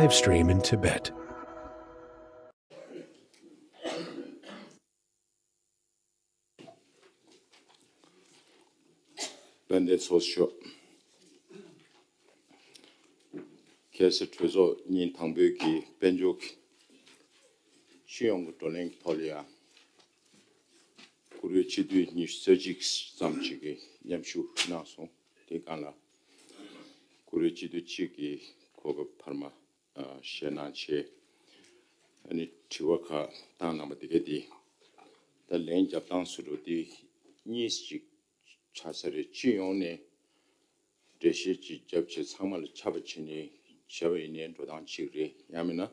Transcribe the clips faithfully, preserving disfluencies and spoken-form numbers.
Live stream in Tibet. དཔལ་ལྡན་ཚོགས་གཙོ། ཁ་སང་གྲོས་ཚོགས་ཉིན་དང་པོའི་གི་དཔལ་འབྱོར་གྱི་སྤྱི་ཡོངས་ཀྱི་བགྲོ་གླེང་གི་ཐོག་ལ་ཡང་། བཀུར་འོས་སྤྱི་འཐུས་ཉི་ཤུ་རྩ་གཅིག་ཙམ་ཅིག་གིས་མཉམ་ཞུགས་གནང་སོང་། དེ་སྒང་ལ་བཀུར་འོས་སྤྱི་འཐུས་གཅིག་གིས་གོ་སྐབས་འཕར་མ་བཞེས་གནང་བྱས། ཨ་ནི་དྲི་བ་ཁག་བཏང་གནང་བ་དེ་ག་དེ། ད་ལན་རྒྱབ་སྟངས་སུ་འགྲོ་དེ་གཉིས་ཅིག་ཆགས་ས་རེད། སྤྱི་ཡོངས་ནས་འགྲེལ་བཤད་ཅིག་བརྒྱབ་བྱས་ཚང་མ་ལ་ཁྱབ་པ་བྱས་ནས་བྱས་པ་ཡིན་ནའི་འགྲོ་སྟངས་གཅིག་རེད། ཡང་མིན་ན་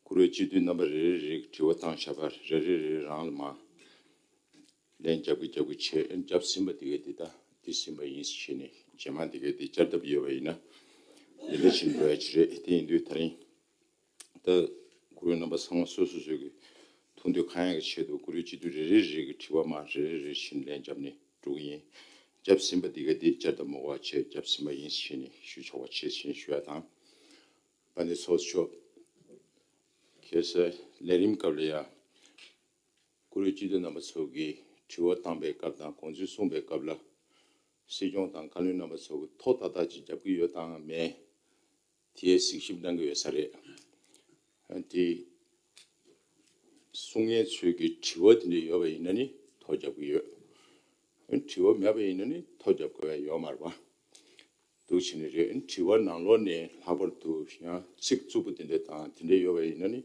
བཀུར་འོས་སྤྱི་འཐུས་རྣམ་པ་རེ་རེ་རེ་གིས་དྲི་བ་བཏང་བཞག་པ་རེ་རེ་རེ་རང་ལ་མར་ལན་རྒྱབ་ཀྱི་རྒྱབ་ཀྱི་བྱས། རྒྱབ་ཟིན་པ་དེ་གས་དེ་ད་དེ་ཟིན་པ་ཡིན་ཟེར་བྱས་ནས་རྗེས་མ་དེ་གས་དེ་བསྐྱར་ལྡབ་ཡོད་པ་ཡིན་ན་དེ་འདྲ་བྱས་ནས་འགྲོ་ཡ་ཅིག་རེད། དེ་ཡིན་དུས་ད་རིང་ད་བཀུར་འོས་རྣམ་པ་ཚང་མ་སོ་སོ་སོ་གི་ཐུགས་འདོད་ཁ་ཡག་གི་ཆེད་དུ་བཀུར་འོས་སྤྱི་འཐུས་རེ་རེ་རེ་གིས་དྲི་བ་མར་རེ་རེ་རེ་བཞིན་ལན་རྒྱབ་ནས་འགྲོ་གི་ཡིན། རྒྱབ་ཟིན་པ་དེ་གས་དེ་བསྐྱར་ལྡབ་མ་དགོས་པ་བྱས། རྒྱབ་ཟིན་པ་ཡིན་ཟེར་བྱས་ནས་ཞུ་ཆོག་པ་བྱས་ཟེར་ཞུ་ཡ་དང་། དཔལ་ལྡན་ཚོགས་གཙོ། ཁ་སང་ལས་རིམ་སྐབས་ལ་ཡང་བཀུར་འོས་སྤྱི་འཐུས་རྣམ་པ་ཚོ་གིས་དྲི་བ་བཏང་པའི་སྐབས་དང་དགོངས་ཚུལ་གསུངས་པའི་སྐབས་ལ། སྲིད་སྐྱོང་དང་བཀའ་བློན་རྣམ་པ་ཚོ་གིས་ཐོག་ཏག་ཏག་ཅིག་རྒྱབ་ཀྱི་ཡོད་དང་མེད། དེའི་གཟིགས་ཞིབ་གནང་གི་ཡོད་ས་རེད། དེ་གསུང་མཁན་ཚོས་ཀྱི་དྲི་བ་དེ་འདྲ་ཡོད་པ་ཡིན་ན་ནི་ཐོ་རྒྱབ་ཀྱི་ཡོད། དྲི་བ་མེད་པ་ཡིན་ན་ནི་ཐོ་རྒྱབ་དགོས་ཡ་ཡོད་མ་རེད་པ། འདུག་བྱས་ནས་རེད། དྲི་བ་ནང་ལོགས་ནས་ལྷག་པར་དུ་ཡང་ཚིག་རྩུབ་པོ་དེ་འདྲ་དང་དེ་འདྲ་ཡོད་པ་ཡིན་ན་ནི་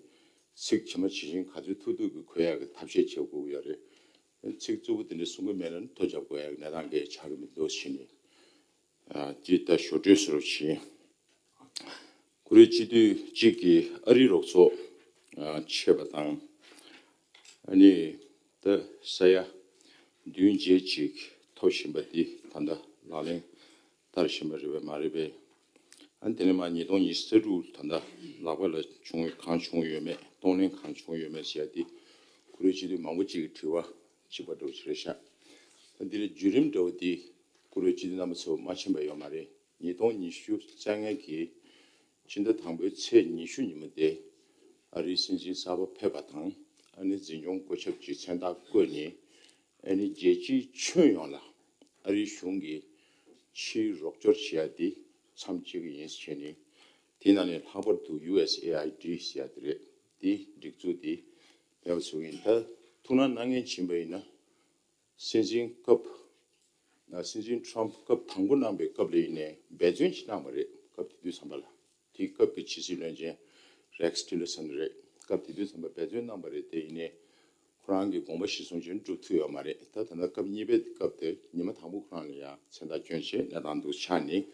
ཚིག་ཇི་མ་ཇི་བཞིན་ག་ཚོད་ཐུབ་ཐུབ་ཀྱིས་འཁོད་ཡག་གི་ཐབས་ཤེས་བྱེད་དགོས་ཀྱི་ཡོད་རེད། ཚིག་རྩུབ་པོ་དེ་འདྲ་གསུང་གི་མེད་ན་ནི་ཐོ་རྒྱབ་དགོས་ཡག་གི་གནས་སྟངས་འགའ་ཆགས་ཀྱི་མི་འདུག་བྱས་ནས། ཨ། དེ་ལྟར་ཞོར་འཕྲོས་སུ་རུ་ཕྱིན། བཀུར་འོས་སྤྱི་འཐུས་གཅིག་གིས་ཨ་རིའི་རོགས་ཚོགས་ཨ་ཆད་པ་དང་། ཨ་ནི་ད་ས་ཡ་བདུན་བརྒྱད་ཅིག་ཐོབ་བཞིན་པ་འདི་ད་ལྟ་ལག་ལེན་བསྟར་བཞིན་པ་རེད་པས་མ་རེད་པས། ཨ་ནི་དེ་ནས་མར་ཉིས་སྟོང་ཉི་ཤུ་རྩ་དྲུག་ད་ལྟ་ལག་པ་ལ་བྱུང་བའི་གང་བྱུང་ཡོད་མེད། གཏོང་ལེན་གང་བྱུང་ཡོད་མེད་ཟེར་ཡ་འདི་བཀུར་འོས་སྤྱི་འཐུས་མང་པོ་ཅིག་གིས་དྲི་བ་གཅིག་པ་འདྲ་བོ་ཅིག་རེད་ཤག་ད་འདི་ལ་བརྒྱུད་རིམ་འདྲ་བོ་འདི་བཀུར་འོས་སྤྱི་འཐུས་རྣམ་པ་ཚོ་མ་ཕྱིན་པ་ཡོད་མ་རེད། ཉིས་སྟོང་ཉི་ཤུ་རྩ་ལྔ་གི་སྤྱི་ཟླ་དང་པོའི་ཚེས་ཉི་ཤུ་ཉིན་མོ་དེ་ཨ་རིའི་སྲིད་འཛིན་གསར་པ་ཕེབས་པ་དང་། ཨ་ནི་འཛིན་སྐྱོང་བཀོད་ཁྱབ་ཀྱི་མཚན་རྟགས་བཀོད་ནས། ཨ་ནི་རྒྱལ་སྤྱིའི་ཁྱོན་ཡོངས་ལ་ཨ་རིའི་གཞུང་གིས་ཕྱིའི་རོགས་སྐྱོར་བྱེད་ཡ་དེ་མཚམས་བཅད་ཀྱི་ཡིན་ཟེར་ནས། དེའི་ནང་ནས་ལྷག་པར་དུ་ཡུ་ཨེས་ཨེ་ཨའི་ཌི་ཟེར་ཡ་དེ་རེད། དེ་སྒྲིག་འཛུགས་དེ་མེད་པ་བཟོ་གི་ཡིན། ད་ཐུགས་སྣང་གནང་མཁན་ཕྱིན་པ་ཡིན་ན། སྲིད་འཛིན་སྐབས། ཨ། སྲིད་འཛིན་ཊམ་སྐབས་དང་པོ་གནང་པའི་སྐབས་ལ་ཡིན་ནའི་འབད་བརྩོན་ཅིག་གནང་བ་རེད། སྐབས་དེ་དུས་ཙམ་པ་ལ། དེའི་སྐབས་ཀྱི་ཕྱི་སྲིད་བློན་ཆེན་རེགས་ཊི་ལར་སན་རེད། སྐབས་དེ་དུས་ཙམ་པ་འབད་བརྩོན་གནང་བ་རེད། དེ་ཡིན་ནའི་ཁོ་རང་གི་དགོངས་པ་གཞིར་བཟུང་བྱས་ནས་འགྲུབ་ཐུབ་ཡོད་མ་རེད། ད་ད་ལྟ་སྐབས་གཉིས་པའི་སྐབས་དེ་ཉི་མ་དང་པོ་ཁོ་རང་ལ་ཡང་མཚན་རྟགས་བསྐྱོན་བྱས་གནས་སྟངས་འདུག་ཆགས་ནས།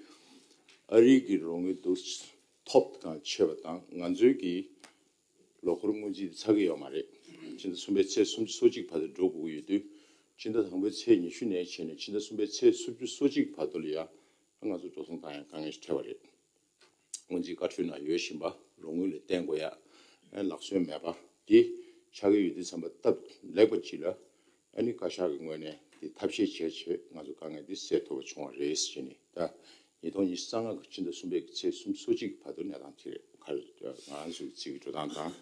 ཨ་རིའི་གི་རོགས་དངུལ་འདུག་ཐོབ་གང་ཆད་པ་དང་། ང་ཚོའི་གི་ལོ་འཁོར་སྔོན་རྩིས་དེ་ཚར་གི་ཡོད་མ་རེད། ཕྱི་ཟླ་གསུམ་པའི་ཚེས་སུམ་ཅུ་སོ་གཅིག་བར་དུ་འགྲོ་དགོས་ཀྱི་ཡོད་དུས། ཕྱི་ཟླ་དང་པོའི་ཚེས་ཉི་ཤུ་ནས་བྱས་ནས་ཕྱི་ཟླ་གསུམ་པའི་ཚེས་སུམ་ཅུ་སོ་གཅིག་བར་དུ་ལ་ཡ་ང་ཚོ་འགྲོ་སོང་བཏང་ཡ་དཀའ་ངལ་ཞིག་འཕྲད་པ་རེད། སྔོན་རྩིས་བཀའ་འཁྲོལ་ནང་ཡོད་བཞིན་པ་རོགས་དངུལ་ལ་བརྟེན་དགོས་ཡ། ཨ། ལག་སོན་མེད་པ་དེ་ཆགས་ཀྱི་ཡོད་དུས་ཙམ་པ་སྟབས་ལེགས་པ་ཅིག་ལ། ཨ་ནི་བཀའ་ཤག་གི་ངོས་ནས་དེ་ཐབས་ཤེས་བྱས་བྱས་ང་ཚོ་དཀའ་ངལ་འདི་སེལ་ཐུབ་པ་བྱུང་བ་རེད་ཟེར་ནས། ད་ཉིས་སྟོང་ཉི་ཤུ་རྩ་ལྔ་གི་ཕྱི་ཟླ་གསུམ་པའི་ཚེས་སུམ་ཅུ་སོ་གཅིག་བར་དུ་གནས་སྟངས་དེ་རེད། ཁ། ང་རང་ཚོའི་རྩིས་ཀྱི་འགྲོ་སྟངས་དང་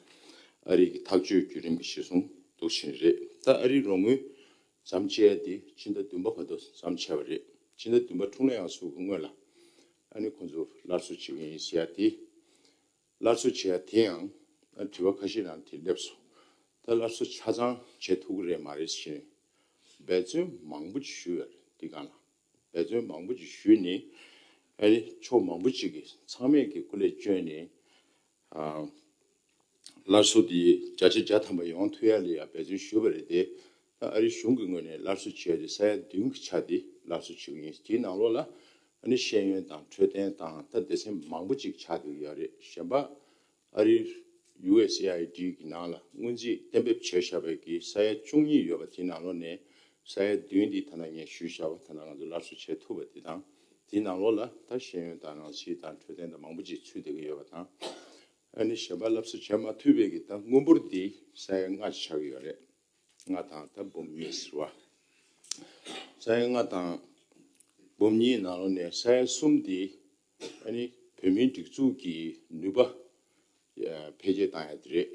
ཨ་རི་གི་ཐག་གཅོད་བརྒྱུད་རིམ་གྱི་གཞིར་བཟུང་འདུག་བྱས་ནས་རེད། ད་ཨ་རིའི་རོགས་དངུལ་མཚམས་བཅད་དེ་ཕྱི་ཟླ་བདུན་པ་བར་དུ་མཚམས་ཆད་པ་རེད། ཕྱི་ཟླ་བདུན་པ་འཁྲུངས་ལྷ་དབྱར་གསོལ་གྱི་སྔོན་ལ་ཨ་ནི་ཁོང་ཚོ་སླར་གསོ་བྱེད་ཀྱི་ཡིན་ཟེར་ཡ་དེ། སླར་གསོ་བྱེད་ཡ་དེ་ཡང་དྲི་བ་ཁ་ཤས་ནང་དེ་སླེབས་སོང་། ད་སླར་གསོ་ཆ་ཚང་བྱེད་ཐུབ་ཀྱི་རེད་མ་རེད་ཟེར་ནས་འབད་བརྩོན་མང་པོ་ཞིག་ཞུས་ཡོད་རེད། འདི་སྒང་ལ་འབད་བརྩོན་མང་པོ་ཞིག་ཞུས་ནས། ཨ་ནི་ཕྱོགས་མང་པོ་ཅིག་གིས་ཚང་མས་ཀྱི་སྐུ་ལས་བསྐྱོན་ནས། ཨ། སླར་གསོ་དེ་བརྒྱ་ཆ་བརྒྱ་ཐམ་པ་ཡོང་ཐུབ་ཡ་ལ་ཡ་འབད་བརྩོན་ཞུས་པ་རེད་དེ། ད་ཨ་རི་གཞུང་གི་ངོས་ནས་སླར་གསོ་བྱས་ཏེ་ས་ཡ་བདུན་གྱི་ཆ་དེ་སླར་གསོ་བྱེད་ཀྱི་ཡིན། དེའི་ནང་ལོགས་ལ་ཨ་ནི་ཤེས་ཡོན་དང་འཕྲོད་བསྟེན་དང་ད་སྡེ་ཚན་མང་པོ་ཅིག་ཆགས་བསྡད་ཀྱི་ཡོད་རེད། གཞན་པ་ཨ་རིའི་ཡུ་ཨེས་ཨེ་ཨའི་ཌི་གི་ནང་ལ་སྔོན་རྩིས་གཏན་འབེབས་བྱས་བཞག་པའི་གི་ས་ཡ་བཅུ་གཉིས་ཡོད་པ་དེའི་ནང་ལོགས་ནས་ས་ཡ་བདུན་འདི་ད་ལྟ་ངས་ཞུས་བཞག་པ་ད་ལྟ་ང་ཚོ་སླར་གསོ་བྱེད་ཐུབ་པ་དེ་དང་། དེའི་ནང་ལོགས་ལ་ད་ཤེས་ཡོན་དང་ནང་སྲིད་དང་འཕྲོད་བསྟེན་དང་མང་པོ་ཅིག་ཚུད་བསྡད་ཀྱི་ཡོད་པ་དང་། ཨ་ནི་གཞན་པ་སླར་གསོ་བྱེད་མ་ཐུབ་པའི་གི་ད་དངུལ་འབོར་འདི་ས་ཡ་ལྔ་ཆགས་ཀྱི་ཡོད་རེད། ལྔ་དང་ད་འབུམ་གཉིས་ཟེར་བ། ས་ཡ་ལྔ་དང་འབུམ་གཉིས་ནང་ལོགས་ནས་ས་ཡ་གསུམ་འདི་ཨ་ནི་བོད་མིའི་སྒྲིག་འཛུགས་ཀྱི་ནུས་པ་ འཕེལ་རྒྱས་བཏང་ཡ་དེ་རེད།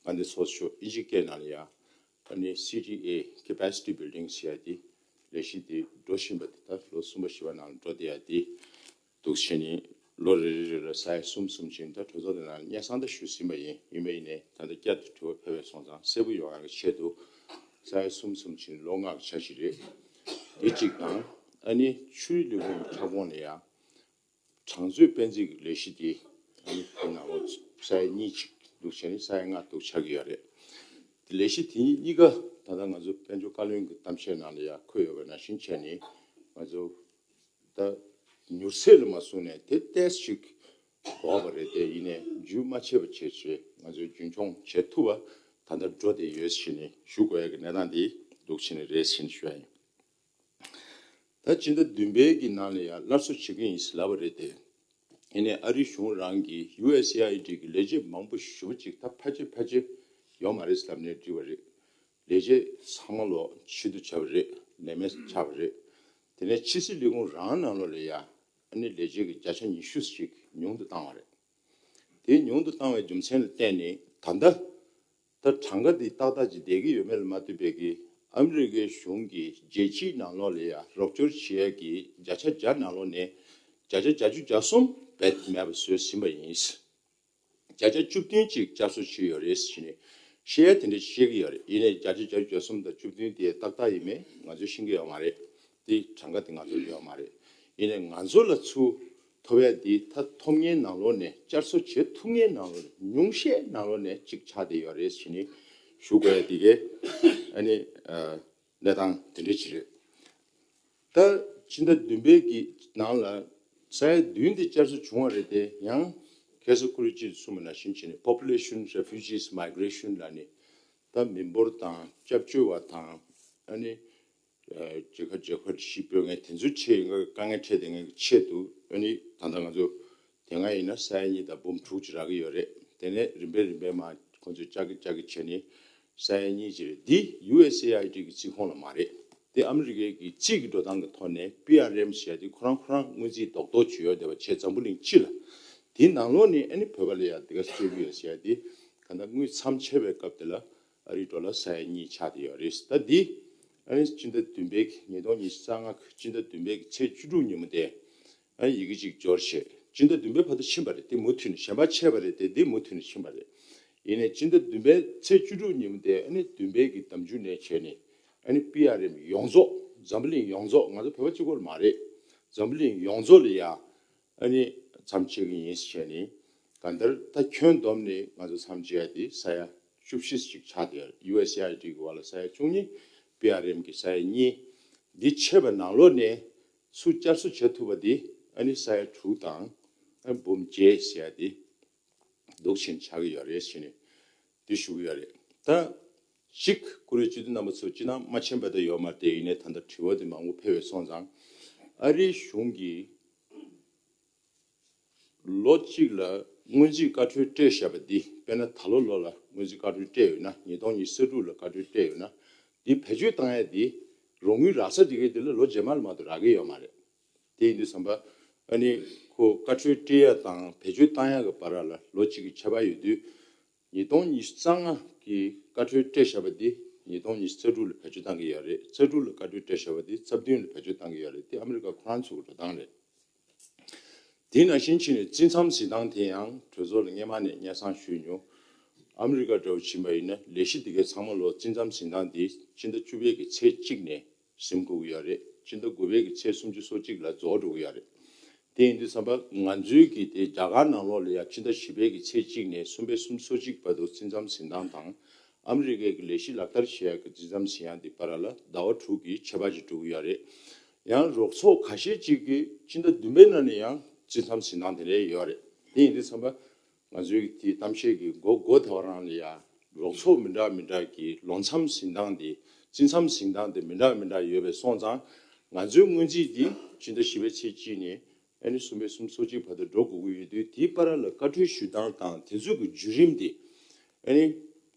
ཨ་ནི་སོ་སོ་ཨིན་ཇི་སྐད་ནང་ལ་ཡ་ཨ་ནི་སི་ཌི་ཨེ་capacity building ཟེར་ཡ་དེ་ལས་གཞི་དེ་འགྲོ་བཞིན་པ་དེ་ད་ལོ་གསུམ་པ་བཞི་པ་ནང་ལ་འགྲོ་བསྡད་ཡ་དེ་འདུག་བྱས་ནས་ལོ་རེ་རེ་རེ་ལ་ས་ཡ་གསུམ་གསུམ་བྱས་ནས་ད་གྲོས་ཚོགས་དེ་ནང་སྙན་སེང་ད་ཞུས་ཟིན་པ་ཡིན། ཡིན་པ་ཡིན་ནའི་ད་ལྟ་བསྐྱར་དུ་དྲི་བ་ཕེབས་པ་སོང་ཙང་གསལ་པོ་ཡོང་ཡ་གི་ཆེད་དུ་ས་ཡ་གསུམ་གསུམ་བྱས་ནས་ལོ་ལྔ་གི་འཆར་གཞི་རེད། དེ་གཅིག་དང་ཨ་ནི་ཆུ་རུད་ལས་ཁུངས་ཀྱི་ཁྱབ་ཁོངས་ལ་ཡ། གྲངས་མཛོད་དཔེ་མཛོད་ཀྱི་ལས་གཞི་དེ་ཨ་ནི་དེ་ནང་ལོ་ས་ཡ་གཉིས་ཅིག་འདུག་བྱས་ནས་ས་ཡ་ལྔ་འདུག་ཆགས་ཀྱི་ཡོད་རེད། དེ་ལས་གཞི་དེ་གཉིས་གཉིས་ཀ་ད་ལྟ་ང་ཚོ་དཔལ་འབྱོར་བཀའ་བློན་གྱི་གཏམ་བཤད་ནང་ལ་ཡང་འཁོད་ཡོད་པ་ནང་བཞིན་བྱས་ནས་ང་ཚོ་ད་མྱུར་ཚད་ལ་མ་བཟུང་ནས་དེ་ཏོག་ཙམ་ཅིག་འགོར་བ་རེད། དེ་ཡིན་ནའི་རྒྱུན་མ་ཆད་པ་བྱས་བྱས་ང་ཚོས་རྒྱུན་འཁྱོངས་བྱེད་ཐུབ་པ་ད་ལྟ་འགྲོ་བསྡད་ཡོད་ཟེར་ནས་ཞུ་དགོས་ཡ་གི་གནས་སྟངས་དེ་འདུག་བྱས་ནས་རེད་ཟེར་ནས་ཞུ་ཡ་ཡིན། ད་སྤྱི་ཟླ་བདུན་པའི་གི་ནང་ལ་ཡང་སླར་གསོ་བྱེད་ཀྱི་ཡིན་ཟེར་ལབ་པ་རེད་དེ། ཡིན་ནའི་ཨ་རི་གཞུང་རང་གིས་ཡུ་ཨེས་ཨེ་ཨའི་ཌི་གི་ལས་བྱེད་མང་པོ་ཞེ་པོ་ཅིག་ད་ཕལ་ཆེར་ཕལ་ཆེར་ཡོད་མ་རེད་ཟེར་ལབ་ནས་བྲིས་པ་རེད། ལས་བྱེད་ཚང་མ་ལོ་ཕྱིར་བསྡུ་བྱས་པ་རེད། ལས་མེད་ཆགས་པ་རེད། དེ་ནས་ཕྱི་སྲིད་ལས་ཁུངས་རང་ནང་ལོགས་ལ་ཡང་ཨ་ནི་ལས་བྱེད་ཀྱི་བརྒྱ་ཆ་ཉི་ཤུ་ཞིག་ཉུང་དུ་བཏང་བ་རེད། དེ་ཉུང་དུ་བཏང་བའི་རྒྱུ་མཚན་ལ་བརྟེན་ནས་ད་ལྟ། ད་གྲངས་ཀ་འདི་ཏག་ཏག་ཅིག་བསྡད་ཀྱི་ཡོད་མེད་ལ་མ་ལྟོས་པའི་གི་ཨ་མི་རི་ཀའི་གཞུང་གིས་རྒྱལ་སྤྱིའི་ནང་ལོགས་ལ་ཡང་རོགས་སྐྱོར་བྱེད་ཡས་ཀྱི་བརྒྱ་ཆ་བརྒྱ་ནང་ལོགས་ནས་བརྒྱ་ཆ་བརྒྱད་ཅུ་གྱ་གསུམ་རྦད་མེད་པ་བཟོས་ཟིན་པ་ཡིན། བརྒྱ་ཆ་བཅུ་བདུན་ཅིག་བསྐྱར་གསོ་བྱས་ཡོད་རེད་ཟེར་ནས་བཤད་ཡ་དེ་འདྲ་བཤད་ཀྱི་ཡོད་རེད། ཡིན་ནའི་བརྒྱ་ཆ་བརྒྱད་ཅུ་གྱ་གསུམ་དང་བཅུ་བདུན་དེ་ཏག་ཏག་ཡིན་མེད་ང་ཚོས་ཤེས་ཀྱི་ཡོད་མ་རེད། དེ་གྲངས་ཀ་དེ་ང་ཚོ་ཡོད་མ་རེད། ཡིན་ནའི་ང་ཚོ་ལ་ཚུར་ཐོབ་ཡ་དེ་ད་ཐོབ་མཁན་ནང་ལོགས་ནས་བསྐྱར་གསོ་བྱེད་ཐུབ་མཁན་ནང་ལོགས་ནས་ཉུང་ཤས་ནང་ལོགས་ནས་གཅིག་ཆགས་བསྡད་ཡོད་རེད་ཟེར་ནས་ཞུ་དགོས་ཡ་དེ་གས་ཨ་ནི་གནས་སྟངས་དེ་འདྲ་ཅིག་རེད། ད་ཕྱི་ཟླ་བདུན་པའི་གི་ནང་ལ་ས་ཡ་བདུན་དེ་བསྐྱར་གསོ་བྱུང་བ་རེད་དེ་ཡང་ཁ་སང་ཁོ་རང་ཅིག་གསུངས་པ་ནང་བཞིན་བྱས་ནས་population refugees migration ལབ་ནས་ད་མི་འབོར་དང་སྐྱབས་བཅོལ་བ་དང་ཨ་ནི། རྒྱལ་ཁབ་རྒྱལ་ཁབ་ཞིག་སྤོས་མཁན་དེ་ཚོའི་ཆེད་ཡིན་དཀའ་ངལ་འཕྲད་བསྡད་མཁན་གྱི་ཆེད་དུ་ཨ་ནི་ད་ལྟ་ང་ཚོ་དེ་སྔ་ཡིན་ན་ས་ཡ་གཉིས་དང་འབུམ་དྲུག་ཅིག་རག་གི་ཡོད་རེད། དེ་ནས་རིམ་པས་རིམ་པས་མར་ཁོང་ཚོས་བསྐྱར་གྱི་བསྐྱར་གྱི་བྱས་ནས་ས་ཡ་གཉིས་ཅིག་རེད། འདི་ཡུ་ཨེས་ཨེ་ཨའི་ཌི་གི་རྩིས་ཁོངས་ལ་མ་རེད། དེ་ཨ་མི་རི་ཀའི་གི་རྩིས་ཀྱི་འགྲོ་སྟངས་ཀྱི་ཐོག་ནས་པི་ཨར་ཨེམ་ཟེར་ཡ་དེ་ཁོ་རང་ཁོ་རང་སྔོན་རྩིས་རྡོག་རྡོག་ཅིག་ཡོད་བསྡད་པ་བྱས་འཛམ་བུ་གླིང་སྤྱི་ལ་དེའི་ནང་ལོགས་ནས་ཨ་ནི་བོད་པ་ལ་ཡ་དེ་ག་སྤྲད་ཀྱི་ཡོད་ཟེར་ཡ་དེ་ག་ད་དངུལ་མཚམས་ཆད་པའི་སྐབས་དེ་ལ། ཨ་རིའི་འགྲོ་ལ་ས་ཡ་གཉིས་ཆགས་བསྡད་ཡོད་རེད། ད་འདི་ཨ་ནི་སྤྱི་ཟླ་བདུན་པའི་ཉིས་སྟོང་ཉི་ཤུ་རྩ་ལྔ་སྤྱི་ཟླ་བདུན་པའི་ཚེས་བཅུ་དྲུག་ཉིན་མོ་དེ་ཨ་ནི་ཡི་གེ་གཅིག་འབྱོར་བྱས་སྤྱི་ཟླ་བདུན་པའི་བར་དུ་ཕྱིན་པ་རེད། དེ་མུ་མཐུད་ནས་གཞན་པ་ཆད་པ་རེད་དེ་འདི་མུ་མཐུད་ནས་ཕྱིན་པ་རེད། ཡིན་ནའི་སྤྱི་ཟླ་བདུན་པའི་ཚེས་བཅུ་དྲུག་ཉིན་མོ་དེ་ཨ་ནི་བདུན་པའི་གི་ཟླ་མཇུག་ནས་བྱས་ནས་ཨ་ནི་པི་ཨར་ཨེམ་ཡོངས་རྫོགས་འཛམ་བུ་གླིང་ཡོངས་རྫོགས་ང་ཚོ་བོད་པ་གཅིག་པོ་མ་རེད། འཛམ་བུ་གླིང་ཡོངས་རྫོགས་ལ་ཡ། ཨ་ནི་མཚམས་ཆད་ཀྱི་ཡིན་ཟེར་བྱས་ནས་གང་ལྟར་ད་ཁྱོན་བསྡོམས་ནས་ང་ཚོ་མཚམས་ཆད་ཡ་དེ་ས་ཡ་བཅུ་བཞི་ཞིག་ཆགས་བསྡད་ཡོད་རེད། ཡུ་ཨེས་ཨེ་ཨའི་ཌི་གི་བར་ལ་ས་ཡ་བཅུ་གཉིས། པི་ཨར་ཨེམ་གི་ས་ཡ་གཉིས། འདི་ཆད་པའི་ནང་ལོགས་ནས་ཚུར་བསྐྱར་གསོ་བྱེད་ཐུབ་པ་འདི་ཨ་ནི་ས་ཡ་དྲུག་དང་ཨ་འབུམ་བརྒྱད་ཟེར་ཡ་དེ་འདུག་བྱས་ནས་ཆགས་ཀྱི་ཡོད་རེད་ཟེར་ནས་འདི་ཞུ་གི་ཡོད་རེད། ད་གཅིག་ཀུ་རེ་སྤྱི་འཐུས་རྣམ་པ་ཚོ་སྤྱི་བཏང་མ་མཁྱེན་པ་ད་ཡོད་མ་རེད་དེ། ཡིན་ནའི་ད་ལྟ་དྲི་བ་དེ་མང་པོ་ཕེབས་པ་སོང་ཙང་ཨ་རིའི་གཞུང་གིས། ལོ་གཅིག་ལ་སྔོན་རྩིས་བཀའ་འཁྲོལ་སྤྲད་བཞག་པ་འདི་དཔེར་ན་ད་ལོ་ལོ་ལ་སྔོན་རྩིས་བཀའ་འཁྲོལ་སྤྲད་ཡོད་ན་ཉིས་སྟོང་ཉི་ཤུ་རྩ་དྲུག་ལ་བཀའ་འཁྲོལ་སྤྲད་ཡོད་ན་འདི་བེད་སྤྱོད་བཏང་ཡ་འདི་རོགས་དངུལ་རག་ས་དེ་གའི་དེ་ལ་ལོ་རྗེས་མ་ལ་མ་གཏོགས་རག་གི་ཡོད་མ་རེད། དེ་ཡིན་དུས་ཙམ་པ་ཨ་ནི་ཁོ་བཀའ་འཁྲོལ་སྤྲད་ཡ་དང་བེད་སྤྱོད་བཏང་ཡ་གི་བར་ལ་ལོ་གཅིག་གི་ཁྱད་པར་ཡོད་དུས་ཉིས་སྟོང་ཉི་ཤུ་རྩ་ལྔ་གི་བཀའ་འཁྲོལ་སྤྲད་བཞག་པ་འདི་ཉིས་སྟོང་ཉི་ཤུ་རྩ་དྲུག་ལ་བེད་སྤྱོད་བཏང་གི་ཡོད་རེད། རྩ་དྲུག་ལ་བཀའ་འཁྲོལ་སྤྲད་བཞག་པ་འདི་རྩ་བདུན་ལ་བེད་སྤྱོད་བཏང་གི་ཡོད་རེད། དེ་ཨ་མི་རི་ཀ་ཁོ་རང་ཚོ་གི་འགྲོ་སྟངས་རེད། དེ་ནང་བཞིན་བྱས་ནས་རྩིས་མཚམས་ཟིན་སྟངས་དེ་ཡང་གྲོས་ཚོགས་ལ་སྔས་མ་ནས་སྙན་སེང་ཞུས་མྱོང་། ཨ་མི་རི་ཀ་འདྲ་བོ་ཕྱིན་པ་ཡིན་ན་ལས་གཞི་དེ་གའི་ཚང་མ་ལོ་རྩིས་མཚམས་ཟིན་སྟངས་དེ་སྤྱི་ཟླ་བཅུ་པའི་གི་ཚེས་གཅིག་ནས་ཟིན་དགོས་ཀྱི་ཡོད་རེད། སྤྱི་ཟླ་དགུ་པའི་གི་ཚེས་སུམ་ཅུ་སོ་གཅིག་ལ་རྫོགས་འགྲོ་གི་ཡོད་རེད། དེ་ཡིན་དུས་ཙམ་པ་ང་ཚོའི་གི་དེ་རྒྱ་གར་ནང་ལོགས་ལ་ཡང་ཕྱི་ཟླ་བཞི་པའི་གི་ཚེས་གཅིག་ནས་གསུམ་པའི་སུམ་ཅུ་སོ་གཅིག་བར་དུ་རྩིས་མཚམས་ཟིན་སྟངས་དང་ཨ་མི་རི་ཀའི་གི་ལས་གཞི་ལག་བསྟར་བྱེད་ཡག་གི་རྩིས་མཚམས་ཟིན་ཡག་དེ་བར་ལ་ཟླ་བ་དྲུག་གི་ཁྱད་པར་ཅིག་འགྲོ་གི་ཡོད་རེད། ཡང་རོགས་ཚོགས་ཁ་ཤས་ཅིག་གིས་སྤྱི་ཟླ་བདུན་པའི་ནང་ནས་ཡང་རྩིས་མཚམས་ཟིན་སྟངས་དེ་འདྲ་ཡོད་རེད། དེ་ཡིན་དུས་ཙམ་པ་ང་ཚོའི་དེའི་གཏམ་བཤད་ཀྱི་མགོ་མགོ་ད་བར་རང་ལ་ཡ་རོགས་ཚོགས་མི་འདྲ་མི་འདྲ་གི་ལོ་མཚམས་ཟིན་སྟངས་དེ་རྩིས་མཚམས་ཟིན་སྟངས་དེ་མི་འདྲ་མི་འདྲ་ཡོད་པའི་སོང་ཙང་ང་ཚོའི་སྔོན་རྩིས་དེ་སྤྱི་ཟླ་བཞི་པའི་ཚེས་གཅིག་ནས་ཨ་ནི་གསུམ་པའི་སུམ་ཅུ་སོ་གཅིག་བར་དུ་འགྲོ་དགོས་ཀྱི་ཡོད་དུས་དེའི་བར་ལ་བཀའ་འཁྲོལ་ཞུ་སྟངས་དང་དེ་ཚོའི་གི་བརྒྱུད་རིམ་དེ་ཨ་ནི་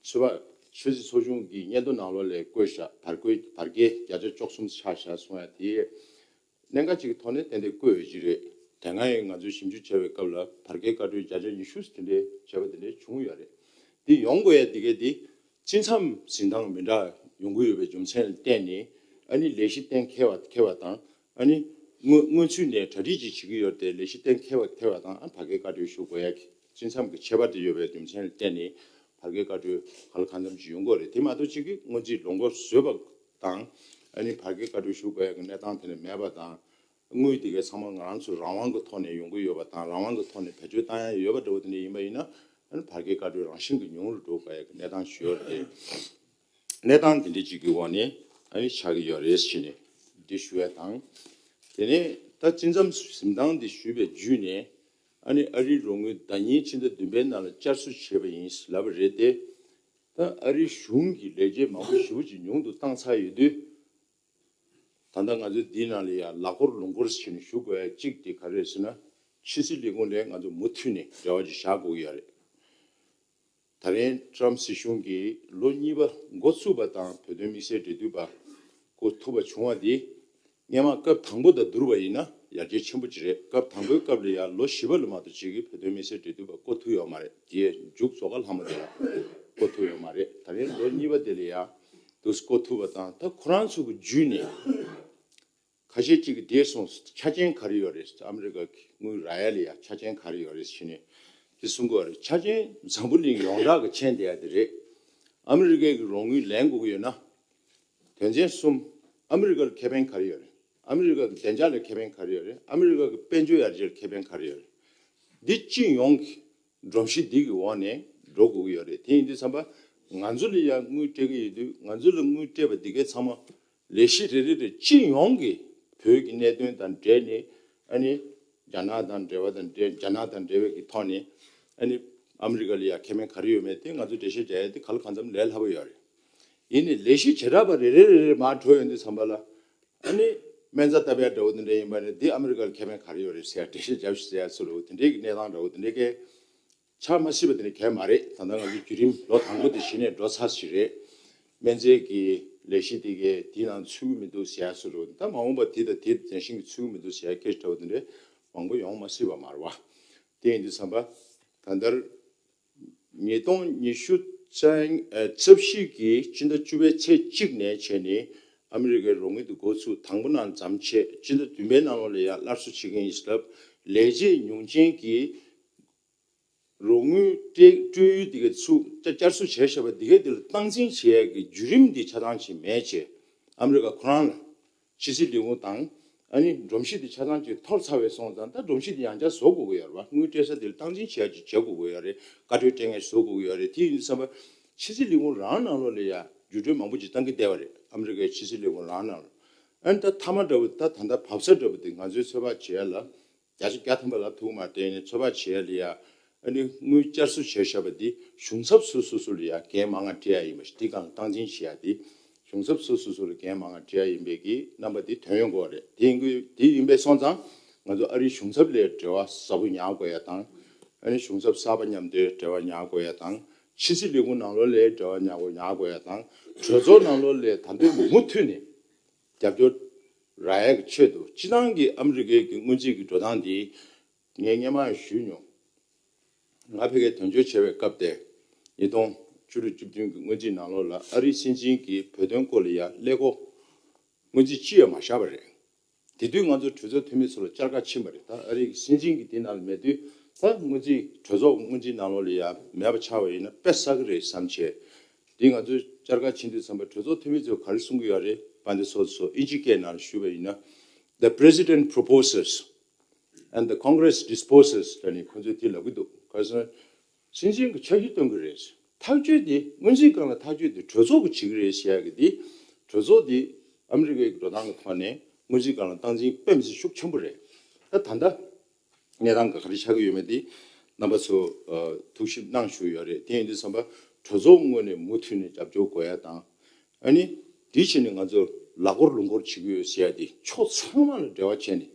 ཚོད་དཔག་ཆོས་སྲིད་ཚོགས་ཆུང་གི་སྙན་ཐོ་ནང་ལོགས་ལ་བཀོད་བཞག་བར་བརྒལ་བར་བརྒལ་བརྒྱ་ཆ་བཅུ་གསུམ་ཆགས་བཞག་གསུང་ཡ་དེ། གནད་འགག་ཅིག་གི་ཐོག་ནས་ཏན་ཏན་བཀོད་ཡོད་ཀྱི་རེད། དེ་སྔ་ཡང་ང་ཚོས་ཞིབ་འཇུག་བྱས་པའི་སྐབས་ལ་བར་བརྒལ་བཀའ་འཁྲོལ་བརྒྱ་ཆ་ཉི་ཤུ་དེ་འདྲའི་བྱས་པ་དེ་འདྲའི་བྱུང་ཡོད་རེད། འདི་ཡོང་དགོས་ཡ་དེ་གས་དེ་སྤྱི་མཚམས་འཛིན་སྟངས་མི་འདྲ་ཡོང་གི་ཡོད་པའི་རྒྱུ་མཚན་ལ་བརྟེན་ནས་ཨ་ནི་ལས་གཞི་གཏན་འཁེལ་བ་འཁེལ་བ་དང་ཨ་ནི་སྔོན་སྔོན་ཚུད་ནས་གྲ་སྒྲིག་ཅིག་བྱེད་ཀྱི་ཡོད་དེ་ལས་གཞི་གཏན་འཁེལ་བ་འཁེལ་བ་དང་ཨ་བར་བརྒལ་བཀའ་འཁྲོལ་ཞུ་དགོས་ཡ་གི་སྤྱི་མཚམས་ཀྱི་ཁྱད་པར་དེ་ཡོད་པའི་རྒྱུ་མཚན་ལ་བརྟེན་ནས་བར་བརྒལ་བཀའ་འཁྲོལ་ག་ལ་གང་འཚམ་ཅིག་ཡོང་གི་ཡོད་རེད། དེ་མ་གཏོགས་གཅིག་གི་སྔོན་རྩིས་ལོ་འགོ་བཟོས་པ་དང་ཨ་ནི་བར་བརྒལ་བཀའ་འཁྲོལ་ཞུ་དགོས་ཡ་གི་གནས་སྟངས་དེ་འདྲ་མེད་པ་དང་། དངུལ་དེ་གའི་ཚང་མ་ང་རང་ཚོ་རང་དབང་གི་ཐོག་ནས་ཡོང་གི་ཡོད་པ་དང་རང་དབང་གི་ཐོག་ནས་བེད་སྤྱོད་བཏང་ཡ་ཡོད་པ་འདྲ་བོ་དེ་འདྲ་ཡིན་པ་ཡིན་ན་ཨ་ནི་བར་བརྒལ་བཀའ་འཁྲོལ་རང་བཞིན་གྱིས་ཉུང་རུ་འགྲོ་དགོས་ཡ་གི་གནས་སྟངས་ཤིག་ཡོད་རེད། གནས་སྟངས་དེ་འདྲ་ཅིག་གི་འོག་ནས་ཨ་ནི་ཆགས་ཀྱི་ཡོད་རེད་ཟེར་ནས་འདི་ཞུ་ཡ་དང་། དེ་ནས་ད་སྤྱི་མཚམས་འཛིན་སྟངས་འདི་ཞུས་པའི་བརྒྱུད་ནས་ཨ་ནི་ཨ་རིའི་རོགས་དངུལ་ཟླ་ཉིན་ཕྱི་ཟླ་བདུན་པའི་ནང་ལ་བསྐྱར་གསོ་བྱས་པ་ཡིན་ལབ་པ་རེད་དེ། ད་ཨ་རིའི་གཞུང་གིས་ལས་བྱེད་མང་པོ་ཞེ་པོ་ཅིག་ཉུང་དུ་བཏང་ཚར་ཡོད་དུས། ད་ལྟ་ང་ཚོས་འདིའི་ནང་ལ་ཡང་ལག་འཁོར་ལུང་འཁོར་ཟེར་ནས་ཞུ་དགོས་ཡ་གཅིག་དེ་ག་རེ་རེད་ཟེར་ན། ཕྱི་སྲིད་ལས་ཁུངས་ལས་ང་ཚོ་མུ་མཐུད་ནས་འབྲེལ་བ་ཅིག་བཞག་དགོས་ཀྱི་ཡོད་རེད། ད་རིང་ཏྲམ་སྲིད་གཞུང་གིས་ལོ་གཉིས་པ་འགོ་ཚུགས་པ་དང་བོད་དོན་དམིགས་བསལ་འབྲེལ་མཐུད་པ་བསྐོ་ཐུབ་པ་བྱུང་བ་འདི་སྔོན་མ་སྐབས་དང་པོ་དང་བསྡུར་བ་ཡིན་ན་ཡར་རྒྱས་ཆེན་པོ་ཅིག་རེད། སྐབས་དང་པོའི་སྐབས་ལ་ཡང་ལོ་བཞི་པ་ལ་མ་གཏོགས་གཅིག་གིས་བོད་དོན་དམིགས་བསལ་འབྲེལ་མཐུད་པ་བསྐོ་ཐུབ་ཡོད་མ་རེད། དེའི་མཇུག་རྫོགས་ཀ་ལྷག་མ་དེ་ལ་བསྐོ་ཐུབ་ཡོད་མ་རེད། ད་རིང་ལོ་གཉིས་པ་དེ་ལ་ཡང་དུ་བསྐོ་ཐུབ་པ་དང་ད་ཁོ་རང་ཚོ་གི་བརྒྱུད་ནས་ཁ་ཤས་ཅིག་གིས་དེ་སོང་ཆ་རྐྱེན་ག་རེ་ཡོད་རེད། ཨ་མི་རི་ཀ་གི་དངུལ་རག་ཡ་ལ་ཡ་ཆ་རྐྱེན་ག་རེ་ཡོད་རེད་ཟེར་ནས་དེ་གསུང་གི་ཡོད་རེད། ཆ་རྐྱེན་འཛམ་བུ་གླིང་ཡོངས་གྲགས་ཀྱི་མཁྱེན་བསྡད་ཡ་དེ་རེད། ཨ་མི་རི་ཀའི་གི་རོགས་དངུལ་ལེན་དགོས་ཀྱི་ཡོད་ན། དོན་ཚན་གསུམ། ཨ་མི་རི་ཀ་ལ་ཁེ་ཕན་ག་རེ་ཡོད་རེད། ཨ་མི་རི་ཀ་གི་བདེ་འཇགས་ལ་ཁེ་ཕན་ག་རེ་ཡོད་རེད། ཨ་མི་རི་ཀ་གི་དཔལ་འབྱོར་ཡར་རྒྱས་ལ་ཁེ་ཕན་ག་རེ་ཡོད་རེད། འདི་སྤྱི་ཡོངས་ཀྱི་སྒྲོམ་གཞི་འདི་གི་འོག་ནས་འགྲོ་དགོས་ཀྱི་ཡོད་རེད། དེ་ཡིན་དུས་ཙམ་པ་ང་ཚོ་ལ་ཡང་དངུལ་སྤྲད་ཀྱི་ཡོད་དུས་ང་ཚོ་ལ་དངུལ་སྤྲད་པ་འདི་གའི་ཚང་མ་ལས་གཞི་རེ་རེ་རེ་སྤྱི་ཡོངས་ཀྱི་བོད་ཀྱི་གནད་དོན་དང་འབྲེལ་ནས་ཨ་ནི་རྒྱ་ནག་དང་འབྲེལ་བ་དང་འབྲེལ་རྒྱ་ནག་དང་འབྲེལ་བའི་གི་ཐོག་ནས་ཨ་ནི་ཨ་མི་རི་ཀ་ལ་ཡང་ཁེ་ཕན་ག་རེ་ཡོད་མེད་དེ་ང་ཚོ་འགྲེལ་བཤད་རྒྱག་ཡ་དེ་ག་ལ་གང་འཚམ་ལས་སླ་པོ་ཡོད་རེད། ཡིན་ནའི་ལས་གཞི་བྱེ་བྲག་པ་རེ་རེ་རེ་རེ་མར་འགྲོ་ཡོང་དུས་ཙམ་པ་ལ་ཨ་ནི་སྨན་རྩྭ་བཏབ་ཡ་འདྲ་བོ་དེ་འདྲ་ཡིན་པ་ནི་འདི་ཨ་མི་རི་ཀ་ལ་ཁེ་ཕན་ག་རེ་ཡོད་རེད་ཟེར་ཡ་འགྲེལ་བཤད་རྒྱབ་ཤིག་ཟེར་ཡ་ཚུལ་ལོ་དེ་འདྲའི་གི་གནས་སྟངས་འདྲ་བོ་དེ་འདྲའི་གི་ཆགས་མ་སྲིད་པ་དེ་ནི་གལ་མ་རེད། ད་ལྟ་ང་ཚོ་བརྒྱུད་རིམ་ལོ་དང་པོ་དེ་གཞི་ནས་འགྲོ་ཚར་ཞིག་རེད། སྨན་རྫས་ཀྱི་ལས་གཞི་དེ་གའི་དེའི་ནང་ཚུད་ཀྱི་མི་འདུག་ཟེར་ཡ་སུ་རུ་ད་མ་འོངས་པ་དེ་དང་དེ་རྒྱང་ཤིང་གི་ཚུད་ཀྱི་མི་འདུག་ཟེར་ཡ་སྐད་ཆ་འདྲ་བོ་དེ་འདྲའི་མང་པོ་ཡོང་མ་སྲིད་པ་མ་རེད་བ། དེ་ཡིན་དུས་ཙམ་པ་ད་ལྟར་ཉིས་སྟོང་ཉི་ཤུ་རྩ་རྩ་བཞི་གི་སྤྱི་ཟླ་བཅུ་པའི་ཚེས་གཅིག་ནས་བྱས་ནས་ཨ་མི་རི་ཀའི་རོགས་དངུལ་དེ་འགོ་ཚུགས། དང་པོ་ནང་མཚམས་ཆད། སྤྱི་ཟླ་བདུན་པའི་ནང་ལོགས་ལ་ཡང་སླར་གསོ་བྱེད་མཁན་ཡིན་ཟེར་ལབ། ལས་བྱེད་ཉུང་ཅན་གྱི་རོགས་དངུལ་སྤྲད་སྤྲོད་ཡུལ་དེ་ག་ཚུགས་བསྐྱར་གསོ་བྱས་བཞག་པ་དེ་ག་དེ་ལ་སྟངས་འཛིན་བྱེད་ཡག་གི་བརྒྱུད་རིམ་འདི་ཆ་ཚང་ཅིག་མེད་བྱས། ཨ་མི་རི་ཀ་ཁོ་རང་ལ་ཕྱི་སྲིད་ལས་ཁུངས་དང་ཨ་ནི་སྒྲོམ་གཞི་དེ་ཆ་ཚང་ཅིག་འཐོར་ཚར་བའི་སོང་ཙང་ད་སྒྲོམ་གཞི་དེ་ཡང་བསྐྱར་བཟོ་དགོས་ཀྱི་ཡོད་རེད་བ། དངུལ་སྤྲད་ས་དེ་ལ་སྟངས་འཛིན་བྱེད་ཡག་ཅིག་བྱེད་དགོས་ཀྱི་ཡོད་རེད། བཀའ་འཁྲོལ་སྤྲད་མཁན་བཟོ་དགོས་ཀྱི་ཡོད་རེད། དེ་ཡིན་དུས་ཙམ་པ་ཕྱི་སྲིད་ལས་ཁུངས་རང་ནང་ལོགས་ལ་ཡ་འགྱུར་འགྲོས་མང་པོ་ཅིག་བཏང་གི་བསྡད་པ་རེད། ཨ་མི་རི་ཀའི་ཕྱི་སྲིད་ལས་ཁུངས་རང་ནང་ལ། ཨ་ནི་ད་མཐའ་མ་འདྲ་བོ་ད་ད་ལྟ་བབས་ས་འདྲ་བོ་དེ་ང་ཚོའི་ཚོད་དཔག་བྱེད་ཡ་ལ། བརྒྱ་ཆ་བརྒྱ་ཐམ་པ་ལ་ཐུག་མ་བསྡད་ནས་ཚོད་དཔག་བྱེད་ཡ་ལ་ཡ། ཨ་ནི་དངུལ་བསྐྱར་གསོ་བྱས་བཞག་པ་འདི་གཞུང་ཚབ་སོ་སོ་སོ་ལ་ཡ་འགན་མང་ང་སྤྲད་ཡ་ཡིན་པ་ཞིག་འདི་གང་སྟངས་འཛིན་བྱེད་ཡ་འདི་གཞུང་ཚབ་སོ་སོ་སོ་ལ་འགན་མང་ང་སྤྲད་ཡ་ཡིན་པའི་གི་རྣམ་པ་འདི་ཐོན་ཡོང་གི་ཡོད་རེད། དེ་ཡིན་དགོས་དེ་ཡིན་པའི་སོང་ཙང་ང་ཚོ་ཨ་རིའི་གཞུང་ཚབ་ལས་འབྲེལ་བ་ཟབ་པོ་ཉར་དགོས་ཡ་དང་། ཨ་ནི་གཞུང་ཚབ་གསར་པ་མཉམ་དུ་འབྲེལ་བ་ཉར་དགོས་ཡ་དང་། ཕྱི་སྲིད་ལས་ཁུངས་ནང་ལོགས་ལས་འབྲེལ་བ་ཉར་དགོས་ཉར་དགོས་ཡ་དང་། གྲོས་ཚོགས་ནང་ལོགས་ལས་ད་ལྟའི་མུ་མཐུད་ནས། རྒྱབ་སྐྱོར་རག་ཡག་གི་ཆེད་དུ་སྤྱི་བཏང་གི་ཨ་མི་རི་ཀའི་གི་སྔོན་རྩིས་ཀྱི་འགྲོ་སྟངས་འདི་ངས་སྔོན་མ་ཡང་ཞུས་མྱོང་། ང་ཕ་གིར་དོན་གཅོད་བྱས་པའི་སྐབས་དེ་ཉིས་སྟོང་བཅུ་དྲུག་བཅུ་བདུན་གྱི་སྔོན་རྩིས་ནང་ལོགས་ལ་ཨ་རིའི་སྲིད་འཛིན་གྱིས་བོད་དོན་སྐོར་ལ་ཡ་ཀླད་ཀོར་སྔོན་རྩིས་ཅི་ཡང་མ་བཞག་པ་རེད། དེ་དུས་ང་ཚོ་གྲོས་ཚོགས་འཐུས་མི་ཚོ་ལ་བཅར་ཁ་ཕྱིན་པ་རེད། ད་ཨ་རིའི་སྲིད་འཛིན་གྱིས་དེ་ནང་ལ་མེད་དུས་ད་སྔོན་རྩིས་གྲོས་ཚོགས་སྔོན་རྩིས་ནང་ལོགས་ལ་ཡ་མེད་པ་ཆགས་པ་ཡིན་ན་དཔེ་བསགས་ཀྱི་རེད་བསམ་བྱས། དེ་ང་ཚོས་བཅར་ཁ་ཕྱིན་དུས་ཙམ་པ་གྲོས་ཚོགས་འཐུས་མི་ཚོས་ག་རེ་གསུང་གི་ཡོད་རེད་པ་འདི་སོ་སོ་ཨིན་ཇི་སྐད་ནང་ཞུས་པ་ཡིན་ན། The president proposes and the Congress disposes ལབ་ནས་ཁོ་ཚོས་དེ་ལབ་ཀྱི་འདུག་ག་རེ་ཟེར་ན། སྲིད་འཛིན་གྱིས་འཆར་གཞི་སྟོན་གྱི་རེད། ཐག་གཅོད་དེ་སྔོན་རྩིས་སྒང་ལ་ཐག་གཅོད་དེ་གྲོས་ཚོགས་ཀྱིས་བྱེད་ཀྱི་རེད་ཟེར་ཡག་གི་དེ། གྲོས་ཚོགས་དེ་ཨ་མི་རི་ཀའི་འགྲོ་སྟངས་ཀྱི་ཐོག་ནས་སྔོན་རྩིས་སྒང་ལ་སྟངས་འཛིན་དཔེ་མི་སྲིད་ཤུགས་ཆེན་པོ་རེད། ད་ད་ལྟ། གནས་སྟངས་ག་རེ་ཆགས་ཀྱི་ཡོད་མེད་དེ་རྣམ་པ་ཚོ་ཨ་ཐུགས་ཞིབ་གནང་ཞུས་ཡོད་རེད། དེ་ཡིན་དུས་ཙམ་པ་གྲོས་ཚོགས་ངོས་ནས་མུ་མཐུད་ནས་རྒྱབ་སྐྱོར་དགོས་ཡ་དང་། ཨ་ནི་དེ་བྱས་ནས་ང་ཚོ་ལག་འཁོར་ལུང་འཁོར་བྱེད་ཀྱི་ཡོད་ཟེར་ཡ་དེ་ཕྱོགས་ཚང་མ་ལ་འབྲེལ་བ་བྱས་ནས།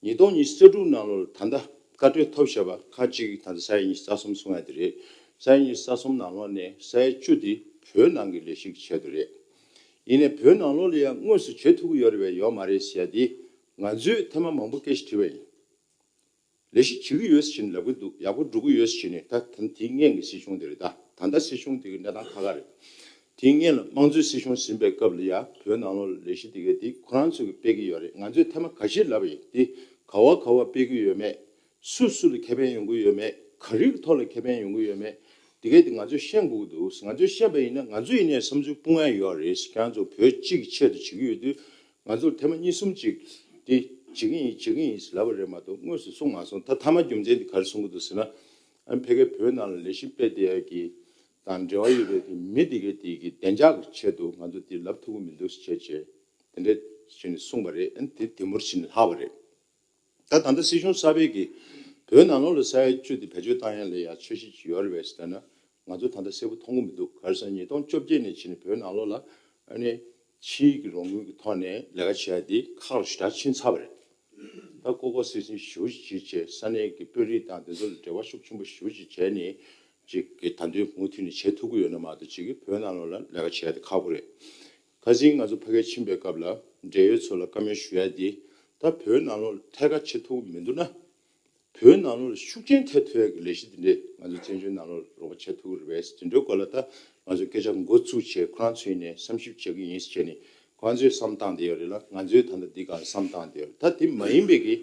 ཉིས་སྟོང་ཉི་ཤུ་རྩ་དྲུག་ནང་ལོགས་ལ་ད་ལྟ་བཀའ་འཁྲོལ་ཐོབ་བཞག་པ་ཁག་ཅིག་ད་ལྟ་ས་ཡ་ཉི་ཤུ་རྩ་གསུམ་གསུང་ཡ་དེ་རེད། ས་ཡ་ཉི་ཤུ་རྩ་གསུམ་ནང་ལོགས་ནས་ས་ཡ་བཅུ་དེ་བོད་ནང་གི་ལས་གཞི་གི་ཆེད་དུ་རེད། ཡིན་ནའི་བོད་ནང་ལོགས་ལ་ཡང་དངོས་སུ་བྱེད་ཐུབ་ཀྱི་ཡོད་རེད་པས་ཡོད་མ་རེད་ཟེར་ཡ་དེ་ང་ཚོས་ཐེངས་མ་མང་པོ་སྐད་ཆ་དྲིས་པ་ཡིན། ལས་གཞི་བྱེད་ཀྱི་ཡོད་ཟེར་ནས་ལབ་ཀྱི་འདུག། ཡག་པོ་འགྲོ་གི་ཡོད་ཟེར་ནས། ད་ད་དེའི་སྔོན་གྱི་སྲིད་གཞུང་དེ་རེད། ད་ད་ལྟ་སྲིད་གཞུང་དེ་གི་གནས་སྟངས་ཁག་ཁག་རེད། དེའི་སྔོན་ལ་དམངས་གཙོའི་སྲིད་གཞུང་ཟིན་པའི་སྐབས་ལ་ཡ་བོད་ནང་ལོགས་ལ་ལས་གཞི་དེ་ག་དེ་ཁོ་རང་ཚོ་གིས་སྤེལ་གྱི་ཡོད་རེད། ང་ཚོས་ཐེངས་མ་ཁ་ཤས་ལབ་པ་ཡིན། དེ་ག་བ་ག་བ་སྤེལ་གྱི་ཡོད་མེད། སུ་སུ་ལ་ཁེ་ཕན་ཡོང་གི་ཡོད་མེད། ག་རེ་གི་ཐོག་ལ་ཁེ་ཕན་ཡོང་གི་ཡོད་མེད། དེ་གས་དེ་ང་ཚོས་ཤེས་དགོས་ཀྱི་འདུག། ང་ཚོས་ཤེས་པ་ཡིན་ན། ང་ཚོ་ཡིན་ནའི་བསམ་ཚུལ་སྤུངས་ཡ་ཡོད་རེད། ཁྱེད་རང་ཚོ་བོད་གཅིག་གི་ཆེད་དུ་བྱེད་ཀྱི་ཡོད་དུས། ང་ཚོར་ཐེངས་མ་གཉིས་གསུམ་ཅིག་དེ་བྱེད་ཀྱི་ཡིན། བྱེད་ཀྱི་ཡིན་ཟེར་ལབ་པ་རེད་མ་གཏོགས། དངོས་སུ་གསུངས་མ་སོང་། ད་མཐའ་མ་རྒྱུ་མཚན་དེ་ག་རེ་གསུང་གི་འདུག་ཟེར་ན། ཨ་ནི་ཕ་གིའི་བོད་ནང་ལ་ལས་གཞི་སྤེལ་བསྡད་ཡ་གི་དང་འབྲེལ་བ་ཡོད་པའི་དེ་མི་དེ་གས་དེ་གི་བདེ་འཇགས་ཀྱི་ཆེད་དུ་ང་ཚོ་དེ་ལབ་ཐུབ་ཀྱི་མི་འདུག་ཟེར་བྱས་བྱས་དེ་འདྲ་བྱས་ནས་གསུངས་པ་རེད། ཨ་ནི་དེ་དེ་མུར་ཕྱིན་ནས་ལྷག་པ་རེད། ད་ད་ལྟ་སྲིད་གཞུང་གསར་པའི་གི་བོད་ནང་ལོགས་ལ་ས་ཡ་བཅུ་དེ་བེད་སྤྱོད་བཏང་ཡ་ལ་ཡ་འཆར་གཞི་ཅིག་ཡོད་རེད་པས་ཟེར་ན། ང་ཚོ་ད་ལྟ་གསལ་པོ་མཐོང་གི་མི་འདུག། ག་རེ་ཟེར་ན། ཉིས་སྟོང་བཅོ་བརྒྱད་ནས་ཕྱིན་ནས་བོད་ནང་ལོགས་ལ་ཨ་ནི་ཕྱིའི་གི་རོགས་དངུལ་གི་ཐོག་ནས་ལས་ཀ་བྱེད་ཡ་དེ་ཁག་ལ་ཞེ་དྲག་ཕྱིན་ཚར་བ་རེད། ད་ལྐོག་ལྐོག་སིལ་སིལ་ཞེ་པོ་ཅིག་བྱས། ས་གནས་ཀྱི་དཔོན་རིགས་དང་དེ་ཚོ་ལ་འབྲེལ་བ་ཤུགས་ཆེན་པོ་ཞེ་པོ་ཅིག་བྱས་ནས་ཅིག་གི་ད་དུང་མུ་མཐུད་ནས་བྱེད་ཐུབ་ཀྱི་ཡོད་ན་མ་གཏོགས། ཅིག་གི་བོད་ནང་ལོགས་ལ་ལས་ཀ་བྱེད་ཡ་དེ་ཁག་པོ་རེད། ཁ་སང་ང་ཚོ་ཕ་གིར་ཕྱིན་པའི་སྐབས་ལ་འབྲེལ་ཡོད་ཚོ་ལ་བཀའ་མོལ་ཞུ་ཡ་དེ། ད་བོད་ནང་ལོགས་ལ་ཐད་ཀར་བྱེད་ཐུབ་ཀྱི་མི་འདུག་ན། བོད་ནང་ལོགས་ལ་ཤུགས་རྐྱེན་ཐེབས་ཐུབ་ཡ་གི་ལས་གཞི་དེ་འདྲས་ང་ཚོ་བཙན་བྱོལ་ནང་ལོགས་ལ་རོགས་པ་བྱེད་ཐུབ་ཀྱི་རེད་པས། དེ་འདྲའི་སྐོར་ལ་ད་ང་ཚོ་སྐད་ཆ་འགོ་བཙུགས་བྱས། ཁོ་རང་ཚོ་ཡིན་ནའི་བསམ་ཞིབ་བྱེད་ཀྱི་ཡིན་ཟེར་བྱས་ནས་ཁོ་རང་ཚོས་བསམ་བཏང་བསྡད་ཡོད་རེད་ལ། ང་ཚོས་ད་ལྟ་འདི་སྒང་ལ་བསམ་བཏང་བསྡད་ཡོད་རེད། ད་དེ་མ་ཡིན་པའི་གི་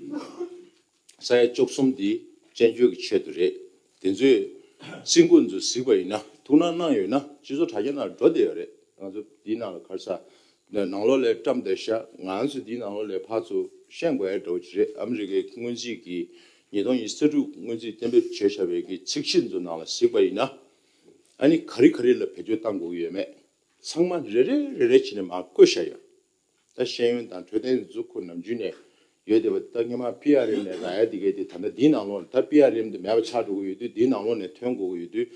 ས་ཡ་བཅུ་གསུམ་འདི་བཙན་བྱོལ་གྱི་ཆེད་དུ་རེད། དེ་ཚོས་སྲིད་འགོ་ཚོ་གཟིགས་པ་ཡིན་ན། ཐུགས་སྣང་གནང་ཡོད་ན། སྤྱི་ཚོགས་དྲ་རྒྱ་ནང་འགྲོ་བསྡད་ཡོད་རེད། ང་ཚོ་འདིའི་ནང་ལ་ག་རེ་ཟེར། ནང་ལོགས་ལ་བཀྲམ་བསྡད་ཤག། ང་ཚོ་འདིའི་ནང་ལོགས་ལ་ཕར་ཚུར་བཤད་དགོས་ཡ་འདྲ་བོ་ཅིག་རེད། ཨ་མི་རི་ཀའི་སྔོན་རྩིས་ཀྱི་ཉིས་སྟོང་ཉི་ཤུ་རྩ་དྲུག་སྔོན་རྩིས་གཏན་འབེབས་བྱས་བཞག་པའི་གི་ཚིག་གཞི་ཚོ་ནང་ལ་གཟིགས་པ་ཡིན་ན། ཨ་ནི་ག་རེ་ག་རེ་ལ་བེད་སྤྱོད་བཏང་དགོས་ཀྱི་ཡོད་མེད་ཚང་མ་རེ་རེ་རེ་རེ་བྱས་ནས་མར་བཀོད་བཞག་ཡོད། ད་ཤེས་ཡོན་དང་འཕྲོད་བསྟེན་འཛུགས་སྐྲུན་ནམ་རྒྱུན་ནས་ཡོད་བསྡད་པ། ད་སྔོན་མ་པི་ཨར་ཨེམ་ནས་རག་ཡ་དེ་གས་དེ་ད་ལྟ་འདིའི་ནང་ལོགས། ད་པི་ཨར་ཨེམ་དེ་མེད་པ་ཆགས་འགྲོ་གི་ཡོད་དུས། འདིའི་ནང་ལོགས་ནས་ཐོན་དགོས་ཀྱི་ཡོད་དུས།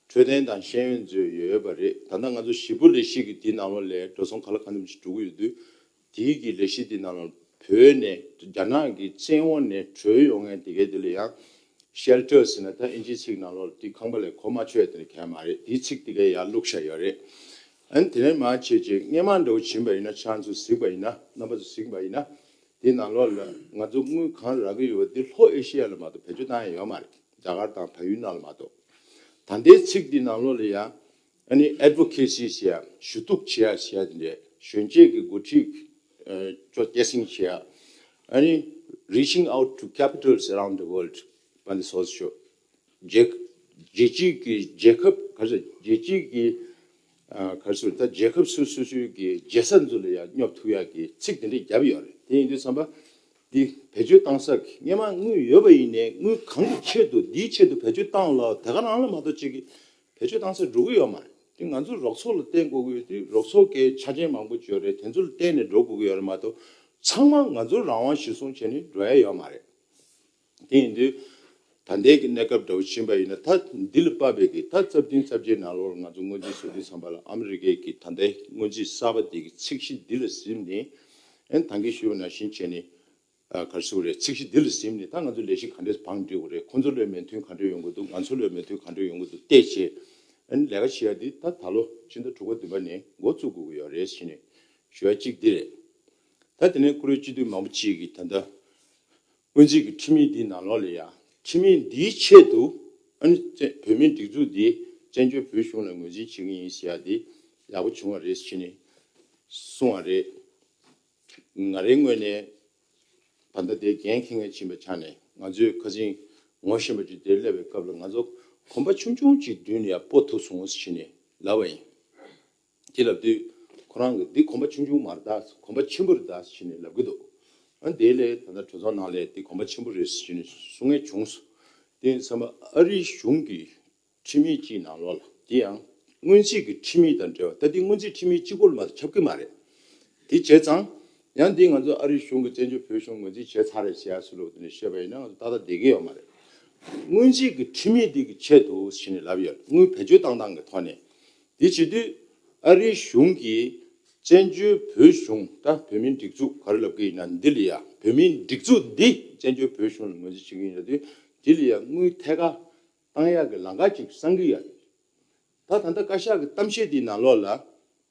འཕྲོད་བསྟེན་དང་ཤེས་ཡོན་ཚོ་ཡོད་པ་རེད། ད་ལྟ་ང་ཚོ་ཞེ་པོ་ལས་གཞི་གི་འདིའི་ནང་ལོགས་ལ་འགྲོ་སོང་ག་ལ་གང་འཚམ་ཞིག་འགྲོ་གི་ཡོད་དུས། དེའི་གི་ལས་གཞི་འདི་ནང་ལ་བོད་ནས་རྒྱ་ནག་གི་བཙན་འོག་ནས་བྲོས་ཡོང་མཁན་དེ་གས་དེ་ལ་ཡང་ཤེལ་ཊར་ཟེར་ན། ད་ཨིན་ཇིའི་ཚིག་ནང་ལོགས་ལ་དེ་ཁང་པ་ལ་གོ་མ་ཆོད་དེ་ནས་གལ་མ་རེད། དེའི་ཚིག་དེ་གས་ཡར་བླུགས་བཞག་ཡོད་རེད། ཨ་ནི་དེ་ནས་མར་བྱས་བྱས་སྔོན་མ་འདྲ་བོ་ཕྱིན་པ་ཡིན་ན། ཁྱེད་རང་ཚོ་གཟིགས་པ་ཡིན་ན། རྣམ་པ་ཚོ་གཟིགས་པ་ཡིན་ན། དེ་ནང་ལོགས་ལ་ང་ཚོ་དངུལ་གང་རག་གི་ཡོད་པ་དེ་ལྷོ་ཨེ་ཤི་ཡ་ལ་མ་གཏོགས་བེད་སྤྱོད་བཏང་ཡ་ཡོད་མ་རེད། རྒྱ་གར་དང་བལ་ཡུལ་ནང་ལ་མ་གཏོགས། ད་ལྟའི་ཚིག་འདི་ནང་ལོགས་ལ་ཡང་ཨ་ནི་ཨེཌ་ཝོ་ཀེ་སི་ཟེར་ཡ། ཞུ་གཏུག་བྱེད་ཡ་ཟེར་ཡ་དེ་འདྲས། གཞོན་སྐྱེས་ཀྱི་འགོ་ཁྲིད་ཨ་ཅོ་སྐྱེད་སྲིང་བྱེད་ཡ། ཨ་ནི་reaching out to capitals around the world། པ་འདི་སོགས་ཤོ། རྒྱལ་རྒྱལ་སྤྱིའི་གི་རྒྱལ་ཁབ། ག་རེ་ཟེར། རྒྱལ་སྤྱིའི་གི་ཨ་ག་རེ་ཟེར། ད་རྒྱལ་ཁབ་སོ་སོ་སོའི་གི་རྒྱལ་ས་ཚོ་ལ་ཡང་སྙོབ་ཐུབ་ཡ་གི་ཚིག་དེ་འདྲས་བརྒྱབ་ཡོད་རེད། དེ་ཡིན་དུས་ཙམ་པ་འདི་བེད་སྤྱོད་བཏང་ས་གི་སྔོན་མ་དངུལ་ཡོད་པ་ཡིན་ནའི། དངུལ་གང་གི་ཆེད་དུ། འདིའི་ཆེད་དུ་བེད་སྤྱོད་བཏང་ལ། དེ་ག་རང་ལ་མ་གཏོགས་ཅིག་གི་བེད་སྤྱོད་བཏང་ས་འགྲོ་གི་ཡོད་མ་རེད། དེ་ང་ཚོ་རོགས་ཚོགས་ལ་བརྟེན་དགོས་ཀྱི་ཡོད་དུས། རོགས་ཚོགས་ཀྱི་ཆ་རྐྱེན་མང་པོ་ཅིག་ཡོད་རེད། དེ་ཚོ་ལ་བརྟེན་ནས་འགྲོ་དགོས་ཀྱི་ཡོད་རེད་མ་གཏོགས། ཚང་མ་ང་ཚོ་རང་དབང་གཞིར་བཟུང་བྱས་ནས་འགྲོ་ཡ་ཡོད་མ་རེད། དེ་ཡིན་དུས་ད་ལྟའི་གི་གནས་སྐབས་འདྲ་བོ་ཕྱིན་པ་ཡིན་ན། ད་འདི་ལ་དཔག་པའི་གི་ད་རྩ་བདུན་རྩ་བརྒྱད་ནང་ལོགས་ལ་ང་ཚོ་སྔོན་རྩིས་བཟོ་དུས་ཙམ་པ་ལ། ཨ་མི་རི་ཀའི་གི་ད་ལྟའི་སྔོན་རྩིས་གསར་པ་འདི་གི་ཚིག་གཞི་འདི་ལ་གཟིགས་ནས། ཨ་ནི་ད་གིན་ཞུས་པ་ནང་བཞིན་བྱས་ནས། ཨ་ག་རེ་ཟེར་དགོས་རེད། ཚིག་གཞི་འདི་ལ་གཟིགས་ནས་ད་ང་ཚོ་ལས་གཞི་ག་འདྲས་བང་སྒྲིག་དགོས་རེད། ཁོང་ཚོ་ལ་མོས་མཐུན་ག་འདྲས་ཡོང་གི་འདུག། ང་ཚོ་ལ་མོས་མཐུན་ག་འདྲས་ཡོང་གི་འདུག་བལྟས་བྱས། ཨ་ནི་ལས་ཀ་བྱེད་ཡ་འདི་ད་ད་ལོ་ཕྱི་ཟླ་དྲུག་པ་བདུན་པ་ནས་འགོ་བཙུགས་དགོས་ཀྱི་ཡོད་རེད་ཟེར་ནས་ཞུ་ཡ་གཅིག་འདི་རེད། ད་དེ་ནས་བཀུར་འོས་སྤྱི་འཐུས་མང་པོ་ཅིག་གིས་ད་ལྟ་སྔོན་རྩིས་ཀྱི་ཁྲིམས་ཡིག་འདིའི་ནང་ལོགས་ལ་ཡ། ཁྲིམས་ཡིག་འདིའི་ཆེད་དུ་ཨ་ནི་བཙན་བོད་མིའི་སྒྲིག་འཛུགས་འདི་བཙན་བྱོལ་བོད་གཞུང་ལ་ངོས་འཛིན་བྱེད་ཀྱི་ཡིན་ཟེར་ཡ་འདི་ཡག་པོ་བྱུང་བ་རེད་ཟེར་ནས་གསུངས་པ་རེད། ང་རའི་ངོས་ནས་ད་ལྟ་དེ་འགན་འཁྱེར་མཁན་ཕྱིན་པའི་ཆ་ནས། ང་ཚོས་ཁ་སང་ངོ་ཤེས་པ་ཅིག་དེར་སླེབས་པའི་སྐབས་ལ། ང་ཚོ་གོམ་པ་ཆུང་ཆུང་ཅིག་མདུན་ནས་ཡར་སྤོ་ཐུབ་སོང་ཟེར་ནས་ལབ་པ་ཡིན། དེ་ལབ་དུས་ཁོ་རང་གིས་འདི་གོམ་པ་ཆུང་ཆུང་མ་རེད་ད། གོམ་པ་ཆེན་པོ་རེད་ད་ཟེར་ནས་ལབ་ཀྱི་འདུག། ཨ་དེ་ལས་ད་ལྟ་གྲོས་ཚོགས་ནང་ལ་འདི་གོམ་པ་ཆེན་པོ་རེད་ཟེར་ནས་གསུང་མཁན་བྱུང་སོང་། དེ་ཡིན་ཙང་ཨ་རིའི་གཞུང་གི་ཁྲིམས་ཡིག་ཅིག་ནང་ལོགས་ལ། དེ་ཡང་སྔོན་རྩིས་ཀྱི་ཁྲིམས་ཡིག་དང་འབྲེལ་བ། ད་དེ་སྔོན་རྩིས་ཁྲིམས་ཡིག་གཅིག་པོ་ལ་མ་གཏོགས་ཁྱབ་ཀྱི་མ་རེད། དེ་བྱས་ཙང་ཡང་འདི་ང་ཚོ་ཨ་རིའི་གཞུང་གིས་བཙན་བྱོལ་བོད་གཞུང་ངོས་འཛིན་བྱས་ཚར་རེད་ཟེར་ཡ་སུ་ལོག་དེ་ནས་བཤད་པ་ཡིན་ན། ང་ཚོ་ཏག་ཏག་བསྡད་ཀྱི་ཡོད་མ་རེད། སྔོན་རྩིས་ཀྱི་ཁྲིམས་ཡིག་འདི་གི་ཆེད་དུ་ཟེར་ནས་ལབ་ཡོད། དངུལ་བེད་སྤྱོད་བཏང་སྟངས་ཀྱི་ཐོག་ནས། དེ་བྱེད་དུས་ཨ་རིའི་གཞུང་གིས་བཙན་བྱོལ་བོད་གཞུང་ད་བོད་མིའི་སྒྲིག་འཛུགས་ག་རེ་ལབ་ཀྱི་ཡིན་ན། འདི་ལ་ཡ་བོད་མིའི་སྒྲིག་འཛུགས་འདི་བཙན་བྱོལ་བོད་གཞུང་ལ་ངོས་འཛིན་བྱེད་ཀྱི་ཡིན་ལབ་དུས། འདི་ལ་ཡ་དངུལ་ཐད་ཀར་བཏང་ཡག་གི་ལམ་ཁ་ཅིག་བསམ་གྱི་ཡོད་རེད། ད་ད་ལྟ་བཀའ་ཤག་གི་གཏམ་བཤད་འདིའི་ནང་ལོགས་ལ་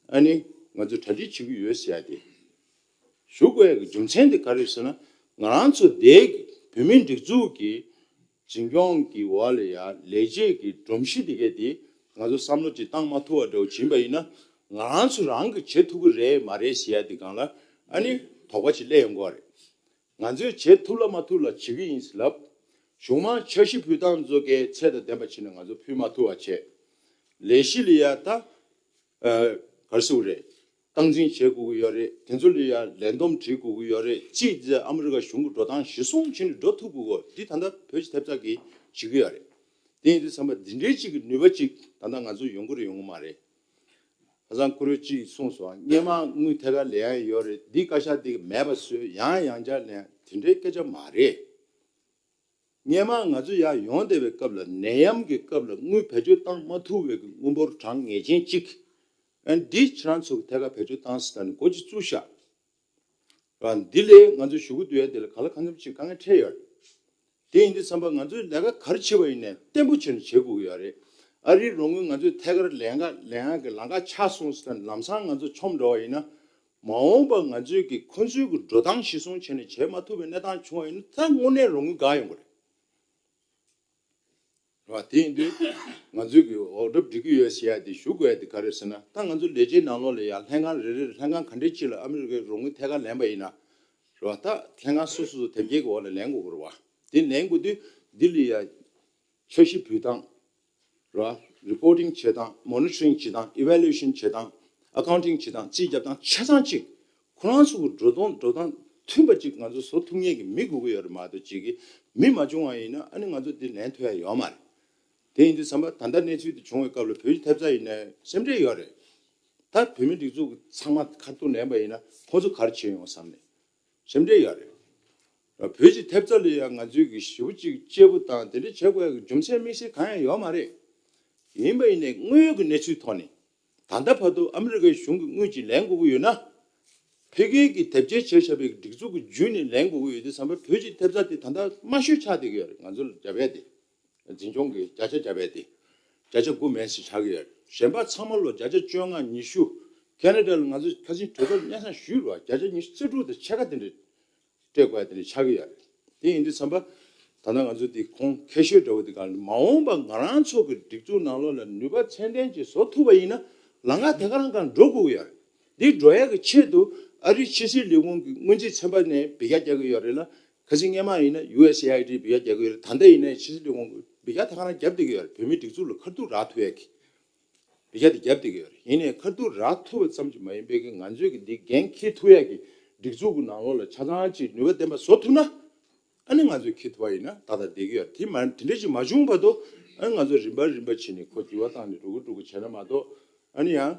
ཨ་ནི་ང་ཚོས་གྲ་སྒྲིག་བྱེད་ཀྱི་ཡོད་ཟེར་ཡ་དེ། ཞུ་དགོས་ཡ་གི་རྒྱུ་མཚན་དེ་ག་རེ་རེད་ཟེར་ན། ང་རང་ཚོ་དེ་གི་བོད་མིའི་སྒྲིག་འཛུགས་ཀྱི་ འཛིན་སྐྱོང་གི་འོག་ལ་ཡ་ལས་བྱེད་ཀྱི་སྒྲོམ་གཞི་དེ་གས་དེ་ང་ཚོ་བསམ་བློ་ཅིག་བཏང་མ་ཐུབ་པ་འདྲ་བོ་བྱིན་པ་ཡིན་ན། ང་རང་ཚོ་རང་གིས་བྱེད་ཐུབ་ཀྱི་རེད་མ་རེད་ཟེར་ཡ་དེ་སྒང་ལ་ཨ་ནི་དོགས་པ་ཅིག་སླེབས་ཡོང་གི་རེད། ང་ཚོས་བྱེད་ཐུབ་ལ་མ་ཐུབ་ལ་བྱེད་ཀྱི་ཡིན་ཟེར་ལབ། གཞུང་མང་འཆར་གཞི་ཕུལ་སྟངས་ཚོ་གས་ཚད་དང་ལྡན་པ་བྱས་ནས་ང་ཚོ་ཕུལ་མ་ཐུབ་པ་བྱས། ལས་གཞི་ལ་ཡ་ད་ཨ་ག་རེ་ཟེར་དགོས་རེད། སྟངས་འཛིན་བྱེད་དགོས་ཀྱི་ཡོད་རེད། དེ་ཚོ་ལ་ཡ་ལས་བསྡོམས་སྒྲིག་དགོས་ཀྱི་ཡོད་རེད། གཅིག་ཨ་མི་རི་ཀ་གཞུང་གི་འགྲོ་སྟངས་གཞིར་བཟུང་བྱས་ནས་འགྲོ་ཐུབ་དགོས་གོ། འདི་ད་ལྟ་བོད་ཀྱི་ཐེབས་རྩ་གིས་བྱེད་ཀྱི་ཡོད་རེད། དེ་ཡིན་དུས་ཙམ་པ་འདི་འདྲའི་གཅིག་གི་ནུས་པ་གཅིག་ད་ལྟ་ང་ཚོ་ཡོང་གི་རེད་ཡོང་གི་མ་རེད། ཁ་སང་བཀུར་འོས་གཅིག་གསུངས་སོང་། སྔོན་མ་དངུལ་ཐད་ཀར་ལེན་ཡ་ཡོད་རེད། འདི་བཀའ་ཤག་འདི་མེད་པ་བཟོས་ཡང་ཡང་བསྐྱར་ལེན་དེ་འདྲའི་སྐད་ཆ་མ་རེད། སྔོན་མ་ང་ཚོ་ཡར་ཡོང་བསྡད་པའི་སྐབས་ལ་ནད་ཡམས་ཀྱི་སྐབས་ལ་དངུལ་བེད་སྤྱོད་བཏང་མ་ཐུབ་པའི་གི་དངུལ་འབོར་གྲངས་ངེས་ཅན་གཅིག་ཨ་འདི་ཁྱེད་རང་ཚོ་གི་ཐད་ཀར་བེད་སྤྱོད་བཏང་ཟེར་ད་ནི་འགོ་ཅིག་བཙུགས་ཤག་ཨ་འདི་ལས་ང་ཚོ་ཞུ་གི་འདུག་ཡ་དེ་ལ་ག་ལ་གང་འཚམ་ཅིག་དཀའ་ངལ་འཕྲད་ཡོད་རེད། དེ་ཡིན་དུས་ཙམ་པ་ང་ཚོས་ལས་ཀ་ག་རེ་བྱེད་པ་ཡིན་ནའི་བརྟན་པོ་བྱས་ནས་བྱེད་དགོས་ཀྱི་ཡོད་རེད། ཨ་རིའི་རོགས་དངུལ་ང་ཚོས་ཐད་ཀར་ལེན་ག་ལེན་ཡག་གི་ལམ་ཁ་ཆགས་སོང་ཟེར་ན་ལམ་སང་ང་ཚོ་མཆོང་འགྲོ་བ་ཡིན་ན། མ་འོངས་པ་ང་ཚོས་ཀྱི་ཁོ་ཚོའི་གི་འགྲོ་སྟངས་གཞིར་བཟུང་བྱས་ནས་བྱེད་མ་ཐུབ་པའི་གནས་སྟངས་བྱུང་བ་ཡིན་ན་ད་དངོས་གནས་རོགས་དངུལ་འགག་ཡོང་གི་རེད། རེད་བ། དེ་ཡིན་དུས་ང་ཚོས་ཀྱི་འོག་གྲབས་སྒྲིག་གི་ཡོད་ཟེར་ཡ་དེ་ཞུ་དགོས་ཡ་དེ་ག་རེ་ཟེར་ན། ད་ང་ཚོ་ལས་བྱེད་ནང་ལོགས་ལ་ཡ་ལྷན་ཁང་རེ་རེ་ལྷན་ཁང་ག་འདྲས་ཅིག་ལ་ཨ་མི་རི་ཀའི་རོགས་དངུལ་ཐད་ཀར་ལེན་པ་ཡིན་ན། རེད་བ། ད་ལྷན་ཁང་སོ་སོ་སོ་དེབ་སྐྱེལ་གྱི་འོག་ལ་ལེན་དགོས་ཀྱི་རེད་བ། དེ་ལེན་དགོས་དུས་འདི་ལ་ཡ་འཆར་གཞི་འབུལ་སྟངས། ར། རི་པོར་ཊིང་བྱེད་སྟངས། མོ་ནི་ཊ་རིང་བྱེད་སྟངས། ཨི་ཝེ་ལུ་ཨེ་ཤན་བྱེད་སྟངས། ཨ་ཀའུན་ཊིང་བྱེད་སྟངས། རྩིས་རྒྱབ་སྟངས་ཆ་ཚང་གཅིག་ཁོ་རང་ཚོ་གི་འགྲོ་སྟངས་འགྲོ་སྟངས་མཐུན་པ་གཅིག་ང་ཚོ་བཟོ་ཐུབ་མཁན་གྱི་མི་དགོས་ཀྱི་ཡོད་རེད་མ་གཏོགས་གཅིག་གི་མི་མ་བྱུང་བ་ཡིན་ན་ཨ་ནི་ང་ཚོ་འདི་ལེན་ཐུབ་ཡ་ཡོད་མ་རེད། དེ་ཡིན་དུས་ཙམ་པ་ད་ལྟ་གནས་ཚུལ་འདི་བྱུང་བའི་སྐབས་ལ་བོད་ཀྱི་ཐེབས་རྩ་ཡིན་ནའི་སེམས་ཁྲལ་ཡོད་རེད། ད་བོད་མི་སྒྲིག་འཛུགས་ཚང་མ་ཁ་ཐུག་ལེན་པ་ཡིན་ན་ཁོ་ཚོ་ག་རེ་བྱེད་ཡོང་བསམ་ནས། སེམས་ཁྲལ་ཡོད་རེད། བོད་ཀྱི་ཐེབས་རྩ་ལ་ཡང་ང་ཚོས་ཀྱི་ཞེ་པོ་ཅིག་གཅེས་པོ་དང་དེ་འདྲ་བྱེད་དགོས་ཡ་གི་རྒྱུ་མཚན་དམིགས་བསལ་གང་ཡང་ཡོད་མ་རེད། ཡིན་པ་ཡིན་ནའི་དངོས་ཡོད་ཀྱི་གནས་ཚུལ་ཐོག་ནས་ད་ལྟ་བར་དུ་ཨ་མི་རི་ཀའི་གཞུང་གི་དངུལ་ཅིག་ལེན་དགོས་ཀྱི་ཡོད་ན། ཕ་གིའི་གི་དེབ་སྐྱེལ་བྱས་བཞག་པའི་སྒྲིག་འཛུགས་ཀྱི་བརྒྱུད་ནས་ལེན་དགོས་ཀྱི་ཡོད་དུས་ཙམ་པ་བོད་ཀྱི་ཐེབས་རྩ་དེ་ད་ལྟ་དམའ་ཤོས་ཆགས་བསྡད་ཀྱི་ཡོད་རེད། ང་ཚོ་ལ་རྒྱབ་ཡ་དེ། འཛིན་སྐྱོང་གི་བརྒྱ་ཆ་རྒྱབ་ཡ་དེ། བརྒྱ་ཆ་དགུ་མན་ཙམ་ཆགས་ཀྱི་ཡོད་རེད། གཞན་པ་ཚང་མ་ལོ་བརྒྱ་ཆ་བཅོ་ལྔ་ཉི་ཤུ། ཁེ་ན་ཌ་ལ་ང་ཚོ་ཁ་སང་གྲོས་ཚོགས་སྙན་སེང་ཞུས་རེད་བ། བརྒྱ་ཆ་ཉི་ཤུ་རྩ་དྲུག་དང་ཕྱེད་ཀ་དེ་འདྲ་སྤྲད་དགོས་ཡ་དེ་འདྲ་ཆགས་ཀྱི་ཡོད་རེད། དེ་ཡིན་དུས་ཙམ་པ། ད་ལྟ་ང་ཚོ་འདི་ཁོང་ཁྱད་ཆོས་འདྲ་བོ་འདི་གང་ལ་མ་འོངས་པ་ང་རང་ཚོ་གི་སྒྲིག་འཛུགས་ནང་ལོགས་ལ་ནུས་པ་ཚད་ལྡན་ཅིག་བཟོ་ཐུབ་པ་ཡིན་ན་ལམ་ཁ་དེ་ག་རང་གང་འགྲོ་དགོས་ཀྱི་ཡོད་རེད། འདི་འགྲོ་ཡ་གི་ཆེད་དུ་ཨ་རིའི་ཕྱི་སྲིད་ལས་ཁུངས་ཀྱི་སྔོན་རྩིས་ཚན་པ་ནས་འབུལ་རྒྱག་རྒྱག་གི་ཡོད་རེད་ལ། ཁ་སང་སྔོན་མ་ཡིན་ན་ཡུ་ཨེས་ཨེ་ཨའི་ཌི་འབུལ་རྒྱག་རྒྱག་གི་ཡོད་རེད། ད་ལྟ་ཡིན་ན་ཕྱི་སྲིད་ལས་ཁུངས་ཀྱི་འབུལ་རྒྱག་དེ་ག་རང་རྒྱབ་བསྡད་ཀྱི་ཡོད་རེད། བོད་མིའི་སྒྲིག་འཛུགས་ལ་ཁ་ཐུག་རག་ཐུབ་ཡ་གི་འབུལ་རྒྱག་དེ་རྒྱབ་བསྡད་ཀྱི་ཡོད་རེད། ཡིན་ནའི་ཁ་ཐུག་རག་ཐུབ་པ་ཙམ་གྱིས་མ་ཡིན་པའི་གི་ང་ཚོས་གི་འདི་འགན་འཁྱེར་ཐུབ་ཡ་གི་སྒྲིག་འཛུགས་ཀྱི་ནང་ལོགས་ལ་ཆ་ཚང་ཅིག་ནུས་པ་ལྡན་པ་བཟོ་ཐུབ་ན། ཨ་ནི་ང་ཚོས་འཁྱེར་ཐུབ་པ་ཡིན་ན་ཏག་ཏག་བསྡད་ཀྱི་ཡོད་རེད། དེ་མ་དེ་འདྲ་ཅིག་མ་བྱུང་བར་དུ་ཨ་ནི་ང་ཚོ་རིམ་པ་རིམ་པ་བྱས་ནས་ཁོ་འགྱུར་བ་བཏང་ནས་འགྲོ་གི་འགྲོ་གི་བྱས་ན་མ་གཏོགས་ཨ་ནི་ཡང་།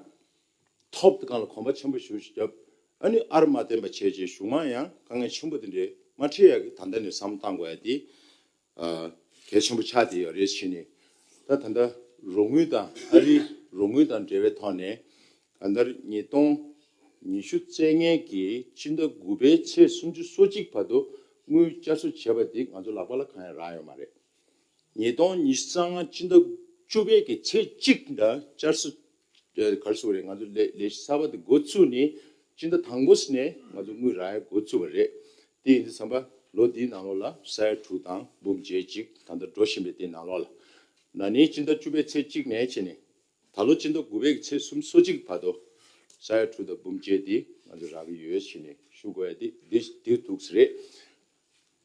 ཐོབ་དེ་གང་ལ་གོམ་པ་ཆེན་པོ་ཞིག་བརྒྱབ། ཨ་ནི་ཨར་མ་བརྟན་པ་བྱས་རྗེས་གཞུང་མང་ཡང་དཀའ་ངལ་ཆེན་པོ་དེ་འདྲས་མ་འཕྲད་ཡག་གི་ད་ལྟ་ནས་བསམ་བློ་བཏང་དགོས་ཡ་དེ་ཨ་གལ་ཆེན་པོ་ཆགས་བསྡད་ཡོད་རེད་བྱས་ནས། ད་ད་ལྟ་རོགས་དངུལ་དང་ཨ་རིའི་རོགས་དངུལ་དང་འབྲེལ་བའི་ཐོག་ནས་གང་ལྟར་ཉིས་སྟོང་ཉི་ཤུ་རྩ་ལྔ་གི་སྤྱི་ཟླ་དགུ་པའི་ཚེས་སུམ་ཅུ་སོ་གཅིག་བར་དུ་དངུལ་བསྐྱར་གསོ་བྱས་པ་དེ་ང་ཚོ་ལག་པ་ལ་གང་ཡང་རག་ཡོད་མ་རེད། ཉིས་སྟོང་ཉི་ཤུ་རྩ་ལྔ་སྤྱི་ཟླ་བཅུ་པའི་གི་ཚེས་གཅིག་ལ་བསྐྱར་གསོ་ག་རེ་ཟེར་དགོས་རེད། ང་ཚོ་ལས་ལས་གཞི་གསར་པ་དེ་འགོ་ཚུགས་ནས་སྤྱི་ཟླ་དང་པོ་ནས་ང་ཚོ་དངུལ་རག་ཡ་འགོ་ཚུགས་པ་རེད། དེ་ཡིན་དུས་ཙམ་པ་ལོ་འདིའི་ནང་ལོགས་ལ་ས་ཡ་དྲུག་དང་འབུམ་བརྒྱད་ཅིག་ད་ལྟ་འགྲོ་བཞིན་པའི་དེའི་ནང་ལོགས་ལ། ན་ནིང་སྤྱི་ཟླ་བཅུ་པའི་ཚེས་གཅིག་ནས་བྱས་ནས་ད་ལོ་སྤྱི་ཟླ་དགུ་པའི་ཚེས་སུམ་ཅུ་སོ་གཅིག་བར་དུ་ས་ཡ་དྲུག་དང་འབུམ་བརྒྱད་དེ་ང་ཚོ་རག་གི་ཡོད་ཟེར་ནས་ཞུ་དགོས་ཡ་དེ་འདི་འདི་འདུག་ཟེར་རེད།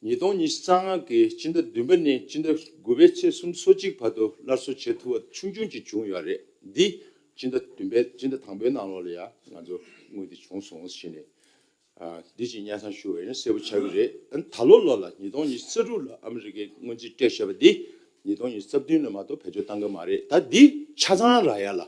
ཉིས་སྟོང་ཉི་ཤུ་རྩ་ལྔ་གི་སྤྱི་ཟླ་བདུན་པ་ནས་སྤྱི་ཟླ་དགུ་པའི་ཚེས་སུམ་ཅུ་སོ་གཅིག་བར་དུ་སླར་གསོ་བྱེད་ཐུབ་པ་ཆུང་ཆུང་ཅིག་བྱུང་ཡོད་རེད། འདི་སྤྱི་ཟླ་བདུན་པའི་སྤྱི་ཟླ་དང་པོའི་ནང་ལོགས་ལ་ཡ་ང་ཚོ་དངུལ་འདི་བྱུང་སོང་ཟེར་ནས་ཨ་འདི་ཅིག་སྙན་སེང་ཞུ་བ་ཡིན་ན་གསལ་པོ་ཆགས་ཀྱི་རེད། ཨ་ནི་ད་ལོ་ལོ་ལ་ཉིས་སྟོང་ཉི་ཤུ་རྩ་དྲུག་ལ་ཨ་མི་རི་ཀའི་སྔོན་རྩིས་སྤྲད་བཞག་པ་འདི་ཉིས་སྟོང་ཉི་ཤུ་རྩ་བདུན་ལ་མ་གཏོགས་བེད་སྤྱོད་བཏང་གི་མ་རེད། ད་འདི་ཆ་ཚང་རག་ཡ་ལ་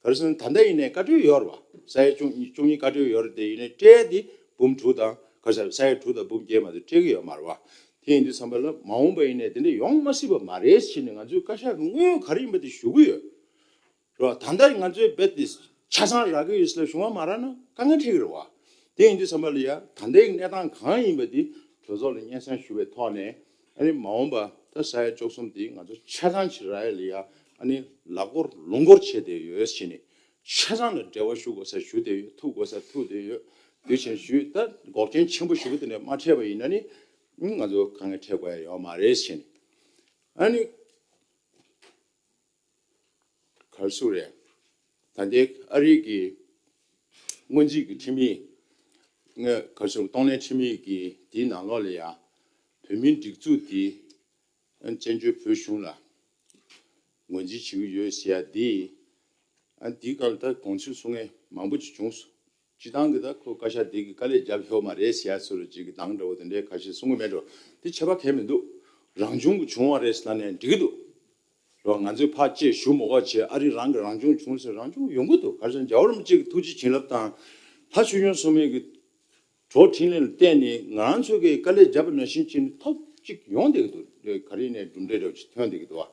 ག་རེ་ཟེར་ན་ད་ལྟ་ཡིན་ནའི་བཀའ་འཁྲོལ་ཡོད་རེད་བ། ས་ཡ་བཅུ་གཉིས་བཅུ་གཉིས་བཀའ་འཁྲོལ་ཡོད་རེད། དེ་ཡིན་ནའི་སྤྲད་དེ་འབུམ་དྲུག་དང་ག་རེ་ཟེར་ས་ཡ་དྲུག་དང་འབུམ་བརྒྱད་མ་གཏོགས་སྤྲད་ཀྱི་ཡོད་མ་རེད་བ། དེ་ཡིན་དུས་ཙམ་པ་ལ་མ་འོངས་པ་ཡིན་ནའི་དེ་འདྲ་ཡོང་མ་སྲིད་པ་མ་རེད་ཟེར་ནས་ང་ཚོས་བཀའ་ཤག་གི་དངོས་ཡོད་ག་རེ་ཡིན་པ་དེ་ཞུ་གི་ཡོད་རེད་བ། ད་ལྟ་ང་ཚོའི་རྦད་དེ་ཆ་ཚང་རག་གི་ཡོད་ཟེར་ལ་གཞུང་མང་མ་རག་ན་དཀའ་ངལ་འཕྲད་ཀྱི་རེད་བ། དེ་ཡིན་དུས་ཙམ་པ་ལ་ཡ་ད་ལྟའི་གནས་སྟངས་གང་ཡིན་པ་དེ་གྲོས་ཚོགས་ལ་སྙན་སེང་ཞུ་བའི་ཐོག་ནས་ཨ་ནི་མ་འོངས་པ་ད་ས་ཡ་བཅུ་གསུམ་དེ་ང་ཚོ་ཆ་ཚང་ཞིག་རག་ཡ་ལ་ཡ་ཨ་ནི་ལག་སྐོར་ལུང་སྐོར་བྱས་བསྡད་ཡོད་ཟེར་ནས་ཆ་ཚང་ལ་འབྲེལ་བ་ཞུ་དགོས་ས་ཞུ་བསྡད་ཡོད། ཐུག་དགོས་ས་ཐུག་བསྡད་ཡོད། དེ་བཞིན་ཞུས་ད་འགོག་རྐྱེན་ཆེན་པོ་ཞེ་པོ་དེ་འདྲ་མ་འཕྲད་པ་ཡིན་ན་ནི་ང་ཚོ་དཀའ་ངལ་འཕྲད་དགོས་ཡ་ཡོད་མ་རེད་ཟེར་ནས། ཨ་ནི་ག་རེ་ཟེར་རེད། ད་ལྟའི་ཨ་རིའི་གི་སྔོན་རྩིས་ཀྱི་ཁྲིམས་ཡིག་ང་ག་རེ་ཟེར་གཏོང་ལེན་ཁྲིམས་ཡིག་གི་དེའི་ནང་ལོགས་ལ་ཡ་བོད་མིའི་སྒྲིག་འཛུགས་དེ་བཙན་བྱོལ་བོད་གཞུང་ལ་ངོས་འཛིན་བྱེད་ཀྱི་ཡོད་ཟེར་ཡ་དེ། ཨ་འདིའི་སྐོར་ལ་ད་དགོངས་ཚུལ་གསུང་མཁན་མང་པོ་ཅིག་བྱུང་སོང་། སྤྱི་བཏང་གི་ད་ཁོ་བཀའ་ཤག་འདི་གི་དཀའ་ལས་བརྒྱབ་ཡོད་མ་རེད་ཟེར་ཡ་སོགས་ཅིག་གི་དང་འདྲ་བོ་དེ་འདྲའི་ཁ་ཤས་གསུང་གི་མེད་འགྲོ། དེ་ཁྱད་པར་གང་ཡང་མི་འདུག་རང་བྱུང་གི་བྱུང་བ་རེད་ཟེར་ན་ནས་འགྲིག་གི་འདུག་རོ། ང་ཚོས་ཕར་ཅེས་ཞུ་མ་དགོས་བྱས་ཨ་རི་རང་གི་རང་བྱུང་བྱུང་ཟེར་རང་བྱུང་ཡོང་གི་འདུག་ག་རེ་ཟེར་ན་རྒྱལ་བ་རིན་པོ་ཆེ་གི་ཐུགས་རྗེ་བྱིན་རླབས་དང་། ལྷ་ཆོས་སྐྱོང་སྲུང་མའི་གི་གྲོགས་འཕྲིན་ལས་ལ་བརྟེན་ནས་ང་རང་ཚོ་གིས་དཀའ་ལས་བརྒྱབ་པ་ནང་བཞིན་བྱས་ནས་ཐོབ་ཅིག་ཡོང་བསྡད་ཀྱི་འདུག་ག་རེ་ཡིན་ནའི་གྲུབ་འབྲས་འདྲ་བོ་ཅིག་ཐོན་བསྡད་ཀྱི་འདུག་བ།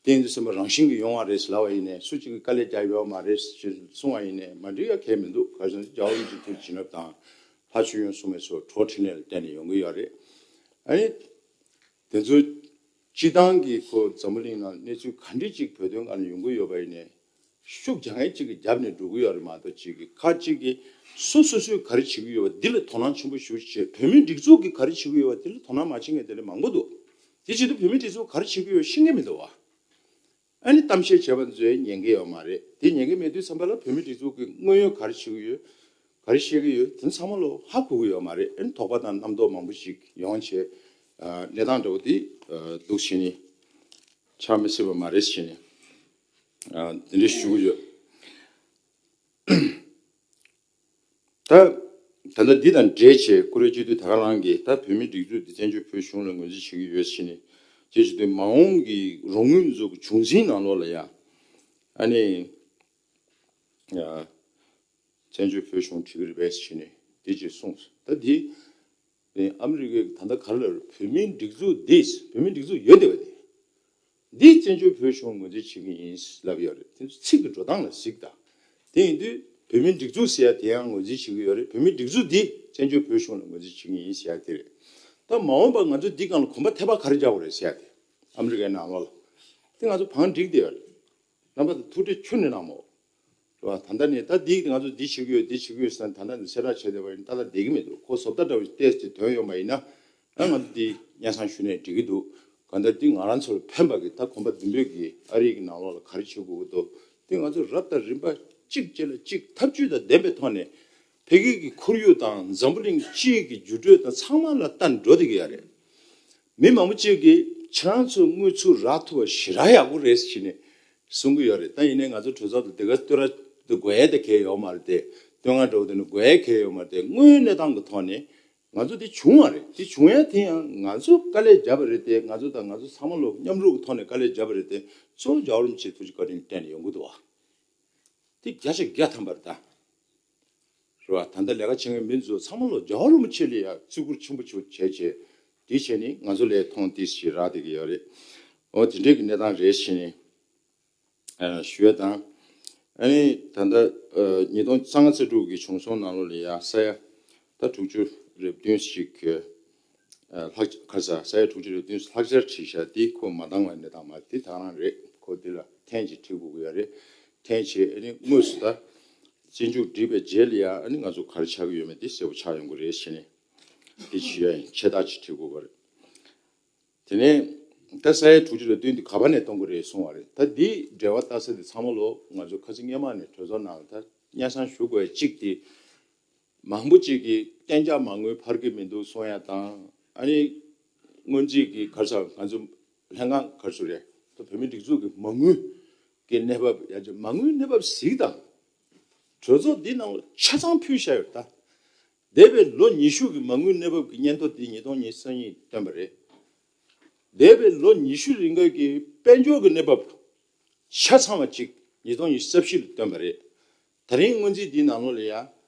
དེ་ཡིན་དུས་ཙམ་པ་རང་བཞིན་གྱིས་ཡོང་བ་རེད་ལབ་པ་ཡིན་ནའི་སུ་གཅིག་གིས་དཀའ་ལས་བརྒྱབ་ཡོད་མ་རེད་ཅེས་གསུང་བ་ཡིན་ནའི་མ་འགྲིག་ཡ་གང་ཡང་མི་འདུག་ག་རེ་ཟེར་ན་རྒྱལ་བ་རིན་པོ་ཆེའི་ཐུགས་རྗེ་བྱིན་རླབས་དང་ལྷ་ཆོས་སྐྱོང་སྲུང་མའི་ཚོ་གྲོགས་འཕྲིན་ལས་ལ་བརྟེན་ནས་ཡོང་གི་ཡོད་རེད། ཨ་ནི། དེ་ཚོ་སྤྱི་བཏང་གི་ཁོ་འཛམ་བུ་གླིང་ནང་གནས་ཚུལ་ག་འདྲ་ཅིག་བོད་དོན་སྒང་ལ་ཡོང་གི་ཡོད་པ་ཡིན་ནའི་ཤུགས་རྒྱག་མཁན་གཅིག་གིས་རྒྱབ་ནས་འགྲོ་གི་ཡོད་རེད་མ་གཏོགས་གཅིག་གིས་ཁ་གཅིག་གིས་སོ་སོ་སོས་ག་རེ་བྱེད་ཀྱི་ཡོད་པ་འདི་ལ་དོ་སྣང་ཆེན་པོ་ཞིག་བྱེད། བོད་མིའི་སྒྲིག་འཛུགས་ཀྱིས་ག་རེ་བྱེད་ཀྱི་ཡོད་པ་འདི་ལ་དོ་སྣང་མ་བྱེད་མཁན་དེ་འདྲ་མང་པོ་འདུག་དེ་བྱེད་དུས་བོད་མིའི་སྒྲིག་འཛུགས་ག་རེ་བྱེད་ཀྱི་ཡོད་ཤེས་མཁན་མི་འདུག་བ། ཨ་ནི་གཏམ་བཤད་བྱས་པ་ཚོས་ཉན་གི་ཡོད་མ་རེད། དེ་ཉན་གི་མེད་དུས་ཙམ་པ་ལ་བོད་མིའི་སྒྲིག་འཛུགས་ཀྱི་དངོས་ཡོད་ག་རེ་བྱེད་ཀྱི་ཡོད། ག་རེ་བཤད་ཀྱི་ཡོད་དེ་ཚང་མ་ལོ་ཧ་གོ་གི་ཡོད་མ་རེད། ཨ་ནི་དོགས་པ་དང་རྣམ་རྟོག་མང་པོ་ཞིག་ཡོང་བྱས། ཨ་གནས་སྟངས་འདྲ་བོ་དེ་ཨ་འདུག་བྱས་ནས་ཆགས་མི་སྲིད་པ་མ་རེད་བྱས་ནས་ཨ་དེ་འདྲ་ཞུ་གི་ཡོད། ད་ད་ལྟ་འདི་དང་འབྲེལ་བྱས་ཀུ་རེ་བྱེད་དུས་ད་ག་རང་གིས་ད་བོད་མིའི་སྒྲིག་འཛུགས་འདི་བཙན་བྱོལ་བོད་གཞུང་ལ་ངོས་འཛིན་བྱེད་ཀྱི་ཡོད་བྱས་ནས་བྱེད་བྱེད་དུས་མ་འོངས་ཀྱི་རོགས་དངུལ་འཛུགས་ཀྱི་བྱུང་འཛིན་ནང་ལོགས་ལ་ཡ་ཨ་ནི་ཡ། བཙན་བྱོལ་བོད་གཞུང་བྲིས་ཀྱི་རེད་པས་ཟེར་ནས་དེ་ཅིག་གསུངས་སོང་། ད་དེ་ཨ་མི་རི་ཀས་ད་ལྟ་ག་རེ་ལབ་རེད། བོད་མིའི་སྒྲིག་འཛུགས་འདི་བོད་མིའི་སྒྲིག་འཛུགས་ཡོད་བསྡད་པ་དེ་འདི་བཙན་བྱོལ་བོད་གཞུང་ངོས་འཛིན་བྱེད་ཀྱི་ཡིན་ལབ་ཡོད་རེད། དེ་ཚོ་ཚིག་གི་འགྲོ་སྟངས་ལ་གཟིགས་དང་། དེ་ཡིན་དུས་བོད་མིའི་སྒྲིག་འཛུགས་ཟེར་ཡ་དེ་ཡང་ངོས་འཛིན་བྱེད་ཀྱི་ཡོད་རེད། བོད་མིའི་སྒྲིག་འཛུགས་འདི་བཙན་བྱོལ་བོད་གཞུང་ལ་ངོས་འཛིན་བྱེད་ཀྱི་ཡིན་ཟེར་ཡ་དེ་རེད། ད་མ་འོངས་པར་ང་ཚོས་འདི་སྒང་ལ་གོམ་པ་ཐེབས་པ་ག་རེ་རྒྱག་དགོས་རེད་ཟེར་ཡ་དེ་ཨ་མི་རི་ཀའི་ནང་ལོགས་ལ་དེ་ང་ཚོ་བང་བསྒྲིགས་བསྡད་ཡོད་རེད། རྣམ་པ་ཚོ་ཐུགས་ཁྲལ་ཁྱོན་ནས་གནང་མོ། རེད་བ། ད་ལྟ་ནས་ད་འདི་ང་ཚོ་འདི་བྱེད་ཀྱི་ཡོད་འདི་བྱེད་ཀྱི་ཡོད་ཟེར་ན་ད་ལྟ་ནས་གསལ་བསྒྲགས་བྱས་བསྡད་པ་ཡིན་ན་ཏག་ཏག་བསྡད་ཀྱི་མི་འདུག་ཁོ་བཟོ་ལྟ་འདྲ་བོ་ཞིག་ཏོག་ཙམ་ཐོན་ཡོང་བ་ཡིན་ན་ད་ང་ཚོ་འདི་སྙན་སེང་ཞུས་ནས་འགྲིག་གི་འདུག་གང་ལྟར་འདི་ང་རང་ཚོ་ལ་ཕན་པ་གི་ད་གོམ་པ་མདུན་སྤོས་ཀྱི་ཨ་རི་གི་ནང་ལོགས་ལ་ག་རེ་བྱེད་དགོས་ཀྱི་འདུག་འདི་ང་ཚོ་རབ་དང་རིམ་པ་གཅིག་བྱས་ལ་གཅིག་ཐབས་ཇུས་དང་ལྡན་པའི་ཐོག་ནས་འཕེལ་རྒྱས་ཀྱི་ཁོར་ཡུག་དང་འཛམ་བུ་གླིང་སྤྱིའི་གི་འགྱུར་འགྲོས་དང་ཚང་མ་ལ་ལྟ་འགྲོ་བསྡད་ཀྱི་ཡོད་རེད། མི་མང་པོ་གཅིག་གིས་ཁྱེད་རང་ཚོ་དངུལ་ཚུར་རག་ཐུབ་པ་ཞེ་དྲག་ཡག་པོ་རེད་ཟེར་ནས་གསུང་གི་ཡོད་རེད། ད་ཡིན་ནའི་ང་ཚོ་གྲོས་ཚོགས་དང་དེ་ག་བསྟོད་ར་དེ་དགོས་ཡས་དེ་གས་ཡོད་མ་རེད་དེ། བསྟོད་བསྔགས་འདྲ་བོ་དེ་ནི་དགོས་ཡས་གས་ཡོད་མ་རེད་དེ། དངོས་ཡོད་གནས་སྟངས་ཀྱི་ཐོག་ནས་ང་ཚོ་དེ་བྱུང་བ་རེད། དེ་བྱུང་ཡས་དེ་ཡང་ང་ཚོ་དཀའ་ལས་བརྒྱབ་པ་རེད་དེ། ང་ཚོ་དང་ང་ཚོ་ཚང་མ་ལོ་མཉམ་རུབ་ཀྱི་ཐོག་ནས་དཀའ་ལས་བརྒྱབ་པ་རེད་དེ། གཙོ་བོ་རྒྱལ་བ་རིན་པོ་ཆེའི་ཐུགས་རྗེ་བཀའ་དྲིན་བརྟེན་ནས་ཡོང་གི་འདུག་བ། དེ་བརྒྱ་ཆ་བརྒྱ་ཐམ་པར་ད། རེད་བ། ད་ལྟ་ལས་ཀ་བྱེད་མཁན་མི་ཚོ་ཚང་མ་ལོ་རྒྱལ་བ་རིན་པོ་ཆེ་ལ་ཡ་བརྩི་བཀུར་ཆེན་པོ་ཆེ་བྱས་བྱས་དེ་བྱས་ནས་ང་ཚོ་ལས་མཐོང་ཏིས་ཞེ་དྲག་བསྡད་ཀྱི་ཡོད་རེད། འོ་དེ་འདྲའི་གི་གནས་སྟངས་རེད་ཟེར་ནས་ཨ་ཞུ་ཡ་དང་། ཨ་ནི་ད་ལྟ་ཨ་ཉིས་སྟོང་རྩ་ལྔ་རྩ་དྲུག་གི་བྱུང་སོང་ནང་ལོགས་ལ་ཡ་ས་ཡ་ད་དྲུག་ཅུ་རེ་བདུན་ཞིག་ཨ་ལྷག་ཁ་ས་ས་ཡ་དྲུག་ཅུ་རེ་བདུན་ལྷག་ཆར་བྲིས་ཤག་དེ་ཁོ་མ་འདང་བའི་གནས་སྟངས་མ་དེ་ད་རང་རེད། ཁོ་དེ་ལ་ཐེངས་གཅིག་བྲིས་དགོས་ཀྱི་ཡོད་རེད། ཐེངས་གཅིག་ཨ་ནི་དངོས་སུ་ད། རྗེས་འཇུག་བསྒྲིགས་པའི་རྗེས་ལ་ཡང་ཨ་ནི་ང་ཚོ་ག་རེ་ཆགས་ཀྱི་ཡོད་མེད་དེ་གསལ་པོ་ཆགས་ཡོང་གི་རེད་ཟེར་ནས་དེ་ཞུ་ཡ་ཡིན། ཆེ་ཐག་ཆེ་བྲིས་དགོས་པ་རེད། དེ་ནས་ད་ས་ཡ་དྲུག་ཅུ་རེ་བདུན་དེ་ག་པ་ནས་གཏོང་གི་རེད་གསུང་བ་རེད། ད་འདི་འབྲེལ་བ་ལྟ་ས་དེ་ཚང་མ་ལོ་ང་ཚོ་ཁ་སང་སྔོན་མ་ནས་གྲོས་ཚོགས་ནང་ལ་ད་སྙན་སེང་ཞུ་དགོས་ཡ་གཅིག་དེ་མང་པོ་གཅིག་གིས་གཏན་འཇགས་མ་དངུལ་འཕར་གྱི་མི་འདུག་གསུང་ཡ་དང་། ཨ་ནི་སྔོན་རྩིས་ཀྱི་ག་རེ་ཟེར་ང་ཚོ་ལྷན་ཁང་ག་རེ་ཟེར་རེད། ད་བོད་མི་སྒྲིག་འཛུགས་ཀྱི་མ་དངུལ་གྱི་གནས་བབ་ཡ་ཅིག་མ་དངུལ་གནས་བབ་གཟིགས་དང་། གྲོས་ཚོགས་འདི་ནང་ལ་ཆ་ཚང་ཕུལ་བཞག་ཡོད་ད། འདས་པའི་ལོ་ཉི་ཤུ་གི་མ་དངུལ་གནས་བབ་ཀྱི་སྙན་ཐོ་འདི་ཉིས་སྟོང་ཉི་ཤུ་རྩ་གཉིས་བཏོན་པ་རེད། འདས་པའི་ལོ་ཉི་ཤུ་རིང་ག་གི་དཔལ་འབྱོར་གྱི་གནས་བབ་ཆ་ཚང་བ་གཅིག་ཉིས་སྟོང་ཉི་ཤུ་རྩ་བཞི་ལ་བཏོན་པ་རེད། ད་རིང་སྔོན་རྩིས་འདིའི་ནང་ལོགས་ལ་ཡ།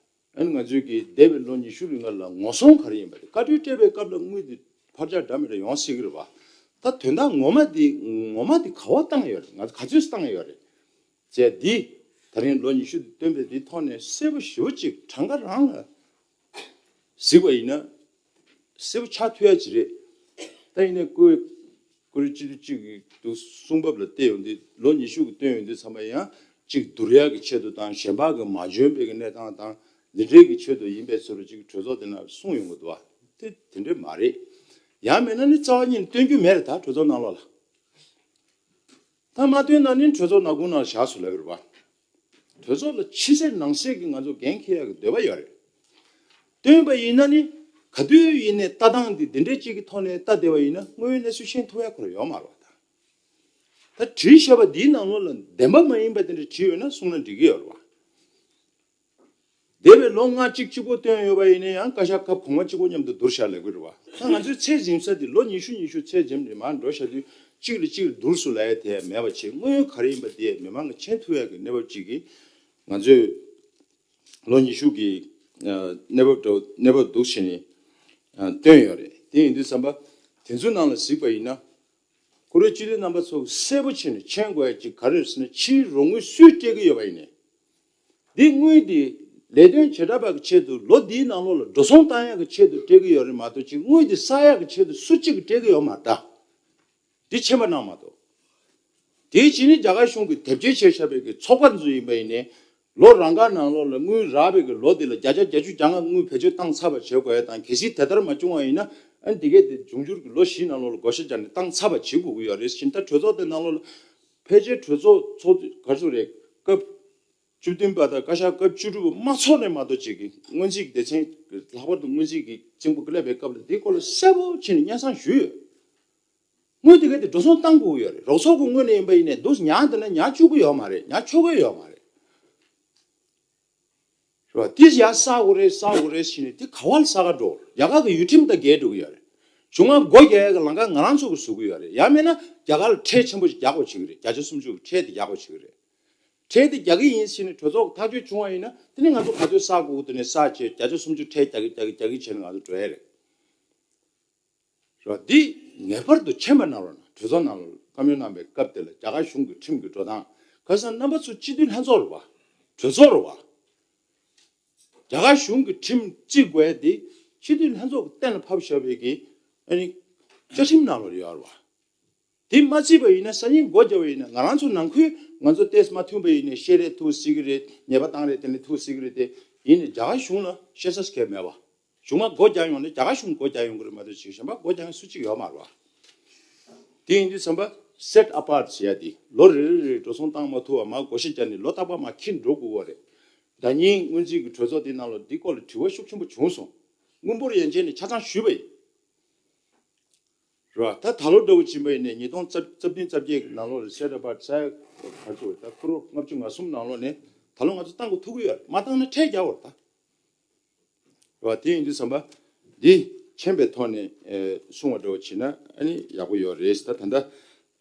ཨ་ནི་ང་ཚོས་ཀྱི་འདས་པའི་ལོ་ཉི་ཤུ་རིང་ག་ལ་ངོ་སྲུང་ག་རེ་ཡིན་པ་རེད། བཀའ་འཁྲོལ་སྤྲད་པའི་སྐབས་ལ་དངུལ་འདི་འཕར་ཆག་འདྲ་མི་འདྲ་ཡོང་སྲིད་ཀྱི་རེད་བ། ད་དོན་དག་ངོ་མ་འདི་ངོ་མ་འདི་ག་བ་བཏང་ཡོད་རེད། ང་ཚོ་ག་ཚོད་བཏང་ཡོད་རེད། ཅེས་འདི་ད་རིང་ལོ་ཉི་ཤུ་འདི་བཏོན་པའི་འདི་ཐོག་ནས་གསལ་པོ་ཞེ་པོ་ཅིག་གྲངས་ཀ་རང་ལ་གཟིགས་པ་ཡིན་ན་གསལ་པོ་ཆགས་ཐུབ་ཡ་ཅིག་རེད། ད་ཡིན་ནའི་ཀུ་ཀུ་རེ་སྤྱི་འཐུས་གཅིག་གི་འདུག་གསུང་བབ་ལ་བལྟས་ཡོང་དུས་ལོ་ཉི་ཤུ་གི་བཏོན་ཡོང་དུས་ཚང་མ་ཡང་གཅིག་བསྡུར་ཡ་གི་ཆེད་དུ་དང་གཞན་པ་གི་མ་འཇོན་པའི་གི་གནས་སྟངས་དང་འདི་འདྲའི་གི་ཆེད་དུ་ཡིན་པའི་ཟེར་བ་ཅིག་གྲོས་ཚོགས་དེ་ན་གསུངས་ཡོང་གི་འདུག་བ། དེ་དེ་འདྲས་མ་རེད། ཡང་མིན་ན་ནི་རྩ་བ་ཉིད་ནས་བཏོན་རྒྱུ་མེད་རེད། ད་གྲོས་ཚོགས་ནང་ལོགས་ལ། ད་མ་བཏོན་ན་ནི་གྲོས་ཚོགས་ནག་ཁུང་ནང་བཞག་སུ་ལབ་རེད་བ། གྲོས་ཚོགས་ལ་ཕྱི་གསལ་ནང་གསལ་གྱི་ང་ཚོ་འགན་འཁྱེར་ཡག་གི་འདོད་པ་ཡོད་རེད། བཏོན་པ་ཡིན་ན་ནི་ག་དུས་ཡིན་ནའི་ལྟ་སྟངས་འདི་འདི་འདྲས་གཅིག་གི་ཐོག་ནས་ལྟ་བསྡད་པ་ཡིན་ན་དངོས་ཡོད་གནས་ཚུལ་ཤེས་ཐུབ་ཡག་ཁོ་རང་ཡོད་མ་རེད་བ། ད་ད་བྲིས་བཞག་པ་འདིའི་ནང་ལོགས་ལ་བདེན་པ་མ་ཡིན་པ་དེ་འདྲ་བྲིས་ཡོད་ན་གསུངས་ན་འགྲིག་གི་ཡོད་རེད་བ། འདས་པའི་ལོ་ལྔ་གཅིག་གཅིག་པོ་བཏོན་ཡོད་པ་ཡིན་ན་ཡང་བཀའ་ཤག་སྐབས་གོང་མ་གཅིག་པོ་མཉམ་དུ་བསྡུར་བཞག་ལབ་ཀྱི་རེད་བ། ད་ང་ཚོའི་ཚད་འཛིན་ས་དེ་ལོ་ཉི་ཤུ་ཉི་ཤུ་ཚད་འཛིན་རེད། མར་འགྲོ་བཞག་དུས་གཅིག་ལ་གཅིག་བསྡུར་སུ་ལབ་ཡ་དེ་མེད་པ་བྱས། དངོས་ཡོད་ག་རེ་ཡིན་པ་དེ་མི་མང་གིས་མཁྱེན་ཐུབ་ཡ་གི་གནས་བབ་ཅིག་གིས་ང་ཚོས་ལོ་ཉི་ཤུ་གི་ཨ་གནས་བབ་འདྲ་བོ་གནས་བབ་འདུག་བྱས་ནས་ཨ་བཏོན་ཡོད་རེད། དེ་ཡིན་དུས་ཙམ་པ་དེ་ཚོའི་ནང་ལ་གཟིགས་པ་ཡིན་ན། བཀུར་འོས་སྤྱི་འཐུས་རྣམ་པ་ཚོ་གསལ་པོ་བྱས་ནས་མཁྱེན་དགོས་ཡ་ཅིག་ག་རེ་རེད་ཟེར་ན། ཕྱིའི་རོགས་དངུལ་སུས་སྤྲད་ཀྱི་ཡོད་པ་ཡིན་ནའི། འདི་དངུལ་འདི་ལས་དོན་བྱེ་བྲག་པ་གི་ཆེད་དུ་ལོ་འདིའི་ནང་ལོགས་ལ་འགྲོ་སོང་བཏང་ཡག་གི་ཆེད་དུ་སྤྲད་ཀྱི་ཡོད་རེད་མ་གཏོགས་ཅིག་དངུལ་འདི་བསགས་ཡག་གི་ཆེད་དུ་སུ་གཅིག་གིས་སྤྲད་ཀྱི་ཡོད་མ་རེད་ད། འདི་མཁྱེན་པ་གནང་མ་གཏོགས། དེའི་རྗེས་ནི་རྒྱ་གར་གཞུང་གིས་དེབ་སྐྱེལ་བྱས་བཞག་པའི་གི་ཚོགས་པ་ཚོ་ཡིན་པ་ཡིན་ནའི། ལོ་རང་ག་ནང་ལོགས་ལ་དངུལ་རག་པའི་གི་ལོ་དེ་ལ་བརྒྱ་ཆ་བརྒྱད་ཅུ་གྱ་ལྔ་དངུལ་བེད་སྤྱོད་བཏང་ཚར་བ་བྱེད་དགོས་ཡ་དང་། གལ་སྲིད་དེ་ལྟར་མ་བྱུང་བ་ཡིན་ན་ཨ་ནི་དེ་གས་དེ་འབྱུང་འགྱུར་གྱི་ལོ་བཞིའི་ནང་ལོགས་ལ་བགོ་བཤའ་བརྒྱབ་ནས་བཏང་ཚར་བ་བྱེད་དགོས་ཀྱི་ཡོད་རེད་ཟེར། ད་གྲོས་ཚོགས་དེ་ནང་ལོགས་ལ་ཕལ་ཆེར་གྲོས་ཚོགས་ཚོགས་དུས་ག་ཚོད་རེད། སྐབས་བཅུ་བདུན་པ་དང་བཀའ་ཤག་སྐབས་བཅུ་དྲུག་པ་མ་ཚོགས་ནས་མ་གཏོགས་ཅིག་གི་སྔོན་རྩིས་ཀྱི་སྡེ་ཚན། ལྷག་པར་དུ་སྔོན་རྩིས་ཀྱི་གཅིག་པུ་སླེབས་པའི་སྐབས་ལ་འདིའི་སྐོར་ལ་གསལ་པོ་བྱས་ནས་སྙན་སེང་ཞུས་ཡོད། དངུལ་དེ་ག་དེ་འགྲོ་སོང་བཏང་དགོས་ཀྱི་ཡོད་རེད། རོགས་ཚོགས་ཀྱི་དངུལ་ནས་ཡིན་པ་ཡིན་ནའི་འདུག་ཉར་འདི་ན་ཉར་བཅུག་གི་ཡོད་མ་རེད། ཉར་ཆོག་གི་ཡོད་མ་རེད། རེད་བ། དེ་ཡར་བསགས་དགོས་རེད། བསགས་དགོས་རེད་ཟེར་ནས་དེ་ག་བ་ལ་བསགས་ག་འགྲོ། རྒྱ་གར་གྱི་ཡུལ་ཁྲིམས་དང་འགལ་འགྲོ་གི་ཡོད་རེད། གཞུང་ལ་སྒོ་རྒྱག་ཡག་གི་ལམ་ཁ་ང་རང་ཚོ་གིས་བཟོ་གི་ཡོད་རེད། ཡང་མིན་ན་རྒྱ་གར་ལ་ཁྲལ་ཆེན་པོ་ཞིག་རྒྱག་དགོས་བྱེད་ཀྱི་རེད། བརྒྱ་ཆ་སུམ་ཅུ་གི་ཁྲལ་དེ་རྒྱག་དགོས་བྱེད་ཀྱི་རེད། ཁྲལ་དེ་རྒྱག་གི་ཡིན་ཟེར་ནས་གྲོས་ཚོགས་ཐག་གཅོད་བྱུང་བ་ཡིན་ན་དེ་ནི་ང་ཚོ་ག་ཚོད་བསགས་དགོས་དེ་ནས་བསགས་བྱས། བརྒྱ་ཆ་སུམ་ཅུ་ཁྲལ་རྒྱག་གི་རྒྱག་གི་རྒྱག་གི་བྱས་ནས་ང་ཚོ་འགྲོ་ཡ་རེད། རེད་བ། འདི་ངེས་པར་དུ་མཁྱེན་པ་གནང་རོགས་གནང་། གྲོས་ཚོགས་ནང་ལ་བཀའ་མོལ་གནང་བའི་སྐབས་དེ་ལ་རྒྱ་གར་གཞུང་གི་ཁྲིམས་ཀྱི་འགྲོ་སྟངས། ཁ་སང་རྣམ་པ་ཚོ་སྤྱི་འཐུས་ལྷན་ཚོགས་རེད་བ། གྲོས་ཚོགས་རེད་བ། རྒྱ་གར་གཞུང་གི་ཁྲིམས་བརྩི་དགོས་ཡ་དེ་སྤྱི་འཐུས་ལྷན་ཚོགས་ཀྱིས་གཏན་ལ་ཕབ་བཞག་པའི་གི་ཨ་ནི་བཅའ་ཁྲིམས་ནང་ལ་ཡོད་རེད་བ། དེ་མ་བརྩིས་པ་ཡིན་ན། སང་ཉིན་སྒོ་བརྒྱབ་པ་ཡིན་ན་ང་རང་ཚོ་ནང་ཁུལ་ང་ཚོ་ཏོག་ཙམ་མ་མཐུན་པ་ཡིན་ནའི་བཤད་རེས་ཐུག་སྲིད་ཀྱི་རེད། ཉེས་པ་བཏང་རེས་དེ་ནས་ཐུག་སྲིད་ཀྱི་རེད་དེ། ཡིན་ནའི་རྒྱ་གར་གཞུང་ལ་བཤད་ས་གང་ཡང་མེད་པ། གཞུང་མ་སྒོ་རྒྱག་ཡོང་ནས་རྒྱ་གར་གཞུང་སྒོ་རྒྱག་ཡོང་གི་རེད་མ་གཏོགས་ཅིག་གཞན་པ་སྒོ་རྒྱག་མཁན་སུ་གཅིག་ཡོད་མ་རེད་བ། དེ་ཡིན་དུས་ཙམ་པ་set apart ཟེར་ཡ་དེ་ལོ་རེ་རེ་རེ་འགྲོ་སོང་བཏང་མ་ཐུབ་པ་མར་བགོ་བཤའ་བརྒྱབ་ནས་ལོ་རྟག་པར་མར་འཁྱེར་འགྲོ་དགོས་པ་རེད། ཟླ་ཉིན་སྔོན་རྩིས་ཀྱི་གྲོས་ཚོགས་དེའི་ནང་ལ་འདི་སྐོར་ལ་དྲི་བ་ཤུགས་ཆེན་པོ་བྱུང་སོང་། དངུལ་འབོར་ཡན་ཆད་ནས་ཆ་ཚང་ཞུས་པ་ཡིན། རེད་བ། ད་ད་ལོ་འདྲ་བོ་ཕྱིན་པ་ཡིན་ནའི་ཉིས་སྟོང་རྩ་བདུན་རྩ་བརྒྱད་ཀྱི་ནང་ལོགས་ལ་set apart ཟེར་ག་ཚོད་ད་ཁོ་རང་ལྔ་བཅུ་ང་གསུམ་ནང་ལོགས་ནས་ད་ལོ་ང་ཚོ་བཏང་དགོས་ཐུག་གི་ཡོད་རེད། མ་བཏང་ན་ཁྲལ་རྒྱག་དགོས་རེད་ད། རེད་བ། དེ་ཡིན་དུས་ཙམ་པ་འདི་མཁྱེན་པའི་ཐོག་ནས་ཨེ་གསུང་བ་འདྲ་བོ་བྱས་ན་ཨ་ནི་ཡག་པོ་ཡོད་རེད། ད་ད་ལྟ་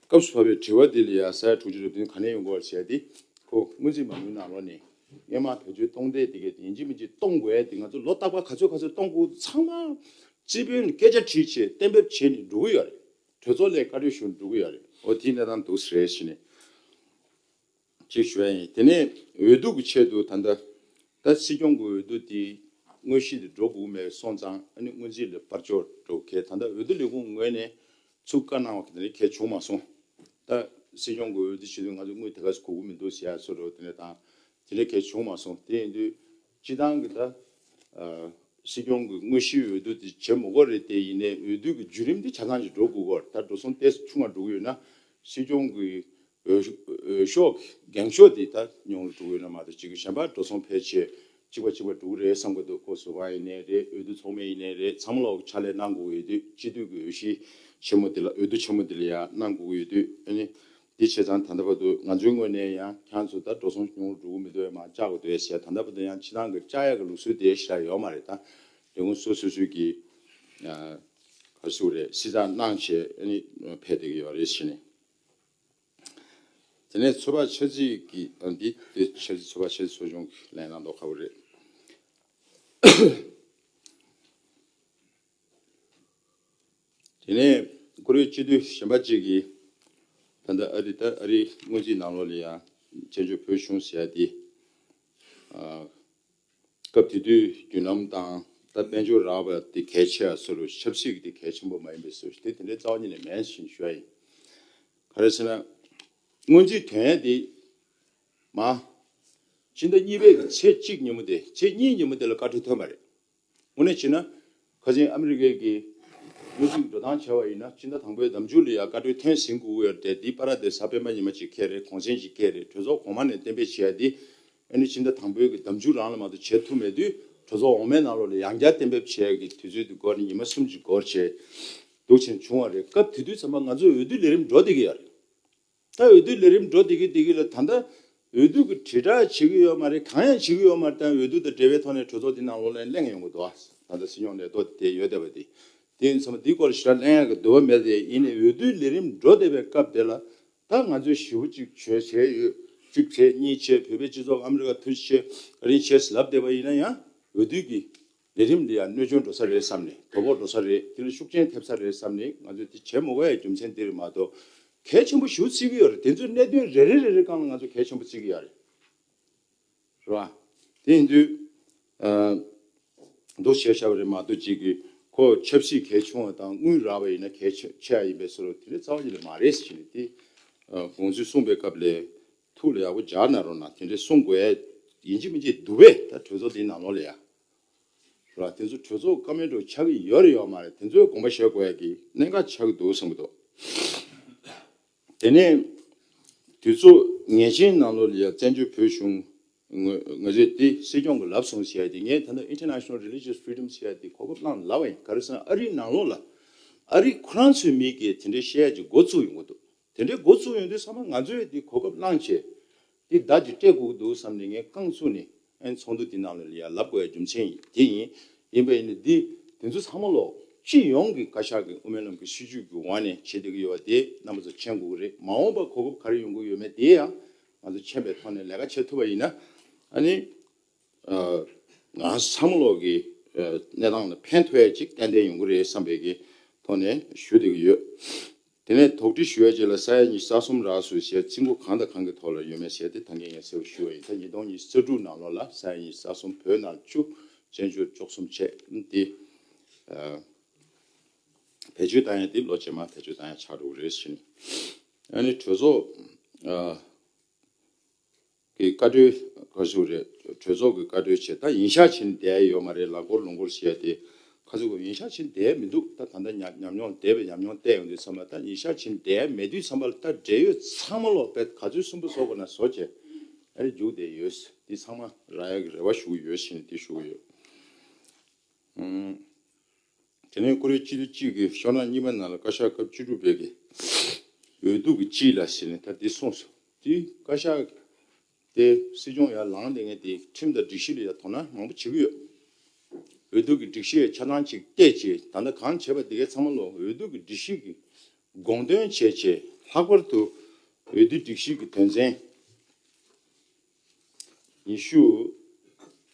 སྐབས་སུ་བབས་པའི་དྲི་བ་འདི་ལ་ཡ་ས་ཡ་དྲུག་ཅུ་རེ་བདུན་ག་ནས་ཡོང་དགོས་བྱས་ཏེ། ཁོ་སྔོན་རྩིས་མ་དངུལ་ནང་ལོགས་ནས་སྔོན་མ་བེད་སྤྱོད་གཏོང་འདོད་དེ་གས་དེ་ཡིན་གཅིག་མིན་གཅིག་གཏོང་དགོས་ཡ་དེ། ང་ཚོ་ལོ་རྟག་པར་ག་ཚོད་ག་ཚོད་གཏོང་དགོས་ཚང་མ་རྩིས་དཔོན་སྐད་ཆ་དྲིས་བྱས་གཏན་འབེབས་བྱས་ནས་འགྲོ་གི་ཡོད་རེད། གྲོས་ཚོགས་ལ་བཀའ་འཁྲོལ་ཞུ་ནས་འགྲོ་གི་ཡོད་རེད། འོ་དེའི་གནས་སྟངས་འདུག་ཟེར་བྱས་ནས། ཅིག་ཞུ་ཡ་ཡིན། དེ་ནས་འོས་བསྡུ་གི་ཆེད་དུ་ད་ལྟ་ད་སྲིད་སྐྱོང་གི་འོས་བསྡུ་དེ་དངོས་གཞི་དེ་འགྲོ་དགོས་མེད་སོང་ཙང་ཨ་ནི་སྔོན་རྩིས་ལ་པར་སྐྱོར་འགྲོ་གལ། ད་ལྟ་འོས་བསྡུ་ལས་ཁུངས་ངོས་ནས་ཚུར་བཀའ་གནང་བ་དེ་འདྲ་གལ་བྱུང་མ་སོང་། ད་སྲིད་སྐྱོང་གི་འོས་བསྡུ་བྱེད་དུས་ང་ཚོ་དངུལ་དེ་ག་ཚོད་དགོས་ཀྱི་མི་འདུག་ཟེར་ཡ་བཟོ་འདྲ་དེ་འདྲ་དང་། དེ་འདྲ་གལ་བྱུང་མ་སོང་། དེ་ཡིན་དུས་སྤྱི་བཏང་གི་ད་སྲིད་སྐྱོང་གི་དངོས་གཞིའི་འོས་བསྡུ་དེ་བྱེད་མི་དགོས་རེད། དེ་ཡིན་ནའི་འོས་བསྡུ་གི་བརྒྱུད་རིམ་དེ་ཆ་ཚང་ཞིག་འགྲོ་དགོས་ཀྱི་ཡོད་རེད། ད་འགྲོ་སོང་ཏོག་ཙམ་ཆུང་བ་འགྲོ་གི་ཡོད་ན་སྲིད་སྐྱོང་གི་འོས་འོས་ཤོག་འགེངས་ཤོག་དེ་ད་ཉུང་རུ་འགྲོ་གི་ཡོད་ན་མ་གཏོགས་ཅིག་གཞན་པ་འགྲོ་སོང་ཕལ་ཆེར་གཅིག་པ་གཅིག་པ་འགྲོ་གི་རེད་བསམ་གྱི་འདུག་ཁོ་ཟུར་པ་ཡིན་ནའི་རེད། འོས་བསྡུ་ཚོགས་མི་ཡིན་ནའི་རེད། ཚང་མ་ལ་ཕྱག་ལས་གནང་དགོས་ཀྱི་ཡོད་དུས། སྤྱི་འཐུས་ཀྱི་འོས་གཞི་ཆེན་མོ་དེ་ལ། འོས་བསྡུ་ཆེན་མོ་དེ་ལ་ཡ་གནང་དགོས་ཀྱི་ཡོད་དུས། ཨ་ནི་དེ་བྱས་ཙང་ད་ལྟ་བར་དུ་ང་ཚོའི་ངོས་ནས་ཡང་ཁྱེད་ཚོ་ད་འགྲོ་སོང་ཉུང་རུ་འགྲོ་གི་མི་འདུག་ཡ་མར་བཅག་དགོས་འདུག་ཡ་ཟེར། ད་ལྟ་བར་དུ་ཡང་སྤྱི་བཏང་གི་བཅག་ཡ་གི་ལུགས་སྲོལ་དེ་ཞེ་དྲག་ཡོད་མ་རེད། ད་ལས་ཁུངས་སོ་སོ་སོ་གི་ཨ་ག་རེ་ཟེར་དགོས་རེད། སྲིད་ཚགས་གནང་བྱས་ཨ་ནི་ཕེབས་བསྡད་ཀྱི་ཡོད་རེད་ཟེར་ནས། དེ་ནས་ཚོད་དཔག་འཆར་རྩིས་ཀྱི་ཨ་འདི་དེ་འཆར་རྩིས། ཚོད་དཔག་འཆར་རྩིས་ཚོགས་ཆུང་གིས་ལན་གནང་མདོག་ཁ་པོ་རེད། དེ་ནས་བཀུར་འོས་སྤྱི་འཐུས་གཞན་པ་གཅིག་གིས་ད་ལྟ་ཨ་རི་ད་ཨ་རིའི་སྔོན་རྩིས་ནང་ལོགས་ལ་ཡང་བཙན་བྱོལ་བོད་གཞུང་ཟེར་ཡ་དེ་ཨ་སྐབས་དེ་དུས་བརྒྱུད་ལམ་དང་ད་དཔལ་འབྱོར་རག་པ་དེ་གལ་ཆེ་བ་བཟོ་འདྲ། ཆབ་སྲིད་ཀྱི་དེ་གལ་ཆེན་པོ་མ་ཡིན་པའི་བཟོ་འདྲ་དེ་དེ་འདྲའི་རྩ་བ་ཉིད་ནས་མེད་ཟེར་ཞུ་ཡ་ཡིན། ག་རེ་ཟེར་ན། སྔོན་རྩིས་དོན་ཡ་དེ་མ་སྤྱི་ཟླ་གཉིས་པའི་གི་ཚེས་གཅིག་ཉིན་མོ་དེ། ཚེས་གཉིས་ཉིན་མོ་དེ་ལ་བཀའ་འཁྲོལ་ཐོན་པ་རེད། དངོས་གནས་བྱས་ན་ཁ་སང་ཨ་མི་རི་ཀའི་གི་ དངོས་གཞིའི་འགྲོ་སྟངས་བྱས་པ་ཡིན་ན་ཕྱི་ཟླ་དང་པོའི་ཟླ་མཇུག་ལ་ཡང་བཀའ་འཁྲོལ་ཐོན་ཟིན་དགོས་ཀྱི་ཡོད་རེད་དེ། འདི་པ་ར་དེ་གཟའ་སྤེན་པ་ཉི་མ་གཅིག་འཁེལ་རེད། གུང་སེང་གཅིག་འཁེལ་རེད། གྲོས་ཚོགས་གོང་མ་ནས་གཏན་འབེབས་བྱས་ཏེ། ཨ་ནི་ཕྱི་ཟླ་དང་པོའི་གི་ཟླ་མཇུག་རང་ལ་མ་གཏོགས་བྱེད་ཐུབ་མེད་དུས། གྲོས་ཚོགས་འོག་མའི་ནང་ལོགས་ལ་ཡང་བསྐྱར་གཏན་འབེབས་བྱས་ཀྱི་དུས་ཚོད་དེ་འགོར་ནས་ཉི་མ་གསུམ་གཅིག་འགོར་བྱས་འདུག་ཕྱིན་བྱུང་བ་རེད། སྐབས་དེ་དུས་ཙམ་པ་ང་ཚོ་འོས་བསྡུ་ལས་རིམ་འགྲོ་བསྡད་ཀྱི་ཡོད་རེད། ད་འོས་བསྡུ་ལས་རིམ་འགྲོ་བསྡད་ཀྱི་བསྡད་ཀྱི་ལ། ད་ལྟ་འོས་བསྡུ་གི་དྲིལ་བསྒྲགས་བྱེད་ཀྱི་ཡོད་མ་རེད། གང་ཡང་བྱེད་ཀྱི་ཡོད་མ་རེད། ད་འོས་བསྡུ་དང་འབྲེལ་བའི་ཐོག་ནས་གྲོས་ཚོགས་འདི་ནང་ལོགས་ལ་གླེང་ཡོང་གི་འདུག་ད་ལྟ་སྲིད་སྐྱོང་ལས་ཐོག་དེ་ཡོད་བསྡད་པ་དེ། དེ་ཡིན་ཙང་འདིའི་སྐོར་ཞེ་དྲག་གླེང་ཡག་གི་འདུན་པ་མེད་དེ། ཡིན་ནའི་འོས་བསྡུའི་ལས་རིམ་འགྲོ་བསྡད་པའི་སྐབས་དེ་ལ། ད་ང་ཚོས་ཞེ་པོ་ཅིག་བྱས་བྱས་ཡོད། གཅིག་བྱས་གཉིས་བྱས། བོད་པའི་སྤྱི་ཚོགས་ཨ་མི་རི་ཀ་ཐུགས་རྗེ་ཆེ། ཨ་རིང་ཆེ་ལབ་བསྡད་པ་ཡིན་ན་ཡང་། འོས་བསྡུ་གི་ལས་རིམ་འདི་ཡང་གནོད་སྐྱོན་འགྲོ་ས་རེད་བསམ་ནས། དོ་ཕོག་འགྲོ་ས་རེད། དེ་ལ་ཤུགས་རྐྱེན་ཐེབས་ས་རེད་བསམ་ནས། ང་ཚོས་དེ་བྱེད་མ་དགོས་ཡའི་རྒྱུ་མཚན་འདི་རེད་མ་གཏོགས། གལ་ཆེན་པོ་ཞེ་པོ་བརྩི་གི་ཡོད་རེད། དེ་ཚོའི་གནད་དོན་རེ་རེ་རེ་རེ་སྒང་ལ་ང་ཚོ་གལ་ཆེན་པོ་བརྩི་གི་ཡོད་རེད། རེད་བ། དེ་ཡིན་དུས། ཨ། འདུག་བྱས་བཞག་པ་རེད་མ་གཏོགས། གཅིག་གིས་ཁོ་ཆབ་སྲིད་གལ་ཆུང་བ་དང་དངུལ་རག་པ་ཡིན་ན་གལ་ཆེ་ཆེ་བ་ཡིན་པའི་བཟོ་འདྲ་དེ་འདྲའི་རྩ་བ་ཉིད་ནས་མ་རེད་ཟེར་ནས། དེ་ཨ་དགོངས་ཚུལ་གསུངས་པའི་སྐབས་ལ་ཐུགས་ལ་ཡག་པོ་འཇགས་གནང་རོགས་གནང་། དེ་འདྲའི་གསུང་དགོས་ཡ་ཡིན་གཅིག་མིན་གཅིག་འདུག་པས། ད་གྲོས་ཚོགས་འདིའི་ནང་ལོགས་ལ་ཡ། ར་དེ་ཚོ་གྲོས་ཚོགས་བཀའ་མོལ་འདྲ་ཆགས་ཀྱི་ཡོད་རེད་ཡོད་མ་རེད། དེ་ཚོའི་དགོངས་པ་བཞེས་དགོས་ཡ་གི་གནད་འགག་ཆགས་ཀྱི་འདུག་བསམ་གྱི་འདུག་དེ་ནས་དུས་ཚོད་ངེས་ཅན་ནང་ལོགས་ལ་ཡ་བཙན་བྱོལ་བོད་གཞུང་ང་ང་ཚོས་དེ་སྲིད་སྐྱོང་གིས་ལབ་སོང་ཟེར་ཡ་དེ། ངས་ད་ལྟ་International Religious Freedom ཟེར་ཡ་དེ་གོ་སྐབས་བླངས་ལབ་པ་ཡིན། ག་རེ་ཟེར་ན། ཨ་རིའི་ནང་ལོགས་ལ་ཨ་རི་ཁོ་རང་ཚོའི་མི་གིས་དེ་འདྲའི་བཤད་ཡ་ཅིག་འགོ་བཙུགས་ཡོང་གི་འདུག་དེ་འདྲའི་འགོ་བཙུགས་ཡོང་དུས་ཙམ་པ་ང་ཚོས་དེ་གོ་སྐབས་བླངས་བྱས། དེ་བརྡ་ཅིག་སྤྲད་དགོས་ཀྱི་འདུག་བསམ་ནས་ངས་རྐང་བཙུགས་ནས། ཨ་ནི་ཚོགས་འདུ་འདི་ནང་ལ་ཡར་ལབ་དགོས་ཡ་རྒྱུ་མཚན་ཡིན། དེ་ཡིན། ཡིན་པ་ཡིན་ན་འདི་དེ་ཚོ་ཚང་མ་ལོག་སྤྱི་ཡོངས་ཀྱི་བཀའ་ཤག་གི་དབུ་མའི་ལམ་གྱི་སྲིད་བྱུས་ཀྱི་འོག་ནས་བྱེད་བསྡད་ཀྱི་ཡོད་པ་དེ་རྣམ་པ་ཚོ་མཁྱེན་དགོས་ཀྱི་རེད། མ་འོངས་པར་གོ་སྐབས་ག་རེ་ཡོང་གི་ཡོད་མེད་དེ་ཡང་ང་ཚོ་མཁྱེན་པའི་ཐོག་ནས་ལས་ཀ་བྱེད་ཐུབ་པ་ཡིན་ན། ཨ་ནི་ཨ་ང་ཚང་མ་ལོག་གི་ཨ་གནས་སྟངས་ལ་ཕན་ཐོགས་ཡ་ཅིག་ཏན་ཏན་ཡོང་གི་རེད་བསམ་པའི་གི་ཐོག་ནས་ཞུ་བསྡད་ཀྱི་ཡོད། དེ་ནས་དོགས་འདྲི་ཞུ་ཡ་ཅིག་ལ། ས་ཡ་ཉི་ཤུ་རྩ་གསུམ་རག་སོང་ཟེར་ཚིག་ངོ་གང་དང་གང་གི་ཐོག་ལ་ཡོད་མེད་ཟེར་དེ་ད་གིན་ངས་གསལ་པོ་ཞུས་པ་ཡིན། ད་ཉིས་སྟོང་ཉི་ཤུ་རྩ་དྲུག་ནང་ལོགས་ལ་ས་ཡ་ཉི་ཤུ་རྩ་གསུམ་བོད་ནང་བཅུ། བཙན་བྱོལ་བཅུ་གསུམ་བྱས་དེ། ཨ་བེད་སྤྱོད་བཏང་ཡ་དེ་ལོ་རྗེས་མ་བེད་སྤྱོད་བཏང་ཡ་ཆགས་འགྲོ་གི་རེད་ཟེར་ནས། ཨ་ནི་གྲོས་ཚོགས་ཨ་གི་བཀའ་འཁྲོལ་ག་ཞུ་རེད། གྲོས་ཚོགས་ཀྱི་བཀའ་འཁྲོལ་བྱས། ད་ཡིན་ཤག་བྱས་ནས་བསྡད་ཡོད་མ་རེད། ལ་འཁོར་ལུང་འཁོར་བྱས་ཏེ་ཁ་ཚུགས་ཡིན་ཤག་བྱས་ནས་བསྡད་མི་འདུག་ད་ད་ལྟ་ཉམས་ཉམས་མྱོང་བསྡད་པའི་ཉམས་མྱོང་བལྟས་ཡོང་དུས་ཙམ་པ། ད་ཡིན་ཤག་བྱས་ནས་བསྡད་མེད་དུས་ཙམ་པ་ལ། ད་འབྲེལ་ཡོད་ཚང་མ་ལོག་དཔེ་ག་ཚོད་གསོན་པོ་བཟོ་དགོས་ན་བཟོ་བྱས། ཨ་རེ་རྒྱུགས་བསྡད་ཡོད། འདི་ཚང་མ་རག་ཡག་གི་རེ་བ་ཞུ་གི་ཡོད་ཟེར་ནས་དེ་ཞུ་གི་ཡོད། ཨང་། དེ་ནས་ཀུ་རེ་སྤྱི་འཐུས་གཅིག་གིས་ཤོག་ནང་གཉིས་པ་ནང་ལ་བཀའ་ཤག་སྐབས་བཅུ་དྲུག་པའི་གི་འོས་བསྡུ་གི་སྤྱི་ལ་ཟེར་ནས་ད་འདི་གསུངས་སོང་། དེ་བཀའ་ཤག་དེ་སྲིད་སྐྱོང་ཡར་ལངས་བསྡད་མཁན་དེ་ཁྲིམས་དང་སྒྲིག་གཞི་ལ་ཡང་དོ་སྣང་མང་པོ་བྱེད་ཀྱི་ཡོད། འོས་བསྡུ་གི་སྒྲིག་གཞི་ཡང་ཆ་ཚང་ཅིག་བལྟས་བྱས། ད་ལྟ་གང་བྱས་པ་དེ་གའི་ཚང་མ་ལོ་འོས་བསྡུ་གི་སྒྲིག་གཞི་གི་དགོངས་དོན་བྱས་བྱས། ལྷག་པར་དུ་འོས་བསྡུ་སྒྲིག་གཞི་གི་དོན་ཚན་ཉི་ཤུ་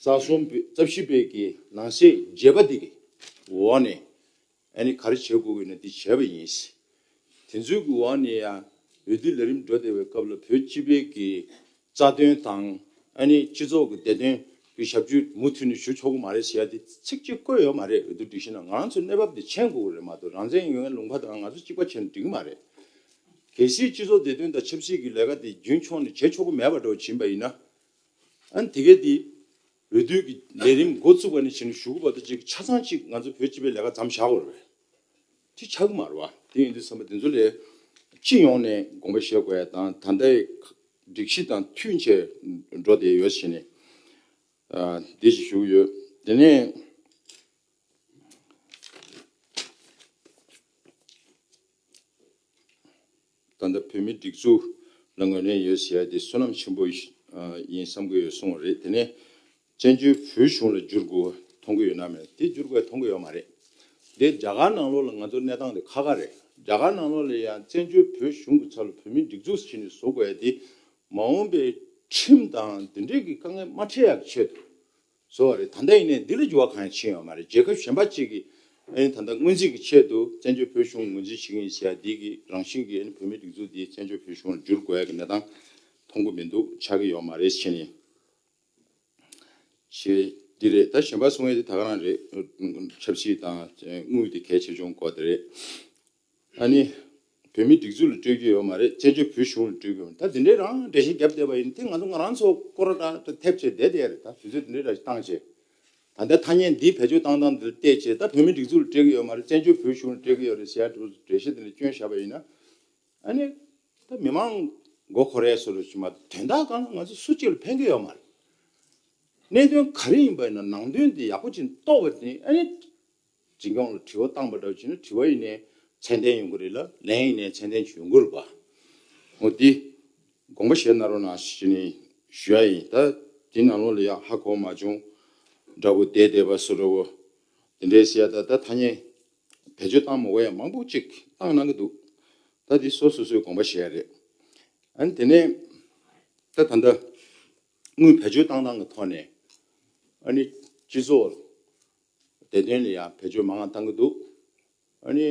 རྩ་གསུམ་པའི་རྩ་བཞི་པའི་གི་ནང་གསེས་བརྒྱད་པ་དེ་གི་འོག་ནས། ཨ་ནི་ག་རེ་བྱེད་དགོས་ཀྱི་ན་དེ་བྱས་པ་ཡིན། དེ་ཚོའི་གི་འོག་ནས་ཡང་འོས་བསྡུ་ལས་རིམ་འགྲོ་བསྡད་པའི་སྐབས་ལ་བོད་སྤྱི་པའི་གི་རྩ་དོན་དང་། ཨ་ནི་སྤྱི་ཚོགས་ཀྱི་བདེ་དོན་གྱི་ཞབས་ཞུ་མུ་མཐུད་ནས་ཞུ་ཆོག་གི་མ་རེད་ཟེར་ཡ་དེ་ཚིག་གཅིག་བཀོད་ཡོད་མ་རེད། འོས་བསྡུ་སྒྲིག་གཞི་ནང་། ང་རང་ཚོའི་གནས་བབ་དེ་མཁྱེན་དགོས་ཀྱི་རེད་མ་གཏོགས། རང་བཙན་ཡོད་མཁན་ལུང་པ་དང་ང་ཚོ་གཅིག་པ་བྱས་ན་འགྲིག་གི་མ་རེད། གལ་སྲིད་སྤྱི་ཚོགས་བདེ་དོན་དང་ཆབ་སྲིད་ཀྱི་ལས་ཀ་དེ་རྒྱུན་འཁྱོངས་ནས་བྱེད་ཆོག་གི་མེད་པ་འདྲ་བོ་ཕྱིན་པ་ཡིན་ན། ཨ་ནི་དེ་གས་དེ་འོས་བསྡུ་གི་ལས་རིམ་འགོ་བཙུགས་པ་ནས་བྱས་ནས་གཞུག་གུ་བར་དུ་ཅིག་ཆ་ཚང་ཅིག་ང་ཚོ་བོད་སྤྱི་པའི་ལས་ཀ་མཚམས་བཞག་དགོས་རེད་པས། དེ་ཆགས་ཀྱི་མ་རེད་པ། དེ་ཡིན་དུས་ཙམ་པ་དེ་ཚོ་ལ་སྤྱི་ཡོངས་ནས་དགོངས་པ་བཞེས་དགོས་ཡ་དང་། ད་ལྟའི་སྒྲིག་གཞི་དང་མཐུན་བྱས་འགྲོ་བསྡད་ཡོད་ཟེར་ནས། ཨ། འདི་ཞིག་ཞུ་གི་ཡོད། དེ་ནས། ད་ལྟ་བོད་མིའི་སྒྲིག་འཛུགས་ལ་ངོས་ལེན་ཡོད་ཟེར་ཡ་དེ་བསོད་ནམས་ཆེན་པོ་ཡིན་བསམ་གྱི་ཡོད་གསུངས་པ་རེད། དེ་ནས་བཙན་བྱོལ་བོད་གཞུང་ལ་བསྒྱུར་དགོས་མཐོང་གི་ཡོད་ན་མེད། དེ་བསྒྱུར་དགོས་མཐོང་གི་ཡོད་མ་རེད། དེ་རྒྱ་གར་ནང་ལོགས་ལ་ང་ཚོ་གནས་སྟངས་དེ་ཁག་ཁག་རེད། རྒྱ་གར་ནང་ལོགས་ལ་ཡང་བཙན་བྱོལ་བོད་གཞུང་གི་ཚབ་ལ་བོད་མིའི་སྒྲིག་འཛུགས་ཟེར་ནས་བཟོ་དགོས་ཡ་དེ། མ་འོངས་པའི་ཁྲིམས་དང་དེ་འདྲའི་གི་དཀའ་ངལ་མ་འཕྲད་ཡག་གི་ཆེད་དུ་བཟོ་བ་རེད། ད་ལྟ་ཡིན་ནའི་འདི་ལ་འགྱུར་བ་གང་ཡང་ཕྱིན་ཡོད་མ་རེད། རྒྱལ་ཁབ་གཞན་པ་གཅིག་གིས་ཨ་ནི་ད་ལྟ་སྔོན་རྩིས་ཀྱི་ཆེད་དུ་བཙན་བྱོལ་བོད་གཞུང་ངོས་འཛིན་བྱེད་ཀྱི་ཡིན་ཟེར་ཡ་འདི་གི་རང་བཞིན་གྱིས་ཨ་ནི་བོད་མིའི་སྒྲིག་འཛུགས་འདི་བཙན་བྱོལ་བོད་གཞུང་ལ་བསྒྱུར་དགོས་ཡ་གི་གནས་སྟངས་མཐོང་གི་མི་འདུག་ཆགས་ཀྱི་ཡོད་མ་རེད་ཟེར་ནས། ཞེས་འདི་རེད། ད་གཞན་པ་གསུང་ཡ་དེ་ད་ག་རང་རེད། ཆབ་སྲིད་དང་དངུལ་དེ་གལ་ཆེ་ཆུང་སྐོར་དེ་རེད། ཨ་ནི། བོད་མིའི་སྒྲིག་འཛུགས་ལ་སྤྲོད་རྒྱུ་ཡོད་མ་རེད། བཙན་བྱོལ་བོད་གཞུང་ལ་སྤྲོད་རྒྱུ་ཡོད་མ་རེད། ད་དེ་འདྲའི་རང་འགྲེལ་བཤད་བརྒྱབ་བསྡད་པ་ཡིན་དེ་ང་ཚོ་ང་རང་ཚོ་སྐོར་ར་ད་ཐེབས་བྱས་བསྡད་བསྡད་རེད། ད་དུས་ཚོད་དེ་འདྲའི་ར་ཞིག་བཏང་བྱས། ད་ ད་ལྟ་ཐ་སྙད་འདི་བེད་སྤྱོད་བཏང་སྟངས་འདི་ལ་བལྟས་བྱས། ད་བོད་མི་སྒྲིག་འཛུགས་ལ་སྤྲད་ཀྱི་ཡོད་མ་རེད། བཙན་བྱོལ་བོད་གཞུང་ལ་སྤྲད་ཀྱི་ཡོད་རེད་ཟེར་ཡ་འགྲེལ་བཤད་དེ་འདྲ་བསྐྱོན་བཞག་པ་ཡིན་ན། ཨ་ནི་ད་མི་མང་མགོ་འཁོར་ཡ་བཟོ་འདྲ་ཞིག་མ་གཏོགས། དོན་དག་སྒང་ལ་ང་ཚོ་སུ་གཅིག་ལ་ཕན་གྱི་ཡོད་མ་རེད། གནད་དོན་ག་རེ་ཡིན་པ་ཡིན་ན་ནང་དོན་འདི་ཡག་པོ་ཅིག་རྟོགས་པ་དེ། ཨ་ནི་འཛིན་སྐྱོང་ལ་དྲི་བ་བཏང་པ་འདྲ་བྱས་ན་དྲི་བ་ཡིན་ནའི་ཚད་ལྡན་ཡོང་གི་རེད་ལ། ལན་ཡིན་ནའི་ཚད་ལྡན་ཅིག་ཡོང་གི་རེད་པ། འོ་འདི་དགོངས་པ་བཞེས་གནང་རོགས་གནང་ཞེས་ནས་ཞུ་ཡ་ཡིན། ད་འདི་ནང་ལོགས་ལ་ཡང་ཧ་གོ་མ་བྱུང་འདྲ་བོ་བསྡད་བསྡད་པ་བཟོ་འདྲ་བོ་དེ་འདྲའི་ཟེར་ཡ། ད་ད་ཐ་སྙད་བེད་སྤྱོད་བཏང་མ་དགོས་ཡ་མང་པོ་ཅིག་བཏང་གནང་གི་འདུག་ད་འདི་སོ་སོ་སོའི་དགོངས་པ་བཞེས་ཡ་རེད། ཨ་ནི་དེ་ནས་ད་ད་ལྟ་དངུལ་བེད་སྤྱོད་བཏང་སྟངས་ཀྱི་ཐོག་ནས། ཨ་ནི་སྤྱི་ཚོགས་བདེ་དོན་ལ་ཡང་བེད་སྤྱོད་མང་བ་བཏང་གི་འདུག་ཨ་ནི་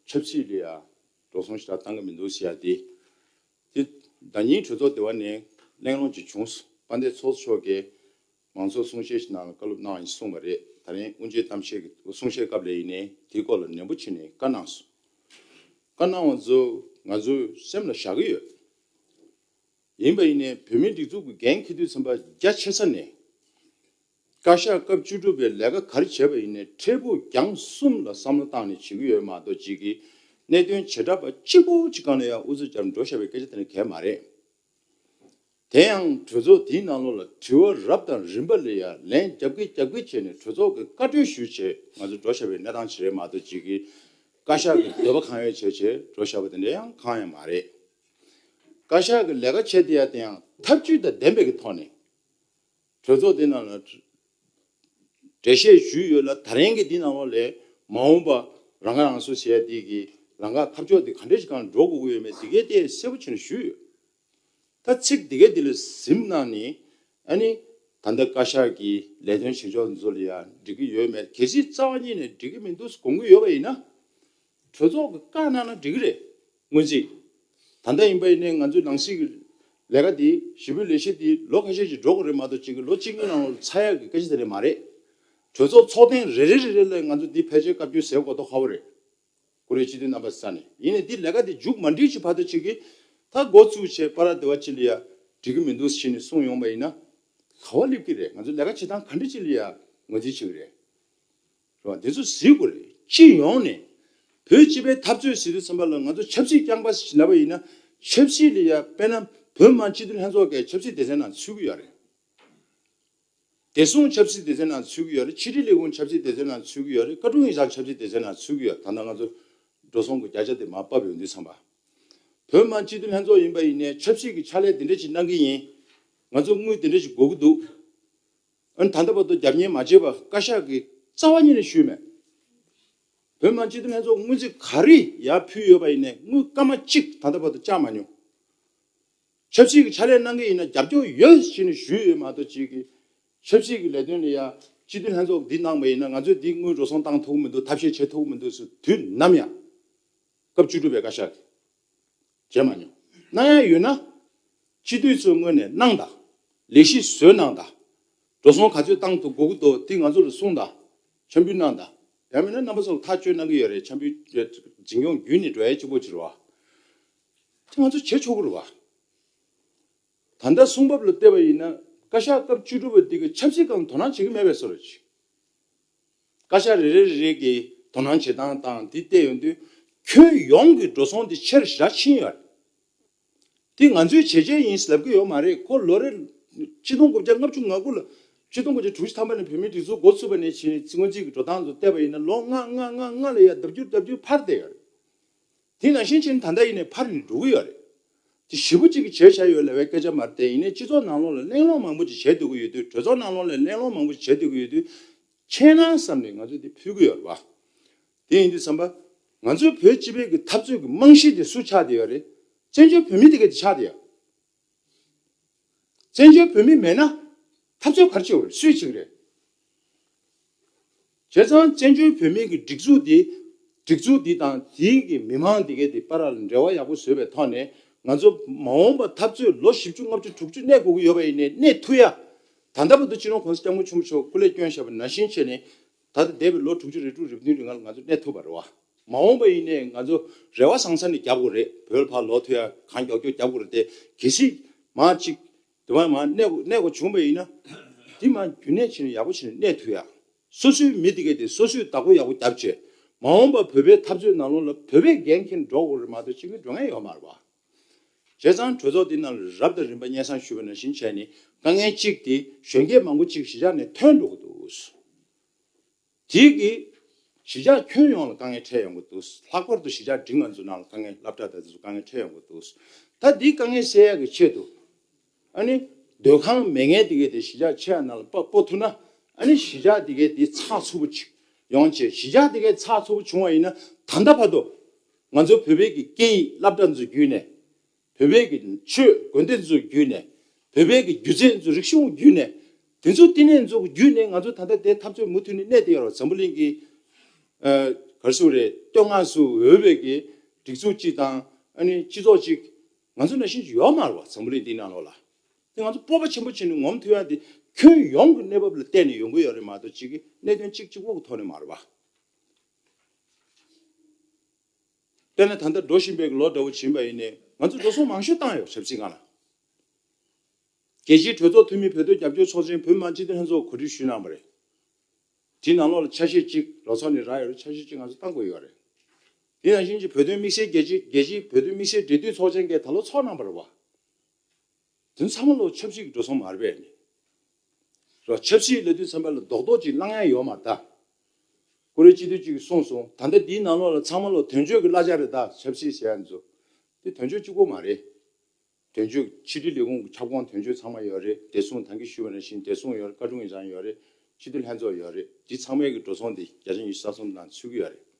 ཆབ་སྲིད་ལ་ཡང་འགྲོ་སོང་ཞེ་དྲག་བཏང་གི་མི་འདུག་ཟེར་ཡ་དེ། དེ་ཟླ་ཉིན་གྲོས་ཚོགས་དེ་བ་ནས་གླེང་སློང་ཅིག་བྱུང་སོང་། དཔལ་ལྡན་ཚོགས་གཙོ་མཆོག་གིས་མང་ཚོགས་གསུང་བཤད་ཞིག་ནང་ལ་བཀའ་སློབ་གནང་ཡིན་གསུངས་པ་རེད། ད་རིང་དབུ་འབྱེད་གཏམ་བཤད་ཀྱི་གསུང་བཤད་སྐབས་ལ་ཡིན་ནའི་དེའི་སྐོར་ལ་ནན་པོ་བྱས་ནས་བཀའ་གནང་སོང་། བཀའ་གནང་བ་ཚོ་ང་ཚོའི་སེམས་ལ་བཞག་གི་ཡོད། ཡིན་པ་ཡིན་ནའི་བོད་མིའི་སྒྲིག་འཛུགས་ཀྱི་འགན་འཁྱེར་དུས་ཙམ་པ་རྒྱ་ཆེ་ས་ནས། བཀའ་ཤག་སྐབས་བཅུ་དྲུག་པའི་ལས་ཀ་ག་རེ་བྱས་པ་ཡིན་ནའི་འཕྲལ་ཕུགས་རྒྱང་གསུམ་ལ་བསམ་བློ་བཏང་ནས་བྱེད་ཀྱི་ཡོད་མ་གཏོགས། གཅིག་གིས་གནད་དོན་བྱེ་བྲག་པ་གཅིག་པོ་གཅིག་སྒང་ལ་ཡང་ཨུ་ཚུགས་རྒྱབ་འགྲོ་བཞག་པའི་སྐད་ཆ་དེ་ནི་གལ་མ་རེད། དེ་ཡང་གྲོས་ཚོགས་དེའི་ནང་ལོགས་ལ་དྲི་བ་རབ་དང་རིམ་པ་ལ་ཡང་ལན་རྒྱབ་ཀྱི་རྒྱབ་ཀྱི་བྱས་ནས་གྲོས་ཚོགས་ཀྱི་བཀའ་འཁྲོལ་ཞུས་བྱས་ང་ཚོ་འགྲོ་བཞག་པའི་གནས་སྟངས་ཅིག་རེད་མ་གཏོགས། གཅིག་གིས་བཀའ་ཤག་གི་འདོད་པ་གང་ཡོད་བྱས་བྱས་འགྲོ་བཞག་པ་དེ་འདྲ་ཡང་གང་ཡང་མ་རེད། བཀའ་ཤག་གི་ལས་ཀ་བྱས་དེ་ཡང་དེ་ཡང་ཐབས་ཇུས་དང་ལྡན་པའི་གི་ཐོག་ནས། གྲོས་ཚོགས་འདི་ནང་ལ་འགྲེལ་བཤད་ཞུས་ཡོད་ལ། ད་རིང་གི་འདི་ནང་ལོགས་ལ་མ་འོངས་པ་རང་ཁ་རང་གསོ་བྱས་འདི་གི་རང་ཁ་ཁ་ཕྱོགས་འདི་ག་འདྲ་ཞིག་སྒང་འགྲོ་དགོས་ཀྱི་ཡོད་མེད་འདི་གའི་ཐད་གསལ་པོ་བྱས་ནས་ཞུས་ཡོད། ད་ཚིག་འདི་གའི་འདི་ལ་གཟིམ་གནང་ནས། ཨ་ནི་ད་ལྟ་བཀའ་ཤག་གི་ལས་དོན་བྱེད་ཕྱོགས་འདི་ཚོ་ལ་ཡང་འགྲིག་གི་ཡོད་མེད། གལ་སྲིད་རྩ་བ་ཉིད་ནས་འགྲིག་གི་མི་འདུག་དགོངས་ཀྱི་ཡོད་པ་ཡིན་ན། གྲོས་ཚོགས་ཀྱིས་བཀའ་གནང་ན་འགྲིག་གི་རེད། སྔོན་རྩིས། ད་ལྟ་ཡིན་པ་ཡིན་ནའི་ང་ཚོའི་ནང་སྲིད་ཀྱི་ལས་ཀ་འདི་ཞི་བའི་ལས་གཞི་འདི་ལོ་ཁ་ཤས་ཤིག་འགྲོ་དགོས་རེད་མ་གཏོགས། གཅིག་གི་ལོ་གཅིག་གཉིས་ནང་ལ་ཚར་ཡག་གི་སྐད་ཆ་དེ་རེད་མ་རེད། གྲོས་ཚོགས་ཚོགས་ཐེངས་རེ་རེ་རེ་རེ་ལ་ང་ཚོ་འདི་ཕལ་ཆེར་བཀའ་བཀྱོན་ཟེར་དགོས་མདོག་ཁ་པོ་རེད། ཀུ་རེ་སྤྱི་འཐུས་རྣམ་པ་ས་ནས། ཡིན་ནའི་འདི་ལས་ཀ་འདི་མཇུག་མ་སྒྲིལ་གྱི་བར་དུ་གཅིག་གིས་ད་འགོ་བཙུགས་བྱས་པ་ར་དེ་བ་ཅི་ལ་ཡ་འགྲིག་གི་མི་འདུག་ཟེར་ནས་གསུངས་ཡོང་པ་ཡིན་ན། ག་བ་སླེབས་ཀྱི་རེད། ང་ཚོ་ལས་ཀ་བྱེད་སྟངས་ག་འདྲ་ཅིག་ལ་ཡ་ངོས་འཛིན་བྱེད་ཀྱི་རེད། རེད་བ། འདི་ཚོ་གཟིགས་དགོས་རེད། སྤྱི་ཡོངས་ནས་བོད་སྤྱི་པའི་འཐབ་རྩོད་ཟེར་དུས་ཙམ་པ་ལ་ང་ཚོ་ཆབ་སྲིད་རྐྱང་པ་ཞིག་ལབ་པ་ཡིན་ན། ཆབ་སྲིད་ལ་ཡ་དཔེར་ན་བོད་མི་མང་སྤྱི་འཐུས་ལྷན་ཚོགས་ཀྱི་ཆབ་སྲིད་སྡེ་ཚན་ནང་ཚུད་ཀྱི་ཡོད་རེད། བདེ་སྲུང་ཆབ་སྲིད་སྡེ་ཚན་ནང་ཚུད་ཀྱི་ཡོད་རེད། ཕྱི་དྲིལ་ལས་ཁུངས་ཆབ་སྲིད་སྡེ་ཚན་ནང་ཚུད་ཀྱི་ཡོད་རེད། བཀའ་དྲུང་ཡིག་ཚང་ཆབ་སྲིད་སྡེ་ཚན་ནང་ཚུད་ཀྱི་ཡོད། ད་ལྟ་ང་ཚོ་འགྲོ་སོང་གི་བརྒྱ་ཆ་དེ་མར་ཕབ་ཡོང་དུས་ཙམ་པ། བོད་མི་མང་སྤྱི་འཐུས་ལྷན་ཚོགས་ཡིན་པ་ཡིན་ནའི་ཆབ་སྲིད་ཀྱི་ཕྱག་ལས་འདི་འདྲ་ཞིག་གནང་གི་ཡིན། ང་ཚོ་དངུལ་འདི་འདྲ་ཞིག་དགོས་ཀྱི་འདུག་ཨ་ནི་ད་ལྟ་བར་དུ་རྒྱབ་གཉེར་མ་བྱས་པ་བཀའ་ཤག་གིས་རྩ་བ་ཉིད་ནས་ཞུས་མེད། བོད་མི་མང་སྤྱི་འཐུས་ལྷན་ཚོགས་སྔོན་རྩིས་ག་རེ་ཡར་ཕུལ་ཡོད་པ་ཡིན་ནའི་དངུལ་སྐར་མ་གཅིག་ད་ལྟ་བར་དུ་བཅག་མ་མྱོང་། ཆབ་སྲིད་ཀྱི་ཕྱག་ལས་གནང་གི་ཡིན་ན་རྒྱབ་སྐྱོར་ཡོད་ཅེས་ནས་ཞུས་ཡོད་མ་གཏོགས། གཅིག་གིས་ཆབ་སྲིད་ཀྱི་ལས་དོན་ལ་ཡ་སྤྱི་འཐུས་ལྷན་ཚོགས་འདི་གནང་བ་ཡིན་ན་ང་ཚོས་འདི་དངུལ་འགྲོ་སོང་བཏང་ཐུབ་ཀྱི་མི་འདུག་ཐབས་ཤེས་བྱེད་ཐུབ་ཀྱི་མི་འདུག་ཟེར་དུས་ནམ་ཡང་སྐབས་བཅུ་དྲུག་པའི་བཀའ་ཤག་གིས་བྱས་མ་མྱོང་། གནང་ཡ་ཡོད་ན་སྤྱི་འཐུས་ཚོའི་ངོས་ནས་གནང་དང་། ལས་གཞི་བཟོས་གནང་དང་། འགྲོ་སོང་ག་ཚོད་བཏང་ཐུབ་དགོས་ཀྱི་འདུག་དེ་ང་ཚོ་ལ་གསུངས་དང་། འཆམ་འབུལ་གནང་དང་། ཡང་མིན་ན་རྣམ་པ་ཚོ་ལ་ཐག་གཅོད་གནང་གི་ཡོད་རེད། འཆམ་འབུལ་འཛིན་སྐྱོང་བརྒྱུད་ནས་འགྲོ་ཡ་གཅིག་པོ་ཅིག་རེད་བ། དེ་ང་ཚོ་བྱེད་ཆོག་གི་རེད་བ། ད་ལྟ་གསུང་བབ་ལ་བལྟས་པ་ཡིན་ན་བཀའ་ཤག་སྐབས་བཅུ་དྲུག་པ་འདི་གི་ཆབ་སྲིད་སྒང་དོ་སྣང་བྱེད་ཀྱི་མེད་པའི་བཟོ་འདྲ་ཅིག་བཀའ་ཤག་རེ་རེ་རེ་རེ་གི་དོ་སྣང་བྱེད་སྟངས་དང་འདི་བལྟས་ཡོང་དུས། ཁྱོན་ཡོངས་ཀྱི་འགྲོ་སོང་འདི་ཆེ་རུ་ཞེ་དྲག་ཕྱིན་ཡོད་རེད། འདི་ང་ཚོས་བྱས་རྗེས་ཡིན་ལབ་ཀྱི་ཡོད་མ་རེད། ཁོ་ལོ་རེ་ཆིག་སྟོང་དགུ་བརྒྱ་ལྔ་བཅུ་ང་དགུ་ལ། ཆིག་སྟོང་དགུ་བརྒྱ་དྲུག་ཅུ་ཐམ་པ་ནས་བོད་མིའི་སྒྲིག་འཛུགས་འགོ་ཚུགས་པ་ནས་བྱས་ནས་སྔོན་རྩིས་ཀྱི་འགྲོ་སྟངས་ཚོ་བལྟས་པ་ཡིན་ན་ལོ་ལྔ་ལྔ་ལྔ་ལྔ་ལ་ཡ་ལྡབ་འགྱུར་ལྡབ་འགྱུར་འཕར་བསྡད་ཡོད་རེད། དེ་ནང་བཞིན་བྱས་ནས་ད་ལྟ་ཡིན་ནའི་འཕར་ནས་འགྲོ་གི་ཡོད་རེད། དེ་ཞེ་པོ་ཅིག་གི་བྱས་བཞག་ཡོད་ལབ་པའི་སྐད་ཆ་མ་རེད་དེ། ཡིན་ནའི་སྤྱི་ཚོགས་ནང་ལོགས་ལ་གླེང་སློང་མང་པོ་ཅིག་བྱས་སྡོད་ཀྱི་ཡོད་དུས། གྲོས་ཚོགས་ནང་ལོགས་ལ་གླེང་སློང་མང་པོ་ཅིག་བྱས་སྡོད་ཀྱི་ཡོད་དུས། ཁྱེད་རང་བསམ་ནས་ང་ཚོས་འདི་ཕུལ་གྱི་ཡོད་རེད་བ། དེ་ཡིན་དུས་ཙམ་པ། ང་ཚོའི་བོད་སྤྱི་པའི་གི་འཐབ་རྩོད་ཀྱི་རྨང་གཞི་དེ་སུ་ཆགས་བསྡད་ཡོད་རེད། བཙན་བྱོལ་བོད་མི་དེ་ག་དེ་ཆགས་བསྡད་ཡོད། བཙན་བྱོལ་བོད་མི་མེད་ན་འཐབ་རྩོད་ག་རེ་བྱེད་དགོས་རེད། སུས་བྱེད་ཀྱི་རེད། བྱས་ཙང་བཙན་བྱོལ་བོད་མིའི་གི་སྒྲིག་འཛུགས་འདི། སྒྲིག་འཛུགས་འདི་དང་དེའི་གི་མི་མང་དེ་གའི་དེ་བར་ལ་འབྲེལ་བ་ཡག་པོ་བཟོས་པའི་ཐོག་ནས། ང་ཚོ་མ་འོངས་པ་འཐབ་རྩོད་ལོ་བཞི་བཅུ་ལྔ་བཅུ་དྲུག་ཅུ་གནས་དགོས་ཀྱི་ཡོད་པ་ཡིན་ནའི་གནས་ཐུབ་ཡ། ད་ལྟ་བར་དུ་སྤྱི་ནོར་གོང་ས་སྐྱབས་མགོན་ཆེན་པོ་མཆོག་སྐུ་ལས་བསྐྱོན་བཞག་པ་ནང་བཞིན་བྱས་ནས། ད་ལྟ་འདས་པའི་ལོ་དྲུག་ཅུ་རེ་དྲུག་རེ་བདུན་རིང་ལ་ང་ཚོ་གནས་ཐུབ་པ་རེད་བ། མ་འོངས་པ་ཡིན་ནའི་ང་ཚོ་རེ་བ་བཟང་ས་ནས་རྒྱབ་དགོས་རེད། བོད་ལ་ཕར་ལོག་ཐུབ་ཡ་གང་མགྱོགས་མགྱོགས་རྒྱབ་དགོས་རེད་དེ། གལ་སྲིད་མ་གཅིག་དེ་བ་མ་གནས་གནས་དགོས་བྱུང་བ་ཡིན་ན། འདི་མ་རྒྱུན་གནས་བྱས་ནས་ཡག་པོ་བྱས་ནས་གནས་ཐུབ་ཡ། སོ་སོའི་མི་དེ་གས་དེ་སོ་སོས་བདག་པོ་ཡག་པོ་བརྒྱབ་བྱས། མ་འོངས་པ་བོད་པའི་འཐབ་རྩོད་ནང་ལོགས་ལ་བོད་པས་འགན་འཁྱེར་འགྲོ་དགོས་རེད་མ་གཏོགས་ཅིག་གིས་འགྲོ་མཁན་ཡོད་མ་རེད་པ། བྱས་ཙང་གྲོས་ཚོགས་འདི་ནང་ལ་རབ་དང་རིམ་པ་སྙན་སེང་ཞུས་པ་ནང་བཞིན་བྱས་ནས་དཀའ་ངལ་གཅིག་དེ་གཞོན་སྐྱེས་མང་པོ་གཅིག་གཞིས་ཆགས་ནས་ཐོན་འགྲོ་གི་འདུག་དེ་གིས་གཞིས་ཆགས་ཁྱོན་ཡོངས་ལ་དཀའ་ངལ་འཕྲད་ཡོང་གི་འདུག་ལྷག་པར་དུ་གཞིས་ཆགས་འབྲིང་བ་ཚོ་ནང་ལ་དཀའ་ངལ་སློབ་གྲྭ་དང་དེ་ཚོ་དཀའ་ངལ་འཕྲད་ཡོང་གི་འདུག་ད་འདིའི་དཀའ་ངལ་སེལ་ཡག་གི་ཆེད་དུ། ཨ་ནི། སྡོད་ཁང་མེད་མཁན་དེ་གས་དེ་གཞིས་ཆགས་ཆེ་བ་ནང་ལ་སྤོ་སྤོ་ཐུབ་ན། ཨ་ནི་གཞིས་ཆགས་དེ་གས་དེ་ཚགས་ཚུད་པོ་ཅིག་ཡོང་བྱས། གཞིས་ཆགས་དེ་གས་ཚགས་ཚུད་པོ་བྱུང་བ་ཡིན་ན། ད་ལྟ་བར་དུ་ང་ཚོ་བོད་པའི་གི་སྐད་ཡིག་སློབ་གྲྭ་ཚོ་བརྒྱུད་ནས། བོད་པའི་གི་ཆོས་དགོན་སྡེ་ཚོ་བརྒྱུད་ནས། བོད་པའི་གི་སྒྱུ་རྩལ་ཚོ་རིག་གཞུང་བརྒྱུད་ནས། དེ་ཚོ་བསྟི་གནས་ཚོ་བརྒྱུད་ནས་ང་ཚོ་ད་ལྟ་དེ་འཐབ་རྩོད་མུ་མཐུད་ནས་གནས་བསྡད་ཡོད་རེད། འཛམ་བུ་གླིང་གི། ཨ། ག་རེ་ཟེར་དགོས་རེད། བསྟོད་བསྔགས་སུ་འོས་པའི་གི་སྒྲིག་འཛུགས་གཅིག་དང་། ཨ་ནི་སྤྱི་ཚོགས་གཅིག་ང་ཚོ་ནང་བཞིན་ཡོད་མ་རེད་པ། འཛམ་བུ་གླིང་འདིའི་ནང་ལོགས་ལ། དེ་ང་ཚོ་སྤོབས་པ་ཆེན་པོ་བྱས་ནས་ངོམ་ཐུབ་ཡ་དེ་ཁྱོན་ཡོངས་ཀྱི་གནས་བབ་ལ་བལྟས་ནས་ཡོང་གི་ཡོད་རེད་མ་གཏོགས། གཅིག་གི་གནད་དོན་གཅིག་གཅིག་པོ་གི་ཐོག་ནས་མ་རེད་པ། དཔེར་ན་ད་ལྟ་འགྲོ་བཞིན་པའི་ལོ་འདྲ་བོ་ཕྱིན་པ་ཡིན་ནའི་ང་ཚོ་འགྲོ་སོང་མང་ཤོས་བཏང་ཡོད། ཆབ་སྲིད་སྒང་ལ། རྒྱལ་སྤྱིའི་གྲོས་ཚོགས་འཐུས་མི་བོད་དོན་རྒྱབ་སྐྱོར་ཚོགས་ཆེན་བོད་མི་མང་སྤྱི་འཐུས་ལྷན་ཚོགས་གོ་སྒྲིག་ཞུས་གནང་བ་རེད། དེའི་ནང་ལོགས་ལ་ཆ་ཤས་གཅིག་རོགས་ཚོགས་ནས་རག་ཡོད་རེད། ཆ་ཤས་གཅིག་ང་ཚོ་བཏང་དགོས་ཡོད་རེད། དེ་ནང་བཞིན་གྱི་བོད་དོན་དམིགས་བསལ་རྒྱལ་སྤྱི་རྒྱལ་སྤྱིའི་བོད་དོན་དམིགས་བསལ་འབྲེལ་མཐུད་ཚོགས་ཆེན་གྱིས་ད་ལོ་ཚོགས་གནང་བ་རེད་པ། དེ་ཚང་མ་ལོ་ཆབ་སྲིད་ཀྱི་འགྲོ་སོང་མ་རེད་པས་ནི། རོ། ཆབ་སྲིད་ལབ་དུས་ཙམ་པ་ལ་རྡོག་རྡོག་ཅིག་བླང་ཡ་ཡོད་མ་རེད་ད། ཀུ་རེ་སྤྱི་འཐུས་གཅིག་གིས་གསུངས་སོང་། ད་ལྟ་འདིའི་ནང་ལོགས་ལ་ཚང་མ་ལོ་དོན་གཅོད་ཀྱི་གླ་ཆ་རེད་ད། ཆབ་སྲིད་ཟེར་ཡ་ཚོ། དེ་དོན་གཅོད་གཅིག་པོ་མ་རེད། དོན་གཅོད་ཕྱི་དྲིལ་ལས་ཁུངས་ཀྱི་ཁྱབ་ཁོངས་དོན་གཅོད་ཚང་མ་ཡོད་རེད། བདེ་སྲུང་ད་གིན་ཞུས་པ་ནང་བཞིན་བདེ་སྲུང་ཡོད་རེད། བཀའ་དྲུང་ཡིག་ཚང་ཡོད་རེད། སྤྱི་འཐུས་ལྷན་ཚོགས་ཡོད་རེད། འདི་ཚང་མའི་གི་འགྲོ་སོང་དེ་བརྒྱ་ཆ་ཉི་ཤུ་རྩ་གསུམ་ནང་ཚུད་ཀྱི་ཡོད་རེད།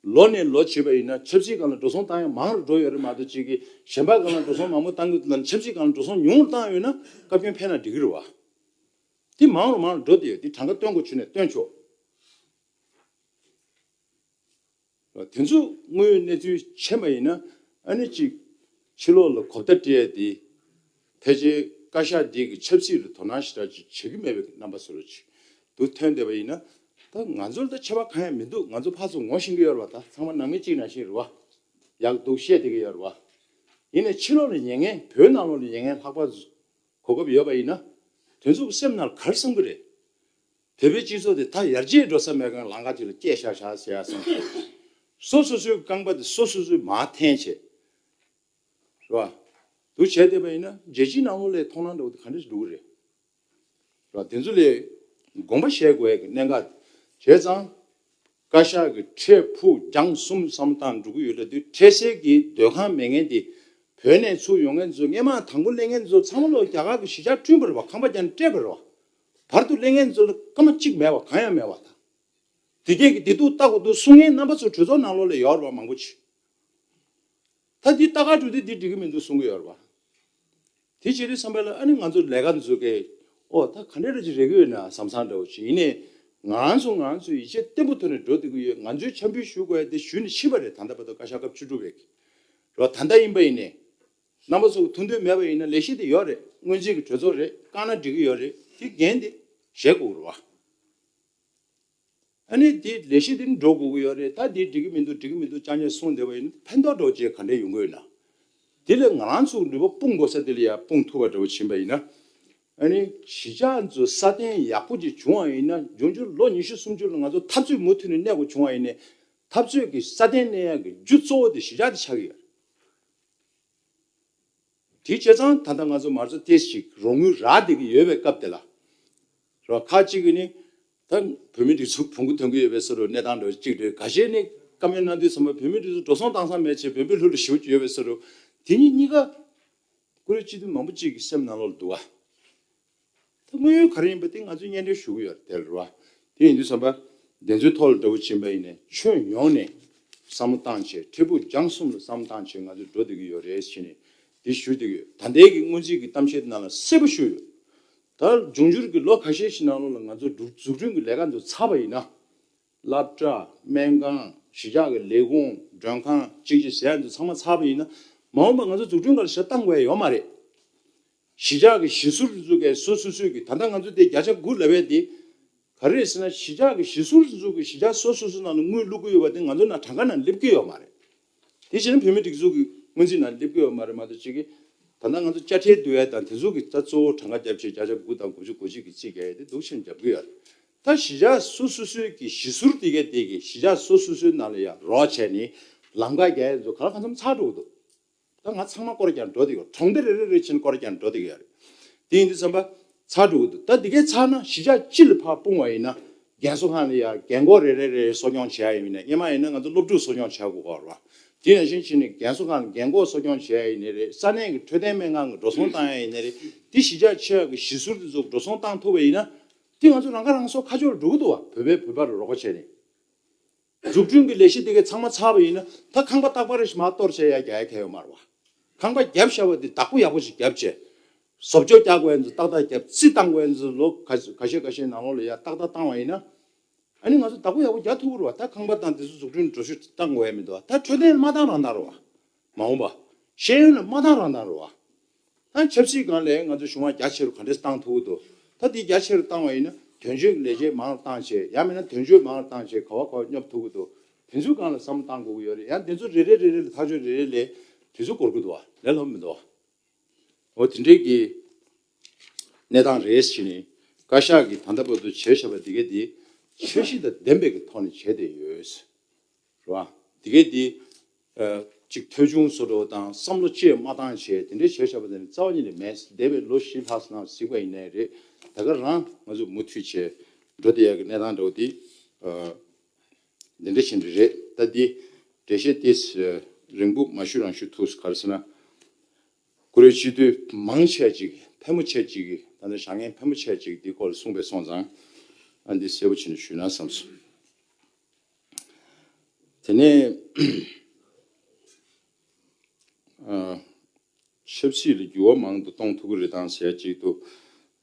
ལོ་ནས་ལོ་བྱས་པ་ཡིན་ན་ཆབ་སྲིད་སྒང་ལ་འགྲོ་སོང་བཏང་ཡ་མང་རུ་འགྲོ་ཡོད་རེད་མ་གཏོགས། གཅིག་གིས་གཞན་པ་སྒང་ལ་འགྲོ་སོང་མང་པོ་བཏང་གི་འདུག་ལ། ཆབ་སྲིད་སྒང་ལ་འགྲོ་སོང་ཉུང་རུ་བཏང་ཡོད་ན་བཀའ་བཀྱོན་ཕན་ན་འགྲིག་གི་རེད་བ། དེ་མང་རུ་མང་རུ་འགྲོ་བསྡད་ཡོད། དེ་གྲངས་ཀ་སྟོན་དགོས་བྱུང་ནས་སྟོན་ཆོག་དེ་ཚོ་དངོས་ཡོད་གནས་ཚུལ་མཁྱེན་པ་ཡིན་ན། ཨ་ནི་གཅིག་ཕྱི་ལོགས་ལ་གོ་བརྡ་སྤྲད་ཡ་དེ། ཕལ་ཆེར་བཀའ་ཤག་འདི་གི་ཆབ་སྲིད་ལ་དོ་སྣང་ཞེ་དྲག་ཅིག་བྱེད་ཀྱི་མེད་པའི་རྣམ་པ་བཟོ་འདྲ་ཅིག་འདུག་ཐོན་བསྡད་པ་ཡིན་ན། ད་ང་ཚོར་ད་ཁྱད་པར་གང་ཡང་མི་འདུག་ང་ཚོ་ཕར་ཚུར་ངོ་ཤེས་ཀྱི་ཡོད་རེད་བ། ད་ཚང་མ་ནང་མི་གཅིག་ནང་བཞིན་རེད་བ། ཡག་སྡུག་བཤད་བསྡད་ཀྱི་ཡོད་རེད་བ། ཡིན་ནའི་ཕྱི་ལོགས་ལ་ཉན་མཁན། བོད་ནང་ལོགས་ལ་ཉན་མཁན་ལྷག་པར་གོ་སྐབས་ཡོད་པ་ཡིན་ན། དེ་ཚོ་སེམས་ནང་ག་རེ་བསམ་གྱི་རེད། བོད་པའི་སྤྱི་ཚོགས་དེ་ད་ཡར་རྒྱས་འགྲོ་ས་མེད་མཁན་ལམ་ཁ་དེ་ལ་བསྐྱལ་བཞག་བཞག་ཟེར་ཡ་བསམ་གྱི་རེད། སོ་སོ་སོའི་རྐང་པ་དེ་སོ་སོ་སོས་མར་འཐེན་བྱས། རེད་བ། འདུག་བྱས་བསྡད་པ་ཡིན་ན་རྒྱལ་སྤྱིའི་ནང་ལོགས་ལ་མཐོང་སྣང་འདྲ་བོ་དེ་ག་འདྲ་ཞིག་འགྲོ་གི་རེད། རེད་བ། དེ་ཚོ་ལ་དགོངས་པ་བཞེས་དགོས་ཡ་གི་གནད་འགག་བྱས་ཙང་། བཀའ་ཤག་གིས་འཕྲལ་ཕུགས་རྒྱང་གསུམ་བསམ་བློ་བཏང་འགྲོ་གི་ཡོད་ལབ་དུས། འཕྲལ་སེལ་གྱི་སྡོད་ཁང་མེད་མཁན་དེ། བོད་ནས་ཚུར་ཡོང་མཁན་ཚོ་སྔས་མ་དང་པོ་སླེབས་མཁན་ཚོ་ཚང་མ་ལོ་རྒྱ་གར་གྱི་གཞིས་ཆགས་བསྐྲུན་པ་རེད་བ། ཁང་པ་རྒྱག་ནས་སྤྲད་པ་རེད་བ། བར་དུ་སླེབས་མཁན་ཚོ་ལ་སྐར་མ་གཅིག་མེད་བ། གང་ཡང་མེད་བ་དང་། དེ་གས་ཀྱི་བདེ་སྡུག་ལྟ་དགོས་འདུག་གསུང་མཁན་རྣམ་པ་ཚོ་གྲོས་ཚོགས་ནང་ལོགས་ལ་ཡོད་རེད་བ། མང་པོ་ཅིག་ད་འདི་ལྟ་ག་འགྲོ་དུས་འདི་འགྲིག་གི་མི་འདུག་གསུང་གི་ཡོད་རེད་བ། དེ་བྱེད་དུས་ཙམ་པ་ལ་ཨ་ནི་ང་ཚོ་ལས་ཀ་འཛུགས་མཁན། ཨོ། ད་ག་འདྲ་འདྲ་ཅིག་རེག་གི་ཡོད་ན་བསམ་བསམ་འདྲ་བོ་ཅིག་ཡིན་ནའི། ང་རང་ཚོ་ང་རང་ཚོའི་ཡིད་ཆེས་བརྟན་པོ་ཐོག་ནས་འགྲོ་བསྡད་ཀྱི་ཡོད། ང་ཚོའི་འཆམ་མཐུན་ཞུ་དགོས་ཡ་དེ་ཞུས་ནས་ཕྱིན་པ་རེད། ད་ལྟ་བར་དུ་བཀའ་ཤག་སྐབས་བཅུ་དྲུག་པའི་རོ། ད་ལྟ་ཡིན་པ་ཡིན་ནའི། རྣམ་པ་ཚོ་གི་ཐུགས་འདུན་མེད་པ་ཡིན་ན། ལས་གཞི་དེ་ཡོད་རེད། སྔོན་རྩིས་ཀྱི་གྲོས་ཚོགས་རེད། བཀག་ན་འགྲིག་གི་ཡོད་རེད། དེ་འགན་དེ་བཞེས་དགོས་རེད་བ། ཨ་ནི་དེ་ལས་གཞི་དེ་ནི་འགྲོ་དགོས་ཀྱི་ཡོད་རེད། ད་དེ་འགྲིག་གི་མི་འདུག་འགྲིག་གི་མི་འདུག་ཅང་ཅང་གསུངས་བསྡད་པ་ཡིན་ན་ཕན་ཐོགས་འདྲ་བོ་ཅིག་ག་འདྲ་ཡོང་གི་ཡོད་ན། དེ་ལས་ང་རང་ཚོ་ནུས་པ་སྤུངས་དགོས་ས་དེ་ལ་ཡ་སྤུངས་ཐུབ་པ་འདྲ་བོ་ཕྱིན་པ་ཡིན་ན། ཨ་ནི་གཞིས་ཆགས་ཚོ་སྲ་བརྟན་ཡག་པོ་ཅིག་བྱུང་བ་ཡིན་ན། འབྱུང་འགྱུར་ལོ་ཉི་ཤུ་སུམ་ཅུ་ལ་ང་ཚོ་འཐབ་རྩོད་མུ་མཐུད་ནས་གནས་དགོས་བྱུང་བ་ཡིན་ནའི། འཐབ་རྩོད་ཀྱི་སྲ་བརྟན་གནས་ཡག་གི་རྒྱུ་གཙོ་བོ་དེ་གཞིས་ཆགས་དེ་ཆགས་ཀྱི་ཡོད་རེད། དེ་བྱས་ཙང་ད་ལྟ་ང་ཚོ་མར་ཚོ་ཏོག་ཙམ་ཅིག་རོགས་དངུལ་རག་བསྡད་ཀྱི་ཡོད་པའི་སྐབས་དེ་ལ། རོགས་ཁག་ཅིག་གིས་ནི། ད་བོད་མིའི་སྒྲིག་འཛུགས་བོང་གུ་ཐོན་གྱི་ཡོད་པའི་བཟོ་འདྲ་གནས་སྟངས་འདྲ་བོ་ཅིག་རེད། འགའ་ཤས་ནི་བཀའ་མོལ་གནང་དུས་ཙམ་པ་བོད་མིའི་སྒྲིག་འཛུགས་འགྲོ་སོང་བཏང་ས་མེད་བྱས་བོད་པའི་ལྷུ་ལ་ཞེ་པོ་ཅིག་ཡོད་པའི་བཟོ་འདྲ། དེ་གཉིས་གཉིས་ཀ་ཀུ་རེ་སྤྱི་འཐུས་མང་པོ་ཅིག་གི་སེམས་ནང་ལོགས་ལ་འདུག་ག་ད་དངོས་ཡོད་ག་རེ་ཡིན་པ་དེ་ང་ཚོས་སྙན་སྒྲོན་ཞུ་གི་ཡོད་རེད། དེ་རེད་བ། དེ་ཡིན་དུས་ཙམ་པ། དེ་ཚོའི་ཐོག་ལ་འདྲ་བོ་ཕྱིན་པ་ཡིན་ནའི་ཁྱོན་ཡོངས་ནས་བསམ་བློ་བཏང་བྱས། འཕྲལ་ཕུགས་རྒྱང་གསུམ་ལ་བསམ་བློ་བཏང་བྱས་ང་ཚོ་འགྲོ་བསྡད་ཀྱི་ཡོད་རེད་ཟེར་ནས་འདི་ཞུ་བསྡད་ཀྱི་ཡོད། ད་ལྟའི་གི་སྔོན་རྩིས་ཀྱི་གཏམ་བཤད་ནང་ལ་གསལ་པོ་ཞུས་ཡོད། ད་འབྱུང་འགྱུར་གྱི་ལོ་ཁ་ཤས་ཤིག་ནང་ལོགས་ལ་ང་ཚོ་འཛུགས་འཛུགས་སྐྲུན་གྱི་ལས་ཀ་ཚོ་ཚར་བ་ཡིན་ན། སློབ་གྲྭ། སྨན་ཁང་། གཞིས་ཆགས་ཀྱི་ལས་ཁུངས། མགྲོན་ཁང་། གཅིག་གཅིག་ཟེར་ཡ་ཚོ་ཚང་མ་ཚར་བ་ཡིན་ན། མ་འོངས་པ་ང་ཚོ་འཛུགས་སྐྲུན་སྒང་ལ་ཞེ་དྲག་བཏང་དགོས་ཡ་ཡོད་མ་རེད། གཞིས་ཆགས་ཀྱི་གཞིས་ཟུར་ཚོ་གིས་སོ་སོ་སོའི་གི། ད་ལྟ་ང་ཚོ་དེ་བརྒྱ་ཆ་དགུ་ལབ་པ་དེ་ག་རེ་རེད་ཟེར་ན། གཞིས་ཆགས་ཀྱི་གཞིས་ཟུར་ཚོ་གིས་གཞིས་ཆགས་སོ་སོ་སོ་ནང་ལ་དངུལ་བླུག་གི་ཡོད་པ་དེ་ང་ཚོ་ནང་གྲངས་ཀ་ནང་སླེབས་ཀྱི་ཡོད་མ་རེད། དེ་བྱས་ན་བོད་མིའི་སྒྲིག་འཛུགས་ཀྱི་སྔོན་རྩིས་ནང་སླེབས་ཀྱི་ཡོད་མ་རེད་མ་གཏོགས། གཅིག་གི་ད་ལྟ་ང་ཚོ་དཔྱ་ཁྲལ་བསྡུ་ཡ་དང་དེ་ཚོ་གི་ད་གཙོ་བོ་གྲངས་ཀ་རྒྱབ་བྱས་བརྒྱ་ཆ་དགུ་དང་དགུ་བཅུ་གོ་གཅིག་གི་རྩིས་རྒྱག་ཡ་དེ་འདུག་ཕྱིན་རྒྱབ་ཀྱི་ཡོད་རེད། ད་གཞིས་ཆགས་སོ་སོ་སོའི་གི་གཞིས་ཟུར་དེ་གའི་དེ་གི་གཞིས་ཆགས་སོ་སོ་སོའི་ནང་ལ་ཡ་རོགས་བྱས་ནས་ལམ་ཁ་རྒྱག་ཡ་ཚོ་ག་ལ་གང་འཚམ་ཚར་འགྲོ་གི་འདུག་ད་ང་ཚང་མ་སྐོར་རྒྱག་འགྲོ་བསྡད་ཡོད། གྲོང་སྡེ་རེ་རེ་རེ་བྱས་ནས་སྐོར་རྒྱག་འགྲོ་བསྡད་ཀྱི་ཡོད་རེད། དེ་ཡིན་དུས་ཙམ་པ་ཚར་འགྲོ་གི་འདུག་ད་དེ་གའི་ཚར་ན་གཞིས་ཆགས་སྤྱི་ལ་ཕར་སྤུངས་པ་ཡིན་ན་རྒན་གསོ་ཁང་ལ་ཡ་རྒན་འཁོགས་རེ་རེ་རེ་གསོ་སྐྱོང་བྱེད་ཡ་ཡིན་ན། སྔོན་མ་ཡིན་ན་ང་ཚོ་སློབ་ཕྲུག་གསོ་སྐྱོང་བྱེད་དགོས་ཀྱི་ཡོད་རེད་བ། དེ་ནང་བཞིན་བྱས་ནས་རྒན་གསོ་ཁང་ལ་རྒན་འཁོགས་གསོ་སྐྱོང་བྱེད་ཡ་ཡིན་ནའི་རེད། ས་གནས་ཀྱི་འཕྲོད་བསྟེན་སྨན་ཁང་གི་འགྲོ་སོང་བཏང་ཡ་ཡིན་ནའི་རེད། དེ་གཞིས་ཆགས་ཆེ་བ་གི་གཞིས་ཟུར་དེ་ཚོ་འགྲོ་སོང་བཏང་ཐུབ་པ་ཡིན་ན། དེ་ང་ཚོ་རང་ཁ་རང་གསོ་ཁ་ཕྱོགས་འགྲོ་གི་འདུག་བ། བོད་པས་བོད་པར་རོགས་པ་བྱས་ནས། འཛུགས་སྐྲུན་གྱི་ལས་གཞི་དེ་གའི་ཚང་མ་ཚར་བ་ཡིན་ན། ད་ཁང་པ་རྟག་པར་རེ་ཞིག་མར་གཏོར་བྱས་ཡ་རྒྱག་ཡ་གལ་ཡོད་མ་རེད་བ། ཁང་པ་བརྒྱབ་བཞག་པ་དེ་བདག་པོ་ཡག་པོ་ཞིག་བརྒྱབ་བྱས། བཟོ་བཅོས་རྒྱག་དགོས་ཡ་ཚོ་ཏག་ཏག་བརྒྱབ། རྩིས་བཏང་དགོས་ཡ་ཚོ་ལོ་ཁ་ཁ་ཤས་ཁ་ཤས་ནང་ལོགས་ལ་ཡ་ཏག་ཏག་བཏང་བ་ཡིན་ན། ཨ་ནི་ང་ཚོ་བདག་པོ་ཡག་པོ་རྒྱག་ཐུབ་ཀྱི་རེད་བ། ད་ཁང་པ་དང་དེ་ཚོ་འཛུགས་སྐྲུན་འགྲོ་ཤུགས་བཏང་དགོས་ཡ་མི་འདུག་བ། ད་འཕྲོད་བསྟེན་མ་བཏང་རང་བཏང་རེད་བ། མ་འོངས་པ། ཤེས་ཡོན་ལ་མ་བཏང་རང་བཏང་རེད་བ། ད་ཆབ་སྲིད་སྒང་ལ་ང་ཚོ་གཞུང་ལ་རྒྱ་ཆེ་རུ་ག་འདྲས་བཏང་ཐུབ་ཀྱི་འདུག་ད་འདི་རྒྱ་ཆེ་རུ་བཏང་བ་ཡིན་ན་དོན་གཅོད་ཀྱི་ལས་བྱེད་མང་རུ་བཏང་བྱས། ཡང་མིན་ན་དོན་གཅོད་མང་རུ་བཏང་བྱས་ག་བ་ག་བ་སྙོབ་ཐུབ་ཀྱི་འདུག་དེ་ཚོའི་སྒང་ལ་བསམ་བློ་བཏང་དགོས་ཀྱི་ཡོད་རེད། ཡང་དེ་ཚོ་རེ་རེ་རེ་རེ་ལ་ཐག་གཅོད་རེ་རེ་ལ་དུས་ཚོད་འགོར་གྱི་འདུག་བ། ལས་སླ་པོ་མི་འདུག་བ། འོ་དེ་འདྲའི་གི་གནས་སྟངས་རེད་ཟེར་ནས། བཀའ་ཤག་གིས་ད་ལྟ་བར་དུ་བྱས་བཞག་པ་དེ་གས་དེ་འཆར་གཞི་དང་ལྡན་པའི་གི་ཐོག་ནས་བྱས་བསྡད་ཡོད། རེད་བ། དེ་གས་དེ། ཨ། གཅིག་ཐོལ་བྱུང་བཟོ་འདྲ་དང་བསམ་བློ་ཅི་ཡང་མ་བཏང་བྱས་དེ་འདྲའི་བྱས་བཞག་པ་དེ་ནི་རྩ་བ་ཉིད་ནས་མེད། འདས་པའི་ལོ་བཞི་ལྷག་ཙམ་ནང་གཟིགས་པ་ཡིན་ནའི་རེད། ད་ག་རང་ང་ཚོ་མུ་མཐུད་བྱས་འགྲོ་བསྡད་ཡག་གི་གནས་སྟངས་འདྲ་བོ་དེ། ཨ། འདི་འདྲ་ཞིག་རེད། ད་འདི་འགྲེལ་བཤད་དེ་རིང་པོ་མ་ཞུ་རང་ཞུ་ཐུབ། ག་རེ་ཟེར་ན། བཀུར་འོས་སྤྱི་འཐུས་མང་ཆེ་ཅིག་ཕལ་མོ་ཆེ་ཅིག་གིས། ད་ལྟ་བཞེངས་མཁན་ཕལ་མོ་ཆེ་ཅིག་འདི་སྐོར་ལ་གསུངས་པ་སོང་ཙང་། ཨ། འདི་གསལ་པོ་བྱས་ནས་ཞུས་ན་བསམ་སོང་། དེ་ནས་ཨ། ཆབ་སྲིད་ལ་འགྱུར་བ་མང་དུ་གཏོང་ཐུབ་ཀྱི་རེད་དམ་ཟེར་ཡ་ཅིག་འདུག་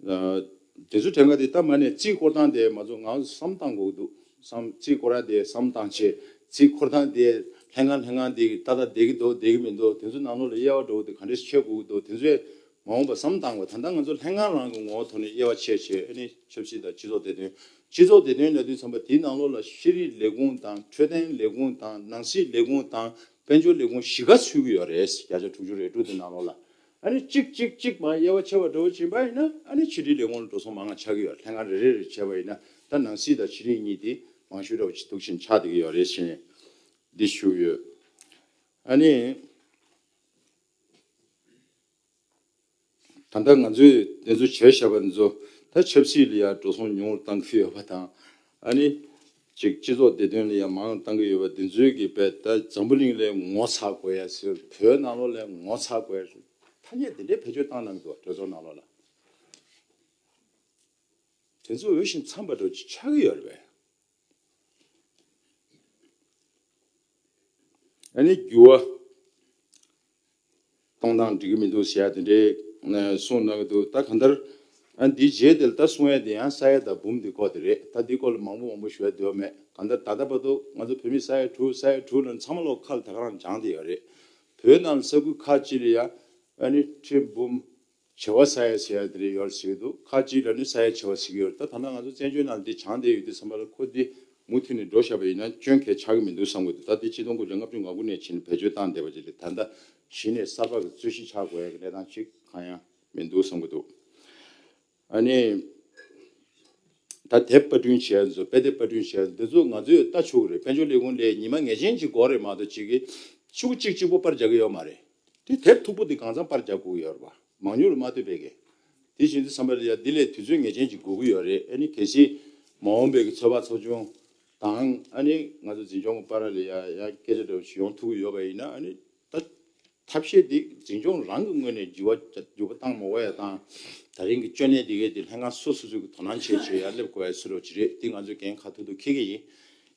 ཨ། དེ་ཚོ་དྲན་ག་དེ་ད་མ་ནས་རྩིས་སྐོར་སྟངས་དེ་ང་ཚོ་ང་བསམ་བཏང་དགོས་ཀྱི་འདུག་བསམ། རྩིས་སྐོར་ར་དེ་བསམ་བཏང་བྱས། རྩིས་འཁོར་སྟངས་དེ་ལྷན་ཁང་ལྷན་ཁང་དེ་ཏག་ཏག་བསྡད་ཀྱི་འདུག་བསྡད་ཀྱི་མི་འདུག་དེ་ཚོ་ནང་ལོགས་ལ་དབྱེ་བ་འདྲ་བོ་དེ་ག་འདྲས་ཕྱེ་དགོས་ཀྱི་འདུག་དེ་ཚོས་མ་འོངས་པ་བསམ་བཏང་བ། ད་ལྟ་ང་ཚོ་ལྷན་ཁང་རང་གི་ངོ་བོ་ཐོག་ནས་དབྱེ་བ་ཕྱེ་བྱས། ཨ་ནི་ཆབ་སྲིད་དང་སྤྱི་ཚོགས་བདེ་དོན། སྤྱི་ཚོགས་བདེ་དོན་ལབ་དུས་ཙམ་པ་དེའི་ནང་ལོགས་ལ་ཤེས་རིག་ལས་ཁུངས་དང་། འཕྲོད་བསྟེན་ལས་ཁུངས་དང་། ནང་སྲིད་ལས་ཁུངས་དང་། དཔལ་འབྱོར་ལས་ཁུངས་བཞི་ཀ་ཚུད་ཀྱི་ཡོད་རེད། བརྒྱ་ཆ་དྲུག་ཅུ་རེ་དྲུག་དེ་ནང་ལོགས་ལ། ཨ་ནི་གཅིག་གཅིག་གཅིག་མར་དབྱེ་བ་ཕྱེ་བ་འདྲ་བོ་ཕྱིན་པ་ཡིན་ན། ཨ་ནི་ཕྱི་དྲིལ་ལས་ཁུངས་ལ་འགྲོ་སོང་མང་ང་ཆགས་ཀྱི་ཡོད། ལྷན་ཁང་རེ་རེ་རེ་བྱས་པ་ཡིན་ན། ད་ནང་སྲིད་དང་ཕྱི་དྲིལ་གཉིས་དེ་མང་ཤོས་འདྲ་བོ་ཅིག་འདུག་བཞིན་ཆགས་བསྡད་ཀྱི་ཡོད་རེད་ཟེར་ནས་འདི་ཞུ་གི་ཡོད། ཨ་ནི། ད་ལྟ་ང་ཚོས་དེ་ཚོ་བྱས་བཞག་པ་འདི་ཚོ་ད་ཆབ་སྲིད་ལ་ཡང་འགྲོ་སོང་ཉུང་རུ་བཏང་གི་ཡོད་པ་དང་། ཨ་ནི་ཅིག་སྤྱི་ཚོགས་བདེ་དོན་ལ་ཡང་མང་རུ་བཏང་གི་ཡོད་པ་འདི་ཚོའི་གི་དཔེ་ད་འཛམ་བུ་གླིང་ལ་ངོ་ཚ་དགོས་ཡ་ཟེར། བོད་ནང་ལོགས་ལ་ངོ་ཚ་དགོས་ཡ་ཟེར། ཐ་སྙད་འདི་འདྲའི་བེད་སྤྱོད་བཏང་གནང་གི་འདུག་གྲོས་ཚོགས་ནང་ལོགས་ལ། དེ་ཚོ་འོས་ཤིང་འཚམས་པ་འདྲ་བོ་ཅིག་ཆགས་ཀྱི་ཡོད་རེད་པས། ཨ་ནི་འགྱུར་བ་གཏོང་སྟངས་འགྲིག་གི་མི་འདུག་ཟེར་ཡ་དེ་འདྲའི་གསུངས་གནང་གི་འདུག་ད་གང་ལྟར། ཨ། འདིའི་རྗེས་དེ་ལ་ད་གསུང་ཡ་དེ་ཡང་ས་ཡ་དང་འབུམ་དེ་སྐོར་དེ་རེད། ད་འདི་སྐོར་ལ་མང་པོ་མང་པོ་ཞུ་ཡ་འདོད་མེད། གང་ལྟར་ད་ལྟ་བར་དུ་ང་ཚོ་བོད་མི་ས་ཡ་དྲུག་ས་ཡ་དྲུག་ལ་ཚང་མ་ལོག་ཁ་ལ་ད་ག་རང་སྦྱངས་བསྡད་ཡོད་རེད། བོད་ནང་ལ་ས་ཁུལ་ཁག་ཅིག་ལ་ཡ་ཨ་ནི་ཁྲི་འབུམ་བྱེ་བ་ས་ཡ་ཟེར་ཡ་དེ་རེད་ཡོད་ཟེར་གྱི་འདུག་ཁག་ཅིག་ལ་ནི་ས་ཡ་བྱེ་བ་ཟེར་གྱི་ཡོད་རེད། ད་ད་ལྟ་ང་ཚོ་བཙན་བྱོལ་ནང་འདི་སྦྱངས་བསྡད་ཡོད་དུས་ཙམ་པ་ལ་ཁོ་འདི་མུ་མཐུད་ནས་འགྲོ་བཞག་པ་ཡིན་ན་སྐྱོན་གལ་ཆགས་ཀྱི་མི་འདུག་བསམ་གྱི་འདུག་ད་འདི་ཆིག་སྟོང་དགུ་བརྒྱ་ལྔ་བཅུ་ང་དགུ་ནས་ཕྱིན་བེད་སྤྱོད་བཏང་བསྡད་པ་ཅིག་རེད། ད་ལྟ་གཞི་ནས་གསར་པ་གི་རྩོད་གཞི་ཆགས་དགོས་ཡ་གི་གནས་སྟངས་ཅིག་གང་ཡང་མི་འདུག་བསམ་གྱི་འདུག་ཨ་ནི། ད་དེབ་པར་སྐྲུན་བྱས་ཚོ། དཔེ་དེབ་པར་སྐྲུན་བྱས་ཚོ། འདི་ཚོ་ང་ཚོས་ལྟ་ཆོག་གི་རེད། དཔལ་འབྱོར་ལས་ཁུངས་ལས་ཉི་མ་ངེས་ཅན་ཅིག་འགོར་རེད་མ་གཏོགས་ཅིག་གི་ཆུ་གཅིག་གཅིག་པོ་པར་རྒྱག་གི་ཡོད་མ་རེད། དེ་དེབ་མཐུག་པོ་དེ་གང་འཚམ་པར་རྒྱག་དགོས་ཀྱི་ཡོད་རེད་པ། མང་ཉུང་ལ་མ་ལྟོས་པའི་གི། དེ་བཞིན་དུ་བསམ་པ་ལ་ཡ་འདི་ལས་དུས་ཚོད་ངེས་ཅན་ཅིག་དགོས་ཀྱི་ཡོད་རེད། ཨ་ནི་གལ་སྲིད་མ་འོངས་པའི་གི་ཚོད་དཔག་ཚོགས་ཆུང་དང་། ཨ་ནི་ང་ཚོ་འཛིན་སྐྱོང་གི་བར་ལ་ཡ་ཡ་སྐད་ཆ་འདྲ་བོ་ཞིག་ཡོང་ཐུབ་ཀྱི་ཡོད་པ་ཡིན་ན། ཨ་ནི་ད་ཐབས་ཤེས་འདི་འཛིན་སྐྱོང་རང་གི་ངོས་ནས་འགྱུར་བ་འགྱུར་བ་བཏང་མ་དགོས་ཡ་དང་། ད་རིང་གི་སྐྱོན་གནད་འདི་གའི་འདི་ལྷན་ཁང་སོ་སོ་སོ་གི་དོ་སྣང་བྱས་བྱས་ཡར་སླེབས་དགོས་ཡ་ཟེར་རོགས་ཅིག་རེད། འདི་ང་ཚོས་འགན་ཁ་ཐུག་ཐུག་འཁྱེར་གྱི་ཡིན།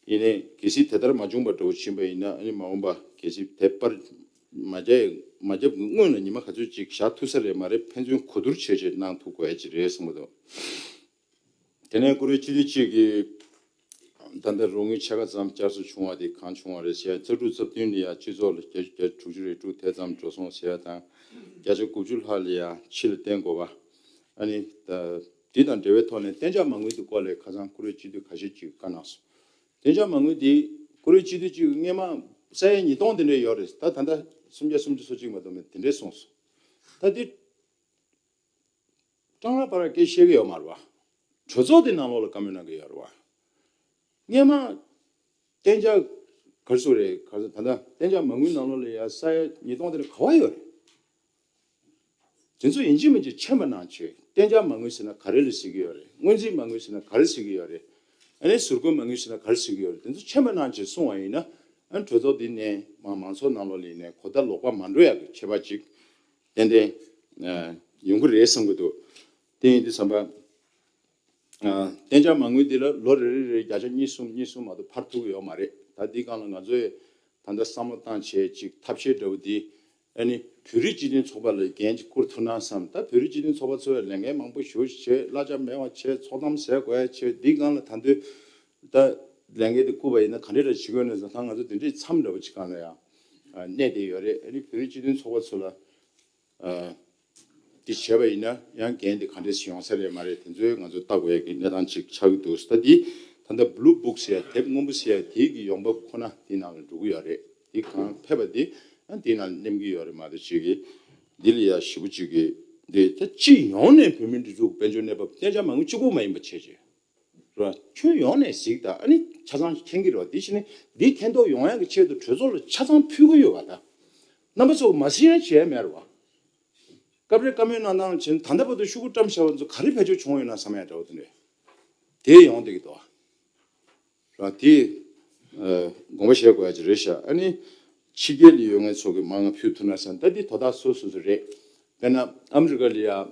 ཡིན་ནའི་གལ་སྲིད་དེ་ལྟར་མ་བྱུང་པ་འདྲ་བོ་ཕྱིན་པ་ཡིན་ན། ཨ་ནི་མ་འོངས་པ་གལ་སྲིད་དེབ་པར་མ་རྒྱག་མ་རྒྱབ་ཀྱི་སྔོན་ལ་ཉི་མ་ག་ཚོད་ཅིག་བཞག་ཐུབ་ས་རེད་མ་རེད། ཕན་ཚུན་གོ་བསྡུར་བྱས་བྱས་གནང་ཐུབ་དགོས་ཡ་ཅིག་རེད་བསམ་གྱི་འདུག་དེ་ནས་བཀུར་འོས་སྤྱི་འཐུས་གཅིག་གིས་ད་ལྟ་རོགས་དངུལ་ཕྱེད་ཀ་ཙམ་བསྐྱར་གསོ་བྱུང་བ་དེ་གང་བྱུང་བ་རེད་ཟེར་ཡ། རྩ་དྲུག་རྩ་བདུན་ལ་ཡ་སྤྱི་ཚོགས་ལ་བརྒྱ་ཆ་དྲུག་ཅུ་རེ་དྲུག་དེ་ཙམ་འགྲོ་སོང་ཟེར་ཡ་དང་། བརྒྱ་ཆ་དགུ་བཅུ་ལྷག་ལ་ཡ་ཕྱི་ལ་བཏོན་དགོས་པ། ཨ་ནི་ད་འདི་དང་འབྲེལ་བའི་ཐོག་ནས་གཏན་འཇགས་མ་དངུལ་དེ་སྐོར་ལ་ཁ་སང་བཀུར་འོས་སྤྱི་འཐུས་ཁ་ཤས་ཅིག་བཀའ་གནང་སོང་། གཏན་འཇགས་མ་དངུལ་དེ་བཀུར་འོས་སྤྱི་འཐུས་ཅིག་སྔོན་མ་ས་ཡ་ཉིས་སྟོང་དེ་འདྲས་ཡོད་རེད། ད་ད་ལྟ་སུམ་བརྒྱ་སུམ་ཅུ་སོ་གཅིག་མ་གཏོགས་མེད། དེ་འདྲས་སོང་སོང་། ད་འདི་ཀྲང་ལ་པར་སྐད་བཤད་གི་ཡོད་མ་རེད་བ། གྲོས་ཚོགས་དེ་ནང་ལོགས་ལ་བཀའ་མོལ་གནང་གི་ཡོད་རེད་བ། སྔོན་མ་གཏན་འཇགས་ག་རེ་ཟེར་རེད། ག་རེ་ཟེར། ད་ལྟ་གཏན་འཇགས་མ་དངུལ་ནང་ལོགས་ལ་ཡ་ས་ཡ་ཉིས་སྟོང་དེ་འདྲ་ག་བ་ཡོད་རེད། དེ་ཚོ་ཡིན་གཅིག་མིན་གཅིག་མཁྱེན་པ་གནང་བྱས། གཏན་འཇགས་མ་དངུལ་ཟེར་ན་ག་རེ་ལ་ཟེར་གྱི་ཡོད་རེད། སྔོན་རྩིས་མ་དངུལ་ཟེར་ན་ག་རེ་ཟེར་གྱི་ཡོད་རེད། ཨ་ནི་ཟུར་བཀོལ་མ་དངུལ་ཟེར་ན་ག་རེ་ཟེར་གྱི་ཡོད་རེད། དེ་ཚོ་མཁྱེན་པ་གནང་བྱས་གསུངས་པ་ཡིན་ན། ཨ་ནི་གྲོས་ཚོགས་འདི་ནས་མ་མང་ཚོགས་ནང་ལོགས་ལ་ཡིན་ནའི་གོ་བརྡ་ལོག་པ་མ་འགྲོ་ཡག་གི་ཁྱད་པར་ཅིག་ཏན་ཏན་ཡོང་གི་རེད་བསམ་གྱི་འདུག་དེ་ཡིན་དུས་ཙམ་པ། གཏན་འཇགས་མ་དངུལ་འདི་ལ་ལོ་རེ་རེ་རེ་བརྒྱ་ཆ་གཉིས་གསུམ་གཉིས་གསུམ་མ་གཏོགས་འཕར་ཐུབ་ཀྱི་ཡོད་མ་རེད། ད་འདི་སྒང་ལ་ང་ཚོས་ད་ལྟ་བསམ་བློ་བཏང་བྱས་ཅིག་ཐབས་ཤེས་འདྲ་བོ་འདི། ཨ་ནི་བོད་རིགས་སྤྱི་མཐུན་ཚོགས་པ་ལ་འགན་ཅིག་བསྐུར་ཐུབ་ན་བསམ། ད་བོད་རིགས་སྤྱི་མཐུན་ཚོགས་པ་ཚོས་ལས་འགན་མང་པོ་ཞེ་པོ་ཅིག་བྱས། གླ་ཆ་མེད་པ་བྱས། ཚོགས་གཏམ་ཟེར་དགོས་ཡ་བྱས། འདི་སྒང་ལ་ད་དུང་ད་ལས་འགན་འདི་བསྐུར་བ་ཡིན་ན་ག་འདྲ་འདྲ་བྱེད་དགོས་ན་ཟེར། ད་ང་ཚོ་འདི་འདྲའི་མཚམས་འདྲ་བོ་ཅིག་སྒང་ལ་ཡང་གནས་བསྡད་ཡོད་རེད། ཨ་ནི་བོད་རིགས་སྤྱི་མཐུན་ཚོགས་པ་ཚོ་ལ། འདི་བྱས་པ་ཡིན་ན་ཡང་འགན་འདི་ག་འདྲས་ཡོང་ས་རེད་མ་རེད། དེ་ཚོའི་ང་ཚོ་བལྟ་དགོས་ཡ་གི་གནས་སྟངས་ཅིག་ཆགས་ཀྱི་འདུག་ད་འདི་ད་ལྟ་Blue Book ཟེར་ཡ་དེབ་སྔོན་པོ་ཟེར་ཡ་དེའི་གི་ཡོང་འབབ་ཁོ་ན་འདི་ནང་ལ་འགྲོ་གི་ཡོད་རེད། འདི་གང་ཕེབས་པ་འདི་ཨ་འདི་ནང་ལ་སླེབས་ཀྱི་ཡོད་རེད་མ་གཏོགས་ཅིག་གི་འདི་ལ་ཡ་ཞེ་པོ་ཅིག་གི་འདི་ད་སྤྱི་ཡོངས་ནས་བོད་མི་སྒྲིག་འཛུགས་དཔལ་འབྱོར་གནས་བབ་གཏན་འཇགས་མ་དངུལ་གཅིག་པོ་མ་ཡིན་པ་བྱས་བྱས། ར་ཁྱོན་ཡོངས་ནས་གཟིགས་དང་། ཨ་ནི་ཆ་ཚང་མཁྱེན་གྱི་རེད་བ། དེ་བྱས་ནས་འདི་མཁྱེན་རྟོགས་ཡོང་ཡག་གི་ཆེད་དུ་གྲོས་ཚོགས་ལ་ཆ་ཚང་ཕུལ་གྱི་ཡོད་པ་དང་། རྣམ་པ་ཚོ་མ་གཟིགས་ཡ་བྱས་མེད་རེད་བ། སྐབས་རེ་བཀའ་མོལ་གནང་སྟངས་བྱས་ན་ད་ལྟ་བར་དུ་ཤོག་གུ་བཀྲམ་བཞག་པ་ཚོ་ག་རེ་བེད་སྤྱོད་བྱུང་ཡོད་ན་བསམ་ཡ་འདྲ་བོ་དེ་འདྲས་དེ་ཡོང་བསྡད་ཀྱི་འདུག་བ། ར་དེ་དགོངས་པ་བཞེས་དགོས་ཡ་ཅིག་རེད་ཤག་ཨ་ནི་ཕྱི་རྒྱལ་ལ་ཡོད་མཁན་ཚོ་གི་མར་ང་ཕུལ་ཐུབ་ན་བསམ། ད་འདི་དོ་བདག་སོ་སོ་སོ་རེད། དཔེར་ན་ཨ་མི་རི་ཀ་ལ་ཡ། ཨ།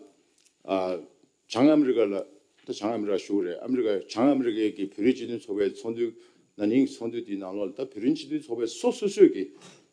བྱང་ཨ་མི་རི་ཀ་ལ། ད་བྱང་ཨ་མི་རི་ཀ་ཞུ་གི་རེད། ཨ་མི་རི་ཀ་བྱང་ཨ་མི་རི་ཀའི་གི་བོད་རིགས་སྤྱི་མཐུན་ཚོགས་པའི་ཚོགས་འདུ། ན་ནིང་ཚོགས་འདུ་དེའི་ནང་ལོགས་ལ་ད་བོད་རིགས་སྤྱི་མཐུན་ཚོགས་པའི་སོ་སོ་སོས་ཀྱི།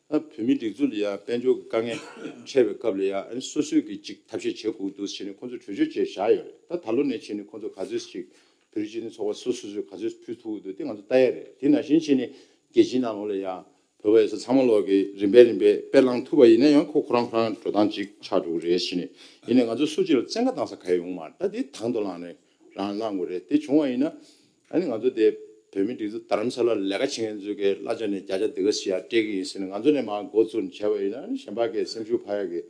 ད་བོད་མིའི་སྒྲིག་འཛུགས་ལ་ཡང་དཔལ་འབྱོར་གྱི་དཀའ་ངལ་འཕྲད་པའི་སྐབས་ལ་ཡང་སོ་སོས་ཀྱི་ཅིག་ཐབས་ཤེས་བྱེད་དགོས་འདུག་ཟེར་ནས་ཁོང་ཚོས་གྲོས་ཆོད་བྱས་བཞག་ཡོད་རེད། ད་ད་ལོ་ནས་བྱས་ནས་ཁོང་ཚོ་ག་ཚོད་ཅིག་བོད་རིགས་སྤྱི་མཐུན་ཚོགས་པ་སོ་སོ་སོས་ག་ཚོད་ཕུལ་ཐུབ་ཀྱི་འདུག་དེ་ང་ཚོ་ལྟ་ཡ་རེད། དེ་ནང་བཞིན་བྱས་ནས་རྒྱལ་སྤྱིའི་ནང་ལོགས་ལ་ཡང་། བོད་པ་ཡོད་ས་ཚང་མ་ལོག་གི་རིམ་པས་རིམ་པས་དཔེ་བླངས་ཐུབ་པ་ཡིན་ན་ཡང་ཁོ་ཁོ་རང་ཁོ་རང་འགྲོ་སྟངས་ཅིག་ཆགས་འགྲོ་གི་རེད་ཟེར་ནས། ཡིན་ནའི་ང་ཚོ་སུ་གཅིག་ལ་བཙན་བཀའ་བཏང་ས་ག་ཡོད་མ་རེད། ད་དེ་དང་དུ་བླངས་ནས་རང་བླངས་དགོས་རེད། དེ་བྱུང་བ་ཡིན་ན་ཨ་ནི་ང་ཚོ་དེ་བོད་མི་སྒྲིག་འཛུགས་རྡ་རམ་ས་ལ་ལས་ཀ་བྱེད་མཁན་ཚོ་གི་གླ་ཆ་ནས་བརྒྱ་ཆ་འདི་ག་ཟེར་ཡ་སྤྲད་ཀྱི་ཡིན་ཟེར་ནས་ང་ཚོ་ནས་མར་འགོ་བཙུགས་ནས་བྱས་པ་ཡིན་ན། ཨ་ནི་གཞན་པ་གི་སེམས་ཤུགས་འཕར་ཡ་གི་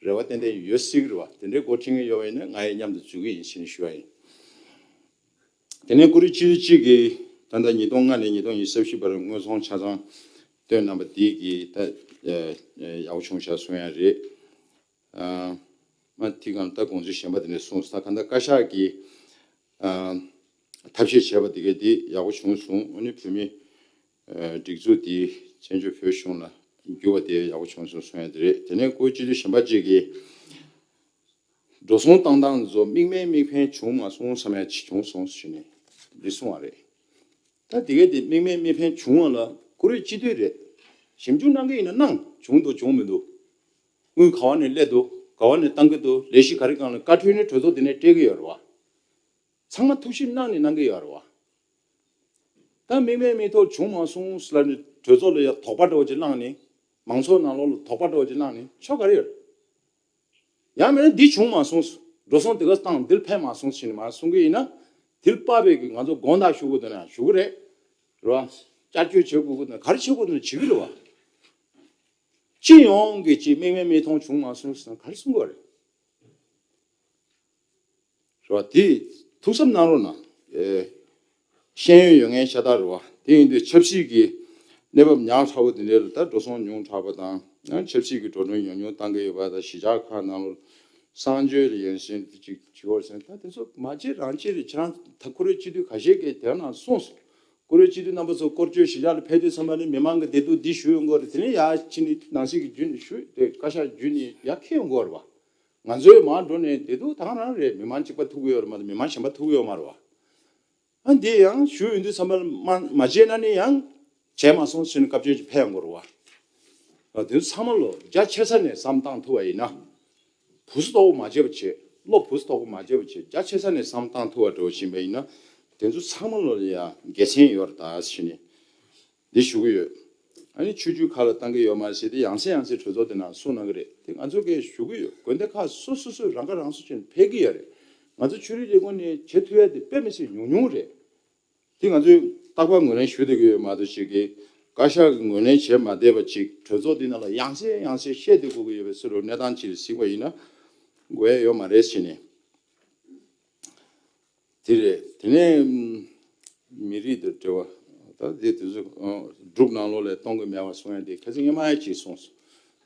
རེ་བ་ཏན་ཏན་ཡོད་སྲིད་ཀྱི་རེད་བ། དེ་འདྲའི་འགོ་ཁྲིད་མཁན་ཡོད་པ་ཡིན་ན་ང་ཡི་མཉམ་དུ་འཛུལ་གྱི་ཡིན་ཟེར་ནས་ཞུ་བ་ཡིན། དེ་ནས་ཀུ་རེ་སྤྱི་འཐུས་གཅིག་གིས་ད་ལྟ་ཉིས་སྟོང་ལྔ་ནས་ཉིས་སྟོང་ཉི་ཤུ་རྩ་བཞི་བར་དངོས་ཟོང་ཆ་ཚང་བཏོན་གནང་པ་འདི་གིས་ད་ཡག་པོ་བྱུང་ཤག་གསུང་ཡ་རེད། མ་དེ་གང་ད་དགོངས་ཚུལ་གཞན་པ་དེ་ནས་གསུངས་ས། གང་ལྟར་བཀའ་ཤག་གིས་ཐབས་ཤེས་བྱས་པ་དེ་གས་དེ་ཡག་པོ་བྱུང་སོང་། ཨ་ནི་བོད་མི་སྒྲིག་འཛུགས་དེ་བཙན་བྱོལ་བོད་གཞུང་ལ་འགྱུར་བ་དེ་ཡག་པོ་བྱུང་སོང་གསུང་ཡ་དེ་རེད། དེ་ནས་ཀུ་རེ་སྤྱི་འཐུས་གཞན་པ་གཅིག་གིས། འགྲོ་སོང་བཏང་སྟངས་ཚོ་དམིགས་མེད་དམིགས་འཕེན་བྱུང་མ་སོང་བསམ་ཡ་ཅིག་བྱུང་སོང་ཟེར་ནས་འདི་གསུངས་པ་རེད། ད་དེ་གས་དེ་དམིགས་མེད་དམིགས་འཕེན་བྱུང་བ་ལ་ཀུ་རེ་སྤྱི་འཐུས་རེད། ཞིབ་འཇུག་གནང་གི་ཡིན་ན་གནང་། བྱུང་འདུག་བྱུང་མི་འདུག་དངུལ་ག་བ་ནས་སླེབས་འདུག་ག་བ་ནས་བཏང་གི་འདུག་ལས་གཞི་ག་རེ་སྒང་ལ་བཀའ་འཁྲོལ་ནས་གྲོས་ཚོགས་དེ་ནས་སྤྲད་ཀྱི་ཡོད་རེད་བ། ཚང་མ་ཐུགས་ཞིབ་གནང་ནས་གནང་གི་ཡོད་རེད་བ། ད་དམིགས་མེད་དམིགས་ཐོག་བྱུང་མ་སོང་ཟེར་ལབ་ནས་གྲོས་ཚོགས་ལ་ཡ་དོགས་པ་འདྲ་བོ་ཅིག་བསླངས་ནས། མང་ཚོགས་ནང་ལོགས་ལ་དོགས་པ་འདྲ་བོ་ཅིག་བསླངས་ནས་ཆོ་ག་རེ་ཡོད་རེད། ཡང་མིན་ན་འདི་བྱུང་མ་སོང་། འགྲོ་སོང་དེ་ག་བཏང་། འདིར་ཕན་མ་སོང་ཟེར་ནས་མར་གསུང་གི་ཡིན་ན། དེར་དཔག་པའི་གི་ང་ཚོ་དགོངས་དག་ཞུ་དགོས་འདུག་ན་ཞུ་གི་རེད། རེད་བ། བསྐྱར་བཅོས་བྱེད་དགོས་ཀྱི་འདུག་ན་ག་རེ་བྱེད་དགོས་འདུག་ན་བྱེད་ཀྱི་རེད་བ། སྤྱི་ཡོངས་ཀྱི་ཅིག་དམིགས་མེད་དམིགས་མཐོང་བྱུང་མ་སོང་ཟེར་ན་ག་རེ་གསུང་དགོས་རེད། རེད་བ། དེ་ཐུགས་བསམ་གནང་རོགས་གནང་། ཨེ། ཤེས་ཡོན་ཡོད་མཁན་ཤ་སྟག་རེད་བ། དེ་ཡིན་དུས་ཆབ་སྲིད་ཀྱི་གནས་བབ་ཉག་ཕྲ་བོ་དེ་འདྲའི་ལ་ད་འགྲོ་སོང་ཉུང་དྲགས་པ་དང་། ཡང་ཆབ་སྲིད་ཀྱི་འགྲོ་གྲོན་ཉུང་ཉུང་བཏང་གི་ཡོད་པ་དང་། གཞིས་ཆགས་ཁག་ནང་ལ་གསང་སྤྱོད་ལ་ཡན་ཞེན་དེ་ཅིག་བྱེད་དགོས་ཟེར། ད་དེ་ཚོ་མ་བྱེད་རང་བྱེད་རེད། ཁྱེད་རང་ད་ཁོ་རའི་སྤྱི་འཐུས་ཁ་ཤས་ཀྱིས་དེ་ནང་གསུངས་སོང་། ཁོ་རའི་སྤྱི་འཐུས་རྣམ་པ་ཚོ་སྐོར་སྐྱོད་གཞིས་ཆགས་ལ་ཕེབས་དུས་ཙམ་པ་ནི་མི་མང་གི་བདེ་སྡུག་འདི་ཞུ་ཡོང་གི་རེད། དེ་ནས་ཡར་ཕྱིན་ནས་ནང་སྲིད་ཀྱི་བརྒྱུད་ནས་ཞུ། དེ་བཀའ་ཤག་བརྒྱུད་ནས་ཡར་འཁྱེར་ཡོང་གི་རེད་བ། ང་ཚོའི་མར་འགྲོ་ནས་བདེ་སྡུག་ད་ག་རང་རེད། མི་མང་གཅིག་པ་ཐུག་གི་ཡོད་རེད་མ་གཏོགས་མི་མང་གཞན་པ་ཐུག་གི་ཡོད་མ་རེད་བ། ཨ། འདི་ཡང་ཞུ་ཡོང་དུས་ཙམ་པ་ལ་མ་མ་བྱས་ན་ནི་ཡང་བྱས་མ་སོང་ཟེར་ནས་སྐབས་བཅོལ་ཅིག་ཕེབས་ཡོང་གི་རེད་བ། ཨ། དེ་ཚོ་ཚང་མ་ལོ་རྒྱ་ཆེ་ས་ནས་བསམ་བཏང་ཐུབ་པ་ཡིན་ན། བུ་སུ་དོག་པོ་མ་བྱེད་པ་བྱེད། བློ་བུ་སུ་དོག་པོ་མ་བྱེད་པ་བྱེད། རྒྱ་ཆེ་ས་ནས་བསམ་བཏང་ཐུབ་པ་འགྲོ་བཞིན་པ་ཡིན་ན། དེ་ཚོ་ཚང་མ་ལོ་ལ་ཡང་དགེ་མཚན་ཡོད་རེད་ད་ཟེར་ནས། འདི་ཞུ་གི་ཡོད། ཨ་ནི་ཆོས་བརྒྱུད་ཁག་ལ་བཏང་གི་ཡོད་མ་རེད་ཟེར་ཏེ་ཡང་སེ་ཡང་སེ་གྲོས་ཚོགས་དེ་ནང་གསུངས་གནང་གི་རེད། དེ་ང་ཚོ་གས་ཞུ་གི་ཡོད། དགོན་སྡེ་ཁག་སོ་སོ་སོས་རང་ཁ་རང་གསོ་བྱས་ནས་ཕེབས་ཀྱི་ཡོད་རེད། ང་ཚོ་ཆོས་རིག་ལས་ཁུངས་ནས་བྱེད་ཐུབ་ཡ་དེ་དཔེ་མི་སྲིད་ཉུང་ཉུང་རེད། དེ་ང་ཚོས་རྟག་པར་ངོས་ལེན་ཞུ་བསྡད་ཀྱི་ཡོད་མ་གཏོགས་ཅིག་གིས་བཀའ་ཤག་གིས་ངོས་ལེན་བྱས་མ་བསྡད་པ་ཅིག་གྲོས་ཚོགས་འདི་ནང་ལ་ཡང་སེ་ཡང་སེ་བཤད་བསྡད་དགོས་ཀྱི་ཡོད་པའི་བཟོ་འདྲ་གནས་སྟངས་ཅིག་ལ་གཟིགས་པ་ཡིན་ན་དགོས་ཡ་ཡོད་མ་རེད་ཟེར་ནས། དེ་རེད། དེ་ནས་མི་རིགས་དང་འབྲེལ་བ། ད་དེ་དུས་ཚོད་འབྲུག་ནང་ལོགས་ལ་གཏོང་གི་མེད་པ་གསུང་ཡ་དེ་ཁ་སང་ཉི་མ་ཡ་གཅིག་གསུངས་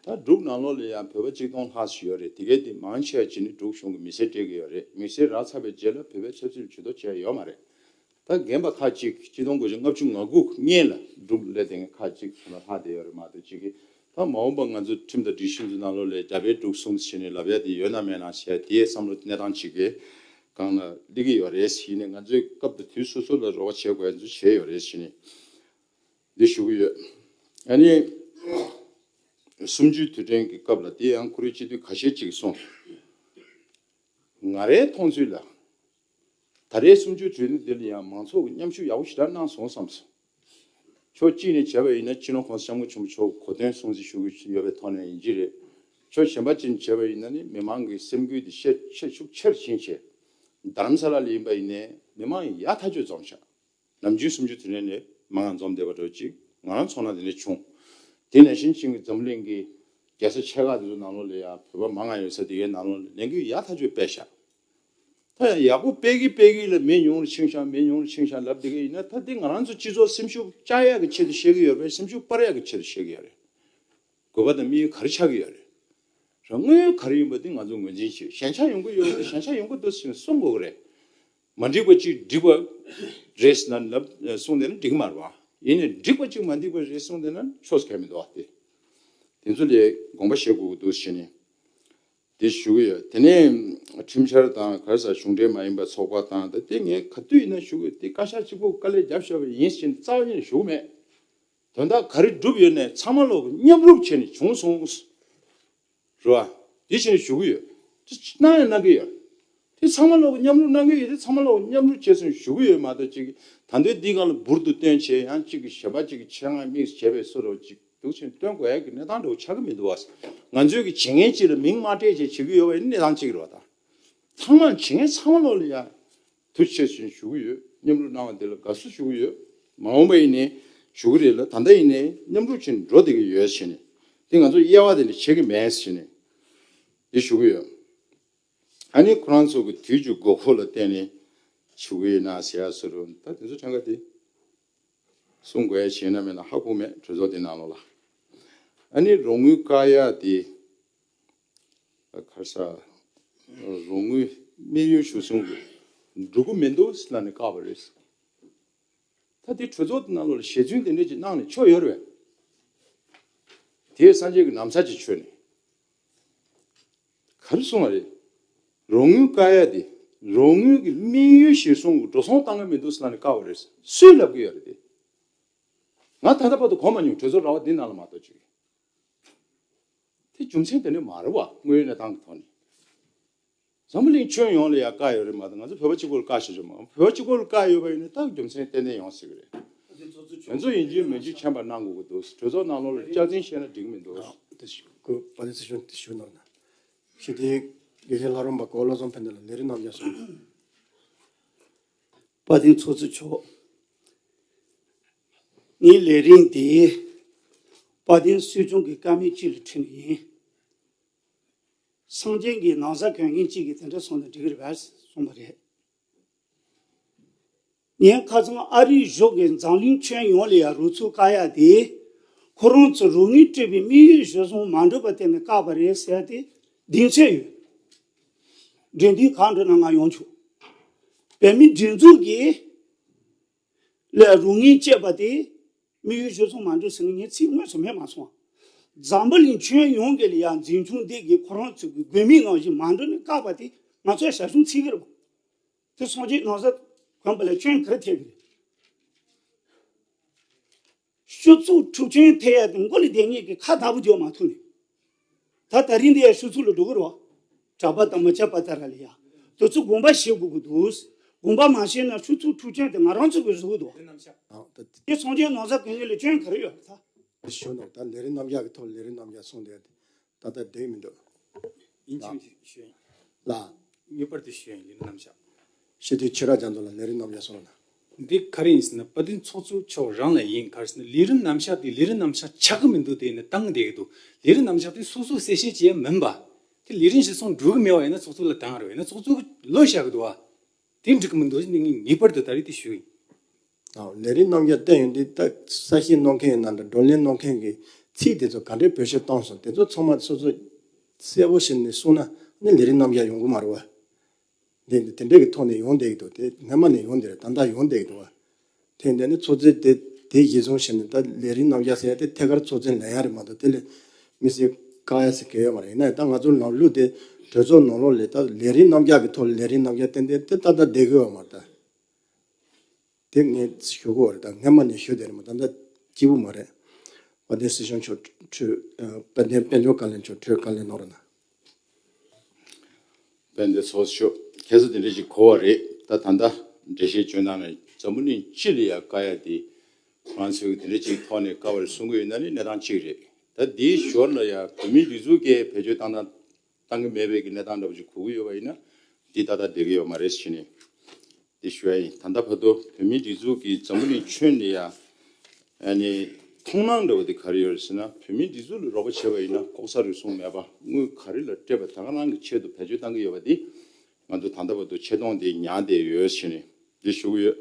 སོང་། ད་འབྲུག་ནང་ལོགས་ལ་ཡང་བོད་པ་གཅིག་སྟོང་ལྷག་ཙམ་ཡོད་རེད། དེ་གའི་དེ་མང་ཆེ་བ་ཅིག་ནི་འབྲུག་གཞུང་གི་མི་སེར་སྤྲད་ཀྱི་ཡོད་རེད། མི་སེར་རག་ཚར་བའི་རྗེས་ལ་བོད་པའི་ཆབ་སྲིད་ཇུས་གཏོགས་བྱས་ཡོད་མ་རེད། ད་རྒན་པ་ཁག་ཅིག་གཅིག་སྟོང་དགུ་བརྒྱ་ལྔ་བཅུ་ང་དགུ་སྔོན་ལ་འབྲུག་སླེབས་བསྡད་མཁན་ཁག་ཅིག་ཁོ་ན་ལྷག་བསྡད་ཡོད་རེད་མ་གཏོགས་ཅིག་གིས། ད་མ་འོངས་པ་ང་ཚོ་ཁྲིམས་དང་སྒྲིག་གཞི་ཚོའི་ནང་ལོགས་ལ་རྒྱ་བལ་འབྲུག་གསུམ་ཟེར་ནས་ལབ་ཡ་དེ་ཡོད་ན་མེད་ན་བྱས་དེའི་བསམ་བློ་གནས་སྟངས་ཅིག་གི་སྒང་ལ་སླེབས་ཀྱི་ཡོད་རེད། ཡིན་ནའི་ང་ཚོའི་སྐབས་དང་དུས་སོ་སོ་ལ་རོགས་པ་བྱེད་དགོས་ཡ་ཚོ་བྱས་ཡོད་རེད་ཟེར་ནས་འདི་ཞུ་གི་ཡོད། ཨ་ནི་གསུམ་བཅུའི་དུས་དྲན་གྱི་སྐབས་ལ་དེ་ཡང་ཁོ་རའི་སྤྱི་འཐུས་ཁ་ཤས་ཅིག་གསུངས། ང་རའི་མཐོང་ཚུལ་ལ། ད་རེས་གསུམ་བཅུའི་དུས་དྲན་འདི་ལ་ཡང་མང་ཚོགས་ཀྱི་མཉམ་ཞུགས་ཡག་པོ་ཞེ་དྲག་གནང་སོང་བསམ་སོང་། ཕྱོགས་གཅིག་ནས་བྱས་པ་ཡིན་ན་སྤྱི་ནོར་༸གོང་ས་༸སྐྱབས་མགོན་ཆེན་པོ་མཆོག་གོ་སྟོན་སྲུང་བརྩི་ཞུ་གི་ཡོད་པའི་ཐོག་ནས་ཡིན་གྱི་རེད། ཕྱོགས་གཞན་པ་ཅིག་ནས་བྱས་པ་ཡིན་ན་ནི་མི་མང་གི་སེམས་འགུལ་དེ་ཤུགས་ཆེ་ཤུགས་ཆེར་ཕྱིན་བྱས། རྡ་རམ་ས་ལ་ལ་ཡིན་པ་ཡིན་ནའི་མི་མང་ཡག་ཐག་ཆོད་འཛོམས་ཤག་ནམ་རྒྱུན་གསུམ་བཅུའི་དུས་དྲན་ནས་མང་ང་འཛོམས་བསྡད་པ་འདྲ་ཅིག་ང་རང་ཚོ་ནང་དེ་འདྲ་བྱུང་། དེ་ནང་བཞིན་ཅིག་གི་འཛམ་གླིང་གི་རྒྱལ་ས་ཆེ་ཁག་དེ་ཚོ་ནང་ལོགས་ལ་ཡང་བོད་པ་མང་ང་ཡོད་ས་དེ་གའི་ནང་ལོགས་ལ་ལས་འགུལ་ཡག་ཐག་ཆོད་སྤེལ་ཤག་ད་ཡང་ཡག་པོ་སྤེལ་གི་སྤེལ་གི་ལ་མི་ཉུང་རུ་ཕྱིན་ཤག་མི་ཉུང་རུ་ཕྱིན་ཤག་ལབ་དེ་གའི་ཡིན་ན། ད་དེ་ང་རང་ཚོ་སྤྱི་ཚོགས་སེམས་ཤུགས་བཅག་ཡག་གི་ཆེད་དུ་བཤད་གི་ཡོད་པས། སེམས་ཤུགས་སྤར་ཡག་གི་ཆེད་དུ་བཤད་གི་ཡོད་རེད། དགོས་པ་དང་དམིགས་ཡུལ་ག་རེ་ཆགས་ཀྱི་ཡོད་རེད། རང་དངོས་ཡོད་ག་རེ་ཡིན་པ་དེ་ང་ཚོ་ངོས་འཛིན་བྱེད། ཞན་ཆ་ཡོང་གི་ཡོད་པ་དེ་ཞན་ཆ་ཡོང་གི་འདུག་ཟེར་ནས་གསུང་དགོས་ཀྱི་རེད། མ་འགྲིག་པ་གཅིག་འགྲིག་པ་རེད་ཟེར་ན་ལབ་གསུངས་བསྡད་ན་འགྲིག་གི་མ་རེད་པ། ཡིན་ནའི་འགྲིག་པ་གཅིག་མ་འགྲིག་པ་རེད་གསུངས་བསྡད་ན་ཕྱོགས་སུ་གལ་མི་འདུག་པ། དེ་དེ་ཚོ་ལ་དགོངས་པ་བཞེས་དགོས་ཀྱི་འདུག་ཟེར་ནས་དེ་ཞུ་གི་ཡོད། དེ་ནས་ཁྲིམས་འཆར་དང་ག་རེ་ཟེར་གཞུང་འབྲེལ་མ་ཡིན་པ་ཚོགས་པ་དང་ད་དེ་ངས་ག་དུས་ཡིན་ན་ཞུ་གི་ཡོད། དེ་བཀའ་ཤག་གཅིག་པོ་དཀའ་ལས་བརྒྱབ་བཞག་པ་ཡིན་ཟེར་ནས་རྩ་བ་ཉིད་ནས་ཞུ་གི་མེད། དོན་དག་ག་རེ་བསྒྲུབས་ཡོད་ནའི་ཚང་མ་ལོག་གི་མཉམ་རུབ་བྱས་ནས་བྱུང་སོང་། རེད་བ། དེ་བྱས་ནས་ཞུ་གི་ཡོད། དེ་གནང་ཡང་གནང་གི་ཡོད། དེ་ཚང་མ་ལོག་གི་མཉམ་རུབ་གནང་གི་ཡོད། དེ་ཚང་མ་ལོག་གི་མཉམ་རུབ་བྱས་སོང་ཞུ་གི་ཡོད་མ་གཏོགས་ཅིག་ད་འདོད་འདི་སྒང་ལ་འབུར་དུ་བཏོན་བྱས་ཡང་གཅིག་གི་གཞན་པ་གཅིག་གི་ཆེད་མངགས་དམིགས་བྱས་པའི་བཟོ་འདྲ་ཅིག་འདུག་ཕྱིན་སྟོན་དགོས་ཡག་གི་གནས་སྟངས་འདྲ་བོ་ཆགས་ཀྱི་མི་འདུག་བ། ང་ཚོའི་གི་བྱེད་མཁན་གཅིག་ལ་མིང་མ་སྤྲད་བྱས་བྱེད་ཀྱི་ཡོད་པ་ཡིན་ན་གནས་སྟངས་གཅིག་རེད་བ། ད་ཚང་མ་བྱེད་མཁན་ཚང་མ་ལོག་ལ་ཡ་ཐུགས་རྗེ་ཆེ་ཞུ་གི་ཡོད། མཉམ་རུབ་གནང་བ་དེ་ལ་དགའ་བསུ་ཞུ་གི་ཡོད། མ་འོངས་པ་ཡིན་ནའི་ཞུ་གི་རེད་ལ། ད་ལྟ་ཡིན་ནའི་མཉམ་རུབ་བྱས་ནས་འགྲོ་བསྡད་ཀྱི་ཡོད་ཟེར་ནས། དེ་ང་ཚོ་དབྱེ་བ་དེ་འདྲ་བྱེད་ཀྱི་མེད་ཟེར་ནས་དེ་ཞུ་གི་ཡོད། ཨ་ནི་ཁོ་རང་ཚོ་གི་དུས་ཀྱི་དགོས་མཁོ་ལ་བརྟེན་ནས་ཞུ་གི་ཡིན་ན་ཟེར་ཡ་སུ་རུ་ད་དེ་ཚོ་གྲངས་ཀ་དེ་གསུང་དགོས་ཡ་བྱས་ན་མེད་ན་ཧ་གོ་མེད། གྲོས་ཚོགས་དེ་ནང་ལོགས་ལ། ཨ་ནི་རོགས་དངུལ་བཀག་ཡ་དེ་ག་རེ་ཟེར། རོགས་དངུལ་དམིགས་ཡུལ་གཞིར་བཟུང་གི་འགྲོ་གི་མི་འདུག་ཟེར་ལབ་ནས་བཀག་པ་རེད། ད་དེ་གྲོས་ཚོགས་དེ་ནང་ལོགས་ལ་ཞལ་རྫུན་དེ་འདྲས་ཅིག་གནང་ནས་ཆོག་ཡོད་རེད་པས། དེས་སངས་རྒྱས་ཀྱི་ན་བཟའ་ཅིག་མཆོད་ནས། ག་རེ་གསུངས་པ་རེད། རོགས་དངུལ་བཀག་ཡ་དེ་རོགས་དངུལ་གྱི་དམིགས་ཡུལ་གཞིར་བཟུང་གི་འགྲོ་སོང་བཏང་གི་མི་འདུག་ཟེར་ལབ་ནས་བཀག་པ་རེད། སུས་ལབ་ཀྱི་ཡོད་རེད་དེ། ང་ད་ལྟ་བར་དུ་གོ་མ་མྱོང་། གྲོས་ཚོགས་ར་བ་འདི་ནང་ལ་མ་གཏོགས་ཅིག་དེ་རྒྱུ་མཚན་དེ་འདྲ་མ་རེད་པ། དངོས་ཡོད་གནས་སྟངས་ཀྱི་ཐོག་ནས། འཛམ་བུ་གླིང་ཁྱོན་ཡོངས་ལ་ཡང་བཀག་ཡོད་རེད་མ་གཏོགས་ང་ཚོ་བོད་པ་གཅིག་པོ་ལ་བཀག་བཞག་རྒྱུ་མ་རེད། བོད་པ་གཅིག་པོ་ལ་བཀག་ཡོད་པ་ཡིན་ན་ད་རྒྱུ་མཚན་ཏན་ཏན་ཡོང་སྲིད་ཀྱི་རེད། ང་ཚོ་ཡིན་གཅིག་མིན་གཅིག་མཁྱེན་པ་གནང་དགོས་ཀྱི་འདུག་གྲོས་ཚོགས་ནང་ལོགས་ལ་སྐྱག་རྫུན་བཤད་ན་འགྲིག་གི་མི་འདུག་དེ་ཞུ་དགོས། པ་དེ་ཚོ་ཞུ་དེ་ཞུ་གནང་ན། ཞི་བདེའི་དགེ་བཤེས་ལྷ་རམས་པ་གོ་བློ་བཟང་ཕན་བདེ་ལ་ལས་རིམ་རྣམ་གཞག་གསུངས། དཔལ་ལྡན་ཚོགས་གཙོ་མཆོག་ངའི་ལས་རིམ་འདི་དཔལ་ལྡན་སྲིད་སྐྱོང་གི་བཀའ་མོལ་གཅིག་ལ་འཁྲིལ་ནས་ཡིན། སངས་རྒྱས་ཀྱི་ན་བཟའ་གོན་མཁན་གཅིག་གིས་དེ་འདྲ་གསུངས་ན་འགྲིག་གི་རེད་པས་གསུངས་པ་རེད། ངས་ཁ་སང་ཨ་རིའི་གཞུང་གིས་འཛམ་གླིང་ཁྱོན་ཡོངས་ལ་ཡང་རུ་ཚུགས་བཀག་ཡ་དེ། ཁོ་རང་ཚོ་རོགས་དངུལ་སྤྲད་པའི་དམིགས་ཡུལ་གཞིར་བཟུང་མ་འགྲུབ་པར་བརྟེན་ནས་བཀག་པ་རེད་ཟེར་ཡ་དེ་གདེང་ཚོད་ཡོད། འགྲན་བསྡུར་གང་འགྲོ་ན་ང་ཡོང་ཆོག་བོད་མི་སྒྲིག་འཛུགས་ཀྱིས་ལ་རོགས་དངུལ་སྤྲད་པ་དེ་དམིགས་ཡུལ་གཞིར་བཟུང་མ་འགྲུབ་ཟེར་ནས་ངས་ཚིག་དངོས་སུ་སྨྲས་མ་སོང་། འཛམ་བུ་གླིང་ཁྱོན་ཡོངས་ཀྱི་ལ་ཡང་འཛིན་སྐྱོང་འདི་གིས་ཁོ་རང་ཚོ་གི་དགོས་དམིགས་རང་བཞིན་མ་འགྲུབ་ནས་བཀག་པ་དེ་ང་ཚོས་ཞབས་ཞུ་བྱེད་ཀྱི་རེད་པ། དེ་སངས་རྒྱས་ན་བཟའ་གོན་པ་ལ་སྐྱོན་ག་རེ་ཐེབས་ཀྱི་རེད། སྤྱི་ཚོགས་འཁྲུག་རྐྱེན་ཐེབས་ཡ་དེ་མགོ་ལ་བསྡད་མཁན་གྱི་ཁ་བརྡ་པོ་རྒྱག་མ་ཐུབ་ནས། ད་ད་རིང་འདི་ཡ་ཤུ་ཚུགས་ལ་འགྲོ་གི་རེད་པ། གྲྭ་པ་དང་མི་སྐྱ་པ་དེ་ར་ལ་ཡ། དེ་ཚོ་དགོངས་པ་བཞེས་དགོས་ཀྱི་འདུག་དགོངས་པ་མ་བཞེས་ན་ཤུ་ཚུགས་འཁྲུག་རྐྱེན་དེ་ང་རང་ཚོ་གིས་བཟོ་གི་འདུག་ཨ་དེ་སངས་རྒྱས་ན་བཟའ་གོན་མཁན་ལ་སྐྱོན་ག་རེ་ཡོད་རེད་ད། ཞུ་ནོ་ད་ལས་རིམ་རྣམ་གཞག་གི་ཐོག་ལས་རིམ་རྣམ་གཞག་སོང་དེ་ད་ལྟ་འགྲིག་མི་འདུག་ཡིན་གཅིག་མིན་གཅིག་ཞུ་ཡིན། ལ། ངེས་པར་དུ་ཞུ་ཡིན་ལས་རིམ་རྣམ་གཞག་ཞི་བདེ་ཆོས་གྲགས་རྒྱ་མཚོ་ལ་ལས་རིམ་རྣམ་གཞག་སོང་ན། འདི་ག་རེ་ཡིན་ཟེར་ན་དཔལ་ལྡན་ཚོགས་གཙོ་མཆོག་རང་ལ་ཡིན། ག་རེ་ཟེར་ན་ལས་རིམ་རྣམ་གཞག་དེ་ལས་རིམ་རྣམ་གཞག་ཆགས་ཀྱི་མི་འདུག་དེ་ནི་བཏང་བསྡད་ཀྱི་འདུག་ལས་རིམ་རྣམ་གཞག་དེ་སོ་སོ་གསལ་བཤད་བྱེད་ཡ་མིན་པ། དེ་ལས་རིམ་གཞིར་བཟུང་འགྲོ་གི་མེད་པ་ཡིན་ན་ཚོགས་གཙོ་ལ་བཏང་རོགས་ཡིན་ན་ཚོགས་གཙོ་གི་ལོ་བཞག་གི་འདུག་བ། དེ་འགྲིག་གི་མི་འདུག་ཟེར་ནས་ངས་ངེས་པར་དུ་ད་རེས་དེ་ཞུ་ཡིན། ཨ། ལས་རིགས་རྣམ་གཞག་བསྟན་ཡོད་དུས་ད་གསལ་བཤད་གནང་མཁན་ཡིན་ན་འདྲ། བགྲོ་གླེང་གནང་མཁན་གྱི་ཚིག་དེ་ཚོ་ག་འདྲའི་བེད་སྤྱོད་བཏང་སོང་། དེ་ཚོ་ཚང་མ་སོ་སོ་གསལ་པོ་བྱས་ནས་གསུངས་ན་ནི་ལས་རིགས་རྣམ་གཞག་ཡོང་གི་མ་རེད་བ། དེ་དེ་འདྲའི་གི་ཐོག་ནས་ཡོང་བསྡད་ཀྱི་འདུག་དེ་སྔ་མ་ནས་ཡོང་བསྡད་རེད། ད་ལྟ་ཡོང་བསྡད་ཀྱི་འདུག་བ། དེ་འདྲ་ནི་ཚོད་ཚོད་དེ་དེ་གཞི་བཟུང་བྱས་ནས་ད་ལས་རིགས་རྣམ་གཞག་ཟེར་ཡ་དེ་ཐད་ཀར་ཚོད་ཚོད་ལེན་ཡ་རེད་མ་གཏོགས་དེ་ལས་མི་སེར་བཀག་ཡ་ཟེར་གི་ཡོད་མ་རེད། ཡིན་ན་ཡང་ད་ང་ཚོ་ལམ་ལུགས་དེ་གྲོས་ཚོགས་ནང་ལོགས་ལ་ད་ལས་རིགས་རྣམ་གཞག་གི་ཐོག་ལ་ལས་རིགས་རྣམ་གཞག་ཏན་ཏན་དེ་ད་ལྟ་བསྡད་གི་ཡོད་མ་རེད། ད་དེ་ངས་ཞུ་གི་ཡོད་རེད། ད་སྔ་མ་ནས་ཞུ་བསྡད་རེད་མ། ད་ལྟ་སྐྱིད་པོ་མ་རེད། དཔལ་ལྡན་སྲིད་སྐྱོང་མཆོག་འཕྲོས། དཔལ་ལྡན་དཔལ་འབྱོར་བཀའ་བློན་མཆོག་འཕྲོས་བཀའ་ལན་གནང་རོགས་གནང་། དཔལ་ལྡན་ཚོགས་གཙོ་མཆོག་ཁ་སང་དེ་འདྲ་ཞིག་གོ་བ་རེད། ད་ད་ལྟ་འགྲེལ་བཤད་བྱོན་གནང་ནས་འཛམ་བུ་གླིང་སྤྱི་ལ་ཡ་བཀག་ཡ་དེ་ང་ཚོས་དེ་འདྲ་ཅིག་ཐོག་ནས་བཀག་པ་རེད་གསུང་གི་ཡོད་ན་ནི་གནས་སྟངས་གཅིག་རེད། ད་དེའི་ཞོར་ལ་ཡ་བོད་མིའི་སྒྲིག་འཛུགས་ཀྱིས་བེད་སྤྱོད་བཏང་ན་བཏང་གི་མེད་པའི་གི་གནས་སྟངས་འདྲ་པོ་ཅིག་གོ་གི་ཡོད་པ་ཡིན་ན་འདི་ཏག་ཏག་བསྡད་ཀྱི་ཡོད་མ་རེད་ཟེར་ནས་འདི་ཞུ་ཡ་ཡིན། ད་ལྟ་བར་དུ་བོད་མིའི་སྒྲིག་འཛུགས་ཀྱིས་འཛམ་བུ་གླིང་ཁྱོན་ནས་ཡ་ཨ་ནི་མཐོང་སྣང་འདྲ་བོ་དེ་ག་རེ་ཡོད་རེད་ཟེར་ན། བོད་མིའི་སྒྲིག་འཛུགས་ལ་རོགས་པ་བྱས་པ་ཡིན་ན་ལྐོག་ཟ་རུལ་སུངས་མེད་པ། དངུལ་ག་རེ་ལ་སྤྲད་པ་ད་ག་རང་གི་ཆེད་དུ་བེད་སྤྱོད་བཏང་གི་ཡོད་པ་འདི་ང་ཚོ་ད་ལྟ་བར་དུ་ཆེ་མཐོང་དེ་ཉར་བསྡད་ཡོད་ཟེར་ནས་འདི་ཞུ་གི་ཡོད།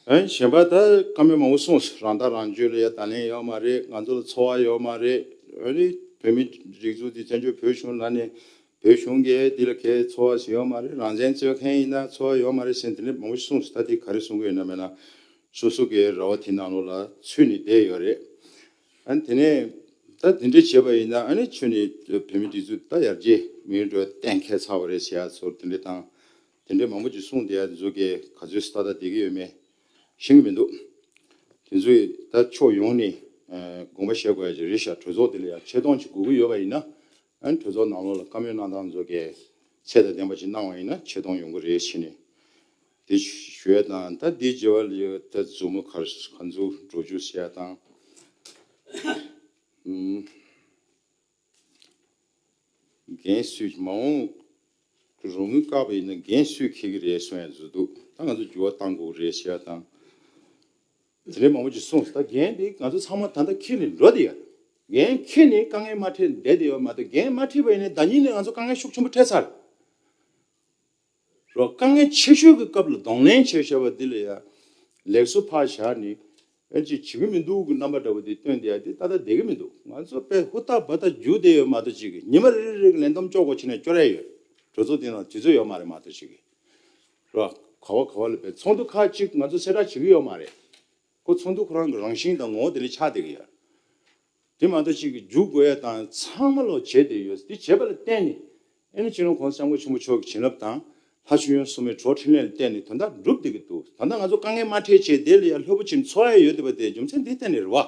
ཨ་ནི་གཞན་པ་ད་བཀའ་མོལ་མང་པོ་གསུངས་སོང་། རང་ཐག་རང་གཅོད་ལ་ཡ་བརྡ་ལན་ཡོད་མ་རེད། ང་ཚོ་ལ་འཚོ་བ་ཡོད་མ་རེད། ཨ་ནི་བོད་མིའི་སྒྲིག་འཛུགས་འདི་བཙན་བྱོལ་བོད་གཞུང་ལ་ནས་བོད་གཞུང་གིས་འདི་ལ་གའི་འཚོ་བ་ཞིག་ཡོད་མ་རེད། རང་བཙན་རྩོད་མཁན་ཡིན་ན་འཚོ་བ་ཡོད་མ་རེད་ཟེར་དེ་འདྲ་མང་པོ་ཞིག་གསུངས་སོང་། ད་དེ་ག་རེ་གསུང་གི་ཡོད་ན་མེད་ན་སོ་སོ་གི་ར་བ་དེ་ནང་ལོགས་ལ་ཚུད་ནས་བསྡད་ཡོད་རེད། ཨ་ནི་དེ་ནས་ད་དེ་འདྲ་བྱས་པ་ཡིན་ན་ཨ་ནི་ཁྱོད་ནི་བོད་མི་སྒྲིག་འཛུགས་ད་ཡར་རྒྱས་མི་འགྲོ་གཏན་འཁེལ་ཚར་བ་རེད་ཟེར་ཡ་ཚོར་དེ་འདྲ་དང་། དེ་འདྲའི་མང་པོ་ཅིག་གསུངས་བསྡད་ཡ་དེ་ཚོ་གས་ག་ཚོད་ཏག་ཏག་བསྡད་ཀྱི་ཡོད་མེད་ཤེས་ཀྱི་མི་འདུག་དེ་ཚོས་ད་ཕྱོགས་ཡོངས་ནས་དགོངས་པ་བཞེས་དགོས་ཡ་ཅིག་རེད་ཤག་གྲོས་ཚོགས་དེ་ལ་ཡང་ཆེ་མཐོང་ཅིག་དགོས་ཀྱི་ཡོད་པ་ཡིན་ན། ཨ་ནི་གྲོས་ཚོགས་ནང་ལོགས་ལ་བཀའ་མོལ་གནང་སྟངས་ཚོ་གས་ཚད་དང་ལྡན་པ་ཅིག་གནང་བ་ཡིན་ན་ཆེ་མཐོང་ཡོང་གི་རེད་ཟེར་ནས་དེ་ཞུ་ཡ་དང་། ད་དེའི་རྗེས་པ་ལ་ད་མཛུབ་མོ་ག་ག་ཚོད་འགྲོ་རྒྱུ་ཟེར་ཡ་དང་། ཨུམ། འགན་སུས། མ་འོངས་རོགས་དངུལ་བཀག་པ་ཡིན་ན་འགན་སུས་འཁྱེར་གྱི་རེད་གསུང་ཡ་ཚོ་འདུག་ད་ང་ཚོ་འགྱུར་བ་གཏང་དགོས་རེད་ཟེར་ཡ་དང་། དེ་འདྲའི་མང་པོ་ཅིག་གསུངས། ད་འགན་དེ་ང་ཚོ་ཚང་མ་ད་ལྟ་འཁྱེར་ནས་འགྲོ་བསྡད་ཡོད། འགན་འཁྱེར་ནས་དཀའ་ངལ་མ་འཕྲད་བསྡད་བསྡད་ཡོད་མ་གཏོགས། འགན་མ་འཁྱེར་བ་ཡིན་ན་ཟླ་ཉིན་ནས་ང་ཚོ་དཀའ་ངལ་ཤུགས་ཆེན་པོ་འཕྲད་ཚར་རེད། རོགས་དཀའ་ངལ་ཆེ་ཤོས་ཀྱི་སྐབས་ལ་གདོང་ལེན་བྱས་བཞག་པ་འདི་ལ་ཡང་ལེགས་སོ་ཕར་བཞག་ནས་ཨེ་ཅིག་བྱེད་ཀྱི་མི་འདུག་གི་རྣམ་པ་འདྲ་བོ་དེ་སྟོན་བསྡད་ཡ་དེ་ཏག་ཏག་བསྡད་ཀྱི་མི་འདུག་ང་ཚོ་དཔེ་ཧུར་ཐག་འབད་ཐག་རྒྱུག་བསྡད་ཡོད་མ་གཏོགས་ཅིག་གི་ཉི་མ་རེ་རེ་རེ་གི་ལས་བསྡོམས་ཅོག་གོ་ཕྱིན་ནས་སྐྱོར་ཡ་ཡོད། གྲོས་ཚོགས་དེ་ནང་དུས་ཚོད་ཡོད་མ་རེད་མ་གཏོགས་ཅིག་གི། རོགས་ག་བ་ག་བ་ལ་དཔེ་ཚོགས་འདུ་ཁག་ཅིག་ང་ཚོ་གསལ་བསྒྲགས་བྱེད་ཀྱི་ཡོད་མ་རེད། ཁོ་ཚོགས་འདུ་ཁོ་རང་གི་རང་བཞིན་དང་ངོ་བོ་དེ་ལས་ཆགས་བསྡད་ཀྱི་ཡོད། དེ་མ་གཏོགས་གཅིག་གི་རྒྱུག་དགོས་ཡ་དང་ཚང་མ་ལོག་བྱས་བསྡད་ཡོད། དེ་བྱས་པ་ལ་བརྟེན་ནས་ཨེ་ནི་སྤྱི་ནོར་༸གོང་ས་༸སྐྱབས་མགོན་ཆེན་པོ་མཆོག་གི་བྱིན་རླབས་དང་ལྷ་ཆོས་ཡང་སྲུང་མའི་གྲོགས་འཕྲིན་ལས་ལ་བརྟེན་ནས་དོན་དག་འགྲུབ་བསྡད་ཀྱི་འདུག་ད་ལྟ་ང་ཚོ་དཀའ་ངལ་མ་འཕྲད་བྱས་དེ་ལ་ཡ་ལྷོད་པོ་ཅིག་འཚོ་ཡ་ཡོད་བསྡད་པ་དེ་རྒྱུ་མཚན་དེ་བརྟེན་ནས་རེད་བ།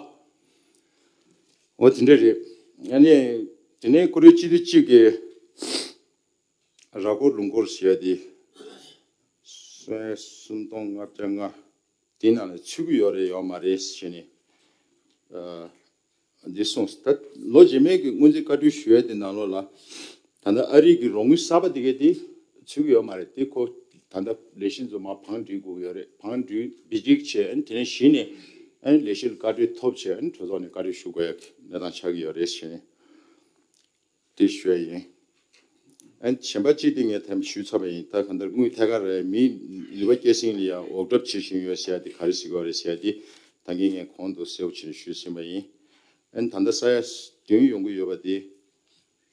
འོ་དེ་འདྲ་རེད། ཨ་ནི་དེ་ནས་ཀུ་རེ་སྤྱི་འཐུས་གཅིག་གིས་ར་སྐོར་ལུང་སྐོར་ཟེར་ཡ་དེ་སུམ་སྟོང་ལྔ་བརྒྱ་ལྔ། དེའི་ནང་ལ་ཚུད་ཀྱི་ཡོད་རེད་ཡོད་མ་རེད་ཟེར་ནས་འདི་གསུངས། ད་ལོ་རྗེས་མའི་གི་སྔོན་རྩིས་བཀའ་འཁྲོལ་ཞུ་ཡས་དེ་ནང་ལོགས་ལ་ད་ལྟ་ཨ་རི་གི་རོགས་དངུལ་གསར་པ་དེ་གས་དེ་ཚུད་ཀྱི་ཡོད་མ་རེད། དེ་ཁོ་ད་ལྟ་ལས་གཞི་ཚོ་མར་བང་སྒྲིག་དགོས་ཀྱི་ཡོད་རེད། བང་སྒྲིག་བི་སྒྲིག་བྱས་ཨ་ནི་དེ་ནས་གཞི་ནས་ཨ་ནི་ལས་གཞི་ལ་བཀའ་འཁྲོལ་ཐོབ་བྱས་ཨ་ནི་གྲོས་ཚོགས་ནས་བཀའ་འཁྲོལ་ཞུ་དགོས་ཡ་གི་གནས་སྟངས་ཆགས་ཀྱི་ཡོད་རེད་ཟེར་ནས། དེ་ཞུ་ཡ་ཡིན། ཨན་གཞན་པ་གཅིག་དེ་ངས་དེ་ཞུས་ཚར་བ་ཡིན། ད་གང་ལྟར་དངུལ་ཐད་ཀར་རེད། མི་ནུས་པ་སྐྱེད་སྲིང་ལ་ཡང་འོག་གྲབས་བྱེད་བཞིན་ཡོད་ཟེར་ཡ་དེ་ག་རེ་ཟེར་དགོས་རེད་ཟེར་ཡ་དེ་ད་གིན་ངས་གོང་དུ་གསལ་པོ་བྱས་ཞུས་ཟིན་པ་ཡིན། ཨན་ད་ལྟ་ས་ཡ་བདུན་ཡོང་གི་ཡོད་པ་དེ་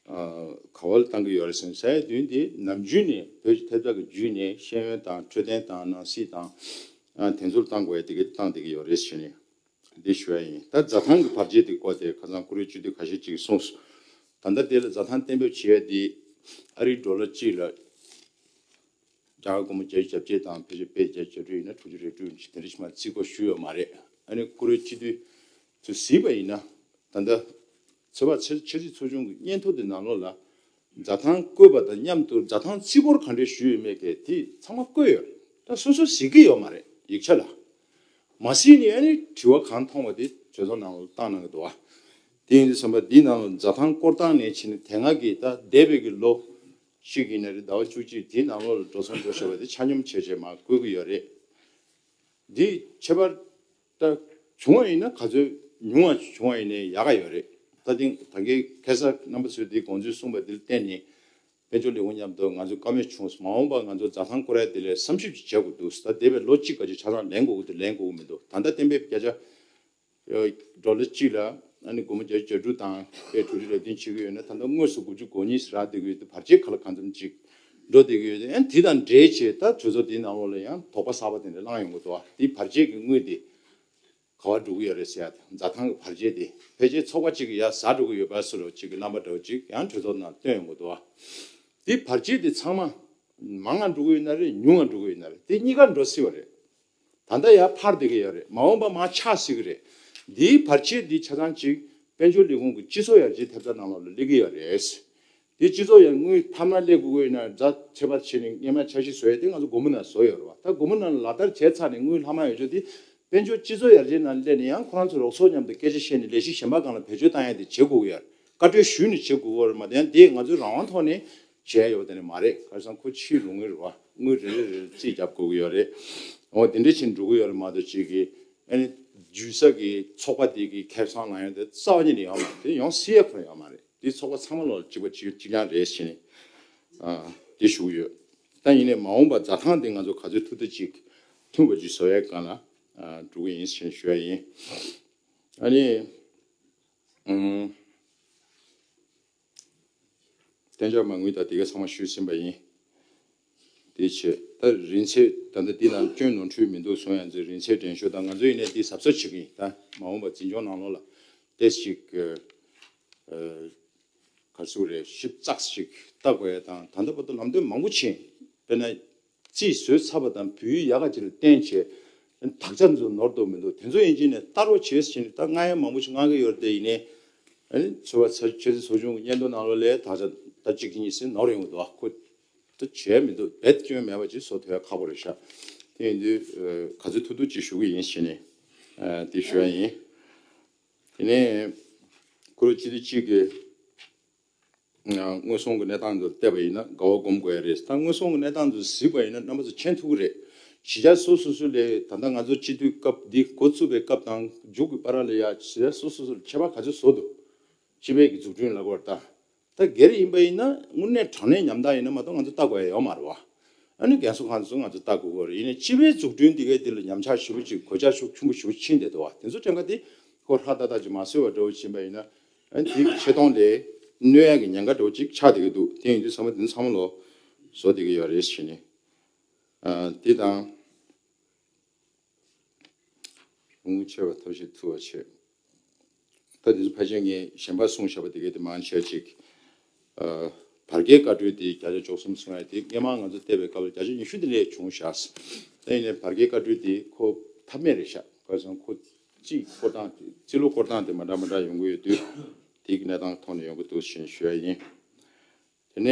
ག་བ་ལ་བཏང་གི་ཡོད་རེད་ཟེར་ན། ས་ཡ་བདུན་དེ་ནམ་རྒྱུན་ནས་བོད་ཀྱི་ཐེབས་རྩ་གི་བརྒྱུད་ནས་ཤེས་ཡོན་དང་འཕྲོད་བསྟེན་དང་ནང་སྲིད་དང་དེ་ཚོར་བཏང་དགོས་ཡ་དེ་ག་བཏང་བསྡད་ཀྱི་ཡོད་རེད་ཟེར་ནས། འདི་ཞུ་ཡ་ཡིན། ད་འཛའ་ཐང་གི་བར་ཆད་དེ་སྐོར་དེ་ཁ་སང་ཀུ་རེ་སྤྱི་འཐུས་ཁ་ཤས་ཅིག་གིས་གསུངས་སོང་། ད་ལྟ་དེ་ལ་འཛའ་ཐང་གཏན་འབེབས་བྱེད་ཡ་དེ་ཨ་རིའི་ཌོ་ལར་གཅིག་ལ་རྒྱ་གར་སྒོར་མོ་བརྒྱད་ཅུ་གྱ་བརྒྱད་དང་ཕལ་ཆེར་པད་བརྒྱད་ཅུ་གྱ་དྲུག་ཡིན་ན་དྲུག་ཅུ་རེ་དྲུག་ཡིན་ཅིག་དེ་འདྲ་ཞིག་མ་རྩིས་སྐོར་ཞུས་ཡོད་མ་རེད། ཨ་ནི་ཀུ་རེ་སྤྱི་འཐུས་ཚོས་གཟིགས་པ་ཡིན་ན་ད་ལྟ་ཚོད་དཔག་ཆབ་ཆབ་སྲིད་ཚོགས་ཆུང་གི་སྙན་ཐོ་དེ་ནང་ལོགས་ལ་འཛའ་ཐང་བཀོད་པ་དང་མཉམ་དུ་འཛའ་ཐང་རྩིས་སྐོར་ག་འདྲས་ཞུས་ཡོད་མེད་གལ་དེ་ཚང་མ་བཀོད་ཡོད་རེད། ད་སོ་སོ་གཟིགས་ཀྱི་ཡོད་མ་རེད་ཡིག་ཆ་ལ། མ་གཟིགས་ནས་ཨ་ནི་དྲི་བ་གང་མཐོང་བ་དེ་གྲོས་ཚོགས་ནང་ལ་བཏང་གནང་གི་འདུག་བ། དེ་ཡིན་དུས་ཙམ་པ་འདིའི་ནང་ལ་འཛའ་ཐང་བཀོད་སྟངས་ནས་བྱས་ནས་དེ་སྔ་གི་ད་འདས་པའི་གི་ལོ་གཅིག་ཡིན་ན་རེད། ཟླ་བ་བཅུ་གཅིག་དེའི་ནང་ལོགས་ལ་འགྲོ་སོང་འགྲོ་ཤེས་པ་དེ་ཆ་སྙོམས་བྱས་བྱས་མར་བཀོད་ཀྱི་ཡོད་རེད། འདི་ཁྱད་པར་ད་བྱུང་བ་ཡིན་ན་ག་ཚོད་ཉུང་བ་བྱུང་བ་ཡིན་ནའི་ཡག་ག་ཡོད་རེད། ད་ཐེངས་ད་གིན་ཁ་སང་རྣམ་པ་ཚོས་འདི་དགོངས་ཚུལ་གསུངས་པ་འདིར་བརྟེན་ནས་ དཔལ་འབྱོར་ལས་ཁུངས་མཉམ་དུ་ང་ཚོས་བཀའ་མོལ་བྱུང་སོང་། མ་འོངས་པར་ང་ཚོ་རྫ་ཐང་སྐོར་ཡ་དེ་ལ་བསམ་ཞིབ་ཅིག་བྱེད་དགོས་འདུག། ད་འདས་པའི་ལོ་གཅིག་ག་ཅིག་ཆ་ཚང་ལེན་དགོས་ཀྱི་འདུག། ལེན་དགོས་ཀྱི་མི་འདུག། ད་ལྟ་གཏན་འབེབས་བརྒྱ་ཆ་ཌོ་ལར་གཅིག་ལ་ཨ་ནི་སྒོར་མོ་བརྒྱ་ཆ་གྱ་དྲུག་དང་དཔེ་དྲུག་ཅུ་རེ་བདུན་བྱེད་ཀྱི་ཡོད་ན། ད་ལྟ་དངོས་སུ་དགུ་བཅུ་གོ་གཉིས་རག་བསྡད་ཀྱི་ཡོད་དུས། བར་ཆད་ག་ལ་གང་འཚམ་ཅིག་འགྲོ་བསྡད་ཀྱི་ཡོད་དུས། ཨ་ནི་དེ་དང་འབྲེལ་བྱས་ད་གྲོས་ཚོགས་འདིའི་ནང་ལོགས་ལ་ཡང་དོགས་པ་གསར་པ་དེ་འདྲ་བསླངས་ཡོང་གི་འདུག། ཨ་དེ་བར་ཆད་ཀྱི་དངུལ་དེ་ག་པར་འགྲོ་གི་ཡོད་རེད་ཟེར་ཡ་དེ། རྫ་ཐང་གི་བར་ཆད་དེ་ཕལ་ཆེར་ཚོགས་པ་གཅིག་གི་ཡར་ཟག་འགྲོ་གི་ཡོད་པ་བཟོ་འདྲ་ཅིག་གི་རྣམ་པ་འདྲ་བོ་ཅིག་ཡང་གྲོས་ཚོགས་ནང་བཏོན་ཡོང་གི་འདུག། དེ་བར་ཆད་དེ་ཚང་མ་མང་ང་འགྲོ་གི་ཡོད་ན་རེད། ཉུང་ང་འགྲོ་གི་ཡོད་ན་རེད། དེ་གཉིས་ཀ་འགྲོ་སྲིད་པ་རེད། ད་ལྟ་ཡར་འཕར་བསྡད་ཀྱི་ཡོད་རེད། མ་འོངས་པ་མར་ཆག་སྲིད་ཀྱི་རེད། འདིའི་བར་ཆད་འདི་ཆ་ཚང་གཅིག་དཔལ་འབྱོར་ལས་ཁུངས་ཀྱི་སྤྱི་ཚོགས་ཡར་རྒྱས་ཐེབས་རྩ་ནང་ལོགས་ལ་སླེབས་ཀྱི་ཡོད་རེད། དེ་སྤྱི་ཚོགས་ཡར་དངུལ་ཐ་མ་སླེབས་དགོས་ཀྱི་ཡོད་ན། རྫ་ཁྱད་པར་བྱས་ནས་སྔོན་མ་འཆར་གཞི་བཟོ་ཡ་དེ་ང་ཚོ་སྒོར་མོ་ནང་བཟོ་ཡོད་རེད་བ། ད་སྒོར་མོ་ནང་ལག་བསྟར་བྱས་ཚར་ནས་དངུལ་ལྷག་མ་ཡོད་ཆོག་དེ་དཔལ་འབྱོར་སྤྱི་ཚོགས་ཡར་རྒྱས་ནང་སླེབས་ནས་ཡང་ཁོ་རང་ཚོ་རོགས་ཚོགས་མཉམ་དུ་སྐད་ཆ་བཤད་ནས་ལས་གཞི་གཞན་པ་སྒང་ལ་བེད་སྤྱོད་བཏང་ཡ་དེ་བྱེད་དགོས་ཀྱི་ཡོད་རེད། བཀའ་འཁྲོལ་ཞུས་ནས་བྱེད་དགོས་ཀྱི་ཡོད་རེད་མ་གཏོགས། ཡང་དེ་ང་ཚོའི་རང་དབང་ཐོག་ནས་བྱས་ཡོད་པ་དེ་ནི་མ་རེད། ག་རེ་ཟེར་ན་ཁོ་ཕྱིའི་རོགས་དངུལ་རེད་བ། དངུལ་རེ་རེ་རེ་རྩིས་རྒྱབ་དགོས་ཀྱི་ཡོད་རེད། འོ་དེ་འདྲ་བྱས་ནས་འགྲོ་གི་ཡོད་རེད་མ་གཏོགས། ཅིག་གི་ཨ་ནི་རྒྱུ་ས་གི་ཚོགས་པ་དེ་གི་ཁེ་བཟང་ལངས་ཡོང་དེ་རྩ་བ་ཉིད་ནས་ཡོད་མ་རེད། དེ་ཡོང་སྲིད་ཡ་ཁོ་རང་ཡོད་མ་རེད། དེ་ཚོགས་པ་ཚང་མ་ལོག་གཅིག་པ་གཅིག་གཅིག་རྐྱང་རེད་ཟེར་ནས་ཨ་དེ་ཞུ་གི་ཡོད། ད་ཡིན་ནའི་མ་འོངས་པ་རྫ་ཐང་དེ་ང་ཚོ་ག་ཚོད་ཐུབ་ཐུབ་ཅིག་ཐུབ་པ་ཅིག་བཟོ་ཡ་སྒང་ལ་ཨ་འགྲོ་གི་ཡིན་ཟེར་ནས་ཞུ་ཡ་ཡིན། ཨ་ནི་ཨུམ། གཏན་འཇགས་མ་དངུལ་དང་དེ་ག་ཚང་མ་ཞུས་ཟིན་པ་ཡིན། དེ་བྱས་ད་རིན་ཚད་ད་ལྟ་འདི་ནང་སྐྱོན་ནོར་འཁྲུལ་མི་འདུག་གསུང་ཡ་ཚོས་རིན་ཚད་འགྲན་ཞུ་དང་། ང་ཚོ་ཡིན་ནའི་འདི་གཟབ་གཟབ་བྱེད་ཀྱི་ཡིན། ད་མ་འོངས་པ་འཛིན་སྐྱོང་ནང་ལོགས་ལ་ཏོག་ཙམ་ཅིག་ཨ་ག་རེ་ཟེར་དགོས་རེད། ཞིབ་ཚགས་ཤིག་ལྟ་དགོས་ཡ་དང་། ད་ལྟ་བར་དུ་ལམ་སྟོན་མང་པོ་ཕྱིན། དཔེར་ན། རྩིས་བཟོས་ཚར་བ་དང་བོད་ཡིག་ཡག་ག་ཅིག་ལ་བསྟན་བྱས། དག་ཆ་ཚོ་ནོར་འདུག་མི་འདུག་དེ་ཚོ་ཡིན་གཅིག་ནས་ལྟ་རོགས་བྱེད་ཟེར་ནས་ད་ང་ཡང་མང་པོ་ཞིག་མངགས་ཀྱི་ཡོད་རེད། དེ་ཡིན་ནའི་ཨ་ནི་ཚོད་དཔག་ཚ་ཆེ་ཚེ་ཚོགས་ཆུང་གི་སྙན་ཐོ་ནང་ལོགས་ལ་དག་ཆ་ད་གཅིག་གཉིས་ཟིན་ནོར་ཡོང་གི་འདུག་ཨ། ཁོ་ད་བྱས་མི་འདུག་རྦད་སྐྱོན་མེད་པ་ཅིག་བཟོ་ཐུབ་ཡ་ཁག་པོ་རེད་ཤག་དེ་ཡིན་དུས་ཨ་ག་ཚོད་ཐུབ་ཐུབ་ཅིག་ཞུ་གི་ཡིན་ཟེར་ནས་ཨ་དེ་ཞུ་ཡ་ཡིན། དེ་ནས་ཁོ་རང་སྤྱི་འཐུས་གཅིག་གིས། དངོས་ཟོང་གི་གནས་སྟངས་དེ་ལ་བལྟས་པ་ཡིན་ན་དགའ་བ་སྒོམ་དགོས་ཡ་རེད། ད་དངོས་ཟོང་གི་གནས་སྟངས་དེ་གཟིགས་པ་ཡིན་ན་རྣམ་པ་ཚོ་མཁྱེན་ཐུབ་ཀྱི་རེད། གཞིས་ཆགས་སོ་སོ་སོ་ལ་ད་ལྟ་ང་ཚོ་སྤྱི་འཐུས་སྐབས་འདི་འགོ་བཙུགས་པའི་སྐབས་དང་མཇུག་གི་བར་ལ་ཡ་གཞིས་ཆགས་སོ་སོ་སོ་ལ་ཁྱད་པར་ག་ཚོད་བཟོ་འདུག་སྤྱི་པའི་གི་འཛུགས་སྐྲུན་ལབ་དགོས་རེད་ད། ད་སྒེར་ཡིན་པ་ཡིན་ན་དངོས་གནས་དྲང་གནས་ཉམ་ཐག་ཡིན་ན་མ་གཏོགས་ང་ཚོ་ལྟ་དགོས་ཡ་ཡོད་མ་རེད་བ། ཨ་ནི་རྒན་གསོ་ཁང་ཚོ་ང་ཚོ་ལྟ་དགོས་ཀྱི་རེད། ཡིན་ནའི་སྤྱི་པའི་འཛུགས་སྐྲུན་འདི་གའི་འདི་ལ་ཉམས་ཆག་ཞེ་པོ་ཅིག་གོད་ཆག་ཤུགས་ཆེན་པོ་ཞེ་པོ་ཕྱིན་བསྡད་འདུག་བ། དེ་ཚོ་དྲན་ག་དེ་ཁོ་ཧྲ་ཏག་ཏག་ཅིག་མ་བཟོས་པ་འདྲ་བོ་ཕྱིན་པ་ཡིན་ན། ཨ་ནི་དེའི་ཆེ་མཐོང་ལས་གནོད་ཡ་གི་ཉེན་ཁ་འདྲ་བོ་ཅིག་ཆགས་བསྡད་ཀྱི་འདུག་དེ་ཡིན་དུས་ཚང་མ་དེ་ཚང་མ་ལོ་བཟོ་བསྡད་ཀྱི་ཡོད་རེད་ཟེར་ནས། ཨ་དེ་དང་། དངུལ་ཆེ་བ་ཐབས་ཤེས་ཐུབ་པ་བྱེད། ད་དེ་ཚོ་ཕལ་ཆེར་ངས་གཞན་པ་གསུངས་བཞག་པ་དེ་གའི་དེ་མང་ཆེ་ཅིག་ཨ་བར་བརྒལ་བཀའ་འཁྲོལ་དེ་བརྒྱ་ཆ་བཅུ་གསུམ་གསུང་ཡ་དེ་སྔོན་མ་ང་ཚོ་བལྟས་པའི་སྐབས་ལ་བརྒྱ་ཆ་ཉི་ཤུ་དེ་ལས་བྱུང་བཞག་ད་ཡིན་ནའི་བར་བརྒལ་བཀའ་འཁྲོལ་དེ་ཁོ་ཐབས་མེད་རེད་ཤག་ག་རེ་ཟེར་ན་ཁོ་རྩིས་སྐོར་སྟངས་དེ་རྩིས་ལོ་སྐོར་སྟངས་དེ་མ་འདྲ་མ་འདྲ་ཡོང་གི་ཡོད་དུས། དེའི་གནས་སྟངས་ཐོག་ནས་ཡོང་གི་འདུག་ཞེས་ཞུ་ཡ་ཡིན། དེ་ནས་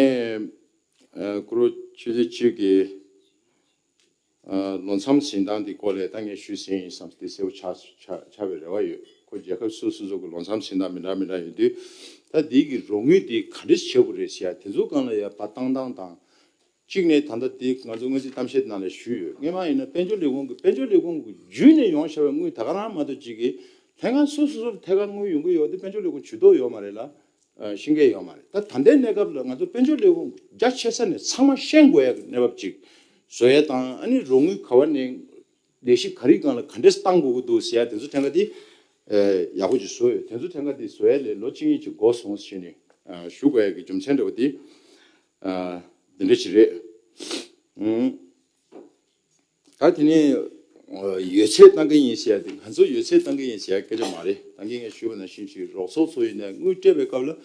ཨ་སྐུ་རུ་ཆོས་རྗེ་གཅིག་གིས་ཨ་ལོ་མཚམས་ཟིན་སྟངས་དེ་སྐོར་ལ་ད་ངས་ཞུས་ཟིན་ཡིན་བསམ་སྟེ་གསལ་པོ་ཆགས་ཆགས་ཆགས་པའི་རེ་བ་ཡོད། ཁོ་རྒྱལ་ཁབ་སོ་སོ་སོ་གི་ལོ་མཚམས་ཟིན་སྟངས་མི་འདྲ་མི་འདྲ་ཡོད་དུས། ད་འདི་གི་རོགས་དངུལ་འདི་ག་འདྲས་བྱེད་དགོས་རེད་ཟེར་ཡ་དེ་ཚོ་སྒང་ལ་ཡ་བ་བཏང་སྟངས་དང་། གཅིག་ནས་ད་ལྟ་འདི་ང་ཚོ་སྔོན་རྩིས་གཏམ་བཤད་ནང་ལ་ཞུས་ཡོད། སྔོན་མ་ཡིན་ན་དཔལ་འབྱོར་ལས་ཁུངས་ཀྱི་དཔལ་འབྱོར་ལས་ཁུངས་ཀྱི་བརྒྱུད་ནས་ཡོང་བཞག་པའི་དངུལ་ད་ག་རང་མ་གཏོགས་གཅིག་གི་ལྷན་ཁང་སོ་སོ་སོར་ཐད་ཀར་དངུལ་ཡོང་གི་ཡོད་དེ་དཔལ་འབྱོར་ལས་ཁུངས་ཇུས་གཏོགས་ཡོད་མ་རེད་ལ། ཨ་ཤེས་མཁན་ཡོད་མ་རེད། ད་ད་ལྟའི་གནས་སྐབས་ལ་ང་ཚོ་དཔལ་འབྱོར་ལས་ཁུངས་རྒྱ་ཆེ་ས་ནས་ཚང་མ་ཤེས་དགོས་ཡ་གི་གནས་བབ་ཅིག་བཟོ་ཡ་དང་། ཨ་ནི་རོགས་དངུལ་ག་བ་ནས་ལས་གཞི་ག་རེའི་སྒང་ལ་ག་འདྲས་བཏང་དགོས་ཀྱི་འདུག་ཟེར་ཡ་དེ་ཚོ་ཐད་ཀར་དེ་ཨ་ཡག་པོ་ཅིག་བཟོ་ཡོད། དེ་ཚོ་ཐད་ཀར་དེ་བཟོ་ཡ་ལས་ལོ་གཅིག་གཉིས་ཅིག་འགོར་སོང་ཟེར་ནས་ཨ་ཞུ་དགོས་ཡ་གི་རྒྱུ་མཚན་འདྲ་བོ་དེ་ཨ་འདི་འདྲ་ཅིག་རེད། ཨང་། ད་དེ་ནས་ཨ་ཡོད་ཚད་བཏང་གི་ཡིན་ཟེར་ཡ་དེ། ང་ཚོ་ཡོད་ཚད་བཏང་གི་ཡིན་ཟེར་ཡ་སྐད་ཆ་མ་རེད། ད་གིན་ངས་ཞུས་པ་ནང་བཞིན་ཞིག་རོགས་ཚོགས་ཚོ་ཡིན་ནའི་དངུལ་སྤྲད་པའི་སྐབས་ལ་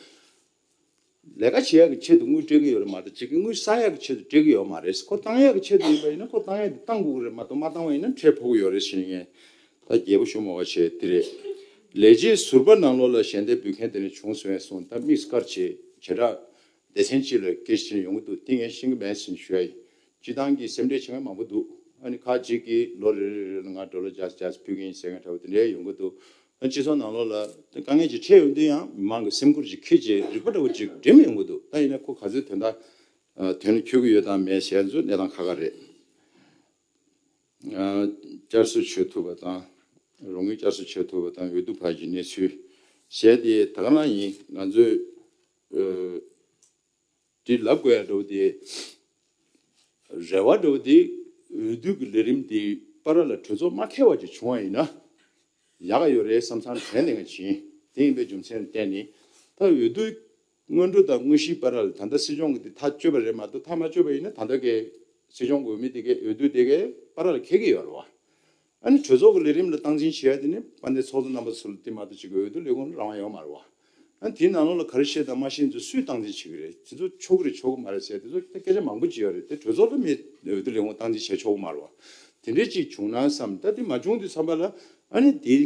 ལས་ཀ་བྱེད་ཡ་གི་ཆེད་དུ་དངུལ་སྤྲད་ཀྱི་ཡོད་རེད་མ་གཏོགས་གཅིག་གི་དངུལ་བསགས་ཡ་གི་ཆེད་དུ་སྤྲད་ཀྱི་ཡོད་མ་རེད། ཁོ་བཏང་ཡ་གི་ཆེད་དུ་ཡིན་པ་ཡིན་ན་ཁོ་བཏང་ཡ་དེ་བཏང་དགོས་ཀྱི་རེད་མ་གཏོགས་མ་བཏང་བ་ཡིན་ན་ཁྲལ་ཕོག་གི་ཡོད་རེད་ཟེར་ནས་ངས་ད་རྒྱལ་པོ་ཞུ་མོ་བ་བྱས་དེ་རེད། ལས་བྱེད་ཟུར་པ་ནང་ལོགས་ལ་ཞལ་འདེབས་འབུལ་མཁན་དེ་འདྲ་བྱུང་སོང་ངས་གསུངས། ད་དམིགས་བཀར་བྱས་བྱེ་བྲག་སྡེ་ཚན་གཅིག་ལ་སྐད་ཆ་དྲིས་ནས་ཡོང་གི་འདུག། དེ་ངས་ཤེས་ཀྱི་མེད་ཟེར་ནས་ཞུ་ཡ་ཡིན། སྤྱི་བཏང་གི་སེམས་ཁྲལ་བྱེད་མཁན་མང་པོ་འདུག། ཨ་ནི་ཁག་ཅིག་གིས་ལོ་རེ་རེ་རེ་ལ་ང་ཌོ་ལར་བརྒྱ་བརྒྱ་ཕུལ་གྱི་ཡིན་ཟེར་མཁན་འདྲ་བོ་དེ་འདྲ་ཡོང་གི་འདུག། ཨ་སྤྱི་ཚོགས་ནང་ལོགས་ལ་དཀའ་ངལ་ཅིག་འཕྲད་ཡོང་དུས་ཡང་མི་མང་གི་སེམས་ཁུར་ཅིག་འཁྱེར་བྱས་རིག་པ་འདྲ་བོ་ཅིག་འགྲིམ་ཡོང་གི་འདུག། ད་ཡིན་ན་ཁོ་ག་ཚོད་དོན་དག་དོན་ལ་འཁྱོལ་གྱི་ཡོད་དང་མེད་ཟེར་ཚོ་གནས་སྟངས་ཁག་ཁག་རེད། བསྐྱར་གསོ་བྱེད་ཐུབ་པ་དང་། རོགས་དངུལ་བསྐྱར་གསོ་བྱེད་ཐུབ་པ་དང་། འོས་བསྡུ་བར་གྱི་གནས་ཚུལ་ཟེར་དེ་ད་ག་རང་ཡིན། ང་ཚོས་ཨ་ དེ་ལབ་དགོས་ཡ་འདྲ་བོ་དེ། རེ་བ་འདྲ་བོ་དེ་འོས་བསྡུ་གི་ལས་རིམ་དེ་བར་ལ་གྲོས་ཚོགས་མ་འཁེལ་བ་ཅིག་བྱུང་བ་ཡིན་ན་ཡག་ག་ཡོད་རེད་བསམ་བསམ་དྲན་ནས་ང་ཕྱིན། དེ་ཡིན་པའི་རྒྱུ་མཚན་ལ་བརྟེན་ནས་ད་འོས་བསྡུ་སྔོན་འགྲོ་དང་དངོས་གཞིའི་བར་ལ་ད་ལྟ་སྲིད་སྐྱོང་གི་དེ་ཐག་གཅོད་པ་རེད་མ་གཏོགས་ཐག་མ་གཅོད་པ་ཡིན་ན་ད་ལྟ་གི་སྲིད་སྐྱོང་གི་འོས་མི་དེ་གའི་འོས་བསྡུ་དེ་གའི་བར་ལ་འཁེལ་གི་ཡོད་རེད་བ། ཨ་ནི་གྲོས་ཚོགས་ཀྱི་ལས་རིམ་ལ་སྟངས་འཛིན་བྱེད་ཡ་དེ་ནི་དཔལ་ལྡན་ཚོགས་གཙོ་རྣམ་པ་ཚོ་ལ་དེ་མ་གཏོགས་ཅིག་གི་འོས་བསྡུ་ལས་ཁུངས་ལ་རང་དབང་ཡོད་མ་རེད་བ། ཨ་ནི་དེའི་ནང་ལོགས་ལ་ག་རེ་བཤད་དང་མ་བཤད་ཚོ་སུས་སྟངས་འཛིན་བྱེད་ཀྱི་རེད། དེ་ཚོ་ཆོག་གི་རེད་ཆོག་གི་མ་རེད་ཟེར་དེ་ཚོ་སྐད་ཆ་མང་པོ་ཅིག་ཡོད་རེད། དེ་གྲོས་ཚོགས་ལ་མི་འོས་བསྡུ་ལས་ཁུངས་སྟངས་འཛིན་བྱེད་ཆོག་གི་མ་རེད་བ། དེ་འདྲས་ཅིག་བྱུང་ན་བསམ། ད་དེ་མ་བྱུང་དུས་ཙམ་པ་ལ་ཨ་ནི་དེ་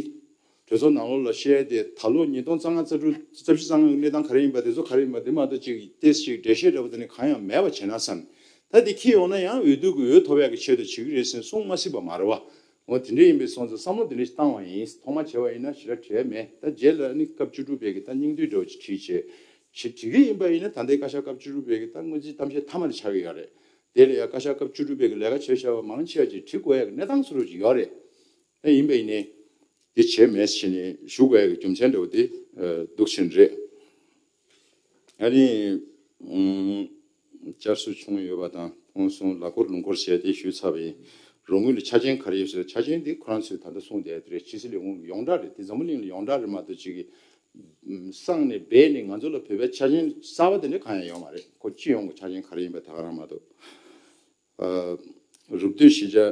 གྲོས་ཚོགས་ནང་ལོགས་ལ་བཤད་དེ་ད་ལོ་ཉིས་སྟོང་རྩ་ལྔ་རྩ་དྲུག་རྩ་བཞི་རྩ་ལྔ་གི་གནས་སྟངས་ག་རེ་ཡིན་པ་དེ་ཚོ་ག་རེ་ཡིན་པ་དེ་མ་གཏོགས་ཅིག་ཏེས་ཅིག་འགྲེལ་བཤད་འདྲ་པོ་དེ་ནི་གང་ཡང་མེད་པ་བྱས་ན་བསམ། ད་དེ་ཁྱི་ཡོང་ན་ཡང་འོས་བསྡུ་གི་འོས་ཐོབ་ཡག་གི་ཆེད་དུ་བྱེད་ཀྱི་རེད་ཟེར་གསུང་མ་སྲིད་པ་མ་རེད་བ། འོ་དེ་འདྲ་ཡིན་པའི་སོང་ཙང་བསམ་བློ་དེ་འདྲ་ཞིག་བཏང་བ་ཡིན། ཐོག་མ་བྱས་པ་ཡིན་ན་ཞེ་དྲག་བྲེལ་མེད། ད་རྗེས་ལ་ནི་སྐབས་བཅུ་དྲུག་པའི་གི་ད་སྙིང་བསྡུས་འདྲ་བོ་ཅིག་བྲིས་བྱས་ཞེས་བྲིས་ཀྱི་ཡིན་པ་ཡིན་ན་ད་ལྟའི་བཀའ་ཤག་སྐབས་བཅུ་དྲུག་པའི་གི་ད་སྔོན་རྩིས་གཏམ་བཤད་མཐའ་མ་དེ་ཆགས་ཀྱི་ཡོད་རེད། དེ་ལ་ཡང་བཀའ་ཤག་སྐབས་བཅུ་དྲུག་པའི་གི་ལས་ཀ་བྱས་བཞག་པ་མང་ཆེ་བ་ཅིག་བྲི་དགོས་ཡག་གི་གནས་སྟངས་སུ་རུ་ཅིག་ཡོད་རེད། ཨེ་ཡིན་པ་ཡིན་ནའི་དེ་བྱས་མེད་ཟེར་ནས་ཞུ་དགོས་ཡག་གི་རྒྱུ་མཚན་འདྲ་བོ་དེ་འདུག་ཕྱིན་རེད། ཨ་ནི། བསྐྱར་གསོ་བྱུང་ཡོད་པ་དང་ཕུང་གསུམ་ལ་འཁོར་ལུང་འཁོར་བྱས་ཏེ་ཞུས་ཚར་བ་ཡིན། རོགས་དངུལ་ལ་ཆ་རྐྱེན་ག་རེ་ཡོད་ཟེར། ཆ་རྐྱེན་དེ་ཁོ་རང་ཚོས་ད་ལྟ་གསུངས་བསྡད་དེ་རེད། ཕྱི་སྲིད་ལས་ཁུངས་ཡོངས་གྲགས་རེད། དེ་འཛམ་བུ་གླིང་ལ་ཡོངས་གྲགས་རེད་མ་གཏོགས་ཅིག་གིས་གསང་ནས་སྦས་ནས་ང་ཚོ་ལ་བོད་པའི་ཆ་རྐྱེན་གསར་པ་དེ་འདྲ་གང་ཡང་ཡོད་མ་རེད། ཁོ་སྤྱི་ཡོངས་ཀྱི་ཆ་རྐྱེན་ག་རེ་ཡིན་པ་ད་ག་རང་མ་གཏོགས། རུབ་བསྡུས་གཞིས་ཆགས་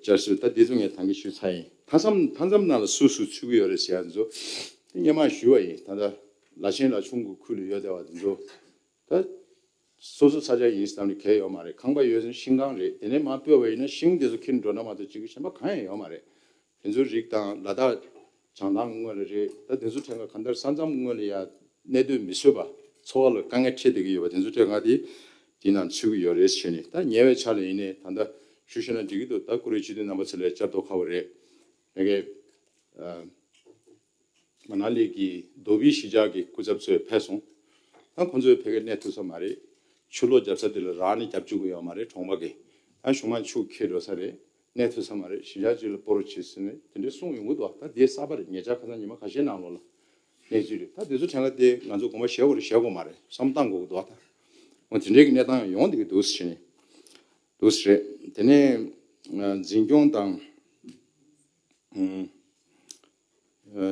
བསྐྱར་གསོ་ད་འདི་ཚོ་ངས་ད་གིན་ཞུས་ཚར་ཡིན། མཐའ་མཚམས་མཐའ་མཚམས་ནང་ལ་སུ་སུ་ཚུད་ཀྱི་ཡོད་རེད་ཟེར་ཡ་ཚོ་སྔོན་མ་ཞུས་པ་ཡིན། ད་ལྟ་ལ་ཆེན་ལ་ཆུང་གི་ཁུལ་ལ་ཡོད་བསྡད་པ་དེ་ཚོ་ད་སོ་སོ་ས་ཆ་ཡིན་བསམ་ནས་གལ་ཡོད་མ་རེད། ཁང་པ་ཡོད་ན་ཤིང་ཁང་རེད། དེ་ནས་མར་སྤོས་པ་ཡིན་ན་ཤིང་དེ་ཚོ་ཁྱེར་འགྲོ་ན་མ་གཏོགས་ཅིག་གི་གཞན་པ་གང་ཡང་ཡོད་མ་རེད། དེ་ཚོའི་རིགས་དང་ལ་དྭགས་བྱང་ཐང་སྔོན་ལ་རེད། ད་དེ་ཚོ་ཐད་ཀར་གང་ལྟར་ས་མཚམས་སྔོན་ལ་ཡ་གནས་སྡོད་མི་བཟོད་པ་འཚོ་བ་ལ་དཀའ་ངལ་འཕྲད་བསྡད་ཀྱི་ཡོད་པ་དེ་ཚོ་ཐད་ཀར་དེ་དེ་ནང་ཚུད་ཀྱི་ཡོད་རེད་བྱས་ནས། ད་ཉེ་བའི་ཆར་ལ་ཡིན་ནའི་ད་ལྟ་ཞུ་ཤེས་ན་འགྲིག་གི་འདུག་ད་ཀུ་རེ་སྤྱི་འཐུས་རྣམ་པ་ཚོ་ལ་བསྐྱར་དུ་ཁ་བ་རེད། ང་གི་མ་ན་ལི་གི་རྡོ་སྦིས་གཞིས་ཆགས་ཀྱི་སྐུ་ཚབ་ཚོས་ཕེབས་སོང་། ད་ཁོང་ཚོས་ཕ་གིར་གནས་ཐུབ་ས་མ་རེད། ཆུ་ལོག་རྒྱབ་ས་དེ་ལ་རག་ནས་རྒྱབ་བཅུག་གི་ཡོད་མ་རེད། གྲོང་པ་གི་ད་གཞུང་མང་ཆུ་འཁྱེར་འགྲོ་ས་རེད། གནས་ཐུབ་ས་མ་རེད། གཞིས་ཆགས་གཅིག་ལ་སྤོ་རོགས་བྱེད་ཟེར་ནས་དེ་འདྲའི་གསུང་ཡོང་གི་འདུག་ད་དེ་གསར་པ་རེད། ཉེ་ཆར་ཁ་སང་ཉི་མ་ཁ་ཤས་ནང་ལོགས་ལ་གནས་ཚུལ་རེད། ད་དེ་ཚོ་དྲན་ཁ་དེ་ང་ཚོ་དགོངས་པ་བཞེས་དགོས་རེད་བཞེས་དགོས་མ་རེད་བསམ་བཏང་དགོས་ཀྱི་འདུག་ད་འོ་དེ་འདྲའི་གི་གནས་སྟངས་ཡོང་བསྡད་ཀྱི་འདུག་ཟེར་ནས་འདུག་ཟེར་རེད། དེ་ནས་འཛིན་སྐྱོང་དང་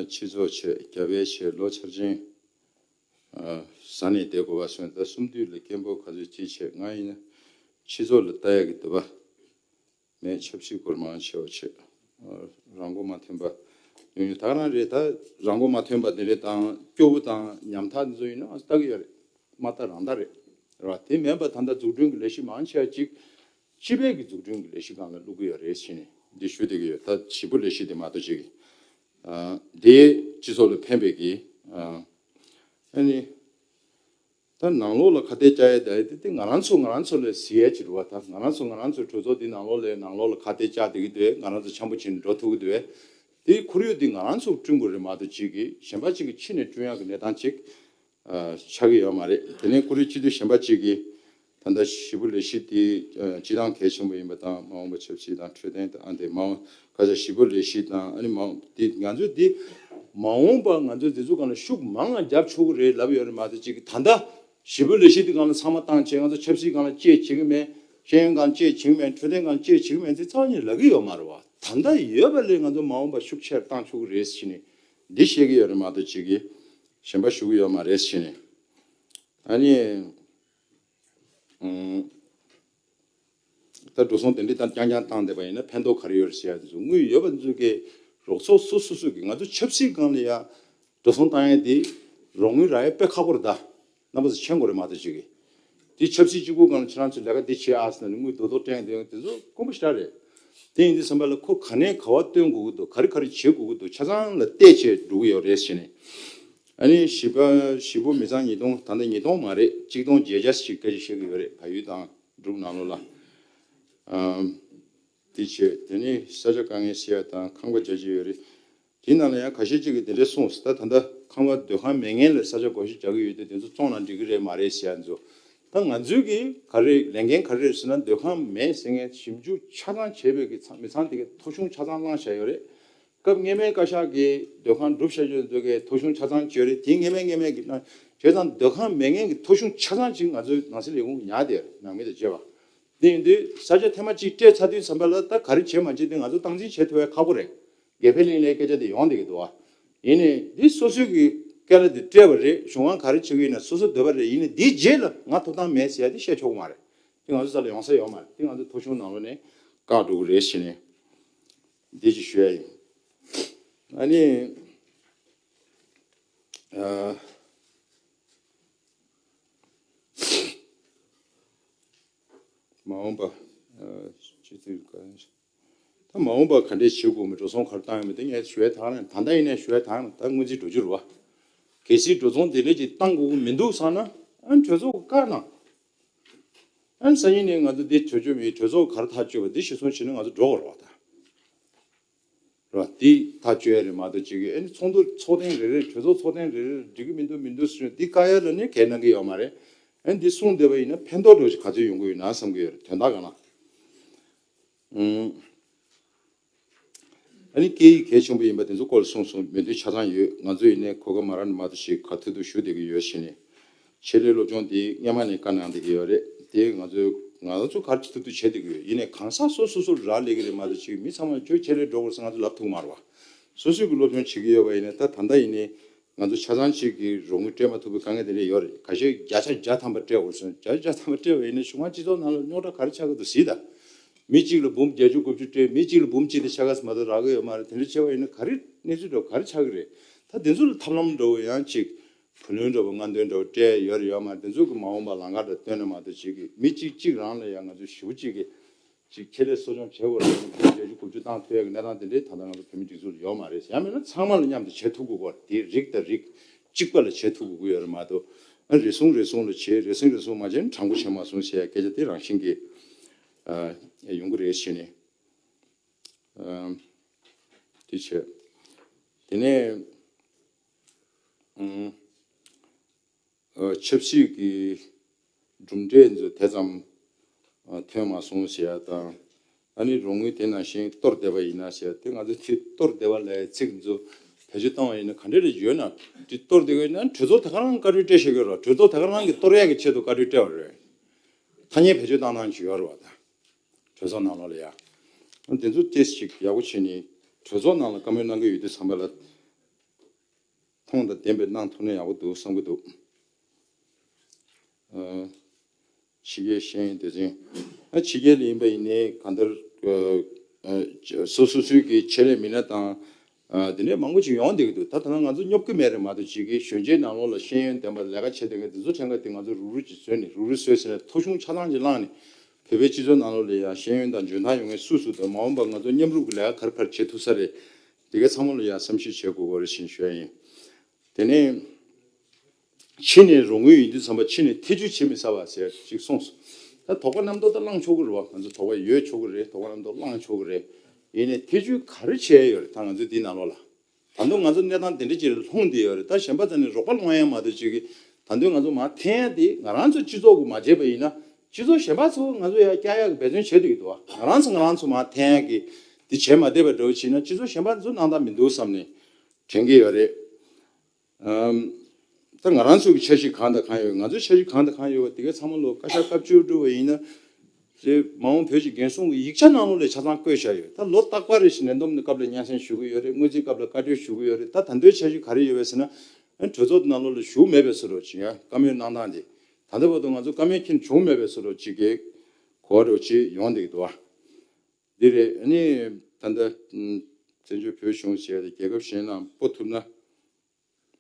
སྤྱི་ཚོགས་ཆེད་རྒྱ་བལ་ཆེད་ལོ་འཆར་ཅན་ཟ་ནས་བསྡད་དགོས་པ་སོང་། ད་གསུམ་དུས་ལ་སྐད་འབོད་ག་ཚོད་ཅིག་བྱེད། ང་ཡིན་ན་སྤྱི་ཚོགས་ལ་ལྟ་ཡག་གི་འདུག་པ། མེད། ཆབ་སྲིད་སྐོར་མང་ཆེ་བ་བྱེད། རང་མགོ་མ་ཐོན་པ་ཉུང་ཉུང་ད་ག་རང་རེད། ད་རང་མགོ་མ་ཐོན་པ་དེ་རེད་དང་སྐྱོ་བོ་དང་ཉམ་ཐག་འདི་ཚོ་ཡིན་ན་ལྟ་གི་ཡོད་རེད། མ་ལྟ་རང་ལྟ་རེད། རེད་བ། དེ་མིན་པ་ད་ལྟ་འཛུགས་སྐྲུན་གྱི་ལས་གཞི་མང་ཆེ་བ་ཅིག་སྤྱི་པའི་གི་འཛུགས་སྐྲུན་གྱི་ལས་གཞི་སྒང་ལ་བླུག་གི་ཡོད་རེད་ཟེར་ནས་འདི་ཞུ་བསྡད་ཀྱི་ཡོད། ད་ཞི་བོ་ལས་གཞི་དེ་མ་གཏོགས་ཅིག་གི་དེ་སྤྱི་ཚོགས་ལ་ཕན་པའི་གི་ཨ་ནི། ད་ནང་ལོགས་ལ་ཁ་གཏད་བཅག་ཡས་དེ་དེ་དེ་ང་རང་ཚོ་ང་རང་ཚོ་ལ་ཟེར་ཡས་ཅིག་རེད་བ། ད་ང་རང་ཚོ་ང་རང་ཚོའི་གྲོས་ཚོགས་འདི་ནང་ལོགས་ལ་ནང་ལོགས་ལ་ཁ་གཏད་བཅག་བསྡད་ཀྱི་འདུག་ང་རང་ཚོ་འཆམ་པོ་བྱས་ནས་འགྲོ་ཐུབ་ཀྱི་འདུག་དེའི་ཁོར་ཡུག་འདི་ང་རང་ཚོ་བསྐྲུན་དགོས་རེད་མ་གཏོགས་ཅིག་གིས་གཞན་པ་ཅིག་གིས་ཕྱི་ནས་བསྐྲུན་ཡག་གི་གནས་སྟངས་ཅིག་ཆགས་ཀྱི་ཡོད་མ་རེད། དེ་ནས་ཀུ་རེ་སྤྱི་འཐུས་གཞན་པ་ཅིག་གིས་ད་ལྟ་ཞི་བོ་ལས་གཞི་འདི་སྤྱི་བཏང་གལ་ཆེན་པོ་ཡིན་པ་དང་མ་འོངས་པ་ཆབ་སྲིད་དང་འཕྲོད་བསྟེན་དང་ཨ་འདི་མ་འོངས་ཁ་ཆ་ཞི་བོ་ལས་གཞི་དང་ཨ་ནི་མ་འོངས་འདི་ང་ཚོས་འདི་མ་འོངས་པ་ང་ཚོས་འདི་ཚོ་སྒང་ལ་ཤུགས་མང་ང་རྒྱབ་ཆོག་གི་རེད་ལབ་ཡོད་རེད་མ་གཏོགས་ཅིག་གིས་ད་ལྟ་ཞི་བོ་ལས་གཞི་འདི་སྒང་ལ་ཚང་མ་བཏང་བྱས་ང་ཚོ་ཆབ་སྲིད་སྒང་ལ་ཅེས་བྱེད་ཀྱི་མེད། ཤེས་ཡོན་སྒང་ཅེས་བྱེད་ཀྱི་མེད། འཕྲོད་བསྟེན་སྒང་ཅེས་བྱེད་ཀྱི་མེད་ཚེ་རྩ་བ་ཉིད་ལབ་ཀྱི་ཡོད་མ་རེད་བ། ད་ལྟ་ཡོད་པ་ལས་ང་ཚོ་མ་འོངས་པ་ཤུགས་ཆེར་བཏང་ཆོག་གི་རེད་ཟེར་ནས་འདི་བཤད་ཀྱི་ཡོད་རེད་མ་གཏོགས་ཅིག་གིས་གཞན་པ་ཞུ་གི་ཡོད་མ་རེད་ཟེར་ནས་ཨ་ནི། ད་འགྲོ་སོང་དེ་འདྲ་ད་རྐྱང་རྐྱང་བཏང་བསྡད་པ་ཡིན་ན་ཕན་ཐོགས་ག་རེ་ཡོད་རེད་ཟེར་ཡ་དེ་ཚོ་དངུལ་ཡོད་པ་ཚོ་གི་རོགས་ཚོགས་སོ་སོ་སོ་གི་ང་ཚོ་ཆབ་སྲིད་སྒང་ལ་ཡ་འགྲོ་སོང་བཏང་ཡ་དེ་རོགས་དངུལ་རག་ཡ་དཔེ་ཁག་པོ་རེད་ད། རྣམ་པ་ཚོ་མཁྱེན་དགོས་རེད་མ་གཏོགས་ཅིག་གི་དེ་ཆབ་སྲིད་གཅིག་པུ་སྒང་ལ་ཁྱེད་རང་ཚོས་ལས་ཀ་འདི་བྱེད་ཨ་ཟེར་ནས་དངུལ་རྡོག་རྡོག་སྤྲད་དེ་དེ་ཚོ་དཀོན་པོ་ཞེ་དྲག་རེད། དེ་ཡིན་དུས་ཙམ་པ་ལ་ཁོ་ག་ནས་ག་བ་བཏོན་དགོས་ཀྱི་འདུག་ག་རེ་ག་རེ་བྱེད་དགོས་ཀྱི་འདུག་ཆ་ཚང་ལ་བལྟས་བྱས་འགྲོ་གི་ཡོད་རེད་ཟེར་ནས། ཨ་ནི་བཞི་པ་བཞི་པོ་མི་ཚང་ཉིས་སྟོང་ད་ལྟ་ཉིས་སྟོང་མ་རེད་གཅིག་སྟོང་བརྒྱད་བརྒྱ་ཞིག་སྐད་ཆ་བཤད་ཀྱི་ཡོད་རེད། བལ་ཡུལ་དང་འབྲུག་ནང་ལོགས་ལ། ཨམ། དེ་བྱས་དེ་ནི་ས་ཆ་དཀའ་ངལ་སེལ་ཡ་དང་ཁང་པ་རྒྱ་ཆེ་ཡོད་རེད། དེའི་ནང་ལ་ཡང་ཁ་ཤས་ཅིག་གིས་དེ་འདྲས་གསུངས། ད་ད་ལྟ་ཁང་པ་སྡོད་ཁང་མེད་མཁན་ལ་ས་ཆ་བགོ་བཤའ་རྒྱག་གི་ཡོད་དུས་དེ་ཚོ་བཙོང་ན་འགྲིག་གི་རེད་མ་རེད་ཟེར་ཡ་ཚོ། ད་ང་ཚོས་ཀྱི་ག་རེ་ལས་འགན་ག་རེ་རེད་ཟེར་ན་སྡོད་ཁང་མེད་ཟེར་མཁན་ཞིབ་འཇུག་ཆ་ཚང་བྱས་པའི་གི་ཚང་མི་ཚང་དེ་གའི་ཐོ་གཞུང་ཆ་ཚང་བླངས་བཞག་ཡོད་རེད། སྐབས་སྔོན་མའི་བཀའ་ཤག་གིས་སྡོད་ཁང་སྒྲུབ་བཞག་ཡོད་ཚོ་གའི་ཐོ་གཞུང་ཆ་ཚང་བྱས་ཡོད་རེད། དེ་སྔོན་མའི་སྔོན་མའི་གི་ན་ བྱས་ཙང་སྡོད་ཁང་མེད་མཁན་གྱི་ཐོ་གཞུང་ཆ་ཚང་ཅིག་ང་ཚོའི་ནང་སྲིད་ལས་ཁུངས་ཉར་བསྡད་ཡོད་རེད། ནང་མི་དང་བཅས་པ། དེ་ཡིན་དུས་ས་ཆ་ཐེངས་མ་གཅིག་སྤྲད་ཚར་དུས་ཙམ་པ་ལ་ད་ག་རེ་བྱེད་མ་བྱེད་དེ་ང་ཚོ་སྟངས་འཛིན་བྱེད་ཐུབ་པ་ཁག་པོ་རེད། དགེ་འཕེལ་གླིང་ལའི་སྐད་ཆ་དེ་ཡོང་བསྡད་ཀྱི་འདུག་བ། ཡིན་ནའི་འདི་སོ་སོའི་གི་སྐལ་བ་དེ་སྤྲད་པ་རེད། གཞུང་དབང་ག་རེ་བྱེད་ཀྱི་ཡིན་ན་སོ་སོ་འདོད་པ་རེད། ཡིན་ནའི་འདིའི་རྗེས་ལ་ང་ཐོབ་ཐང་མེད་ཟེར་ཡ་དེ་བཤད་ཆོག་གི་མ་རེད། དེ་ང་ཚོ་ས་ལ་ཡོང་ས་ཡོད་མ་རེད། དེ་ང་ཚོ་ཐོ་གཞུང་ནང་ལོགས་ནས་བཀག་འགྲོ་གི་རེད་ཟེར་ནས་འདི་ཅིག་ཞུ་ཡ་ཡིན། ཨ་ནི་ཨ། མ་འོངས་པ། ཨ། སྤྱི་འཐུས་ག་རེ། ད་མ་འོངས་པ་ག་འདྲས་བྱེད་དགོས་མིན། འགྲོ་སོང་ག་རེ་བཏང་ཡོད་མེད་དེ་ངས་ཞུ་ཡ་ཐག་རང་། ད་ལྟ་ཡིན་ནའི་ཞུ་ཡ་ཐག་རང་། ད་སྔོན་རྩིས་འགྲོ་རྒྱུ་རེད་བ། གལ་སྲིད་འགྲོ་སོང་དེ་འདྲས་ཅིག་བཏང་དགོས་ཀྱི་མི་འདུག་བསམ་ན། ཨ། གྲོས་ཚོགས་ཀྱི་བཀའ་གནང་། ཨ། སང་ཉིན་ནས་ང་ཚོ་འདི་གྲོས་ཆོད་མི། གྲོས་ཚོགས་ག་རེ་ཐག་གཅོད་པ་འདི་གཞིར་བཟུང་བྱས་ནས་ང་ཚོ་འགྲོ་དགོས་རེད་བ། ད་རེད་བ། འདི་ཐག་གཅོད་ཡ་རེད་མ་གཏོགས་ཅིག་གིས་ཨ་ནི་ཚོགས་འདུ་ཚོགས་ཐེངས་རེ་རེ། གྲོས་ཚོགས་ཚོགས་ཐེངས་རེ་རེ་འགྲིག་གི་མི་འདུག་མི་འདུག་ཟེར་ནས་འདི་བཀག་ཡ་ལ་ནི་གལ་གནང་གི་ཡོད་མ་རེད། ཨ་ནི་འདི་གསུངས་བསྡད་པ་ཡིན་ན་ཕན་ཐོགས་འདྲ་བོ་ཞིག་ག་ཚོད་ཡོང་གི་ཡོད་ན་བསམ་གི་ཡོད་རེད། དོན་དག་གང་ལ། ཨང་། ཨ་ནི་སྐད་ཡིག་གལ་ཆེན་པོ་ཡིན་པ་དེ་ཚོ་སྐོར་ལ་གསུངས་སོང་། མོས་མཐུན་ཆ་ཚང་ཡོད། ང་ཚོ་ཡིན་ནའི་གོ་སྐབས་མ་རག་ན་མ་གཏོགས་ཞིག་ག་ཐུབ་ཐུབ་ཞུ་བསྡད་ཀྱི་ཡོད་ཟེར་ནས། ཆེད་ལས་སློབ་སྦྱོང་དེ་སྔོན་མ་ནས་བཀའ་གནང་བསྡད་ཀྱི་ཡོད་རེད། དེ་ང་ཚོས་ང་ཚོ་ག་རེ་བྱེད་ཐུབ་ཐུབ་བྱེད་བསྡད་ཀྱི་ཡོད། ཡིན་ནའི་གང་ཟག་སོ་སོ་སོ་རག་ལས་ཀྱི་རེད་མ་གཏོགས་ཅིག་མི་ཚང་མ་ཁྱོད་ཆེད་ལས་འགྲོ་དགོས་ཟེར་ང་ཚོ་ལབ་ཐུབ་མ་རེད་བ། སོ་སོས་ཀྱི་སློབ་སྦྱོང་བྱེད་ཀྱི་ཡོད་པ་ཡིན་ནའི་ད་ད་ལྟ་ཡིན་ནའི་ང་ཚོ་ཆ་ཚང་གཅིག་གི་རོགས་དངུལ་སྤྲད་མ་ཐུབ་པའི་དཀའ་ངལ་དེ་འདྲ་ཡོད་རེད། ཁ་ཤས་བརྒྱ་ཆ་བརྒྱ་ཐམ་པ་སྤྲད་དགོས་ཟེར། བརྒྱ་ཆ་བརྒྱ་ཐམ་པ་སྤྲད་པ་ཡིན་ན་གཞུང་དབང་སྤྱི་ཚོགས་ནང་ལ་རྙོག་དྲ་ག་རེ་ཆགས་ཀྱི་འདུག་གཟིགས་དང་། མི་གཅིག་ལ་འབུམ་བརྒྱད་ཅུ་དགུ་བཅུ་སྤྲད། མི་གཅིག་ལ་འབུམ་གཅིག་དེ་ཆ་ག་ཙམ་མ་གཏོགས་རག་གི་ཡོད་མ་རེད། དེ་འདྲ་བྱས་པ་ཡིན་ན་ག་རེ་གནས་ཚུལ་འདྲ་བོ་ག་རེ་ཆགས་ཀྱི་རེད། ད་དེ་ཚོ་ལ་ཐབས་ལམ་འདྲ་བོ་ཡང་གཅིག་བུ་ལོན་འདྲ་བོ་སྔ་འདོན་འདྲ་བོ་སྤྲད་ཡོད་རེད་ཡོད་མ་རེད། དེ་ཚོ་གི་མ་འོངས་པ་ལམ་ཁ་འདྲ་སྟོན་ན་མ་གཏོགས་ཅིག་གི་མི་གཅིག་གཅིག་རང་ལ་ཡང་ང་ཚོ་ཞེ་པོ་གཅིག་གི་ཅིག་ཆེད་ལས་གསོ་སྐྱོང་བྱེད་དགོས་རེད། བརྒྱད་ཅུ་དགུ་བཅུ་བཏང་ཐུབ་ཡག་གི་གནས་སྟངས་དེ་འདྲའི་ད་ལྟ་ང་ཚོ་བོད་མིའི་སྒྲིག་འཛུགས་ལ་ཡོད་མ་རེད། ཡང་མིན་ན་ཚང་མ་ལ་མཉམ་དུ་བྱེད་ཐུབ་དགོས་ཀྱི་རེད། དེ་རིགས་དང་རིགས་གཅིག་པ་ལ་བྱེད་ཐུབ་དགོས་ཀྱི་ཡོད་རེད་མ་གཏོགས། ཨ། རེ་ཟུང་རེ་ཟུང་ལ་བྱེད། རེ་ཟུང་རེ་ཟུང་མ་བྱས་ན་དྲང་པོ་བྱེད་མ་སོང་ཟེར་ཡ་སྐད་ཆ་དེ་རང་བཞིན་གྱིས། ཨ། ཡོང་གི་རེད་ཟེར་ནས། ཨ། དེ་བྱས། དེ་ནས། ཨ། ཨ། ཆབ་སྲིད་ཀྱི་གྲུབ་འབྲས་ཚོ་དེ་ཙམ། ཨ། ཐོན་མ་སོང་ཟེར་ཡ་དང་། ཨ་ནི་རོགས་དངུལ་དེ་ནང་བཞིན་གཏོར་བསྡད་པ་ཡིན་ན་ཟེར་ཡ་དེ། ང་ཚོ་དེ་གཏོར་བསྡད་པ་ལབ་ཡ་ཚིག་ཚོ་བེད་སྤྱོད་བཏང་བ་ཡིན་ན་ག་འདྲ་རེ་ཡོད་ན། དེ་གཏོར་བསྡད་པ་ཡིན་ན་གྲོས་ཚོགས་དེ་ག་རང་བཀའ་འཁྲོལ་སྤྲད་བཞག་གི་རེད། གྲོས་ཚོགས་དེ་ག་རང་གིས་གཏོར་ཡ་གི་ཆེད་དུ་བཀའ་འཁྲོལ་སྤྲད་པ་རེད། ཐ་སྙད་བེད་སྤྱོད་བཏང་སྟངས་ཅིག་ཡོད་རེད་བ། ད་གྲོས་ཚོགས་ནང་ལོགས་ལ་ཡ། ཨ། དེ་ཚོ་ཏོག་ཙམ་ཅིག་ཡག་པོ་བྱས་ནས་གྲོས་ཚོགས་ནང་ལ་བཀའ་མོལ་གནང་གི་ཡོད་དུས་ཙམ་པ་ལ། མཐོང་དང་ལྡན་པའི་གནང་ཐུབ་ན་ཡག་པོ་འདུག་བསམ་གྱི་འདུག། ཨ། ཕྱི་རྒྱལ་ཤེས་ཡོན་སྡེ་ཚན། ཨ། ཕྱི་རྒྱལ་ལ་ཡིན་པ་ཡིན་ནའི་གང་ལྟར། ཨ། སོ་སོ་སོའི་གི་ཆེད་ལས་མི་སྣ་དང་། ཨ། དེ་འདྲའི་མང་པོ་ཅིག་ཡོང་བསྡད་ཀྱི་འདུག། ད་ད་ལྟ་ང་ཚོ་སྙོབ་ཀྱི་མེད་རེད་མ་གཏོགས་ཅིག་གི་གཞོན་སྐྱེས་ནང་ལོགས་ལ་ཤེས་ཡོན་ལྡན་པ་ལས་ཀ་བྱེད་བསྡད་མཁན་དེ་ཚོ་གྲངས་ཀ་དེ་ང་ཚོ་རུག་རུག་ཅིག་བཟོས་ནས། རུག་རུག་བཟོས་ཟེར་ནས་ཐོ་གཞུང་ཆ་ཚང་ཅིག་བླངས་ནས། བོད་པའི་སྤྱི་ཚོགས་ནང་ལོགས་ལ་ཡང་ཤེས་ཡོན་དང་འཇོན་ཐང་ཡོད་མཁན་སུ་སུ་དང་། མ་འོངས་པར་ང་ཚོ་མཉམ་རུབ་ཀྱི་ལས་ཀ་ག་རེ་ག་རེ་བྱེད་ཐུབ་ས་རེད། དེ་གའི་ཚང་མ་ལ་ཡང་བསམ་ཤེས་བྱེད་དགོས་ཀྱི་རེད་ཟེར་ནས་ཞུ་ཡ་ཡིན། དེ་ནས་ཕྱི་ནས་རོགས་དངུལ་ཡིན་དུས་ཙམ་པ་ཕྱི་ནས་ཐེ་ཇུས་བྱེད་མི་ཚར་བ་ཟེར་ཅིག་གསུངས་སོང་། ད་དོགས་པ་རྣམ་རྟོག་ད་བསླངས་ཆོག་གི་རེད་བ། ང་ཚོ་དོགས་པ་ཡོད་ཆོག་གི་རེད། དོགས་པ་རྣམ་རྟོག་བསླངས་ཆོག་གི་རེད། ཡིན་ནའི་ཐེ་ཇུས་ག་རེ་བྱས་ཡོད་རེད། ད་ང་ཚོའི་འདི་ནང་ལོགས་ལ། ད་དུང་ང་ཚོ་གནས་སྟངས་དེ་འདྲ་ཅིག་ལ་ལྷུང་བསྡད་ཡོད་རེད། ད་གཞན་པ་ཚོ་ནི་རོགས་པ་སློང་ཡ་མ་གཏོགས་ཅིག་གི། ད་དུང་ང་ཚོ་མར་འཐེན་ཡ་དེ་ང་རང་ཚོ་སྤྱི་ཚོགས་ཀྱིས་མ་བྱས་པ་ཡིན་ན། སྤྱི་ཚོགས་གཞན་པ་ཚོ་ང་ཚོ་ཡར་བསྐྱལ་ཡག་གི་འབད་བརྩོན་བྱེད་བསྡད་ཀྱི་འདུག་བ། ང་རང་ཚོ་ང་རང་ཚོ་མར་འཐེན་ཡག་གི་དེ་བྱས་མ་བསྡད་པ་འདྲ་བོ་བྱས་ན། སྤྱི་ཚོགས་གཞན་པ་ཚོ་སྣང་དག་མི་འདུག་བསམ་ནས་དྲན་གྱི་ཡོད་རེད། ཨམ། ད་ང་རང་ཚོ་གི་འཆར་གཞི་གང་དང་གང་ཡོད། ང་ཚོའི་འཆར་གཞི་གང་དང་གང་ཡོད་པ་དེ་གའི་ཚང་མ་ལོ་བཀའ་ཤག་སྐབས་བཅུ་དྲུག་པ་ཡིན་ན། དེ་མ་འོངས་བོད་ཀྱི་འགན་སྲུང་གི་ཡིག་ཆ་ནང་ལོགས་ལ་ཆ་ཚང་བཀོད་བཞག་ཡོད། ད་ལོ་རྟག་པར་རེ་བཞིན་ལས་བསྡོམས་ཀྱི་སྐབས་ལ་སྙན་སེང་ཞུ་གི་ཡོད་རེད། སྔོན་རྩིས་སྐབས་ལ་བཀའ་འཁྲོལ་ཞུ་གི་ཡོད་རེད། ད་ད་ལྟའི་འཆར་གཞི་ག་རེ་ཡོད་པ་ཟེར་ན། ཨ། གྲོས་ཚོགས་ནང་ལོགས་ལ་ཞུགས་མེད་པའི་བཟོ་འདྲ་ཅིག་ཡང་བཀའ་མོལ་གནང་སྟངས་དེ། ད་ལྟ་བར་དུ་ང་ཚོ་བཀའ་མོལ་འཁྱེར་བྱུང་མེད་པའི་བཟོ་འདྲ་ཅིག་གི་གོ་བ་འདྲ་ཅིག་ཡོང་བསྡད་ཀྱི་འདུག་བ། འདི་རེད། ཨ་ནི་ད་ལྟ་བཙན་བྱོལ་བོད་གཞུང་བྱས་ཏེ་རྒྱལ་ཁབ་གཞན་ནང་སྤོ་ཐུབ་ན།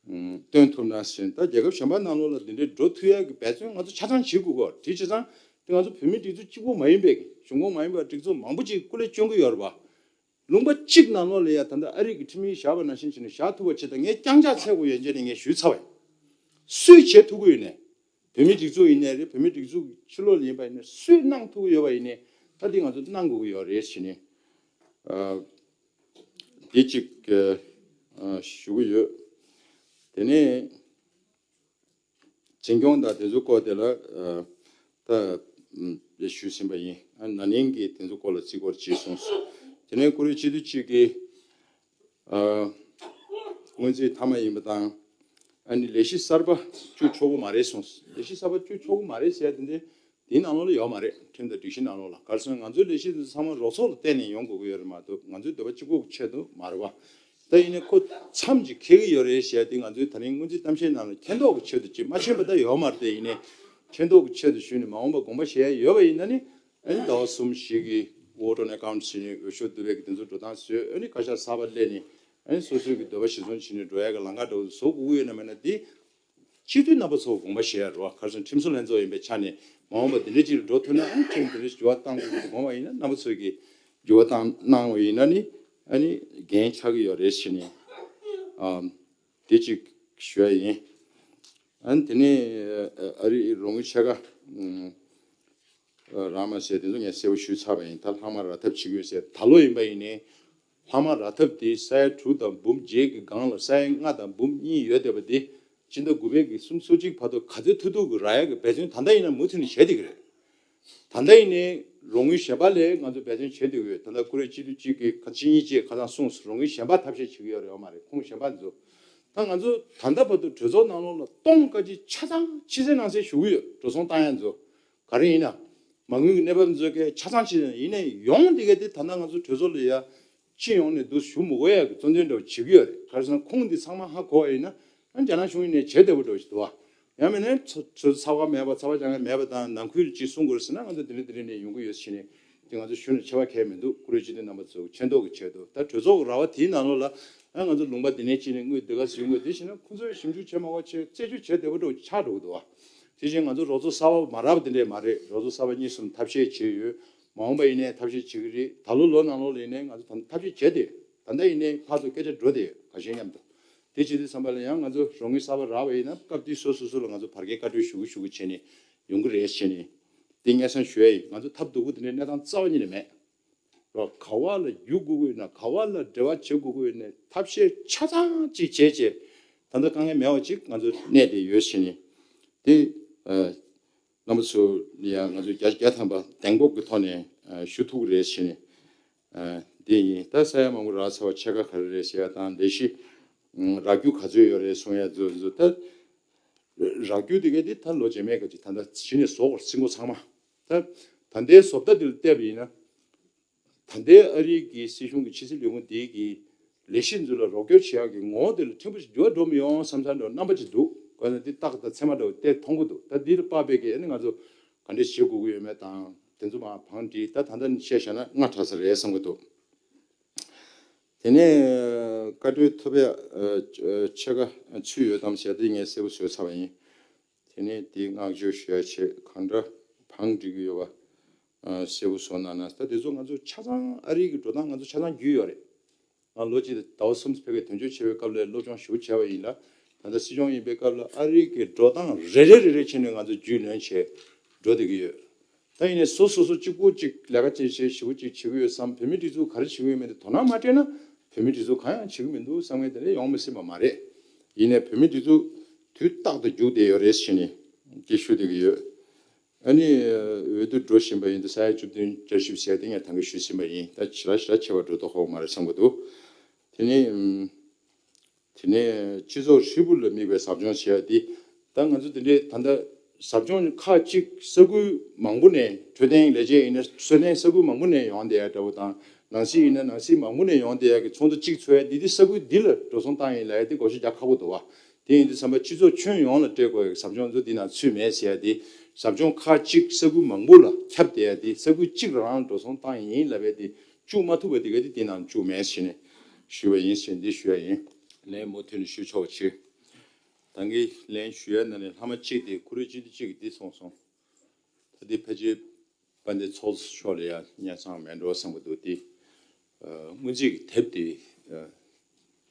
ཨུམ། སྟོན་ཐུབ་ན་ཟེར། ད་རྒྱལ་ཁབ་གཞན་པ་ནང་ལོགས་ལ་འདི་འདྲའི་འགྲོ་ཐུབ་ཡག་གི་འབད་བརྩོན་ང་ཚོ་ཆ་ཚང་བྱེད་དགོས་ཀྱི་ཡོད་རེད། དེ་བྱས་ཙང་དེ་ང་ཚོ་བོད་མིའི་སྒྲིག་འཛུགས་གཅིག་པོ་མ་ཡིན་པའི་གཞུང་ཁོངས་མ་ཡིན་པ་སྒྲིག་འཛུགས་མང་པོ་ཅིག་སྐུ་ལས་བསྐྱོན་གྱི་ཡོད་རེད་པ། ལུང་པ་གཅིག་ནང་ལོགས་ལ་ཡ་ད་ལྟ་ཨ་རི་གི་ཁྲིམས་ཡིག་བཞག་པ་ནང་བཞིན་བྱས་ནས་བཞག་ཐུབ་པ་བྱེད་དང་། ངས་རྐྱང་ཕྱག་འཚལ་དགོས་ཡོད་ཅེས་ནས་ངས་ཞུས་ཚར་བ་ཡིན། སུས་བྱེད་ཐུབ་ཀྱི་ཡོད་ནས། བོད་མིའི་སྒྲིག་འཛུགས་ཡིན་ནའི་རེད། བོད་མིའི་སྒྲིག་འཛུགས་ཕྱི་ལོགས་ལ་ཡིན་པ་ཡིན་ནའི། སུས་གནང་ཐུབ་ཀྱི་ཡོད་པ་ཡིན་ནའི། ད་འདི་ང་ཚོ་གནང་དགོས་ཀྱི་ཡོད་རེད་ཟེར་ནས། ཨ། འདི་གཅིག་ཨ། ཞུ་གི་ཡོད། དེ་ནས་འཛིན་སྐྱོང་དང་དེ་ཚོའི་སྐོར་དེ་ལ། ཨ། ད་ཨ། ཞུས་ཟིན་པ་ཡིན། ཨ། ན་ནིང་གི་དེ་ཚོའི་སྐོར་ལ་རྩིས་སྐོར་བྱས་སོང་། དེ་ནས་ཀུ་རེ་སྤྱི་འཐུས་གཅིག་གིས། ཨ། སྔོན་རྩིས་མཐའ་མ་ཡིན་པ་དང་། ཨ་ནི་ལས་གཞི་གསར་པ་བཅུག་ཆོག་གི་མ་རེད་གསུངས། ལས་གཞི་གསར་པ་བཅུག་ཆོག་གི་མ་རེད་ཟེར་ཡ་དེ་འདྲ་དེའི་ནང་ལོགས་ལ་ཡོད་མ་རེད། ཁྲིམས་དང་སྒྲིག་གཞི་ནང་ལོགས་ལ། ག་རེ་ཟེར་ན་ང་ཚོའི་ལས་གཞི་འདི་ཚང་མ་རོགས་ཚོགས་ལ་བརྟེན་ནས་ཡོང་དགོས་ཀྱི་ཡོད་རེད་མ་གཏོགས་ང་ཚོའི་འདོད་པ་གཅིག་པོ་གི་ཆེད་དུ་མ་རེད་བ། ད་ཡིན་ནའི་ཁོ་མཚམས་ཅིག་འཁེལ་གྱི་ཡོད་རེད་ཟེར་ཡ་དེ་ང་ཚོའི་ད་རིང་སྔོན་རྩིས་གཏམ་བཤད་ནང་ལ་མཁྱེན་རྟོགས་ཀྱི་ཆེད་དུ་ཅིག་མ་མཁྱེན་པ་ད་ཡོད་མ་རེད། དེ་ཡིན་ནའི་མཁྱེན་རྟོགས་ཀྱི་ཆེད་དུ་ཞུས་ནས་མ་འོངས་པ་དགོངས་པ་བཞེས་ཡ་ཡོད་པ་ཡིན་ན་ནི། ཨ་ནི་ཟླ་བ་གསུམ་བཞི་གི་ཝོ་ཊར་ཨེ་ཀའུན་ཊི་བྱས་ནས་འོས་ཤོག་བསྡུ་བའི་གི་དེ་ཚོ་འགྲོ་སྟངས་བཟོས། ཨ་ནི་བཀའ་ཤག་གསར་པ་སླེབས་ནས་ཨ་ནི་སོ་སོའི་གི་འདོད་པ་གཞིར་བཟུང་བྱས་ནས་འགྲོ་ཡ་གི་ལམ་ཁ་འདྲ་བོ་བཟོ་དགོས་ཀྱི་ཡོད་ན་མེད་ན་དེ་སྤྱི་འཐུས་རྣམ་པ་ཚོ་དགོངས་པ་བཞེས་ཡ་རེད་བ། ག་རེ་ཟེར་ན་ཁྲིམས་བཟོ་ལྷན་ཚོགས་ཡིན་པའི་ཆ་ནས་མ་འོངས་པ་འདི་འདྲའི་ཅིག་ལ་འགྲོ་ཐུབ་ན། ཨ་ནི་ཁྲིམས་འདི་འདྲ་ཞུ་བ་བཏང་དགོས་ཀྱི་དགོངས་པ་ཡིན་ན་རྣམ་པ་ཚོས་ཀྱི་འགྱུར་བ་བཏང་གནང་བ་ཡིན་ན་ནི་ཨ་ནི་འགན་ཆགས་ཀྱི་ཡོད་རེད་ཟེར་ནས་ཨ་དེ་ཅིག་ཞུ་ཡ་ཡིན། ཨ་ནི་དེ་ནས་ཨ་རི་རོགས་དངུལ་ཆེ་ཁག་རང་མ་ཟེར་དེ་ཚོ་ངས་གསལ་པོ་ཞུས་ཚར་བ་ཡིན། ད་ལྷག་མ་རག་ཐབས་བྱེད་ཀྱི་ཡོད་ཟེར། ད་ལོ་ཡིན་པ་ཡིན་ནའི་ལྷག་མ་རག་ཐབས་དེ་ས་ཡ་དྲུག་དང་འབུམ་བརྒྱད་ཀྱི་སྒང་ལ་ས་ཡ་ལྔ་དང་འབུམ་གཉིས་ཡོད་བསྡད་པ་དེ་སྤྱི་ཟླ་དགུ་པའི་གི་གསུམ་སོ་གཅིག་བར་དུ་ག་ཚོད་ཐུབ་ཐུབ་ཀྱི་རག་ཡ་གི་འབད་བརྩོན་ད་ལྟ་ཡིན་ན་མུ་མཐུད་ནས་བྱས་བསྡད་ཀྱི་རེད། ད་ལྟ་ཡིན་ནའི་རོགས་དངུལ་གཞན་པ་ལས་ང་ཚོ་འབད་བརྩོན་བྱས་བསྡད་ཀྱི་ཡོད། ད་ལྟ་ཀུ་རེ་སྤྱི་འཐུས་གཅིག་གིས་ཁ་ཆེ་གཉིས་བཅས་ཁ་སང་གསུངས་སོང་། རོགས་དངུལ་གཞན་པ་ཐབས་ཤེས་བྱེད་ཀྱི་ཡོད་རེད་བ། མ་རེད། ཁོང་གཞན་པ་ཚོ། ད་ང་ཚོ་ད་ལྟ་བར་དུ་གྲོས་ཚོགས་ནང་ལོགས་ལ་སྟོང་བཀའ་སྤྱི་ཆ་ཚང་ཕྱི་གསལ་ནང་གསལ་ཞུ་གི་ཡོད། འགྲོ་སོང་བཏང་ཡ་ཚོ་ག་རེ་ཡིན་ན། མ་དངུལ་གྱི་གནས་བབ་ཚོ་གའི་ཆ་ཚང་ཕྱི་གསལ་ཡིན་ནའི་ཡོང་དེ་གའི་དེ་ད་ལྟ་ང་ཚོ་གྲོས་ཚོགས་ལ་ཡ་སྤྱི་ཡོངས་ནས་འདུ་ཞུ་མི་དགོས་ཡ་གི་གཙོ་འདོན་འདྲ་བོ་བྱེད་ཀྱི་ཡོད་རེད། ག་རེ་ཟེར་ན་ཁོང་འདི་ཚང་མ་ཧ་གོ་བ་ཡིན་ན། ཨ་རྒྱ་ནག་གཞུང་ཡིན་ནའི་བྱེད་བདེ་པོ་འདྲ་བོ་ཞིག་འདུག་བ། ཡང་མིན་ན་ཚོ་ཚོ་ཚ་བ་མེད་པ་ཚ་བ་ཅང་མེད་པ་དང་ནང་ཁུལ་གྱི་གསུང་དགོས་ཟེར་ན་ང་ཚོ་དེ་རིང་དེ་རིང་ནས་ཡོང་གི་ཡོད་ཟེར་ནས་དེ་ང་ཚོ་ཞུ་ན་ཆེ་བ་གལ་མི་འདུག་ཀུ་རེ་སྤྱི་འཐུས་རྣམ་པ་ཚོ་མཁྱེན་རྟོགས་ཀྱི་ཆེད་དུ། ད་གྲོས་ཚོགས་ཀྱི་ར་བ་དེའི་ནང་ལོགས་ལ་ཨ་ང་ཚོ་ལུང་པ་འདི་ནས་ཅི་ནས་དངུལ་འདི་ག་ཟིན་དགོས་འདི་བྱས་ན་ཁོང་ཚོས་ཞིབ་འཇུག་བྱེད་མ་དགོས་བྱས་རྩད་གཅོད་བྱེད་བདེ་པོ་འདྲ་བོ་ཆགས་འགྲོ་གི་འདུག་བ། དེ་བཞིན་ང་ཚོ་རོགས་ཚོགས་གསར་པ་མ་རག་པ་དེ་འདྲས་མ་རེད། རོགས་ཚོགས་གསར་པ་གཉིས་གསུམ་ཐབས་ཤེས་བྱས་ཡོད། མ་འོངས་པ་ཡིན་ནའི་ཐབས་ཤེས་བྱེད་ཀྱི་རེད། ད་ལོ་ལོ་ནང་ལོགས་ལ་ཡིན་ནའི་ང་ཚོ་ད་ཐབས་ཤེས་བྱས་ཏེ་ད་ལྟ་ཡིན་ནའི་ཕར་ཚུར་སྐད་ཆ་འགྲོ་བསྡད་ཡོད། ག་ཤེད་མཉམ་དུ། དེ་བྱེད་དུས་ཙམ་པ་ལ་ཡང་ང་ཚོ་རོགས་དངུལ་གསར་པ་རག་པ་ཡིན་ན་སྐབས་དེ་སོ་སོ་སོ་ལ་ང་ཚོ་བར་བརྒལ་བཀའ་འཁྲོལ་ཞུ་གི་ཞུ་གི་བྱས་ནས་ཡོང་གི་རེད་ཟེར་ནས་དེ་སྙན་སེང་ཞུ་ཡ་ཡིན། ང་ཚོ་ཐབས་སྡུག་པོ་དེ་འདྲའི་གནས་སྟངས་རྩ་བ་ཉིད་ནས་མེད། རོགས་ག་བ་ལ་རྒྱུག་དགོས་ཀྱི་ཡོད་ན་ག་བ་ལ་འབྲེལ་བ་བྱེད་དགོས་ཀྱི་ཡོད་ནས་ཐབས་ཤེས་ཆ་ཚང་ཅིག་བྱས་བྱས་ད་ལྟ་དཀའ་ངལ་མེད་པ་ཅིག་ང་ཚོ་གནས་བསྡད་ཡོད་ཟེར་ནས་དེ། རྣམ་པ་ཚོ་ཡང་ང་ཚོ་བརྒྱ་ཆ་བརྒྱ་ཐམ་པ་གདེང་སྤོབས་ཀྱི་ཐོག་ནས་ཞུ་ཐུབ་ཀྱི་རེད་ཟེར་ནས་འདི་ཡིན། ད་ས་ཡ་མང་པོ་རག་ཚར་བ་ཕྱེད་ཀ་ག་རེ་རེད་ཟེར་ཡ་དང་ལས་གཞི་རག་རྒྱུ་ག་ཚོད་ཡོད་རེད་གསུང་ཡ་ཚོ་ཚོ་ད་རག་རྒྱུ་དེ་ག་དེ་ད་ལོ་རྗེས་མའི་ག་ཅིག་ད་ལྟ་གཞི་ནས་བཟོ་དགོས་རེད། ཚིག་མགོ་ཚང་མ་ད་ད་ལྟའི་བཟོ་ལྟ་དེ་ལ་བལྟས་པ་ཡིན་ན། ད་ལྟའི་ཨ་རི་གི་སྲིད་གཞུང་གི་ཕྱི་སྲིད་ལས་ཁུངས་དེའི་གི་ལས་གཞི་འཛུགས་ལ་རོགས་སྐྱོར་བྱེད་ཡག་གི་ངོ་བོ་དེ་ལ་ཕྲན་བུ་ཞིག་འགྱུར་བ་འགྲོ་མི་ཡོང་བསམ་བསམ་འདྲ་བོ་རྣམ་པ་ཅིག་འདུག་དཀོན་ན་འདི་རྟགས་དང་མཚན་མ་འདྲ་བོ་དེ་མཐོང་གི་འདུག་ད་འདི་ལ་དཔག་པའི་གི་ཨ་ནི་ང་ཚོ་ག་འདྲས་བྱེད་དགོས་ཀྱི་ཡོད་མེད་དང་དེ་ཚོ་མ་བང་སྒྲིག་ད་ད་ལྟ་བཤད་བཞག་ན་སྔ་དྲགས་ས་རེད་བསམ་གི་འདུག་དེ་ནས་བཀའ་འཁྲོལ་ཐོབ་ཡ་ཕྱེད་ཀ་ཚུད་ཡོད་དམ་ཟེར་དེ་ངས་གསལ་པོ་བཟོས་ཚར་བ་ཡིན། དེ་ནས་དེའི་བསྔགས་བརྗོད་ཞུ་ཡ་ཆེད་གང་འདྲ་བང་སྒྲིག་གི་ཡོད་པ་གསལ་པོ་བཟོ་གནང་ན། ད་དེ་ཚོ་ང་ཚོ་ཆ་ཚང་ཨ་རི་གི་འགྲོ་སྟངས་ང་ཚོ་ཆ་ཚང་རྒྱུས་ཡོད་རེད། ང་ལོ་གཅིག་དང་ཟླ་བ་གསུམ་ཕེབས་པའི་དོན་གཅོད་ཆེ་བའི་སྐབས་ལ་སློབ་སྦྱོང་ཞུ་བྱས་པ་ཡིན་ལ། ད་ལྟ་སྲིད་སྐྱོང་ཡིན་པའི་སྐབས་ལ་ཨ་རི་གི་འགྲོ་སྟངས་རེ་རེ་རེ་རེ་བྱས་ནས་ང་ཚོ་རྒྱུས་ལོན་བྱས་འགྲོ་བསྡད་ཀྱི་ཡོད། ད་ཡིན་ནའི་སོ་སོ་སོ་གཅིག་པོ་གཅིག་ལས་ཀ་བྱེད་བྱེད་ཞེ་པོ་གཅིག་བྱེད་ཀྱི་ཡོད་བསམ། བོད་མིའི་སྒྲིག་འཛུགས་ག་རེ་བྱེད་ཀྱི་ཡོད་མེད་དེ་དོ་སྣང་མ་སྤྲད་ན་བོད་མིའི་སྒྲིག་འཛུགས་གང་ཡང་བྱེད་ཀྱི་མི་འདུག་བསམ་མཁན་དེ་འདྲ་ཡོང་མི་སྲིད་པ་མ་རེད། ཡིན་ནའི་བོད་མིའི་སྒྲིག་འཛུགས་དུས་རྟག་ཏུ་རྒྱུག་བསྡད་ཡོད་རེད་ཟེར་ནས་དེ་ཞུ་བསྡད་ཀྱི་ཡོད། ཨ་ནི་འོས་བསྡུ་འགྲོ་བཞིན་པ་ཡིན་དུས་ས་ཡ་བཅུ་བདུན་བསྐྱར་ཞིབ་ཟེར་དེ་ངས་ད་གིན་ཞུས་ཟིན་པ་ཡིན། ད་ཞེ་དྲག་ཞེ་དྲག་ཆེ་བ་འགྲོ་མདོག་ཁོག་མ་རེད་བསམ་གྱི་འདུག་དེ་ནས་དེ་ནས་སྤྱི་ཚོགས་ཧྲིལ་པོ་ལ་དམིགས་པའི་ཟབ་སྦྱོང་བྱེད་ཡ་དེ་ད་ང་ཚོ་དེ་འདྲའི་ད་ལྟ་ཟབ་སྦྱོང་ཁག་གཅིག་ས་ཁུལ་མང་པོ་ནས་འཕྲོད་བསྟེན་ལས་བྱེད་ཡིན་ན་འཕྲོད་བསྟེན་ས་ཁུལ་མང་པོ་ནས་ཡོང་བསྡད་ཡ་འདྲ་བོ་དང་ནང་སྲིད་ཡིན་ན་ནང་སྲིད་མང་པོ་ནས་ཡོང་བསྡད་ཡ་གི་ཚོགས་འདུ་གཅིག་ཚོགས་ཡ་དེ་དེ་ས་ཁུལ་འདི་ལ་འགྲོ་སོང་བཏང་ཡིན་ལབ་ཡ་དེ་བགོ་བཤའ་རྒྱག་ཁག་པོ་འདུག་བ། དེ་ཡིན་དུས་ཙམ་པ་སྤྱི་ཚོགས་ཁྱོན་ཡོངས་ལ་སྤྲད་དགོས་ཡ་གི་ཟབ་སྦྱོང་ཚོ་འདི་ནང་ཚུད་མེད་ཟེར་ཡ་དེ་ཟབ་སྦྱོང་ཁག་གཅིག་ས་ཁུལ་མང་པོ་ལ་ཁྱབ་བསྡད་ཡ་དེ་ས་ཁུལ་གཅིག་རང་ལ་འགྲོ་སོང་བཏང་ཡིན་ལབ་ཡ་དེ་བཅུག་མ་ཐུབ་པ་དེ་ག་དེ་དེ་ནང་བཅུག་མེད་ཟེར་ནས་ཞུས་པ་ཡིན་ཟེར་འདི་ཞུ་ཡ་ཡིན། ལན་མུ་མཐུད་ནས་ཞུ་ཆོག་པ་བྱེད། ད་གིན་ལན་ཞུ་ཡ་ནང་ནས་ལྷག་མ་གཅིག་དེ་ཁུ་རུ་སྤྱི་འཐུས་གཅིག་གིས་འདི་གསུངས་སོང་། ད་འདི་ཕལ་ཆེར་དཔལ་ལྡན་ཚོགས་གཙོ་མཆོག་ལ་ཡང་སྙན་སེང་མེད་འགྲོ་བསམ་གྱི་འདུག་སྟེ། སྔོན་རྩིས་ཀྱི་དེབ་དེ་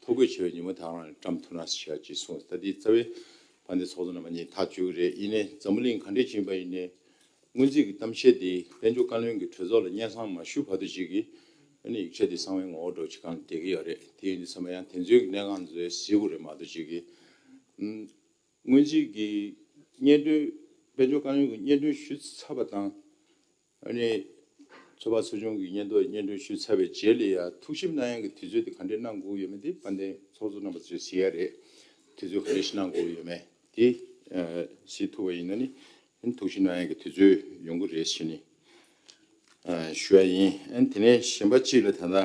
ཐོ་འགོད་བྱས་པའི་ཉིན་མོ་དེ་རང་ལ་བཀྲམ་ཐུབ་ན་ཞེས་ཅིག་གསུངས། ད་འདི་རྩ་བའི་དཔལ་ལྡན་ཚོགས་གཙོ་རྣམ་པ་གཉིས་ཐག་གཅོད་ཀྱི་རེད། ཡིན་ནའི་འཛམ་བུ་གླིང་ག་འདྲས་ཕྱིན་པ་ཡིན་ནའི་སྔོན་རྩིས་ཀྱི་གཏམ་བཤད་དེ་དཔལ་འབྱོར་བཀའ་བློན་གྱིས་གྲོས་ཚོགས་ལ་སྙན་སེང་མ་ཞུས་བར་དུ་ཅིག་གིས་ཨ་ནི་ཡིག་ཆ་དེ་གསང་བའི་ངོ་བོ་འདྲ་ཅིག་གང་ལ་བསྡད་ཀྱི་ཡོད་རེད། དེ་ཡིན་དུས་ཚང་མ་ཡང་དེ་ཚོའི་གནད་འགག་ཚོའི་གཟིགས་དགོས་རེད་མ་གཏོགས་ཅིག་གིས། སྔོན་རྩིས་ཀྱི་སྙན་སྒྲོན། དཔལ་འབྱོར་བཀའ་བློན་གྱིས་སྙན་སྒྲོན་ཞུས་ཚར་བ་དང་། ཨ་ནི་ཚོགས་པ་ཚོགས་ཆུང་གི་སྙན་ཐོ་སྙན་སྒྲོན་ཞུས་ཚར་བའི་རྗེས་ལ་ཡང་ཐུགས་ཞིབ་གནང་ཡག་གི་དུས་ཚོད་དེ་ག་འདྲས་གནང་དགོས་ཡོད་མེད་དེ་དཔལ་ལྡན་ཚོགས་གཙོ་རྣམ་པ་ཚོས་གཟིགས་ཡ་རེད། དུས་ཚོད་ག་རེ་ཞིག་གནང་དགོས་ཡོད་མེད་དེ་གཟིགས་ཐུབ་པ་ཡིན་ན་ནི་ཐུགས་ཞིབ་གནང་ཡག་གི་དུས་ཚོད་ཡོང་གི་རེད་ཞེས་ནི་ཞུ་ཡ་ཡིན། དེ་ནས་གཞན་པ་གཅིག་ལ་ད་ལྟ་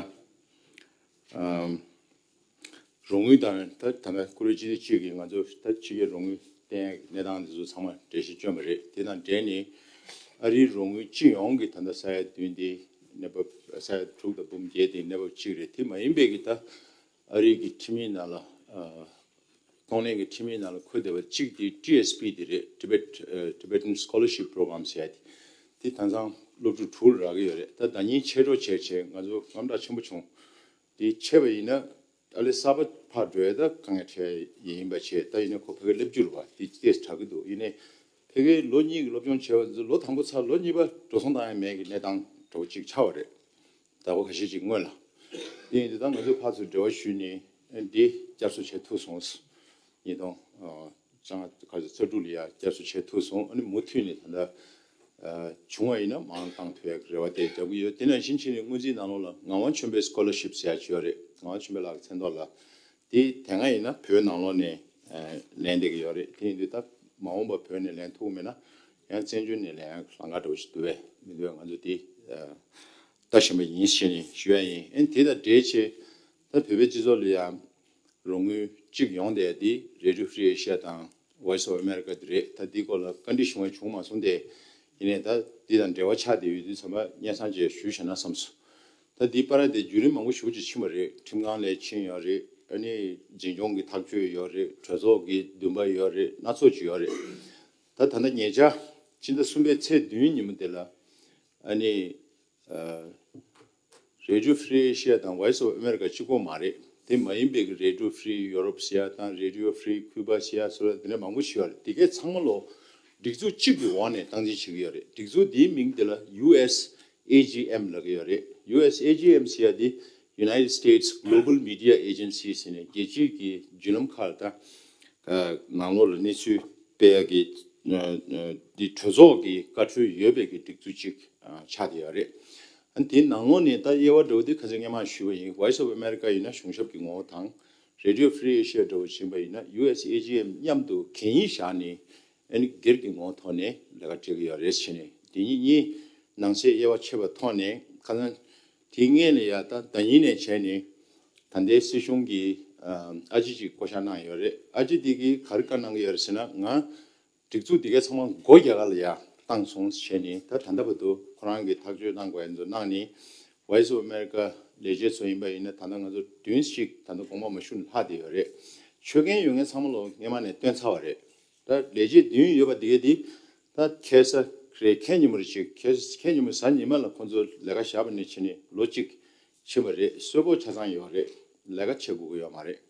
རོགས་དངུལ་དང་ད་ད་ལྟ་ཀུ་རེ་སྤྱི་བདེ་ཅུས་ཀྱིས་ང་ཚོ་ད་ཕྱི་རྒྱལ་རོགས་དངུལ་བསྟན་ཡག་གི་གནས་སྟངས་འདི་ཚོ་ཚང་མ་འགྲེལ་བཤད་བསྐྱོན་པ་རེད། དེ་དང་འབྲེལ་ནས་ཨ་རིའི་རོགས་དངུལ་སྤྱི་ཡོངས་ཀྱི་ད་ལྟ་ས་ཡ་བདུན་དེ་གནས་བབ་ས་ཡ་དྲུག་དང་འབུམ་བརྒྱད་དེ་གནས་བབ་གཅིག་རེད། དེ་མ་ཡིན་པའི་གི་ད་ཨ་རིའི་གི་ཁྲིམས་ཡིག་ནང་ལ་གཏོང་ལེན་གྱི་ཁྲིམས་ཡིག་ནང་ལ་འཁོད་བསྡད་པ་གཅིག་དེ་ཊི་ཨེས་པི་དེ་རེད། Tibet Tibetan Scholarship Program ཟེར་ཡ་དེ། དེ་དེང་སང་སློབ་ཕྲུག་དྲུག་རག་གི་ཡོད་རེད། ད་ཟླ་ཉིན་ཆེ་འགྲོ་བྱས་བྱས་ང་ཚོ་དངངས་སྐྲག་ཆེན་པོ་བྱུང་། དེ་ཆད་པ་ཡིན་ན་ཨ་ལེ་གསར་པ་ཕར་འགྲོ་ཡ་ད་དཀའ་ངལ་འཕྲད་ཡ་ཡིན་པ་བྱས། ད་ཡིན་ན་ཁོ་ཕ་གིར་སླེབས་རྒྱུ་རེད་པ། དེ་ཏོག་ཙམ་དྲག་གི་འདུག་ཡིན་ནའི་ཕ་གིར་ལོ་གཉིས་ཀྱི་སློབ་སྦྱོང་བྱས་པ་ཚོ་ལོ་དང་པོ་ཚར་ལོ་གཉིས་པ་འགྲོ་སོང་བཏང་ཡ་མེད་ཀྱི་གནས་སྟངས་འདྲ་བོ་ཅིག་ཆགས་པ་རེད། ཟླ་བ་ཁ་ཤས་ཅིག་སྔོན་ལ། དེ་ཡིན་དུས་ད་ང་ཚོས་ཕར་ཚུར་འབྲེལ་བ་ཞུས་ནས་འདི་བསྐྱར་གསོ་བྱེད་ཐུབ་སོང་། ཉིས་སྟོང་ལྔ་བཅུ་ང་དྲུག་ལ་ཡ་བསྐྱར་གསོ་བྱེད་ཐུབ་སོང་། ཨ་ནི་མུ་མཐུད་ནས་ད་ལྟ་བྱུང་བ་ཡིན་ན་མར་བཏང་ཐུབ་ཡག་རེ་བ་དེ་རྒྱག་གི་ཡོད། དེ་ནང་བཞིན་བྱས་ནས་སྔོན་རྩིས་ནང་ལོགས་ལ་ངག་དབང་ཆོས་འཕེལ་Scholarship ཟེར་ཡག་ཅིག་ཡོད་རེད། ངག་དབང་ཆོས་འཕེལ་ལགས་ཀྱི་མཚན་ཐོག་ལ། དེ་དེ་སྔ་ཡིན་ན་བོད་ནང་ལོགས་ནས་ལེན་བསྡད་ཀྱི་ཡོད་རེད། དེ་ཡིན་དུས་ད་མ་འོངས་པ་བོད་ནས་ལེན་ཐུབ་མེད་ན་ཡང་བཙན་བྱོལ་ནས་ལེན་ཡག་ལམ་ཁ་འདྲ་བོ་ཞིག་འདུག་པས་མི་འདུག་པས། ང་ཚོ་དེ་ལྟ་བཞིན་པ་ཡིན་ཞེས་ནས་ཞུ་ཡ་ཡིན། ཨ་ནི་དེ་དང་འབྲེལ་བྱས་ད་བོད་པའི་སྤྱི་ཚོགས་ལ་ཡང་རོགས་དངུལ་གཅིག་ཡོང་བསྡད་དེ་Radio Free Asia དང་Voice of America དེ་རེད། ད་འདིའི་སྐོར་ལ་བཀའ་འདྲི་ཞུ་མཁན་བྱུང་མ་སོང་སྟེ། ཡིན་ནའི་ད་འདི་དང་འབྲེལ་བ་ཆགས་བསྡད་ཡོད་དུས་ཚང་མ་སྙན་སེང་བཅས་ཞུས་བཞག་ན་བསམས་སོང་། ད་འདིའི་བར་དེ་བརྒྱུད་རིམ་མང་པོ་ཞེ་པོ་ཅིག་ཕྱིན་པ་རེད། ཁྲིམས་ཁང་ལ་ཕྱིན་ཡོད་རེད། ཨ་ནི་འཛིན་སྐྱོང་གི་ཐག་གཅོད་ཡོད་རེད། གྲོས་ཚོགས་ཀྱི་འདུན་པ་ཡོད་རེད། སྣ་ཚོགས་ཅིག་ཡོད་རེད། ད་ད་ལྟ་ཉེ་ཆར་ཕྱི་ཟླ་གསུམ་པའི་ཚེས་བདུན་ཉིན་མོ་དེ་ལ་ཨ་ནི་ཨ་Radio Free Asia དང་Voice of America གཅིག་པོ་མ་རེད། དེ་མ་ཡིན་པའི་གི་Radio Free Europe ཟེར་ཡ་དང་Radio Free Cuba ཟེར་ཡ་སོགས་དེ་འདྲ་མང་པོ་ཞིག་ཡོད་རེད། དེ་གའི་ཚང་མ་ལོ་སྒྲིག་འཛུགས་གཅིག་གི་འོག་ནས་སྟངས་འཛིན་བྱེད་ཀྱི་ཡོད་རེད། སྒྲིག་འཛུགས་དེའི་མིང་དེ་ལ་ཡུ་ཨེས་ཨེ་ཇི་ཨེམ་ལབ་ཀྱི་ཡོད་རེད། ཡུ་ཨེས་ཨེ་ཇི་ཨེམ་ཟེར་ཡ་དེ་United States Global Media Agency ཟེར་ནས་རྒྱལ་སྤྱིའི་གི་བརྒྱུད་ལམ་ཁག་ལ་ད་ནང་ལོགས་ལ་གནས་ཚུལ་སྤེལ་ཡག་གི་འདི་གྲོས་ཚོགས་ཀྱི་བཀའ་འཁྲོལ་ཡོད་པའི་གི་སྒྲིག་འཛུགས་གཅིག་ཆགས་བསྡད་ཡོད་རེད། ཨ་ནི་དེའི་ནང་ལོགས་ནས་ད་དབྱེ་བ་འདྲ་བོ་དེ་ཁ་སང་སྔོན་མ་ཞུས་པ་ཡིན། Voice of America ཡིན་ན་གཞུང་ཞབས་ཀྱི་ངོ་བོ་དང་། Radio Free Asia འདྲ་བོ་ཕྱིན་པ་ཡིན་ན་ཡུ་ཨེས་ཨེ་ཇི་ཨེམ་མཉམ་དུ་གན་ཡིག་བཞག་ནས་ཨ་ནི་སྒེར་གྱི་ངོ་བོ་ཐོག་ནས་ལས་ཀ་སྤྲད་ཀྱི་ཡོད་རེད་ཟེར་ནས། དེ་གཉིས་གཉིས་ནང་གསེས་དབྱེ་བ་ཕྱེ་བའི་ཐོག་ནས་ཁ་སང་དེའི་སྔོན་ལ་ཡ་ད་ཟླ་ཉིན་ནས་བྱས་ནས་ད་ལྟའི་སྲིད་གཞུང་གི་ཨ་ཅེ་ཅིག་བསྐོ་བཞག་གནང་ཡོད་རེད། ཨ་ཅེ་དེ་གིས་ག་རེ་བཀའ་གནང་གི་ཡོད་རེད་ཟེར་ན། ང་སྒྲིག་འཛུགས་འདི་གའི་ཚང་མ་སྒོ་རྒྱག་ག་ལ་ཡ་བཏང་སོང་བྱས་ནས། ད་ད་ལྟ་བར་དུ་ཁོ་རང་གིས་ཐག་གཅོད་གནང་དགོས་ཡ་ཚོ་གནང་ནས། Voice of America ལས་བྱེད་ཚོ་ཡིན་པ་ཡིན་ན་ད་ལྟ་ང་ཚོ་བདུན་ཞིག་ད་ལྟ་དགོངས་པ་མ་ཞུ་ནས་ལྷག་བསྡད་ཡོད་རེད། ཆོད་མཁན་ཡོད་མཁན་ཚང་མ་ལོ་སྔོན་མ་ནས་བཏོན་ཚར་བ་རེད། ད་ལས་བྱེད་བདུན་ཡོད་པ་འདི་གའི་འདི་ད་ཁ་སང་རེད། ཁ་ཉིན་མོ་རེད་ཅིག་ཁ་ཁ་ཉིན་མོ་གཟའ་ཉི་མ་ལ་ཁོང་ཚོ་ལས་ཀ་བཞག་པ་ནས་བྱས་ནས་ལོ་གཅིག་ཕྱིན་པ་རེད། གསོལ་ཕོགས་ཆ་ཚང་ཡོད་རེད། ལས་ཀ་བྱེད་དགོས་ཀྱི་ཡོད་མ་རེད།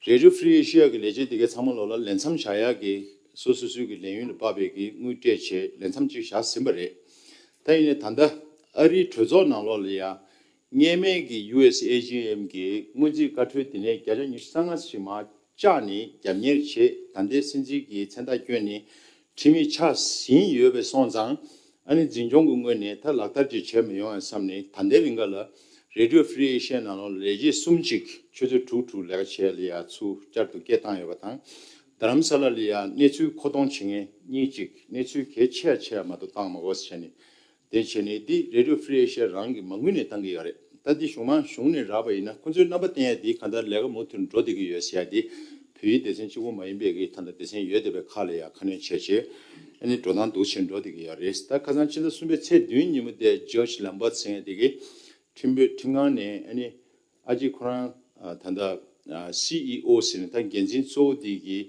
Radio Free Asia གི་ལས་བྱེད་དེ་གའི་ཚང་མ་ལོ་ལ་ལས་མཚམས་བཞག་ཡག་གི་སོ་སོ་སོའི་གི་ལས་ཡུན་ལ་དཔག་པའི་གི་དངུལ་སྤྲད་བྱས་ལས་མཚམས་གཅིག་བཞག་ཟིན་པ་རེད། ད་ཡིན་ནའི་ད་ལྟ་ཨ་རིའི་གྲོས་ཚོགས་ནང་ལོགས་ལ་ཡ་སྔོན་མའི་གི་ཡུ་ཨེས་ཨེ་ཇི་ཨེམ་གི་སྔོན་རྩིས་བཀའ་འཁྲོལ་དེ་ནས་བརྒྱ་ཆ་ཉི་ཤུ་རྩ་ལྔ་ཞིག་མར་བཅག་ནས་རྒྱབ་གཉེར་བྱས། ད་ལྟའི་སྲིད་འཛིན་གྱི་མཚན་རྟགས་བསྐྱོན་ནས་ཁྲིམས་ཡིག་ཆགས་ཟིན་ཡོད་པ་སོང་ཙང་། ཨ་ནི་འཛིན་སྐྱོང་གི་ངོས་ནས་ད་ལག་བསྟར་ཅིག་བྱས་མི་ཡོང་ཡ་བསམ་ནས། ད་ལྟའི་རིང་ག་ལ་Radio Free Asia ནང་ལོགས་ལས་བྱེད་གསུམ་ཅིག་ཆུ་ཚོད་དྲུག་དྲུག་ལས་ཀ་བྱེད་ཡ་ལ་ཡ་ཚུར་བསྐྱར་དུ་སྐད་བཏང་ཡོད་པ་དང་། རྡ་རམ་ས་ལ་ལ་ཡ་གནས་ཚུལ་མཁོ་གཏོང་བྱེད་མཁན་གཉིས་ཅིག་གནས་ཚུལ་གལ་ཆེ་ཡ་ཆེ་ཡ་མ་གཏོགས་བཏང་མ་དགོས་ཟེར་ནས། དེ་བྱས་ནས་འདི་Radio Free Asia རང་གིས་མ་དངུལ་ནས་བཏང་གི་ཡོད་རེད། ད་འདི་གཞུང་མང་གཞུང་ནས་རག་པ་ཡིན་ན་ཁོ་ཚོའི་རྣམ་པ་བསྟན་ཡ་འདི་གང་ལྟར་ལས་ཀ་མུ་མཐུད་འགྲོ་བསྡད་ཀྱི་ཡོད་ཟེར་ཡ་འདི་བོད་ཡིག་སྡེ་ཚན་གཅིག་པོ་མ་ཡིན་པའི་གི་ད་ལྟ་སྡེ་ཚན་ཡོད་བསྡད་པའི་ཁག་ལ་ཡ་ཁ་སྣོན་བྱས་བྱས་ཨ་ནི་འགྲོ་སྟངས་འདུག་བྱས་འགྲོ་བསྡད་ཀྱི་ཡོད་རེད། ད་ཁ་སང་ཕྱི་ཟླ་གསུམ་པའི་ཚེས་བདུན་ཉིན་མོ་དེ་George Lambert ཟེར་མཁན་དེ་གིས་ཁྲིམས་དཔོན་ཁྲིམས་ཁང་ནས་ཨ་ནི་ཨ་ཅེ་ཁོ་རང་ད་ལྟ་སི་ཨི་ཨོ་ཟེར་ནས་ད་འགན་འཛིན་གཙོ་བོ་དེ་གི་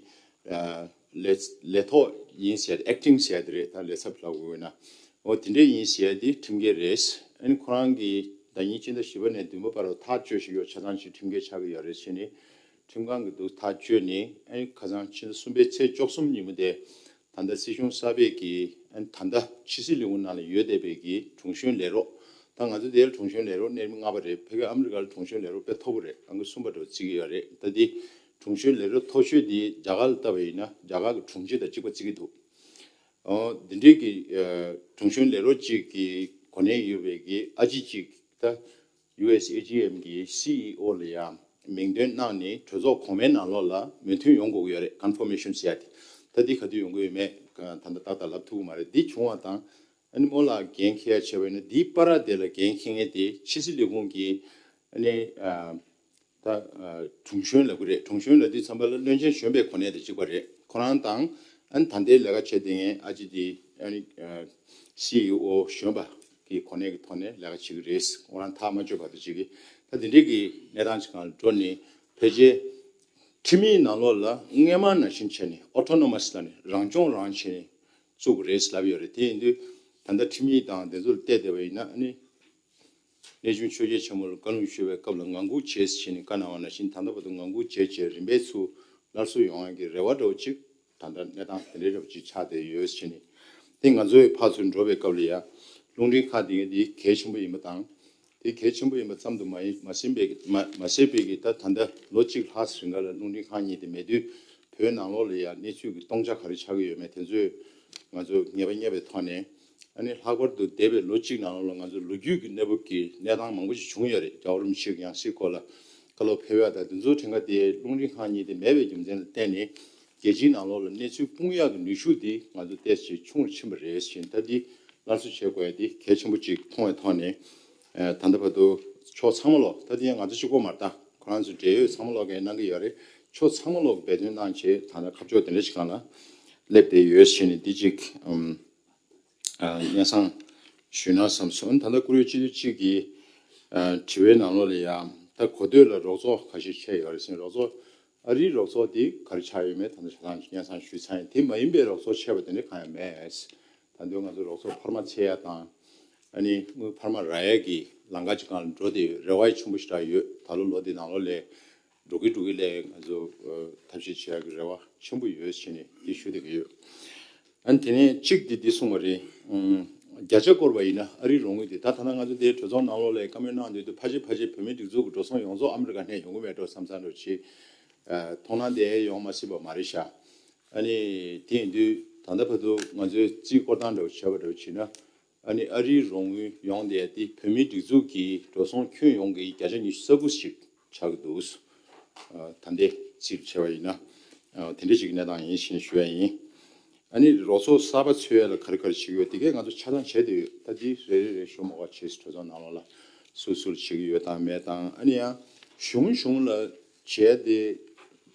ལས་ལས་ཐོག་ཡིན་ཟེར། Acting ཟེར་དེ་རེད། ད་ལས་ཚབ་ལབ་དགོས་ན། འོ་དེ་འདྲས་ཡིན་ཟེར་ཡ་དེ་ཁྲིམས་འགལ་རེད། ཨ་ནི་ཁོ་རང་གིས་ཟླ་ཉིན་སྤྱི་ཟླ་བཞི་པ་ནས་བདུན་པ་བར་དུ་ཐག་གཅོད་བཞིན་ཡོད། ཆ་ཚང་ཞིག་ཁྲིམས་འགལ་ཆགས་ཀྱི་ཡོད་རེད་ཟེར་ནས་ཁྲིམས་ཁང་གི་འདུག་ཐག་གཅོད་ནས། ཨ་ནི་ཁ་སང་ཕྱི་ཟླ་གསུམ་པའི་ཚེས་བཅུ་གསུམ་ཉིན་མོ་དེ་ད་ལྟ་སྲིད་གཞུང་གསར་པའི་གི་ཨ་ནི་ད་ལྟ་ཕྱི་སྲིད་ལས་ཁུངས་ནང་ལ་ཡོད་བསྡད་པའི་གི་དྲུང་གཞོན་ལས་རོགས། ད་ང་ཚོ་དེར་དྲུང་གཞོན་ལས་རོགས་གནས་རིམ་ལྔ་པ་རེད། ཕ་གི་ཨ་མི་རི་ཀ་ལ་དྲུང་གཞོན་ལས་རོགས་དཔེ་མཐོ་པོ་རེད། ཨང་ཀི་གསུམ་པ་འདྲ་བོ་བརྩི་གི་ཡོད་རེད། ད་དེ་དྲུང་གཞོན་ལས་རོགས་མཐོ་ཤོས་དེ་རྒྱ་གར་ལ་བལྟ་བ་ཡིན་ན་རྒྱ་གར་གྱི་དྲུང་ཆེ་དང་གཅིག་པ་བརྩི་གི་འདུག་འོ་འདི་འདྲའི་གི་ཨ་དྲུང་གཞོན་ལས་རོགས་གཅིག་གི་གོ་གནས་ཡོད་པའི་གི་ཨ་ཅེ་གཅིག་ད་ཡུ་ཨེས་ཨེ་ཇི་ཨེམ་གི་སི་ཨི་ཨོ་ལ་ཡང་ མིང་འདོན་གནང་ནས་གྲོས་ཚོགས་གོང་མའི་ནང་ལོགས་ལ་མོས་མཐུན་ཡོང་དགོས་ཀྱི་ཡོད་རེད། ཀོན་ཕོར་མེ་ཤན་ཟེར་ཡ་དེ། ད་འདི་ག་དུས་ཡོང་གི་ཡོད་མེད་ད་ལྟ་ཏག་ཏག་ལབ་ཐུབ་ཀྱི་མ་རེད། འདི་བྱུང་བ་དང་། ཨ་ནི་རྨོ་ལགས་འགན་འཁྱེར་ཡ་བྱས་པ་ཡིན་ན། འདིའི་བར་དེ་ལ་འགན་འཁྱེར་མཁན་དེ་ཕྱི་སྲིད་ལས་ཁུངས་ཀྱི་ཨ་ནི་ད་དྲུང་གཞོན་ལབ་ཀྱི་རེད། དྲུང་གཞོན་ལབ་དུས་ཙམ་པ་ལ་བློན་ཆེན་གཞོན་པའི་གོ་གནས་དང་གཅིག་པ་རེད། ཁོ་རང་དང་ཨ་ནི་ད་ལྟའི་ལས་ཀ་བྱེད་བསྡད་མཁན་ཨ་ཅེ་དེ་ཨ་ནི་སི་ཨི་ཨོ་གཞོན་པ་གི་གོ་གནས་ཀྱི་ཐོག་ནས་ལས་ཀ་བྱེད་ཀྱི་རེད། ཁོ་རང་ཐག་མ་ཆོད་བར་དུ་བྱེད་ཀྱི། ད་དེ་འདྲའི་གི་གནས་སྟངས་ཅིག་སྒང་ལ་འགྲོ་ནས་ཕལ་ཆེར་ཁྲིམས་ཡིག་ནང་ལོགས་ལ་སྔས་མ་ནང་བཞིན་བྱས་ནས་ཨོ་ཊོ་ནོ་མ་སི་ལབ་ནས་རང་སྐྱོང་རང་བྱས་ནས་བཙུགས་དགོས་རེད་ལབ་ཡོད་རེད། དེ་ཡིན་དུས་ད་ལྟ་ཁྲིམས་ཡིག་དང་དེ་ཚོ་ལ་བལྟས་བསྡད་པ་ཡིན་ན། ཨ་ནི་གནས་ཆུང་ཆོས་རྒྱལ་ཆེན་པོ་ལ་བཀའ་ལུང་ཞུ་བའི་སྐབས་ལ་ངང་སྒུག་བྱས་ཟེར་བྱས་ནས་བཀའ་གནང་བ་ནང་བཞིན། ད་ལྟ་བར་དུ་ངང་སྒུག་བྱས་བྱས་རིམ་པས་ཚུར་སླར་གསོ་ཡོང་ཡག་གི་རེ་བ་འདྲ་བོ་ཅིག་ད་ལྟ་གནས་སྟངས་དེ་འདྲའི་འདྲ་བོ་ཅིག་ཆགས་བསྡད་ཡོད་ཟེར་བྱས་ནས། དེ་ང་ཚོའི་ཕར་ཚུར་འགྲོ་བའི་སྐབས་ལ་ཡ་རླུང་འཕྲིན་ཁང་དེ་གའི་དེ་གལ་ཆེན་པོ་ཡིན་པ་དང་། དེ་གལ་ཆེན་པོ་ཡིན་པ་ཙམ་དུ་མ་ཡིན་མ་ཟད་པའི་མ་མ་ཟད་པའི་གི་ད་ད་ལྟ་ལོ་གཅིག་ལྷག་རིང་ག་ལ་རླུང་འཕྲིན་ཁང་གཉིས་དེ་མེད་དུས། བོད་ནང་ལོགས་ལ་ཡ་གནས་ཚུལ་གྱི་སྟོང་ཆ་ག་རེ་ཆགས་ཀྱི་ཡོད་མེད་དེ་ཚོས་ང་ཚོས་ངེས་པ་རྙེད་པའི་ཐོག་ནས། ཨ་ནི་ལྷག་པར་དུ་འདས་པའི་ལོ་གཅིག་ནང་ལོགས་ལ་ང་ཚོ་ལོ་རྒྱུས་ཀྱི་གནས་བབ་ཀྱི་གནས་སྟངས་མང་པོ་ཞིག་བྱུང་ཡོད་རེད། རྒྱལ་བ་རིན་པོ་ཆེའི་ཡང་སྲིད་སྐོར་ལ་བཀའ་སློབ་ཕེབས་ཡ་དང་དེ་ཚོ་ཕྲན་ཁ་དེ་རླུང་འཕྲིན་ཁང་གཉིས་དེ་མེད་པའི་རྒྱུ་མཚན་ལ་བརྟེན་ནས། རྒྱལ་སྤྱིའི་ནང་ལོགས་ལ་གནས་ཚུལ་སྤུངས་ཡག་གི་ནུས་ཤུགས་དེ་ང་ཚོ་ཏོག་ཙམ་ཆུང་རུ་ཕྱིན་པ་རེད་ཟེར། ད་འདི་སླར་གསོ་བྱེད་དགོས་ཡ་དེ་གལ་ཆེན་པོ་ཅིག་མཐོང་བའི་ཐོག་ནས། ཨ་ད་ལྟ་བར་དུ་ཕྱོགས་ཚང་མ་ལོག་ད་འདི་ཡང་ང་ཚོ་གཅིག་པོ་མ་རེད། ད་ཁོ་རང་ཚོའི་འབྲེལ་ཡོད་ཚང་མ་ལོག་གིས་གནང་གི་ཡོད་རེད། ཕྱོགས་ཚང་མ་ལོག་འབད་བརྩོན་གནང་བྱས་ད་ལྟ་ཁ་ཕྱོགས་དེ་འདྲ་ཞིག་སྒང་ལ་སླེབས་བསྡད་ཡོད་ཟེར་ནས་འདི་གཅིག་ཨམ། ཨ་སྙན་སེང་ཞུས་ན་བསམ་སོང་། ད་ལྟ་བཀུར་འོས་སྤྱི་འཐུས་གཅིག་གིས་ཨ་དྲི་བའི་ནང་ལོགས་ལ་ཡང་ད་གོ་ཐོས་ལ་རོགས་ཚོགས་ཁ་ཤས་བྱས་ཡོད་རེད་ཟེར། རོགས་ཚོགས་ཨ་རིའི་རོགས་ཚོགས་དེ་ག་རེ་ཆགས་ཡོད་མེད་ད་ལྟ་ཆ་ཚང་སྙན་སེང་ཞུས་ཚར་ཡིན། དེ་མ་ཡིན་པའི་རོགས་ཚོགས་ཆད་པ་དེ་འདྲ་གང་ཡང་མེད། ད་དུང་ང་ཚོ་རོགས་ཚོགས་འཕར་མ་འཚོལ་ཡ་དང་། ཨ་ནི་དངུལ་འཕར་མ་རག་ཡ་གི་ལམ་ཁ་ཅིག་སྒང་ལ་འགྲོ་བསྡད་ཡོད། རེ་བ་ཡང་ཆེན་པོ་ཞེ་དྲག་ཡོད། ད་ལོ་ལོ་འདི་ནང་ལོགས་ལ་འགྲོ་གི་འགྲོ་གི་ལས་ང་ཚོ་ཨ་ཐབས་ཤེས་བྱེད་ཡག་གི་རེ་བ་ཆེན་པོ་ཡོད་ཟེར་ནས་འདི་ཞུ་བསྡད་ཀྱི་ཡོད། ཨ་ནི་དེ་ནས་གཅིག་འདི་འདི་གསུངས་པ་རེད། ཨུམ། བརྒྱ་ཆ་བསྐོར་བ་ཡིན་ན་ཨ་རིའི་རོགས་དངུལ་འདི། ད་ཐ་ན་ང་ཚོ་འདིའི་གྲོས་ཚོགས་ནང་ལོགས་ལ་བཀའ་མོལ་གནང་དུས་དུ་ཕལ་ཆེར་ཕལ་ཆེར་བོད་མིའི་སྒྲིག་འཛུགས་ཀྱི་འགྲོ་སོང་ཡོངས་རྫོགས་ཨ་མི་རི་ཀ་ནས་ཡོང་གི་མེད་འགྲོ་བསམ་བསམ་འདྲ་ཅིག་ཨ་མཐོང་སྣང་དེ་ཡོང་མ་སྲིད་པ་མ་རེད་ཤག་ཨ་ནི་དེ་ཡིན་དུས་ད་ལྟ་བར་དུ་ང་ཚོས་རྩིས་སྐོར་སྟངས་འདྲ་བོ་བྱས་པ་འདྲ་བོ་བྱས་ན། ཨ་ནི་ཨ་རིའི་རོགས་དངུལ་ཡོང་བསྡད་དེ་བོད་མིའི་སྒྲིག་འཛུགས་ཀྱི་འགྲོ་སོང་ཁྱོན་ཡོངས་ཀྱི་བརྒྱ་ཆ་ཉི་ཤུ་རྩ་དགུ་ཞིག་ཆགས་ཀྱི་འདུག་ཨ་ད་ལྟའི་རྩིས་བྱས་པ་ཡིན་ན། ཨ་དེ་འདྲ་ཞིག་གི་གནས་སྟངས་ཡིན་ཞེས་ཞུ་ཡ་ཡིན། ཨ་ནི་རོགས་ཚོགས་གསར་པ་འཚོལ་ཡ་ལ་ག་རེ་ག་རེ་བྱེད་ཀྱི་ཡོད་དེ་གས་ང་ཚོ་ཆ་ཚང་བྱས་བསྡད་ཡོད། ད་འདི་རེ་རེ་རེ་ཞུ་མ་དགོས། ཆེས་གྲོས་ཚོགས་ནང་ལོགས་ལ་སུ་སུར་བྱེད་ཀྱི་ཡོད་དང་མེད་དང་། ཨ་ནི་ཡང་གཞུང་གཞུང་ལ་བྱས་ཏེ་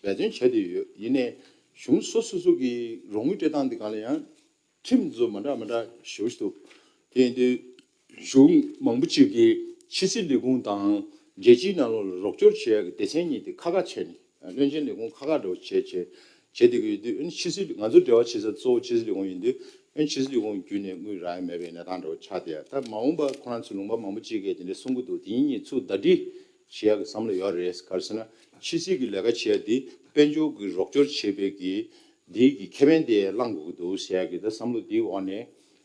འབད་བརྩོན་བྱས་བསྡད་ཡོད། ཡིན་ནའི་གཞུང་སོ་སོ་སོ་གི་རོགས་དངུལ་སྤྲད་སྟངས་འདི་སྒང་ལ་ཡང་ཁྲིམས་ཚོ་མ་འདྲ་མ་འདྲ་ཞེ་པོ་ཞིག་འདུག་དེ་ཡིན་དུས་གཞུང་མང་པོ་ཅིག་གིས་ཕྱི་སྲིད་ལས་ཁུངས་དང་རྒྱལ་སྤྱིའི་ནང་ལོགས་ལ་རོགས་སྐྱོར་བྱེད་ཡག་གི་སྡེ་ཚན་གཉིས་དེ་ཁག་ཁག་བྱས་ནས། བློན་ཆེན་ལས་ཁུངས་ཁག་ཁག་འདྲ་བོ་བྱས་བྱས་བྱས་བསྡད་ཀྱི་ཡོད་དུས། ཨ་ནི་ཕྱི་སྲིད་ང་ཚོ་འབྲེལ་བ་བྱེད་ས་གཙོ་བོ་ཕྱི་སྲིད་ལས་ཁུངས་ཡིན་དུས། ཨ་ནི་ཕྱི་སྲིད་ལས་ཁུངས་བརྒྱུད་ནས་དངུལ་རག་ཡ་མེད་པའི་གནས་སྟངས་འདྲ་བོ་ཆགས་བསྡད་ཡ། ད་མ་འོངས་པ་ཁོ་རང་ཚོ་ལུང་པ་མང་པོ་ཅིག་གིས་དེ་འདྲ་གསུང་གི་འདུག་དེ་གཉིས་ཚུར་ཟླ་སྒྲིལ་བྱེད་ཡ་གི་བསམ་བློ་ཡོད་རེད། ག་རེ་ཟེར་ན་ཕྱི་སྲིད་ཀྱི་ལས་ཀ་བྱེད་ཡ་དེ་དཔལ་འབྱོར་གྱི་རོགས་སྐྱོར་བྱེད་པའི་གི་འདི་གི་ཁེ་ཕན་དེ་བླང་དགོས་ཀྱི་འདུག་ཟེར་ཡ་གི་ད་བསམ་བློ་འདིའི་འོག་ནས་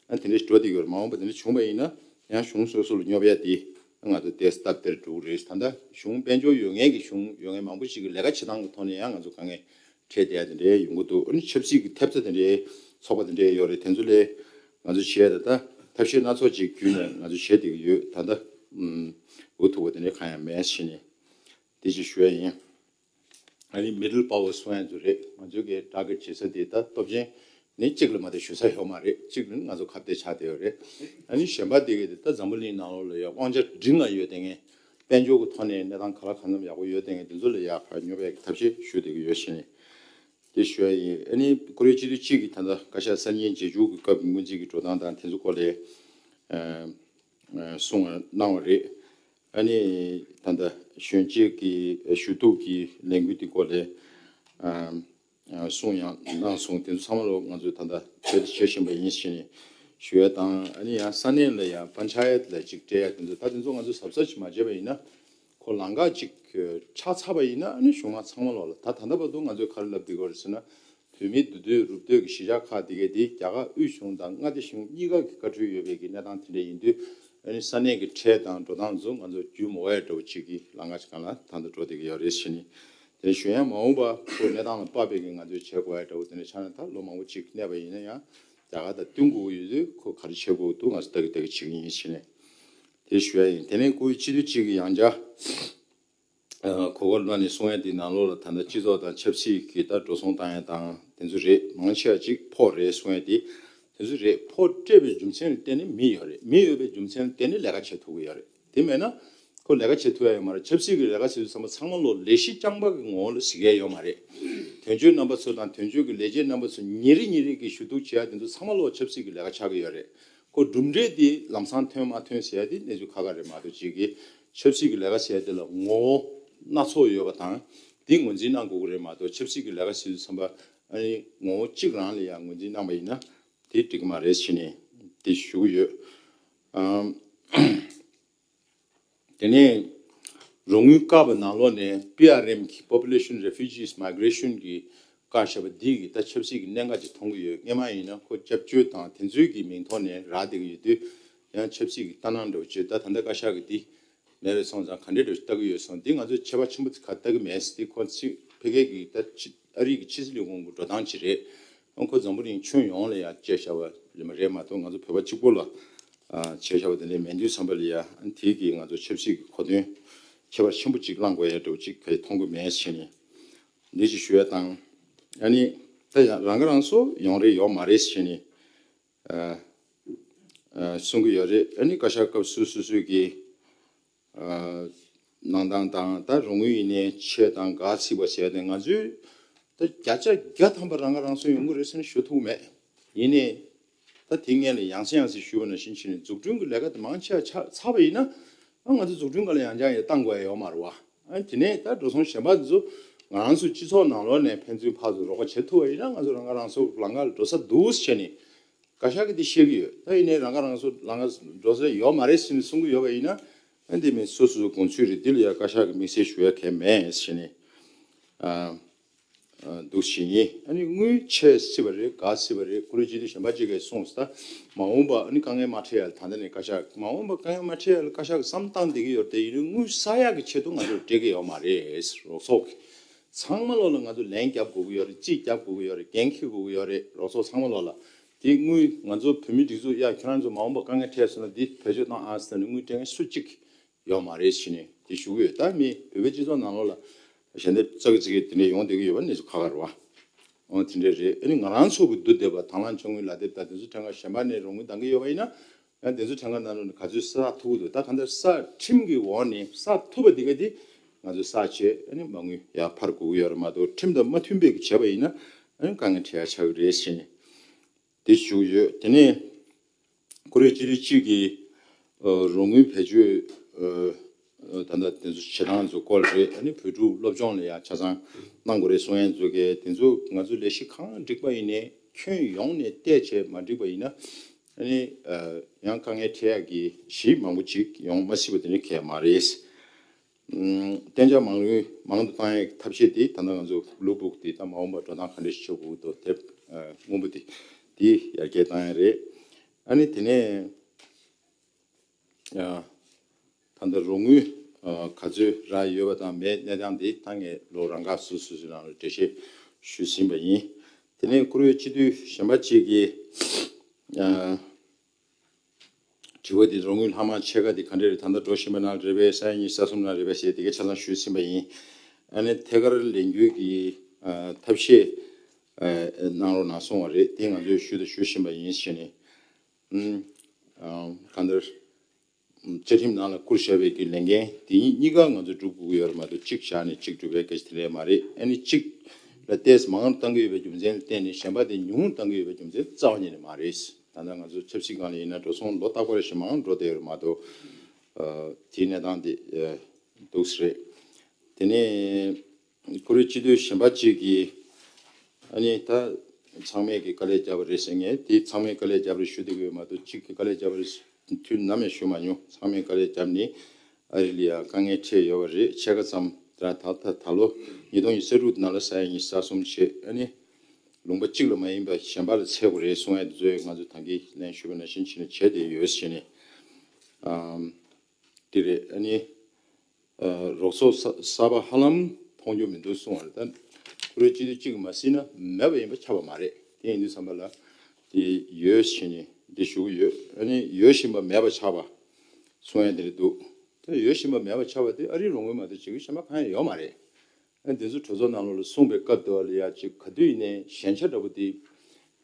ཨ་དེ་འདྲ་ཞིག་འགྲོ་བསྡད་ཀྱི་ཡོད་རེད། མ་འོངས་པ་དེ་འདྲ་བྱུང་བ་ཡིན་ན་ཡང་གཞུང་སོ་སོ་ལ་སྙོབ་ཡ་དེ་ང་ཚོ་ཏོག་ཙམ་སྟབས་བདེར་འགྲོ་གི་རེད། ད་ལྟ་གཞུང་དཔལ་འབྱོར་ཡོད་མཁན་གྱི་གཞུང་ཡོད་མཁན་མང་པོ་ཞིག་གི་ལས་ཀ་བྱེད་སྟངས་ཀྱི་ཐོག་ནས་ཡང་ང་ཚོ་དཀའ་ངལ་འཕྲད་བསྡད་ཡ་དེ་འདྲའི་ཡོང་གི་འདུག་ཨ་ནི་ཆབ་སྲིད་ཀྱི་ཐེབས་རྩ་དེ་འདྲའི་ཚོགས་པ་དེ་འདྲའི་ཡོད་རེད། དེ་ཚོ་ལས་ང་ཚོ་བྱས་ད་ལྟ་ཐབས་ཤེས་སྣ་ཚོགས་ཅིག་བརྒྱུད་ནས་ང་ཚོ་བྱས་བསྡད་ཀྱི་ཡོད། ད་ལྟ་ཨུམ་འུ་ཐུག་པ་དེ་འདྲའི་གང་ཡང་མེད་ཟེར་ནས་དེ་ཅིག་ཞུ་ཡ་ཡིན། ཨ་ནི་མི་ཌལ་པ་ཝར་གསུང་ཡ་ཚོ་རེད། ང་ཚོའི་གི་ཊར་གེཊ་བྱེད་ས་དེ་ད་སྟོབས་ཆེན་ནི་གཅིག་ལ་མ་གཏོགས་ཞུ་ས་ཡོད་མ་རེད། གཅིག་ནི་ང་ཚོ་ཁ་གཏད་ཆགས་བསྡད་ཡོད་རེད། ཨ་ནི་གཞན་པ་དེ་གི་དེ་ད་འཛམ་བུ་གླིང་ནང་ལོགས་ལ་ཡ་དབང་ཆ་འབྲིང་ང་ཡོད་དེ་ངས་དཔལ་འབྱོར་གི་ཐོག་ནས་གནས་སྟངས་ག་ལ་གང་འཚམ་ཡག་པོ་ཡོད་དེ་ངས་དེ་ཚོ་ལ་ཡ་ཕར་སྙོབ་ཡ་གི་ཐབས་ཤེས་ཞུ་བསྡད་ཀྱི་ཡོད་ཟེར་ནས་དེ་ཞུ་ཡ་ཡིན། ཨ་ནི་བཀུར་འོས་སྤྱི་འཐུས་གཅིག་གིས་ད་ལྟ་བཀའ་ཤག་གསར་རྙིང་རྗེས་འཇུག་གི་སྐབས་ཀྱི་སྔོན་རྩིས་ཀྱི་འགྲོ་སྟངས་དང་དེ་ཚོ་སྐོར་ལ་ཨ་གསུང་གནང་བ་རེད། ཨ་ནི་ད་ལྟ་གཞོན་སྐྱེས་ཀྱི་ཞུ་གཏུག་གི་ལས་འགུལ་དེ་སྐོར་ལ་ཨ་ཨ་གསུང་ཡང་གནང་སོང་། དེ་ཚོ་ཚང་མ་ལོ་ང་ཚོས་ད་ལྟ་བྱེད་བྱེད་བཞིན་པ་ཡིན་ཞེས་ནས་ཞུ་ཡ་དང་། ཨ་ནི་ཡང་ས་གནས་ལ་ཡང་པན་ཆ་ཡད་ལ་ཅིག་སྤྲད་ཡ་དེ་ཚོ་ད་དེ་ཚོ་ང་ཚོ་གཟབ་གཟབ་ཅིག་མ་བྱས་པ་ཡིན་ན་ཁོ་ལམ་ཁ་ཅིག་ཆགས་ཚར་བ་ཡིན་ན། ཨ་ནི་གཞུང་མང་ཚང་མ་ལོག་ལ་ད་ད་ལྟ་བར་དུ་ང་ཚོས་ག་རེ་ལབ་བསྡད་ཀྱི་ཡོད་རེད་ཟེར་ན། བོད་མིའི་འདུས་སྡོད་རུབ་སྡོད་ཀྱི་གཞིས་ཆགས་ཁག་དེ་གའི་དེ་རྒྱ་གར་དབུས་གཞུང་དང་མངའ་སྡེ་གཞུང་གཉིས་ཀ་གི་བཀའ་འཁྲོལ་ཡོད་པའི་གི་གནས་སྟངས་དེ་འདྲ་ཡིན་དུས། ཨ་ནི་ས་གནས་ཀྱི་ཁྲལ་དང་འགྲོ་སྟངས་ཚོ་ང་ཚོ་རྒྱུས་མ་འོས་ཡ་འདྲ་བོ་ཅིག་གི་ལམ་ཁ་ཅིག་སྒང་ལ་ད་ལྟ་འགྲོ་བསྡད་ཀྱི་ཡོད་རེད་ཟེར་ནས། དེ་ནས་གཞུང་ཡང་མ་འོངས་པ་ཁོ་གནས་སྟངས་ལ་དཔག་པའི་གི་ང་ཚོས་བྱེད་དགོས་ཡ་འདྲ་བོ་དེ་འདྲ་ཆགས་ན་ད་ལོ་མང་པོ་ཅིག་གནས་པ་ཡིན་ན་ཡང་རྒྱ་གར་དང་བསྟུན་དགོས་ཀྱི་ཡོད་དུས་ཁོ་ག་རེ་བྱེད་དགོས་འདུག་ང་ཚོ་ལྟ་གི་ལྟ་གི་བྱེད་ཀྱི་ཡིན་ཟེར་ནས་དེ་ཞུ་ཡ་ཡིན། དེ་ནས་བཀུར་འོས་སྤྱི་འཐུས་གཅིག་གིས་ཡང་བསྐྱར། གོ་སྐབས་གནང་ནས་གསུང་ཡ་དེ་ནང་ལོགས་ལ་ད་ལྟ་སྤྱི་ཚོགས་དང་ཆབ་སྲིད་ཀྱི་ད་འགྲོ་སོང་བཏང་ཡ་དང་དེ་ཚོ་རེད། མང་ཆེ་བ་ཅིག་ཕོགས་རེད་གསུང་ཡ་དེ་དེ་ཚོ་རེད། ཕོགས་སྤྲད་པའི་རྒྱུ་མཚན་ལ་བརྟེན་ནས་མི་ཡོད་རེད། མི་ཡོད་པའི་རྒྱུ་མཚན་ལ་བརྟེན་ནས་ལས་ཀ་བྱེད་ཐུབ་ཀྱི་ཡོད་རེད། དེ་མེད་ན་ཁོ་ལས་ཀ་བྱེད་ཐུབ་ཡ་ཡོད་མ་རེད། ཆབ་སྲིད་ཀྱི་ལས་ཀ་བྱེད་དུས་ཚང་མ་ཚང་མ་ལོ་ལས་གཞི་རྐྱང་པ་གི་ངོ་བོ་ལ་གཟིགས་ཡ་ཡོད་མ་རེད། དོན་གཅོད་རྣམ་པ་ཚོ་དང་དོན་གཅོད་ཀྱི་ལས་བྱེད་རྣམ་པ་ཚོ་ཉིན་རེ་ཉིན་རེ་གི་ཞུ་གཏུག་བྱེད་ཡ་དེ་ཚོ་ཚང་མ་ལོ་ཆབ་སྲིད་ཀྱི་ལས་ཀ་ཆགས་ཀྱི་ཡོད་རེད། ཁོ་གྲུབ་འབྲས་དེ་ལམ་སང་ཐོན་མ་ཐོན་ཟེར་ཡ་དེ་གནས་ཚུལ་ཁག་ཁག་རེད་མ་གཏོགས་ཅིག་གི་ཆབ་སྲིད་ཀྱི་ལས་ཀ་ཟེར་ཡ་དེ་ལ་ངོ་བོ་སྣ་ཚོགས་ཡོད་པ་དང་དེ་ངོས་འཛིན་གནང་དགོས་ཀྱི་རེད་མ་གཏོགས་ཆབ་སྲིད་ཀྱི་ལས་ཀ་ཟེར་དུས་ཙམ་པ་ཨ་ནི་ངོ་བོ་གཅིག་རང་ལ་ཡང་ངོས་འཛིན་གནང་པ་ཡིན་ན་དེ་འགྲིག་གི་མ་རེད་ཟེར་ནས་དེ་ཞུ་གི་ཡོད། ཨམ། དེ་ནས་རོགས་དངུལ་བཀག་པའི་ནང་ལོགས་ནས་པི་ཨར་ཨེམ་གྱི་Population Refugees Migration གྱི་བཀག་བཞག་པ་འདི་གི་ད་ཆབ་སྲིད་ཀྱི་གནད་འགག་ཅིག་མཐོང་གི་ཡོད། སྔོན་མ་ཡིན་ན་ཁོ་སྐྱབས་བཅོལ་དང་དེ་ཚོའི་གི་མིང་ཐོག་ནས་རག་བསྡད་ཀྱི་ཡོད་དུས་ཡང་ཆབ་སྲིད་ཀྱི་ལྟ་སྣང་འདྲ་བོ་བྱས། ད་ད་ལྟ་བཀའ་ཤག་གི་འདི་མེད་པའི་སོང་ཙང་ག་འདྲས་འདྲ་བོ་ཞིག་ལྟ་གི་ཡོད་སོང་། འདི་ང་ཚོས་ཁྱད་པར་ཆེན་པོ་ག་ལྟ་གི་མེད། འདི་ཁོ་ཕྱི་ཕ་གི་གི་ད་ཕྱི་ཨ་རི་གི་ཕྱི་སྲིད་ལས་ཁུངས་ཀྱི་འགྲོ་སྟངས་ཅིག་རེད། ཨང་ཁོ་འཛམ་བུ་གླིང་ཁྱོན་ཡོངས་ལ་ཡང་བཅད་བཞག་པ་རེད་མ་རེད་མ་གཏོགས་ང་ཚོ་བོད་པ་གཅིག་པོ་ལ་བྱས་བཞག་པ་དེ་འདྲ་མེད་དུས་ཙམ་པ་ལ་ཡང་དེ་གིས་ང་ཚོ་ཆབ་སྲིད་ཀྱི་གོ་དོན་ཁྱད་པར་ཆེན་པོ་ཅིག་བླང་དགོས་ཡ་འདྲ་བོ་ཅིག་ག་མཐོང་གི་མེད་ཟེར་ནས་འདི་ཅིག་ཞུ་ཡ་དང་། ཨ་ནི་ད་ཡང་རང་ཁ་རང་གསོ་ཡོང་རེ་ཡོད་མ་རེད་ཟེར་ནས་གསུང་གི་ཡོད་རེད། ཨ་ནི་བཀའ་ཤག་སྐབས་སུ་སོ་སོའི་གི་གནང་སྟངས་དང་ད་རོགས་དངུལ་ཡིན་ནའི་ཆེད་དང་འགའ་ཚིག་པ་བྱས་ཏེ་ང་ཚོས་ད་བརྒྱ་ཆ་བརྒྱ་ཐམ་པ་རང་ཁ་རང་གསོ་ཡོང་གི་རེད་ཟེར་ནས་ཞུ་ཐུབ་མེད། ཡིན་ནའི་ད་དེ་སྔོན་ལ་ཡང་སེ་ཡང་སེ་ཞུས་པ་ནང་བཞིན་བྱས་ནས་འཛུགས་སྐྲུན་གྱི་ལས་ཀ་དེ་མང་ཆེ་བ་ཆགས་ཚར་བ་ཡིན་ན་ཨ་ང་ཚོ་འཛུགས་སྐྲུན་སྒང་ལ་ཡང་བསྐྱར་ཡང་བཏང་དགོས་ཡ་ཡོད་མ་རེད་བ། ཨ་དེ་ནས་ད་འགྲོ་སོང་གཞན་པ་དེ་ཚོ་ང་རང་ཚོ་སྤྱི་ཚོགས་ནང་ལོགས་ནས་ཕན་ཚུན་ཕར་ཚུར་རོགས་པ་བྱེད་ཐུབ་པ་ཡིན་ན་ང་ཚོ་རང་ཁ་རང་གསོ་ལམ་ཁ་ལ་འགྲོ་ས་འདུག་ཟེར་ནས། བཀའ་ཤག་གིས་འདི་བཤད་ཀྱི་ཡོད། ད་ཡིན་ནའི་རང་ཁ་རང་གསོ་ལམ་ཁ་འགྲོ་ས་ཡོད་མ་རེད་ཟེར་ནས་གསུང་གི་ཡོད་པ་ཡིན་ན། ཨ་འདི་མིན་སོ་སོའི་དགོངས་ཚུལ་རེད། འདི་ལ་ཡང་བཀའ་ཤག་གིས་དམིགས་བསལ་ཞུ་ཡ་གང་ཡང་མེད་ཟེར་ནས་ཨ་ཨ་འདུག་བཞིན་ཡིན། ཨ་ནི་དངུལ་ཆད་སྲིད་པ་རེད། འགག་སྲིད་པ་རེད། ཁོ་རང་སྤྱི་འཐུས་གཞན་པ་གཅིག་གིས་གསུངས་སོང་། ད་མ་འོངས་པ་ཨ་ནི་དཀའ་ངལ་མ་འཕྲད་ཡ་ལ་ད་ལྟ་ནས་བཀའ་ཤག་མ་འོངས་པ་དཀའ་ངལ་མ་འཕྲད་ཡ་ལ་བཀའ་ཤག་གིས་བསམ་བཏང་བསྡད་ཀྱི་ཡོད་རེད་དེ། ཡིན་ནའི་དངུལ་བསག་ཡག་གི་ཆེད་དུ་ང་ཚོར་སྤྲད་ཀྱི་ཡོད་མ་རེད། རོགས་ཚོགས་ཀྱིས་ཚང་མ་ལོག་ལ་ང་ཚོ་ལན་རྒྱབ་དགོས་ཀྱི་ཡོད་རེད། རྩིས་རྒྱབ་དགོས་ཀྱི་ཡོད་རེད། འགན་འཁྱེར་དགོས་ཀྱི་ཡོད་རེད། རོགས་ཚོགས་ཚང་མ་ལོག་ལ། དེ་དངུལ་ང་ཚོ་བོད་མི་སྒྲིག་འཛུགས་ཡ་ཁྱེད་རང་ཚོ་མ་འོངས་པ་དཀའ་ངལ་འཕྲད་སོང་ན་འདི་བེད་སྤྱོད་གཏོང་ཨ་ཟེར་ནས་དངུལ་སྤྲད་མཁན་སུ་གཅིག་ཡོད་མ་རེད་ཟེར་ནས་དེ་ཞུ་གི་ཡོད། ད་མི་བོད་པའི་སྤྱི་ཚོགས་ནང་ལོགས་ལ་ཞལ་འདེབས་ཙག་གི་ཙིག་གི་དེ་འདྲ་ཡོང་བསྡད་ཀྱི་ཡོད་པ་གནས་ཚུལ་ཁག་ཁག་རེད་བ། འོ་དེ་འདྲ་རེད། ཨ་ནི་ང་རང་ཚོ་གི་བསྡུ་བསྡད་པ་དང་བླངས་དཔྱ་དངུལ་ལག་དེབ་དང་དེ་ཚོ་ཕྲན་ཁ་གཞན་པ་ནས་རོགས་དངུལ་འདང་གི་ཡོད་པ་ཡིན་ན། ཡང་དེ་ཚོ་ཕྲན་ཁ་ནང་ལོགས་ནས་ག་ཚོད་བསགས་ཐུབ་ཀྱི་འདུག་ད་གང་ལྟར་བསགས་ཁྲིམས་ཀྱི་འོག་ནས་བསགས་ཐུབ་པ་དེ་ག་དེ་ང་ཚོས་བསགས་བྱས་ཨ་ནི་མ་དངུལ་ཡར་འཕར་དགོས་ཀྱི་ཡོད་རེད་མ་གཏོགས་ཁྲིམས་དང་མ་མཐུན་པའི་གི་བྱས་པ་ཡིན་ན་ཨ་ནི་དཀའ་ངལ་འཕྲད་ཡ་ཆགས་ཀྱི་རེད་ཟེར་ནས་དེ་ཞུ་གི་ཡོད། དེ་ནས་ཁོ་རེ་སྤྱི་འཐུས་གཅིག་གིས་ཨ་རོགས་དངུལ་བེད་སྤྱོད་ཨ་ད་ལྟ་དེ་ཚོ་བྱེད་སྟངས་ཚོ་སྐོར་རེད། ཨ་ནི་བོད་ཕྲུག་སློབ་སྦྱོང་ལ་ཡང་ཆ་ཚང་གནང་དགོས་རེད་གསུང་ཡ་ཚོ་གིས་དེ་ཚོ་ང་ཚོ་ལས་གཞི་གང་འགྲིག་པ་ཡིན་ནའི་ཁྱོན་ཡོངས་ནས་བལྟས་བྱས་མ་འགྲིག་པ་ཡིན་ན། ཨ་ནི་ཡང་དཀའ་ངལ་འཕྲད་ཡག་གི་གཞི་མང་པོ་ཅིག་ཡོང་མ་སྲིད་པ་དེ་ནི་གལ་མ་རེད། ཨམ། གཏན་འཇགས་མ་དངུལ་མང་དུ་བཏང་ཡག་ཐབས་ཤེས་དེ་ད་ལྟ་ང་ཚོ་བློ་སྦུག་དེ་ད་མ་འོངས་པར་འགྲོ་སྟངས་ག་འདྲ་ཞིག་ཆགས་དགོས་འདུག་དེ་སྔོན་པོ་དེ་དེ་ཡར་རྒྱས་བཏང་ཡག་རེད། ཨ་ནི་དེ་ནས་ད་ལྟ་རོགས་དངུལ་ག་ཚོད་རག་ཡོད་པ་དང་མེད་གནས་སྟངས་དེ་ད་ངས་ལོ་རང་འགག་སོ་སོ་སོའི་ནང་ལ་འགྲེལ་བཤད་ཞུས་ཟིན་པ་ཡིན། དེ་ནས་བཀུར་འོས་སྤྱི་འཐུས་གཞན་པ་གཅིག་གིས་དྲི་བ་འདི་རོགས་དངུལ་ལྷག་མ་ཕྱེད་ཀ་འདི་ག་འདྲ་རེད། ད་ལྟ་འགྲོ་བཞིན་པ་ནང་རེད་པས། ས་ཡ་གཉིས་ས་གསུམ་ནང་རེད་པས་ཞེས་དེ་གའི་ཆ་ཚང་ཞུས་ཟིན་པ་ཡིན། ཨ་ནི་ཐད་ཀར་ལས་འགུལ་གྱི་ཐབས་ཤེས་གནང་རོགས་གནང་གསུངས་པ་རེད། དེ་ང་ཚོས་ཞུས་དང་ཞུ་བཞིན་པ་ཡིན་ཞེས་ནས། གང་ལྟར་བཅའ་ཁྲིམས་ནང་ལ་བསྐུར་བཞག་པའི་གི་ལས་འགན་དེ་གཉིས་གཉིས་ཀ་ང་ཚོས་སྒྲུབ་དགོས་ཀྱི་ཡོད་རེད་མ་གཏོགས་གཅིག་བཞག་ནས་གཅིག་སྒྲུབ་པའི་སྐད་ཆ་དེ་འདྲ་མ་རེད། ཨ་ནི་གཅིག་ལ་ཏོག་ཙམ་མང་རུ་གཏང་གི་ཡོད་པའི་རྒྱུ་མཚན་ལ་བརྟེན་ནས་གཞན་པ་དེ་ཉུང་རུ་གཏང་གི་ཡོད་པའི་རྒྱུ་མཚན་རྩ་བ་ཉིད་ནས་མ་རེད། ད་ལྟ་ང་ཚོ་ཆབ་སྲིད་སྒང་ལ་ཡིན་ན་འགྲོ་སོང་ལོ་རྟག་པར་ཞིག་མང་རུ་འགྲོ་བསྡད་ཡོད་རེད་མ་གཏོགས། དེའི་གནས་སྟངས་དེ་འདུག་སེ་རེད། དེ་ནས་ཁོ་རེ་སྤྱི་འཐུས་གཞན་པ་གཅིག་གིས་ཨ་ནི་ད་ཚང་མས་ཀྱི་དཀའ་ལས་བརྒྱབ་པ་རེད་ཟེར། ངས་དེ་ཚང་མས་དཀའ་ལས་བརྒྱབ་པ་རེད་ཞུ་བསྡད་ཀྱི་ཡོད་མ་གཏོགས་གཅིག་གིས་དཀའ་ལས་བརྒྱབ་པ་རེད་དུས་ནམ་ཡང་ཞུ་མ་མྱོང་། ཚང་མས་དཀའ་ལས་བརྒྱབ་ནས་ཨ་རི་ལ་ཡང་དཀའ་ངལ་འཕྲད་ཡོད་པ་རེད། ཕྱེད་ཀ་ཙམ་ད་ད་ད་ད་ལོ་ཉིས་སྟོང་ཉི་ཤུ་རྩ་དྲུག་ནང་ལ་ས་ཡ་ཉི་ཤུ་རྩ་གསུམ་བྱས། ཨ་ནི་ལུང་པ་གཅིག་ལ་མ་ཡིན་པ་གཞན་པ་ལ་འཚོལ་དགོས་རེད་གསུང་ཡ་དེ་ཚོ་ང་ཚོས་ད་གིན་ལན་ཞུས་པ་ནང་བཞིན་བྱས་ནས་བྱས་བསྡད་ཡོད་ཟེར་ནས། ཨམ། དེ་རེད། ཨ་ནི་རོགས་ཚོགས་གསར་པ་ཧ་ལམ་མཐོང་རྒྱུ་མི་འདུག་གསུང་བ་རེད། ད་ཁོ་རེ་སྤྱི་འཐུས་གཅིག་མ་ཟིན་ན་མེད་པ་ཡིན་པ་ཆགས་པ་མ་རེད། དེ་ཡིན་དུས་ཙམ་པ་ལ་དེ་ཡོད་བཞིན་ནི་འདི་ཞུ་གི་ཡོད། ཨ་ནི་ཡོད་བཞིན་པ་མེད་པ་ཆགས་པ་གསུང་ཡ་དེ་རེད་འདུག་ཡོད་བཞིན་པ་མེད་པ་ཆགས་པ་དེ་ཨ་རིའི་རོགས་དངུལ་མ་གཏོགས་བྱེད་དགོས་གཞན་པ་གང་ཡང་ཡོད་མ་རེད། ཨ་འདི་ཚོ་གྲོས་ཚོགས་ནང་ལོགས་ལ་གསུངས་པའི་སྐབས་དེ་བ་ལ་ཡ་ཅིག་ག་དུས་ཡིན་ནའི་ཞན་ཆ་འདྲ་པོ་དེ་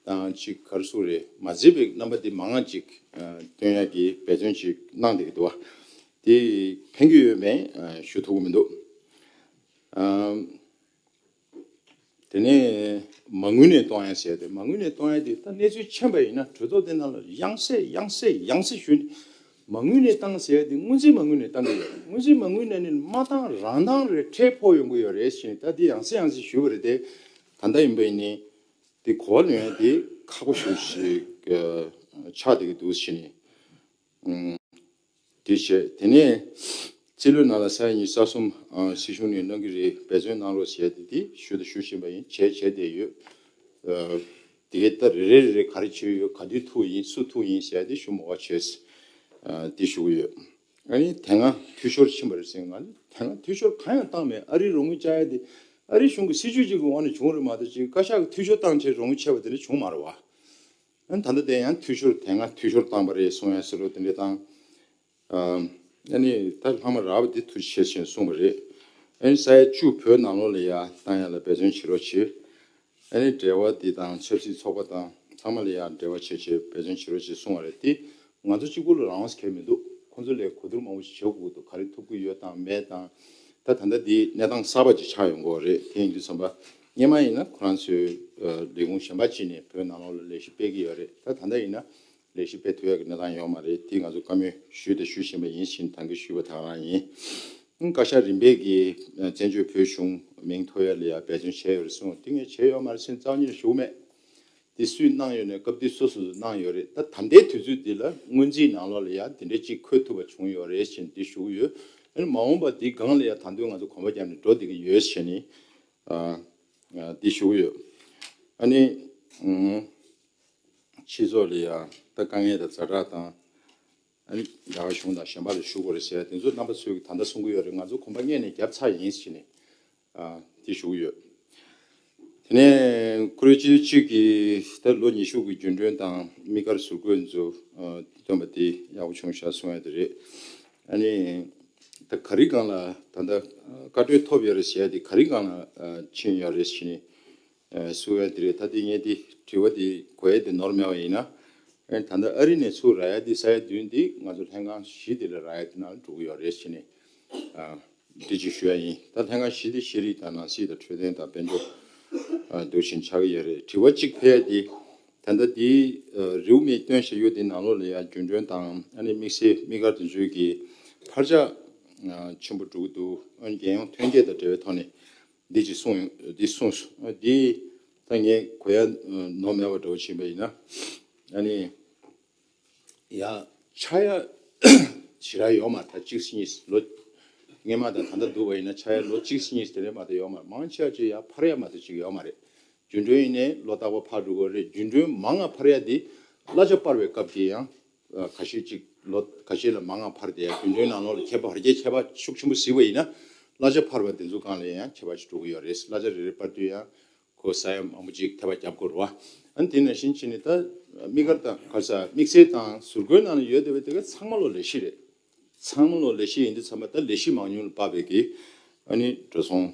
དང་ཅིག་ག་རེ་ཟེར་རེད། མ་མཛེས་པའི་རྣམ་པ་དེ་མང་ང་ཅིག་ཨ་སྟོན་ཡག་གི་འབད་བརྩོན་ཅིག་གནང་བསྡད་ཀྱི་འདུག་བ། དེ་ཕན་གྱི་ཡོད་མེད་ཨ་ཞུ་ཐུབ་ཀྱི་མི་འདུག་ཨ། དེ་ནས་མ་དངུལ་ནས་གཏོང་ཡ་ཟེར་ཏེ། མ་དངུལ་ནས་གཏོང་ཡ་དེ་ད་གནས་ཚུལ་ཕྱིན་པ་ཡིན་ན་གྲོས་ཚོགས་དེ་ནང་ལ་ཡང་སེ་ཡང་སེ་ཡང་སེ་ཞུས་ནས། མ་དངུལ་ནས་བཏང་ཟེར་ཡ་དེ་སྔོན་རྩིས་མ་དངུལ་ནས་བཏང་གི་ཡོད་རེད། སྔོན་རྩིས་མ་དངུལ་ནས་ནི་མ་བཏང་རང་བཏང་རེད། ཁྲལ་ཕོག་ཡོང་གི་ཡོད་རེད་ཟེར་ནས། ད་དེ་ཡང་སེ་ཡང་སེ་ཞུས་པ་རེད་དེ། ད་ལྟ་ཡིན་པ་ཡིན་ནི་དེ་གོ་བ་ལོན་ཡ་དེ་ཁག་པོ་ཞེ་པོ་ཞིག་ཆགས་བསྡད་ཀྱི་འདུག་ཟེར་ནས། དེ་བྱས། དེ་ནས་རྩིས་ལོའི་ནང་ལ་ས་ཡ་ཉི་ཤུ་རྩ་གསུམ་ཨ་སྲིད་གཞུང་ནས་གནང་གི་རེད། འབད་བརྩོན་གནང་རོགས་བྱས་ཏེ། དེ་ཞུ་དང་ཞུ་བཞིན་པ་ཡིན། བྱས་བྱས་བསྡད་ཡོད། ཨ་དེ་གའི་ད་རེ་རེ་རེ་རེ་ག་རེ་བྱས་ཡོད། ག་དུས་ཐུག་ཡིན། སུ་ཐུག་ཡིན་ཟེར་ཡ་དེ་ཞུ་མ་དགོས་བྱས། ཨ་དེ་ཞུ་གི་ཡོད། ཨ་ནི་དེ་སྔ་འཐུས་ཤོར་ཕྱིན་པ་རེད་ཟེར། ང་ལ་དེ་སྔ་འཐུས་ཤོར་གང་ཡང་བཏང་མེད། ཨ་རིའི་རོགས་དངུལ་བཅག་ཡ་དེ་ཨ་རི་གཞུང་གི་སྲིད་ཇུས་གཅིག་གི་འོག་ནས་བྱུང་རེད་མ་གཏོགས། ཅིག་བཀའ་ཤག་གི་འཐུས་ཤོར་བཏང་བྱས་རོགས་དངུལ་ཆད་པ་དེ་འདྲ་བྱུང་མ་རེད་བ། ཨ་ནི་ད་ལྟ་དེ་ཡང་འཐུས་ཤོར། དེ་སྔ་འཐུས་ཤོར་བཏང་པ་རེད་གསུང་ཡ་ཟེར་རོ་དེ་འདྲ་བཏང་། ཨ་ནི་ད་ལྷག་མ་རག་པ་དེ་ཐུགས་རྗེ་ཆེ་ཞེས་གསུངས་པ་རེད། ཨ་ནི་ས་ཡ་བཅུ་བོད་ནང་ལོགས་ལ་ཡ་བཏང་ཡ་ལ་འབད་བརྩོན་བྱེད་རོགས་བྱེད། ཨ་ནི་འབྲེལ་བ་འདི་དང་ཆབ་སྲིད་ཚོགས་པ་དང་ཚང་མ་ལ་ཡ་འབྲེལ་བ་བྱེད་ཆེད་འབད་བརྩོན་བྱེད་རོགས་ཞེས་གསུངས་པ་རེད་དེ། ང་ཚོ་གཅིག་པུ་ལ་རང་དབང་ཟེར་མཁན་མི་འདུག་ཁོང་ཚོ་ལས་གོ་བསྡུར་མང་པོ་ཞིག་བྱེད་དགོས་འདུག་ག་རེ་ཐུབ་ཀྱི་ཡོད་དང་མེད་དང་། ད་ད་ལྟ་འདི་གནས་སྟངས་གསར་པ་ཅིག་ཆགས་ཡོང་གི་ཡོད་རེད། དེ་ཡིན་དུས་ཙམ་པ་སྔོན་མ་ཡིན་ན་ཁོ་རང་ཚོའི་ལས་ཁུངས་གཞན་པ་ཅིག་ནས་བོད་ནང་ལོགས་ལ་ལས་གཞི་སྤེལ་གྱི་ཡོད་རེད། ད་ད་ལྟ་ཡིན་ན་ལས་གཞི་སྤེལ་ཐུབ་ཡག་གི་གནས་སྟངས་ཡོད་མ་རེད། དེ་ང་ཚོ་བཀའ་མོལ་ཞུས་དང་ཞུ་བཞིན་པ་ཡིན་ཞེས་ད་གིན་ཞུས་པ་དེ་ག་རང་ཡིན། བཀའ་ཤག་རིམ་པས་ཀྱིས་བཙན་བྱོལ་བོད་གཞུང་མིང་ཐོ་ཡག་ལ་ཡ་འབད་བརྩོན་བྱས་ཡོད་རེད་གསུངས། དེ་ངས་བྱས་ཡོད་མ་རེད་ཟེར་རྩ་བ་ཉིད་ནས་ཞུ་གི་མེད། དེ་སུས་གནང་ཡོད་ནས་སྐབས་དེ་སུ་སུ་གནང་ཡོད་རེད། ད་ད་ལྟའི་དུས་ཚོད་འདི་ལ་སྔོན་རྩིས་ནང་ལོགས་ལ་ཡ་དེ་འདྲ་ཅིག་འཁོད་ཐུབ་པ་བྱུང་ཡོད་རེད་ཅེས་འདི་ཞུ་གི་ཡོད། ཨ་ནི་མ་འོངས་པ་འདི་སྒང་ལ་ཡ་ད་དུང་ང་ཚོ་གོམ་པ་བརྒྱབ་ནས་འགྲོ་བསྡད་ཀྱི་ཡོད་ཅེས་ནི་ཨ་ཨ་འདི་ཞུ་གི་ཡོད། ཨ་ནི་ཨུམ་སྤྱི་ཚོགས་ལ་ཡ་ད་དཀའ་ངལ་དང་ཛ་དྲག་དང་། ཨ་ནི་རྒྱ་གར་གཞུང་དང་གཞན་པ་ལ་ཞུ་དགོས་རེད་ཟེར་དེ་ཚོ་རྣམ་པ་ཚོས་ཀྱིས་ད་ལྟ་གསུང་གི་ཡོད་རེད། ང་ཚོ་གོམ་པ་སྔོན་ནས་བརྒྱབ་ཚར་ཡིན་ཟེར་ནས་ཨ་དེ་ཞུ་གི་ཡོད། དེ་ནས་བཀུར་འོས་སྤྱི་འཐུས་གཅིག་གིས་ད་ལོ་ཉི་ཤུ་གི་རྒྱུན་གྲོན་དང་དམིགས་བཀར་ཟུར་བཀོད་ཚོ་ཨ་བཏོན་པ་དེ་ཡག་པོ་བྱུང་ཤག་གསུང་ཡ་དེ་རེད། ཨ་ནི་ད་ག་རེ་སྒང་ལ་ད་ལྟ་བཀའ་འཁྲོལ་ཐོབ་ཡོད་རེད་ཟེར་ཡ་དེ་ག་རེ་སྒང་ལ་ཨ་ཕྱིན་ཡོད་རེད་ཟེར་ནས། ཨ་གསུང་ཡ་དེ་རེད། ད་དེ་ངས་དེ་དྲི་བ་དེ་གོ་ཡ་དེ་ནོར་མེད་པ་ཡིན་ན། ཨ་ད་ལྟ་ཨ་རི་ནས་ཚུར་རག་ཡ་དེ་ས་ཡ་བདུན་དེ་ང་ཚོ་ལྷན་ཁང་བཞི་དེ་ལ་རག་ཡ་དེ་ནང་ལ་འགྲོ་གི་ཡོད་རེད་ཟེར་ནས་ཨ་འདི་ཅིག་ཞུ་ཡ་ཡིན། ད་ལྷན་ཁང་བཞི་དེ་ཤེས་རིག་དང་ནང་སྲིད་དང་འཕྲོད་བསྟེན་དང་དཔལ་འབྱོར་ཨ་འདུག་བཞིན་ཆགས་ཀྱི་ཡོད་རེད། དྲི་བ་གཅིག་ཕེབས་ཡ་དེ་ད་ལྟ་དེ་ཨ་རེའུ་མིག་སྟོན་བྱ་ཡུལ་དེ་ནང་ལོགས་ལ་ཡ་རྒྱུན་གྲོན་དང་ཨ་ནི་དམིགས་བསལ་དམིགས་བཀར་དེ་ཚོའི་གི་འཕར་ཆག་ཨ་ཆེན་པོ་འགྲོ་གི་འདུག་ཨ་ནི་རྒྱལ་ཡོངས་ཐོན་སྐྱེད་དང་འབྲེལ་བའི་ཐོག་ནས། འདི་ཅིག་གསུངས་ཡོད། འདི་གསུངས་སོང་། འདི་ད་ངས་གོ་ཡ་ནོར་མེད་པ་འདྲ་བོ་ཕྱིན་པ་ཡིན་ན། ཨ་ནི་ཡ་ཆག་ཡ་ཞེ་དྲག་ཡོད་མ་རེད། ད་གཅིག་གཉིས་ལོ་སྔོན་མ་དང་ད་ལྟ་བསྡུར་བ་ཡིན་ན་ཆག་ཡ་ལོ་གཅིག་གཉིས་དེ་ལས་མ་གཏོགས་ཡོད་མ་རེད། མང་ཆེ་བ་ཅིག་ཡ་འཕར་ཡ་མ་གཏོགས་ཅིག་ཡོད་མ་རེད། རྒྱུན་གྲོན་ཡིན་ནའི་ལོ་རྟག་པར་འཕར་འགྲོ་གི་རེད། རྒྱུན་གྲོན་མང་ང་འཕར་ཡ་དེ་གླ་ཆ་སྤར་བའི་སྐབས་ཀྱི་ཡང་། ཁ་ཤས་ཅིག་ལོ་ཁ་ཤས་ལ་མང་ང་འཕར་བསྡད་ཡ། རྒྱུན་གྲོན་ནང་ལོགས་ལ་ཁྱད་པར་བར་ཁྱད་ཁྱད་པར་ཤུགས་ཆེན་པོ་གཟིགས་པ་ཡིན་ན། གླ་ཆ་འཕར་བ་དེ་ཚོ་སྒང་ལ་ཡང་ཁྱད་པར་ཞིག་འགྲོ་གི་ཡོད་རེད། གླ་ཆ་རེ་རེ་སྤར་དུས་ཡང་ཁོ་ས་ཡ་མང་པོ་ཅིག་ཐེ་བ་རྒྱབ་དགོས་རེད་བ། ཨ་ནི་དེ་ནང་བཞིན་བྱས་ནས་ད་དམིགས་བཀར་དང་ག་རེ་ཟེར་དམིགས་བསལ་དང་ཟུར་བཀོད་ནང་ལ་ཡོད་བསྡད་པ་དེ་ག་ཚང་མ་ལོ་ལས་གཞི་རེད། ཚང་མ་ལོ་ལས་གཞི་ཡིན་དུས་ཙམ་པ་ད་ལས་གཞི་མང་ཉུང་ལ་དཔག་པའི་གི་ཨ་ནི་འགྲོ་སོང་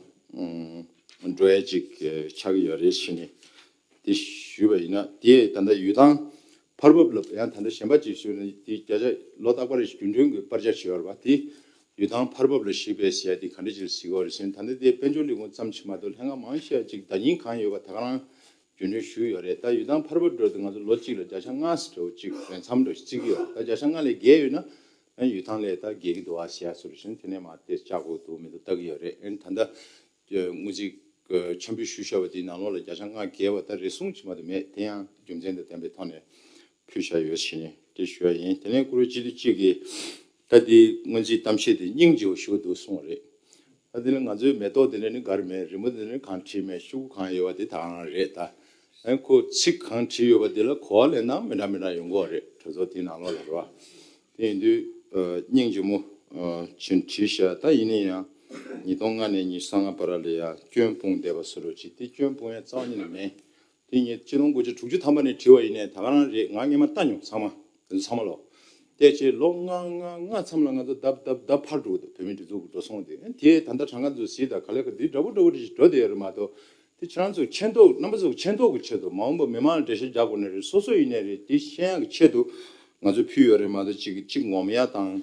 འགྲོ་ཡ་ཅིག་ཆགས་ཀྱི་ཡོད་རེད་ཟེར་ནས། དེ་ཞུས་པ་ཡིན་ན། དེ་ད་ལྟ་ཡུལ་ཐང་འཕར་འབབ་ལ་ཡང་ད་ལྟ་གཞན་པ་ཅིག་ཞུས་ན། དེ་བརྒྱ་ཆ་ལོ་རྟག་པར་རྒྱུན་གྲོན་གྱི་སྤར་ཆ་བྱེད་ཡོད་རེད་པ། དེ་ཡུལ་ཐང་འཕར་འབབ་ལ་གཞིགས་པའི་ཟེར་ཡ་དེ་ག་འདྲ་ཅིག་གཟིགས་ཀྱི་ཡོད་རེད་ཟེར་ན། ད་ལྟ་དེ་དཔལ་འབྱོར་ལས་ཁུངས་ཙམ་ཞིག་མ་གཏོགས་ལྷན་ཁང་མང་ཆེ་བ་ཅིག་བརྡ་རྙིང་གང་ཡོད་པ་དེ་ག་རང་རྒྱུན་གྲོན་ཞུས་ཡོད་རེད། ད་ཡུལ་ཐང་འཕར་འབབ་འགྲོ་དུས་ང་ཚོ་ལོ་གཅིག་ལ་བརྒྱ་ཆ་ལྔ་ཙམ་འདྲ་བོ་ཅིག་རིན་མཚམས་འདྲ་བོ་ཅིག་བརྩི་གི་ཡོད། ད་བརྒྱ་ཆ་ལྔ་ལས་བརྒལ་ཡོད་ན་ཡང་ཡུལ་ཐང་ལས་ད་བརྒལ་གྱི་འདུག་ཨ་ཟེར་ཡ་སོགས་རེད་ཟེར་ན། དེ་ནས་མར་དེ་བཅག་དགོས་འདུག་མི་འདུག་ལྟ་གི་ཡོད་རེད། ཨ་ནི་ད་ལྟ། དངུལ་རྩིས་འཆར་འབུལ་ཞུས་བཞག་པ་དེའི་ནང་ལོགས་ལ་བརྒྱ་ཆ་ལྔ་བརྒལ་བ་ད་རེ་ཟུང་ཅིག་མ་གཏོགས་མེད། དེ་ཡང་རྒྱུ་མཚན་དང་ལྡན་པའི་ཐོག་ནས་ཕུལ་བཞག་ཡོད་ཟེར་ནས་དེ་ཞུ་ཡ་ཡིན། དེ་ནས་བཀུར་འོས་སྤྱི་འཐུས་གཅིག་གིས་ད་དེ་སྔོན་རྩིས་གཏམ་བཤད་དེ་སྙིང་རྗེ་པོ་ཞེ་པོ་འདུག་གསུངས་པ་རེད། ད་དེ་ནི་ང་ཚོའི་མེ་ཏོག་དེ་འདྲ་ནི་ག་རེ་མེད། རི་མོ་དེ་འདྲ་ནི་གང་བྲིས་མེད། ཤོག་གུ་གང་ཡོད་པ་དེ་ད་ག་རང་རེད། ད་ཨ་ཁོ་ཚིག་གང་བྲིས་ཡོད་པ་དེ་ལ་གོ་བ་ལེན་སྟངས་མི་འདྲ་མི་འདྲ་ཡོང་གི་ཡོད་རེད། གྲོས་ཚོགས་དེའི་ནང་ལོགས་ལ་རེད་བ། དེ་ཡིན་དུས་ཨ་སྙིང་རྗེ་མོ་ཨ་ཅིག་བྲིས་ཤག་ད་ཡིན་ན་ཡང་ཉིས་སྟོང་ལྔ་ནས་ཉི་ཤུ་རྩ་ལྔ་བར་ལ་ཡ་སྐྱོན་སྤུངས་བསྡད་པ་བཟོ་འདྲ་ཅིག་དེ་སྐྱོན་སྤུངས་ཡ་རྩ་བ་ཉིད་ནས་མེད། དེ་ངས་ཆིག་སྟོང་དགུ་བརྒྱ་དྲུག་ཅུ་ཐམ་པ་ནས་བྲིས་པ་ཡིན་ནའི་ད་ག་རང་རེད། ང་སྔོན་མ་ལྟ་མྱོང་། ཚང་མ་དེ་ཚོ་ཚང་མ་ལོ། བལྟས་བྱས་ལོ་ལྔ་ལྔ་ལྔ་མཚམས་ལ་ང་ཚོ་ལྡབ་ལྡབ་ལྡབ་འཕར་འགྲོ་གི་འདུག་བོད་མིའི་སྒྲིག་འཛུགས་ཀྱི་འགྲོ་སོང་དེ། དེ་ད་ལྟ་གྲངས་ཀ་ཚོ་གཟིགས་དང་ག་ལེར་ག་འདི་འདྲ་པོ་འདྲ་པོ་རེ་ཞིག་འགྲོ་བསྡད་ཡོད་རེད་མ་གཏོགས། དེ་ཁྱེད་རང་ཚོ་མཁྱེན་རྟོགས། རྣམ་པ་ཚོ་མཁྱེན་རྟོགས་ཀྱི་ཆེད་དུ། མ་འོངས་པ་མི་མང་ལ་འགྲེལ་བཤད་རྒྱག་དགོས་ན་རེད། སོ་སོ་ཡིན་ནའི་རེད། དེ་ཤེས་ཡག་གི་ཆེད་དུ་ང་ཚོས་ཕུལ་ཡོད་རེད་མ་གཏོགས། གཅིག་གིས་གཅིག་ངོམ་ཡག་དང་།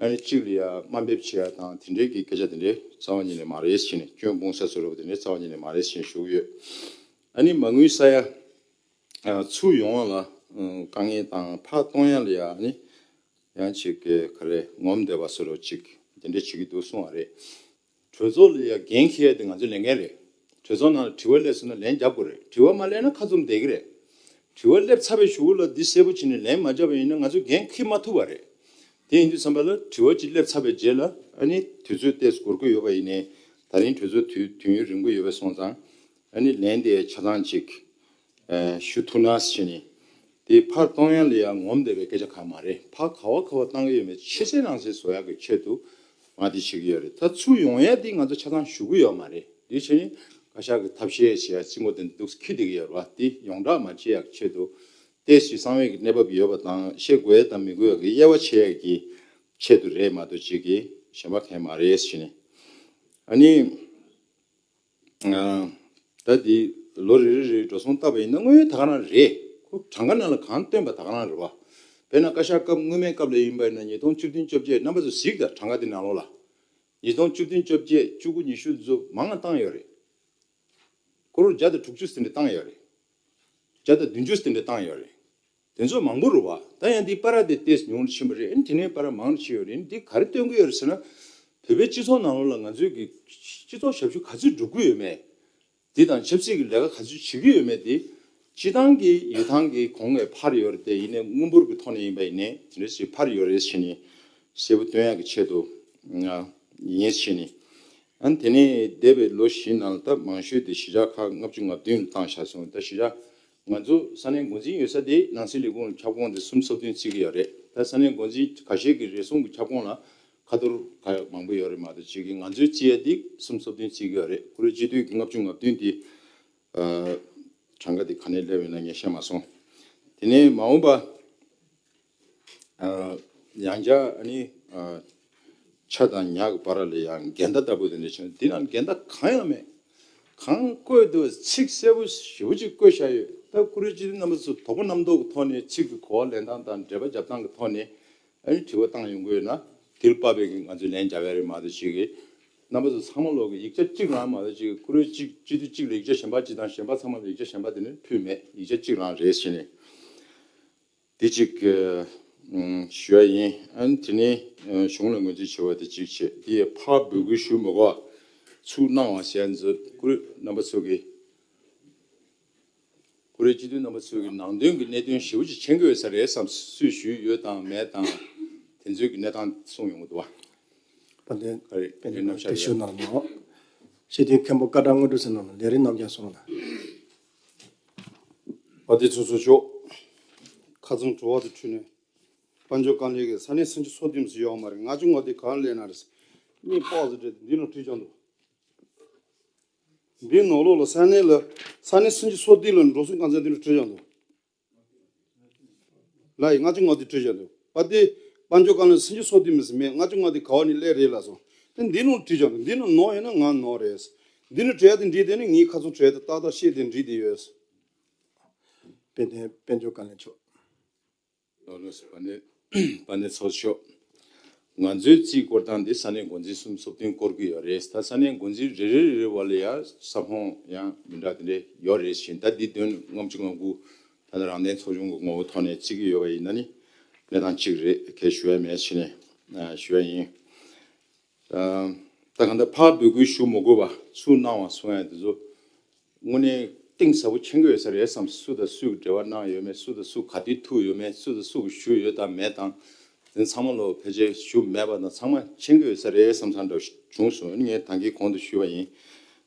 ཨ་ནི་གཅིག་ལ་ཡ་དམའ་འབེབས་བྱེད་ཡག་དང་དེ་འདྲའི་གི་སྐད་ཆ་དེ་འདྲའི་རྩ་བ་ཉིད་ནས་མ་རེད་ཟེར་ནས། སྐྱོན་སྤོང་ས་བཟོ་འདྲ་པོ་དེ་འདྲའི་རྩ་བ་ཉིད་ནས་མ་རེད་ཟེར་ནས་ཞུ་གི་ཡོད། ཨ་ནི་མ་དངུལ་ས་ཡ་ཨ་ཚུར་ཡོང་བ་ལ་ཨ་དཀའ་ངལ་དང་ཕར་གཏོང་ཡག་ལ་ཡ་ཨ་ནི་ཡང་ཅིག་གི་ག་རེ་ངོམ་བསྡད་པ་བཟོ་འདྲ་ཅིག་དེ་འདྲ་བྱེད་ཀྱི་འདུག་གསུངས་པ་རེད། གྲོས་ཚོགས་ལ་ཡ་འགན་འཁྱེར་ཡག་དེ་ང་ཚོའི་ལས་འགན་རེད། གྲོས་ཚོགས་ནང་ལ་དྲི་བ་སླེབས་སོང་ན་ལན་རྒྱབ་དགོས་རེད། དྲི་བ་མ་སླེབས་ན་ཁ་བཙུམ་བསྡད་ཀྱི་རེད། དྲི་བ་སླེབས་ཚར་བའི་གཞུག་ལ་འདི་གསལ་པོ་བྱས་ནས་ལན་མ་རྒྱབ་པ་ཡིན་ན་ང་ཚོ་འགན་འཁྱེར་མ་ཐུབ་པ་རེད། དེ་ཡིན་དུས་ཙམ་པ་ལ་དྲི་བ་ཅིག་སླེབས་ཚར་བའི་རྗེས་ལ་ཨ་ནི་དུས་ཚོད་ཏོག་ཙམ་འགོར་གྱི་ཡོད་པ་ཡིན་ནའི། ད་རིང་གྲོས་ཚོགས་དུས་དུས་ཡུན་རིང་པོ་ཡོད་པ་སོང་ཙང་། ཨ་ནི་ལན་དེ་ཆ་ཚང་ཅིག་ཨ་ཞུ་ཐུབ་ན་ཟེར་ནས། དེ་ཕར་གཏོང་ཡག་ལ་ཡང་ངོམ་བསྡད་པའི་སྐད་ཆ་གང་མ་རེད། ཕར་ག་བ་ག་བ་བཏང་གི་ཡོད་མེད་ཕྱི་གསལ་ནང་གསལ་བཟོ་ཡག་གི་ཆེད་དུ་ང་དེ་བྱེད་ཀྱི་ཡོད་རེད། ད་ཚུར་ཡོང་ཡག་དེ་ང་ཚོ་ཆ་ཚང་ཞུ་གི་ཡོད་མ་རེད། དེ་བྱས་ནས་བཀའ་ཤག་གི་ཐབས་ཤེས་བྱེད་ཡག་རྩིས་འགོ་དེ་འདུག་འཁྱེར་བསྡད་ཀྱི་ཡོད་རེད་བ། དེ་ཡོངས་གྲགས་མ་བྱེད་ཡག་ཆེད་དུ། ཏོག་ཙམ་གསང་བའི་གི་གནས་བབ་ཡོད་པ་དང་། བཤད་དགོས་དང་མི་དགོས་ཀྱི་དབྱེ་བ་ཕྱེ་ཡག་གི་ཆེད་དུ་རེད་མ་གཏོགས་ཅིག་གི་གཞན་པ་གང་ཡང་མ་རེད་ཟེར་ནས། ཨ་ནི། ཨ། ད་འདི་ལོ་རེ་རེ་རེའི་འགྲོ་སོང་བལྟས་པ་ཡིན་ན་དངོས་ཡོད་ད་ག་རང་རེད། ཁོ་གྲངས་ཀ་ནང་ལ་གང་བཏོན་པ་ད་ག་རང་རེད་བ། དཔེར་ན་བཀའ་ཤག་སྐབས་སྔོན་མའི་སྐབས་ལ་ཡིན་པ་ཡིན་ན་ཉིས་སྟོང་བཅུ་བདུན་བཅོ་བརྒྱད། རྣམ་པ་ཚོ་གཟིགས་དང་གྲངས་ཀ་དེ་ནང་ལོགས་ལ། ཉིས་སྟོང་བཅུ་བདུན་བཅོ་བརྒྱད། བཅུ་དགུ། ཉི་ཤུ་ཚོ་མང་ང་བཏང་ཡོད་རེད། ཀོ་རོར་བརྒྱ་དང་དྲུག་ཅུ་ཟིན་རེ་བཏང་ཡོད་རེད། བརྒྱ་དང་བདུན་ཅུ་ཟིན་རེ་བཏང་ཡོད་རེད། དེ་ཚོ་མང་པོ་རེད་བ། ད་ཡང་འདི་བར་དེ་ཏོག་ཙམ་ཉུང་རུ་ཕྱིན་པ་རེད། ཨ་ནི་དེ་ནས་བར་མང་རུ་ཕྱིན་ཡོད་རེད། འདི་ག་རེ་སྟོན་གྱི་ཡོད་རེད་ཟེར་ན། བོད་པའི་སྤྱི་ཚོགས་ནང་ལོགས་ལ་ང་ཚོའི་གི་སྤྱི་ཚོགས་ཞབས་ཞུ་ག་ཚོད་སྒྲུབ་ཀྱི་ཡོད་མེད། འདི་དང་ཆབ་སྲིད་ཀྱི་ལས་ཀ་ག་ཚོད་བྱེད་ཀྱི་ཡོད་མེད་དེ། སྤྱི་བཏང་གི་ཡིད་ཐང་གི་གོང་ནས་འཕར་ཡོད་རེད་དེ། ཡིན་ནའི་དངུལ་འབོར་གྱི་ཐོག་ནས་ཡིན་པ་ཡིན་ནའི་དེ་འདྲ་ཞིག་འཕར་ཡོད་རེད་ཟེར་ནས་གསལ་པོ་སྟོན་ཡག་གི་ཆེད་དུ་ཡིན་ཟེར་ནས། ཨ་ནི་དེ་ནས་འདས་པའི་ལོ་བཞི་ནང་ལ་ད་མང་ཤོས་དེ་གཞིས་ཆགས་ཁག་ལྔ་བཅུ་ང་བདུན་ལ་བཏང་བཞག་སོང་། ད་གཞིས་ཆགས་ང་ཚོ་ས་གནས་འགོ་འཛིན་ཡོད་ས་དེ་ནང་སྲིད་ལས་ཁུངས་ཁྱབ་ཁོངས་དེ་གསུམ་སོ་བདུན་བརྩི་གི་ཡོད་རེད། ད་ས་གནས་འགོ་འཛིན་ཁ་ཤས་ཀྱི་རེ་ཟུང་གི་ཁྱབ་ཁོངས་ལ་ཁ་ཐོར་ག་མང་པོ་ཡོད་རེད་མ་གཏོགས། གཅིག་གིས་ང་ཚོའི་བརྩི་ཡ་དེ་གསུམ་སོ་བདུན་བརྩི་གི་ཡོད་རེད། ཁོ་རའི་སྤྱི་འཐུས་ཀྱི་ལྔ་བཅུ་ང་བདུན་དེ་ཨ་གྲངས་ཀ་དེ་ག་ནས་སླེབས་ཡོད་ན་ངས་ཤེས་མ་སོང་། དེ་ནས་མ་འོངས་པ་ཨ་ཡང་བསྐྱར་ཨ་ནི་ཨ་ཆ་དང་ཉ་གི་བར་ལ་ཡང་འགལ་ཟླ་ལྟ་བུ་དེ་འདྲ་བྱུང་། འདི་ནང་འགལ་ཟླ་གང་ཡང་མེད། གང་བཀོད་འདུག་ཚིག་གསལ་པོ་ཞེ་པོ་ཅིག་བཀོད་བཞག་ཡོད། ད་ཁོ་རའི་སྤྱི་འཐུས་རྣམ་པ་ཚོ་དོགས་པ་རྣམ་རྟོག་གི་ཐོག་ནས་ཚིག་གི་གོ་བ་ལེན་སྟངས་དང་འགྲེལ་པ་རྒྱབ་སྟངས་ཀྱི་ཐོག་ནས་ཨ་ནི་དྲི་བ་བཏང་ཡོང་གི་ཡོད་ན། དེར་དཔག་པའི་གི་ང་ཚོས་ལན་རྒྱག་ཡ་རེད་མ་གཏོགས། ཅིག་གིས་རྣམ་པ་ཚོ་ཚང་མ་ལོག་གི་ཡིག་ཆ་གཅིག་རང་མ་གཏོགས། ཅིག་ཁོ་རའི་གཅིག་སྤྱི་འཐུས་གཅིག་ལ་ཡིག་ཆ་གཞན་པ་གཅིག་དང་། གཞན་པ་ཚང་མ་ལ་ཡིག་ཆ་གཞན་པ་དེ་ནས་ཕུལ་མེད། ཡིག་ཆ་གཅིག་རང་རེད་ཟེར་ནས། དེ་གཅིག་ཨ་ཞུ་ཡ་ཡིན། ཨ་ནི་དེ་ནས་ཨ་གཞུང་ལ་ངོས་འཛིན་བྱེད་པ་དེ་གཅིག་བྱས། དེ་ཡས་ཕར་འབོད་སྐུལ་ཞུ་མི་དགོས་པ། ཚུར་གནང་བ་ཟེར་ཡ་འདི་ཚོ་ཁོ་རེ་རྣམ་པ་ཚོ་གིས། ཁོ་རེ་སྤྱི་འཐུས་རྣམ་པ་ཚོ་གིས་ནང་དོན་གྱི་གནད་དོན་ཞེ་པོ་ཅིག་མཁྱེན་གྱི་ཡོད་ས་རེད་བསམ། སུས་ཞུས་ཡོད་དང་མེད་དང་དེ་ཚོའི་གི་གནས་སྟངས་གསུངས་ཡོང་གི་འདུག་བ། དཔལ་ལྡན་ཨ་རེ། དཔལ་ལྡན་རྣམ་གཞག་རེད། ཞུ་གནང་རོགས། སྤྱི་འཐུས་མཁན་པོ་ཀ་ཏྲ་དངོས་གྲུབ་ཟེར་ནང་ལ་ལས་རིམ་རྣམས་ཀྱང་གསུང་རོགས་གནང་། དཔལ་ལྡན་ཚོགས་གཙོ་མཆོག་ཁ་རྩང་དྲི་བ་དང་འཁྲིལ་ནས་དཔལ་འབྱོར་བཀའ་བློན་གྱིས་ས་གནས་སུམ་ཅུ་སོ་བདུན་ཟེར་ཡོད་མ་རེད། ལྔ་བཅུ་ང་བདུན་གང་སླེབས་ན་རེད། གཉིས་པགས་ཟེར་འདྲ་འདི་ནང་བྲིས་ཀྱང་འདུག་འདི་ནང་ལོགས་ལ་ས་གནས་ལ་ས་གནས་སུམ་ཅུ་སོ་བདུན་ལ་འགྲོ་སོང་གང་ཚང་འདི་ནང་བྲིས་ཀྱང་འདུག་ལ་ཡི་ལྔ་བཅུ་ང་བདུན་བྲིས་ཀྱང་འདུག་པ་དེ་དཔལ་འབྱོར་བཀའ་བློན་སུམ་ཅུ་སོ་བདུན་མི་སྲིད་མེད། ལྔ་བཅུ་ང་བདུན་ག་བ་ནས་སླེབས་རེད་ལ་སོང་། དེ་འདི་ནང་བྲིས་ཀྱང་འདུག་འདི་ནང་ནོར་ཡོད་ན་ང་ནོར་རེད། འདི་ནང་བྲིས་ཡ་དེ་འགྲིག་དེ་ནི་ངའི་ཁ་ཚོན་བྲིས་ཡ་དེ་ཏག་ཏག་ཤེས་དེ་འགྲིག་དེ་ཡོད། དཔལ་ལྡན་དཔལ་འབྱོར་བཀའ་བློན་མཆོག་ལགས་སོ། དཔལ་ལྡན་དཔལ་ལྡན་ཚོགས་གཙོ་མཆོག་ང་ཚོའི་རྩིས་སྐོར་སྟངས་འདི་ས་གནས་འགོ་འཛིན་གསུམ་སོ་བདུན་སྐོར་གྱི་ཡོད་རེད། ད་ས་གནས་འགོ་འཛིན་རེ་རེ་རེ་རེ་བ་ལ་ཡང་ས་ཁོངས་ཡང་མི་འདྲ་དེ་འདྲ་ཡོད་རེད་ཤིང་། ད་འདི་དོན་ལྔ་བཅུ་ང་དགུ་ད་ལྟ་རང་བདེན་ཚོགས་ཆུང་གི་ངོ་བོ་ཐོག་ནས་རྩིས་ཀྱི་ཡོད་པ་ཡིན་ན་ནི་གནས་སྟངས་གཅིག་རེད། ཁས་ཞུ་ཡ་མེད་ཤི་ནས་ཞུ་ཡ་ཡིན། ད་གང་ལྟར་ཕར་འབོད་སྐུལ་ཞུ་མི་དགོས་པ། ཚུར་གནང་བ་གསུང་ཡ་དེ་ཚོ་དངོས་གནས་གཏིང་ཟབ་པོ་མཁྱེན་གྱི་ཡོད་ས་རེད་བསམ། སུ་དང་སུས་འབྲེལ་བ་གནང་ཡོད་མེད། སུ་དང་སུ་ག་དུས་ཐུག་ཡོད་མེད། སུ་དང་སུ་གིས་ཞུས་ཡོད་དང་མེད་དང་། དེ་ཚང་མ་ལོ་ཕལ་ཆེར་ཞུ་མེད་པ་དང་ཚང་མ་མཁྱེན་གྱི་ཡོད་ས་རེད་བསམ་བསམ་འདྲ་བྱུང་སོང་། ངས་ད་གིན་གོང་དུ་ཞུས་པ་ཡིན།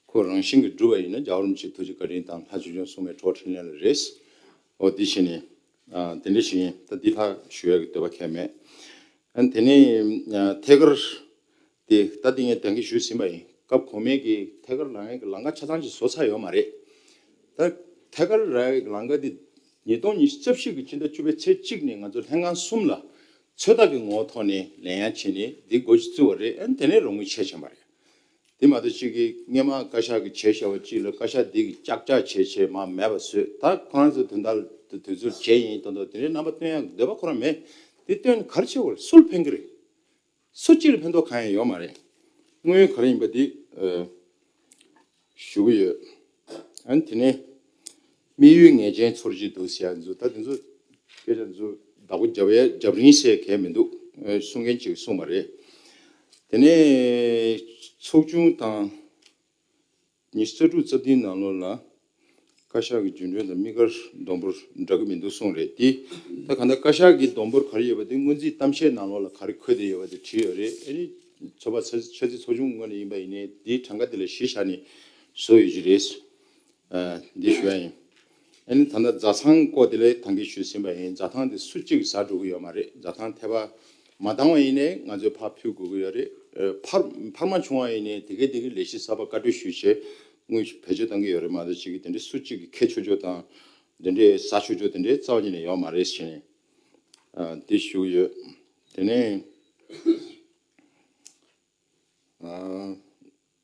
ཁོ་རང་བཞིན་གྱིས་འགྲུབ་པ་ཡིན་ན་རྒྱལ་བ་རིན་པོ་ཆེའི་ཐུགས་རྗེ་བཀའ་དྲིན་དང་ལྷ་ཆོས་སྐྱོང་སྲུང་མའི་གྲོགས་འཕྲིན་ལས་ལ་རེད། འོ་དེ་བཞིན་ནི་དེ་འདྲ་ཞིག་ཡིན། ད་འདི་ལྷག་ཞུ་ཡ་གི་འདོད་པ་གང་ཡང་མེད། ཨ་ནི་དེ་ནས་ཐད་ཀར་དེ་ད་འདི་ངས་ད་གིན་ཞུས་ཟིན་པ་ཡིན། སྐབས་གོང་མའི་གི་ཐད་ཀར་ལངས་ཡས་ཀྱི་ལམ་ཁ་ཆ་ཚང་ཞིག་བཟོ་ཚར་ཡོད་མ་རེད། ད་ཐད་ཀར་ལངས་ཡས་ཀྱི་ལམ་ཁ་འདི་ཉིས་སྟོང་ཉི་ཤུ་རྩ་བཞི་གི་ཕྱི་ཟླ་བཅུ་པའི་ཚེས་གཅིག་ནས་ང་ཚོ་ལྷན་ཁང་གསུམ་ལ་ ཚོད་ལྟ་གི་ངོ་བོ་ཐོག་ནས་ལེན་ཡ་བྱས་ནས་འདི་སྒོ་ཅིག་བཙུགས་པ་རེད། ཨ་ནི་དེ་ནས་རོགས་དངུལ་ཆད་ཕྱིན་པ་རེད། དེ་མ་གཏོགས་གཅིག་གིས་སྔས་མ་བཀའ་ཤག་གིས་བྱས་བཞག་པ་གཅིག་ལ་བཀའ་ཤག་འདི་གིས་ལྕག་ལྕག་བྱས་བྱས་མར་མེད་པ་བཟོས། ད་ཁོ་རང་ཚོ་དོན་དག་དེ་དུས་ཚོད་བྱས་ཡིན་དོན་དག་དེ་འདྲའི་རྣམ་པ་སྟོན་ཡ་འདོད་པ་ཁོ་རང་མེད། དེ་སྟོན་ནས་ག་རེ་བྱེད་དགོས་རེད། སུ་ལ་ཕན་གི་རེད། སུ་གཅིག་ལ་ཕན་ཐོགས་གང་ཡང་ཡོད་མ་རེད། དངོས་ཡོད་ག་རེ་ཡིན་པ་འདི་ཨ་ཞུ་གི་ཡོད། ཨ་ནི་དེ་ནས་དམིགས་ཡུལ་ངེས་ཅན་ཚོར་གྱི་འདུག་ཟེར་ཡ་ཚོ། ད་དེ་ཚོ་སྐད་ཆ་ཚོ་བདག་པོ་རྒྱབ་ཡ་རྒྱབ་རིན་བྱེད་མཁན་མི་འདུག། ཨ་གསུང་མཁན་ཅིག་གསུངས་པ་རེད། དེ་ནས་ཚོགས་ཆུང་དང་། ཉི་ཤུ་རྩ་དྲུག་རྩ་བདུན་ནང་ལོགས་ལ་བཀའ་ཤག་གི་རྒྱུན་གྲོན་དང་དམིགས་བཀར་བསྡོམས་འབོར་འདྲ་གི་མི་འདུག་གསུངས་རེད། དེ་ད་གང་ལྟར་བཀའ་ཤག་གི་བསྡོམས་འབོར་ག་རེ་ཡོད་པ་དེ་སྔོན་རྩིས་གཏམ་བཤད་ནང་ལོགས་ལ་ག་རེ་འཁོད་བསྡད་ཡོད་པ་དེ་བྲིས་ཡོད་རེད། ཨ་ནི་ཚོགས་པ་ཚ་ཚ་ཚིག་ཚོགས་ཆུང་ངོས་ནས་ཡིན་པ་ཡིན་ནའི་དེའི་གྲངས་ཀ་དེ་ལ་གཞི་བཞག་ནས་བཟོ་ཡོད་ཀྱི་རེད། ཨ་འདི་ཞུ་ཡ་ཡིན། ཨ་ནི་ད་ལྟ་བཟའ་ཚང་སྐོར་དེ་ལ་ད་གིན་ཞུས་ཟིན་པ་ཡིན། བཟའ་ཚང་དེ་སུ་གཅིག་ཟ་འགྲོ་གི་ཡོད་མ་རེད། བཟའ་ཚང་ཐེ་བ་མ་བཏང་བ་ཡིན་ནའི་ང་ཚོས་ཕར་ཕུལ་དགོས་ཀྱི་ཡོད་རེད། ཨ་འཕར་འཕར་མ་བྱུང་བ་ཡིན་ནའི་དེ་གའི་དེ་གའི་ལས་གཞི་གསར་པ་བཀའ་འཁྲོལ་ཞུས་བྱས་དངུལ་བེད་སྤྱོད་གཏང་གི་ཡོད་རེད་མ་གཏོགས་གཅིག་གིས་དེ་འདྲའི་སུ་གཅིག་གིས་ཁྱད་ཆོས་ཆོས་དང་དེ་འདྲའི་ཟ་ཆོག་ཆོག་དེ་འདྲའི་རྩ་བ་ཉིད་ནས་ཡོད་མ་རེད་ཟེར་ནས་ཨ་འདི་ཞུ་གི་ཡོད། དེ་ནས་ཨ་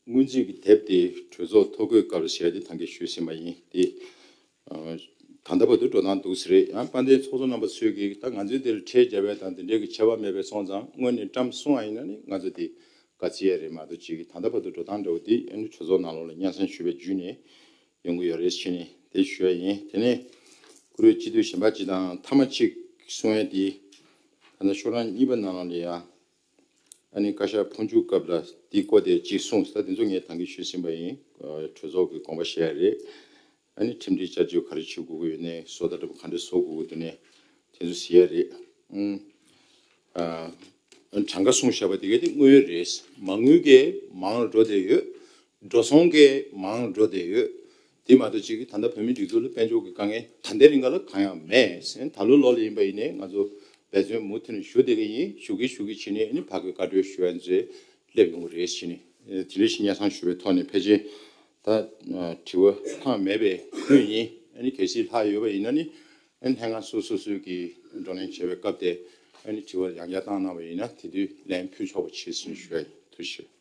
སྔོན་རྩིས་ཀྱི་དེབ་དེ་གྲོས་ཚོགས་ཐོ་འགོད་སྐབས་ལ་བཤད་དེ་ད་གིན་ཞུས་ཟིན་པ་ཡིན། དེ་ཨ་ད་ལྟ་བར་དུ་འགྲོ་སྟངས་འདུག་ཟེར་རེད། ཡང་དཔལ་ལྡན་ཚོགས་གཙོ་རྣམ་པ་ཚོས་ཀྱིས་ད་ང་ཚོའི་འདིར་ཁྲལ་རྒྱབ་ཡ་དང་དེ་འདྲའི་གི་ཁྱད་པར་མེད་པའི་སོང་ཙང་སྔོན་ནས་བཀྲམ་སོང་བ་ཡིན་ན་ནི་ང་ཚོ་དེ་ག་ཚིག་ཡ་རེད་མ་གཏོགས་གཅིག་གིས་ད་ལྟ་བར་དུ་འགྲོ་སྟངས་འདྲ་བོ་དེ་ཨ་ནི་གྲོས་ཚོགས་ནང་ལོགས་ལ་སྙན་སེང་ཞུས་པའི་བརྒྱུད་ནས་ཡོང་གི་ཡོད་རེད་ཟེར་ནས་དེ་ཞུ་ཡ་ཡིན། དེ་ནས་བཀུར་འོས་སྤྱི་འཐུས་གཞན་པ་གཅིག་དང་མཐའ་མ་གཅིག་གསུང་ཡ་དེ་ད་ལྟ་ཤོག་གྲངས་གཉིས་པ་ནང་ལོགས་ལ་ཡ། ཨ་ནི་བཀའ་ཤག་འཕོ་འགྱུར་སྐབས་ལ་འདི་སྐོར་དེ་གཅིག་གསུངས་ས་དེ་ཚོ་ངས་ད་གིན་ཞུས་ཟིན་པ་ཡིན། ཨ་གྲོས་ཚོགས་ཀྱི་དགོངས་པ་བཞེས་ཡ་རེད། ཨ་ནི་ཁྲིམས་སྒྲིག་བསྐྱར་བཅོས་ག་རེ་བྱེད་དགོས་ཀྱི་ཡོད་ནའི་བཟོ་ལྟ་འདྲ་པོ་ག་འདྲ་བཟོ་དགོས་ཀྱི་འདུག་ནའི་དེ་ཚོ་གཟིགས་ཡ་རེད། ཨུམ། ཨ་གྲངས་ཀ་གསུངས་བཞག་པ་དེ་ག་དེ་དངོས་ཡོད་རེད། མ་དངུལ་གྱི་མང་རུ་འགྲོ་བསྡད་ཡོད། འགྲོ་སོང་གི་མང་རུ་འགྲོ་བསྡད་ཡོད། དེ་མ་གཏོགས་གཅིག་གིས་ད་ལྟ་བོད་མིའི་སྒྲིག་འཛུགས་ལ་དཔལ་འབྱོར་གྱི་དཀའ་ངལ་ད་ལྟའི་རིང་ག་ལ་གང་ཡང་མེད་ཟེར། ད་ལོ་ལོ་ལ་ཡིན་པ་ཡིན་ནའི་ང་ཚོ་འབད་བརྩོན་མུ་མཐུད་ནས་ཞུ་བསྡད་ཀྱི་ཡིན། ཞུ་གི་ཞུ་གི་བྱས་ནས་ཨ་ནི་ཕ་གི་བཀའ་འཁྲོལ་ཞུ་ཡ་ཚོས་སླེབས་ཡོང་གི་རེད་ཟེར་ནས་དེ་འདྲ་ཞིག་སྙན་སེང་ཞུ་བའི་ཐོག་ནས་ཕལ་ཆེར་ད་དྲི་བ་ལྷག་མེད་པའི་ཁུལ་ཡིན། ཨ་ནི་གལ་སྲིད་ལྷག་ཡོད་པ་ཡིན་ན་ནི་ཨ་ནི་ལྷན་ཁང་སོ་སོ་སོ་སོའི་གི་བགྲོ་གླེང་བྱེད་པའི་སྐབས་དེ་ཨ་ནི་དྲི་བ་ཡང་བསྐྱར་བཏང་གནང་བ་ཡིན་ན་དེ་དུས་ལན་ཕུལ་ཆོག་པ་བྱེད་ཟེར་ནས་ཞུ་ཡ་ཡིན། ཐུགས་རྗེ་ཆེ།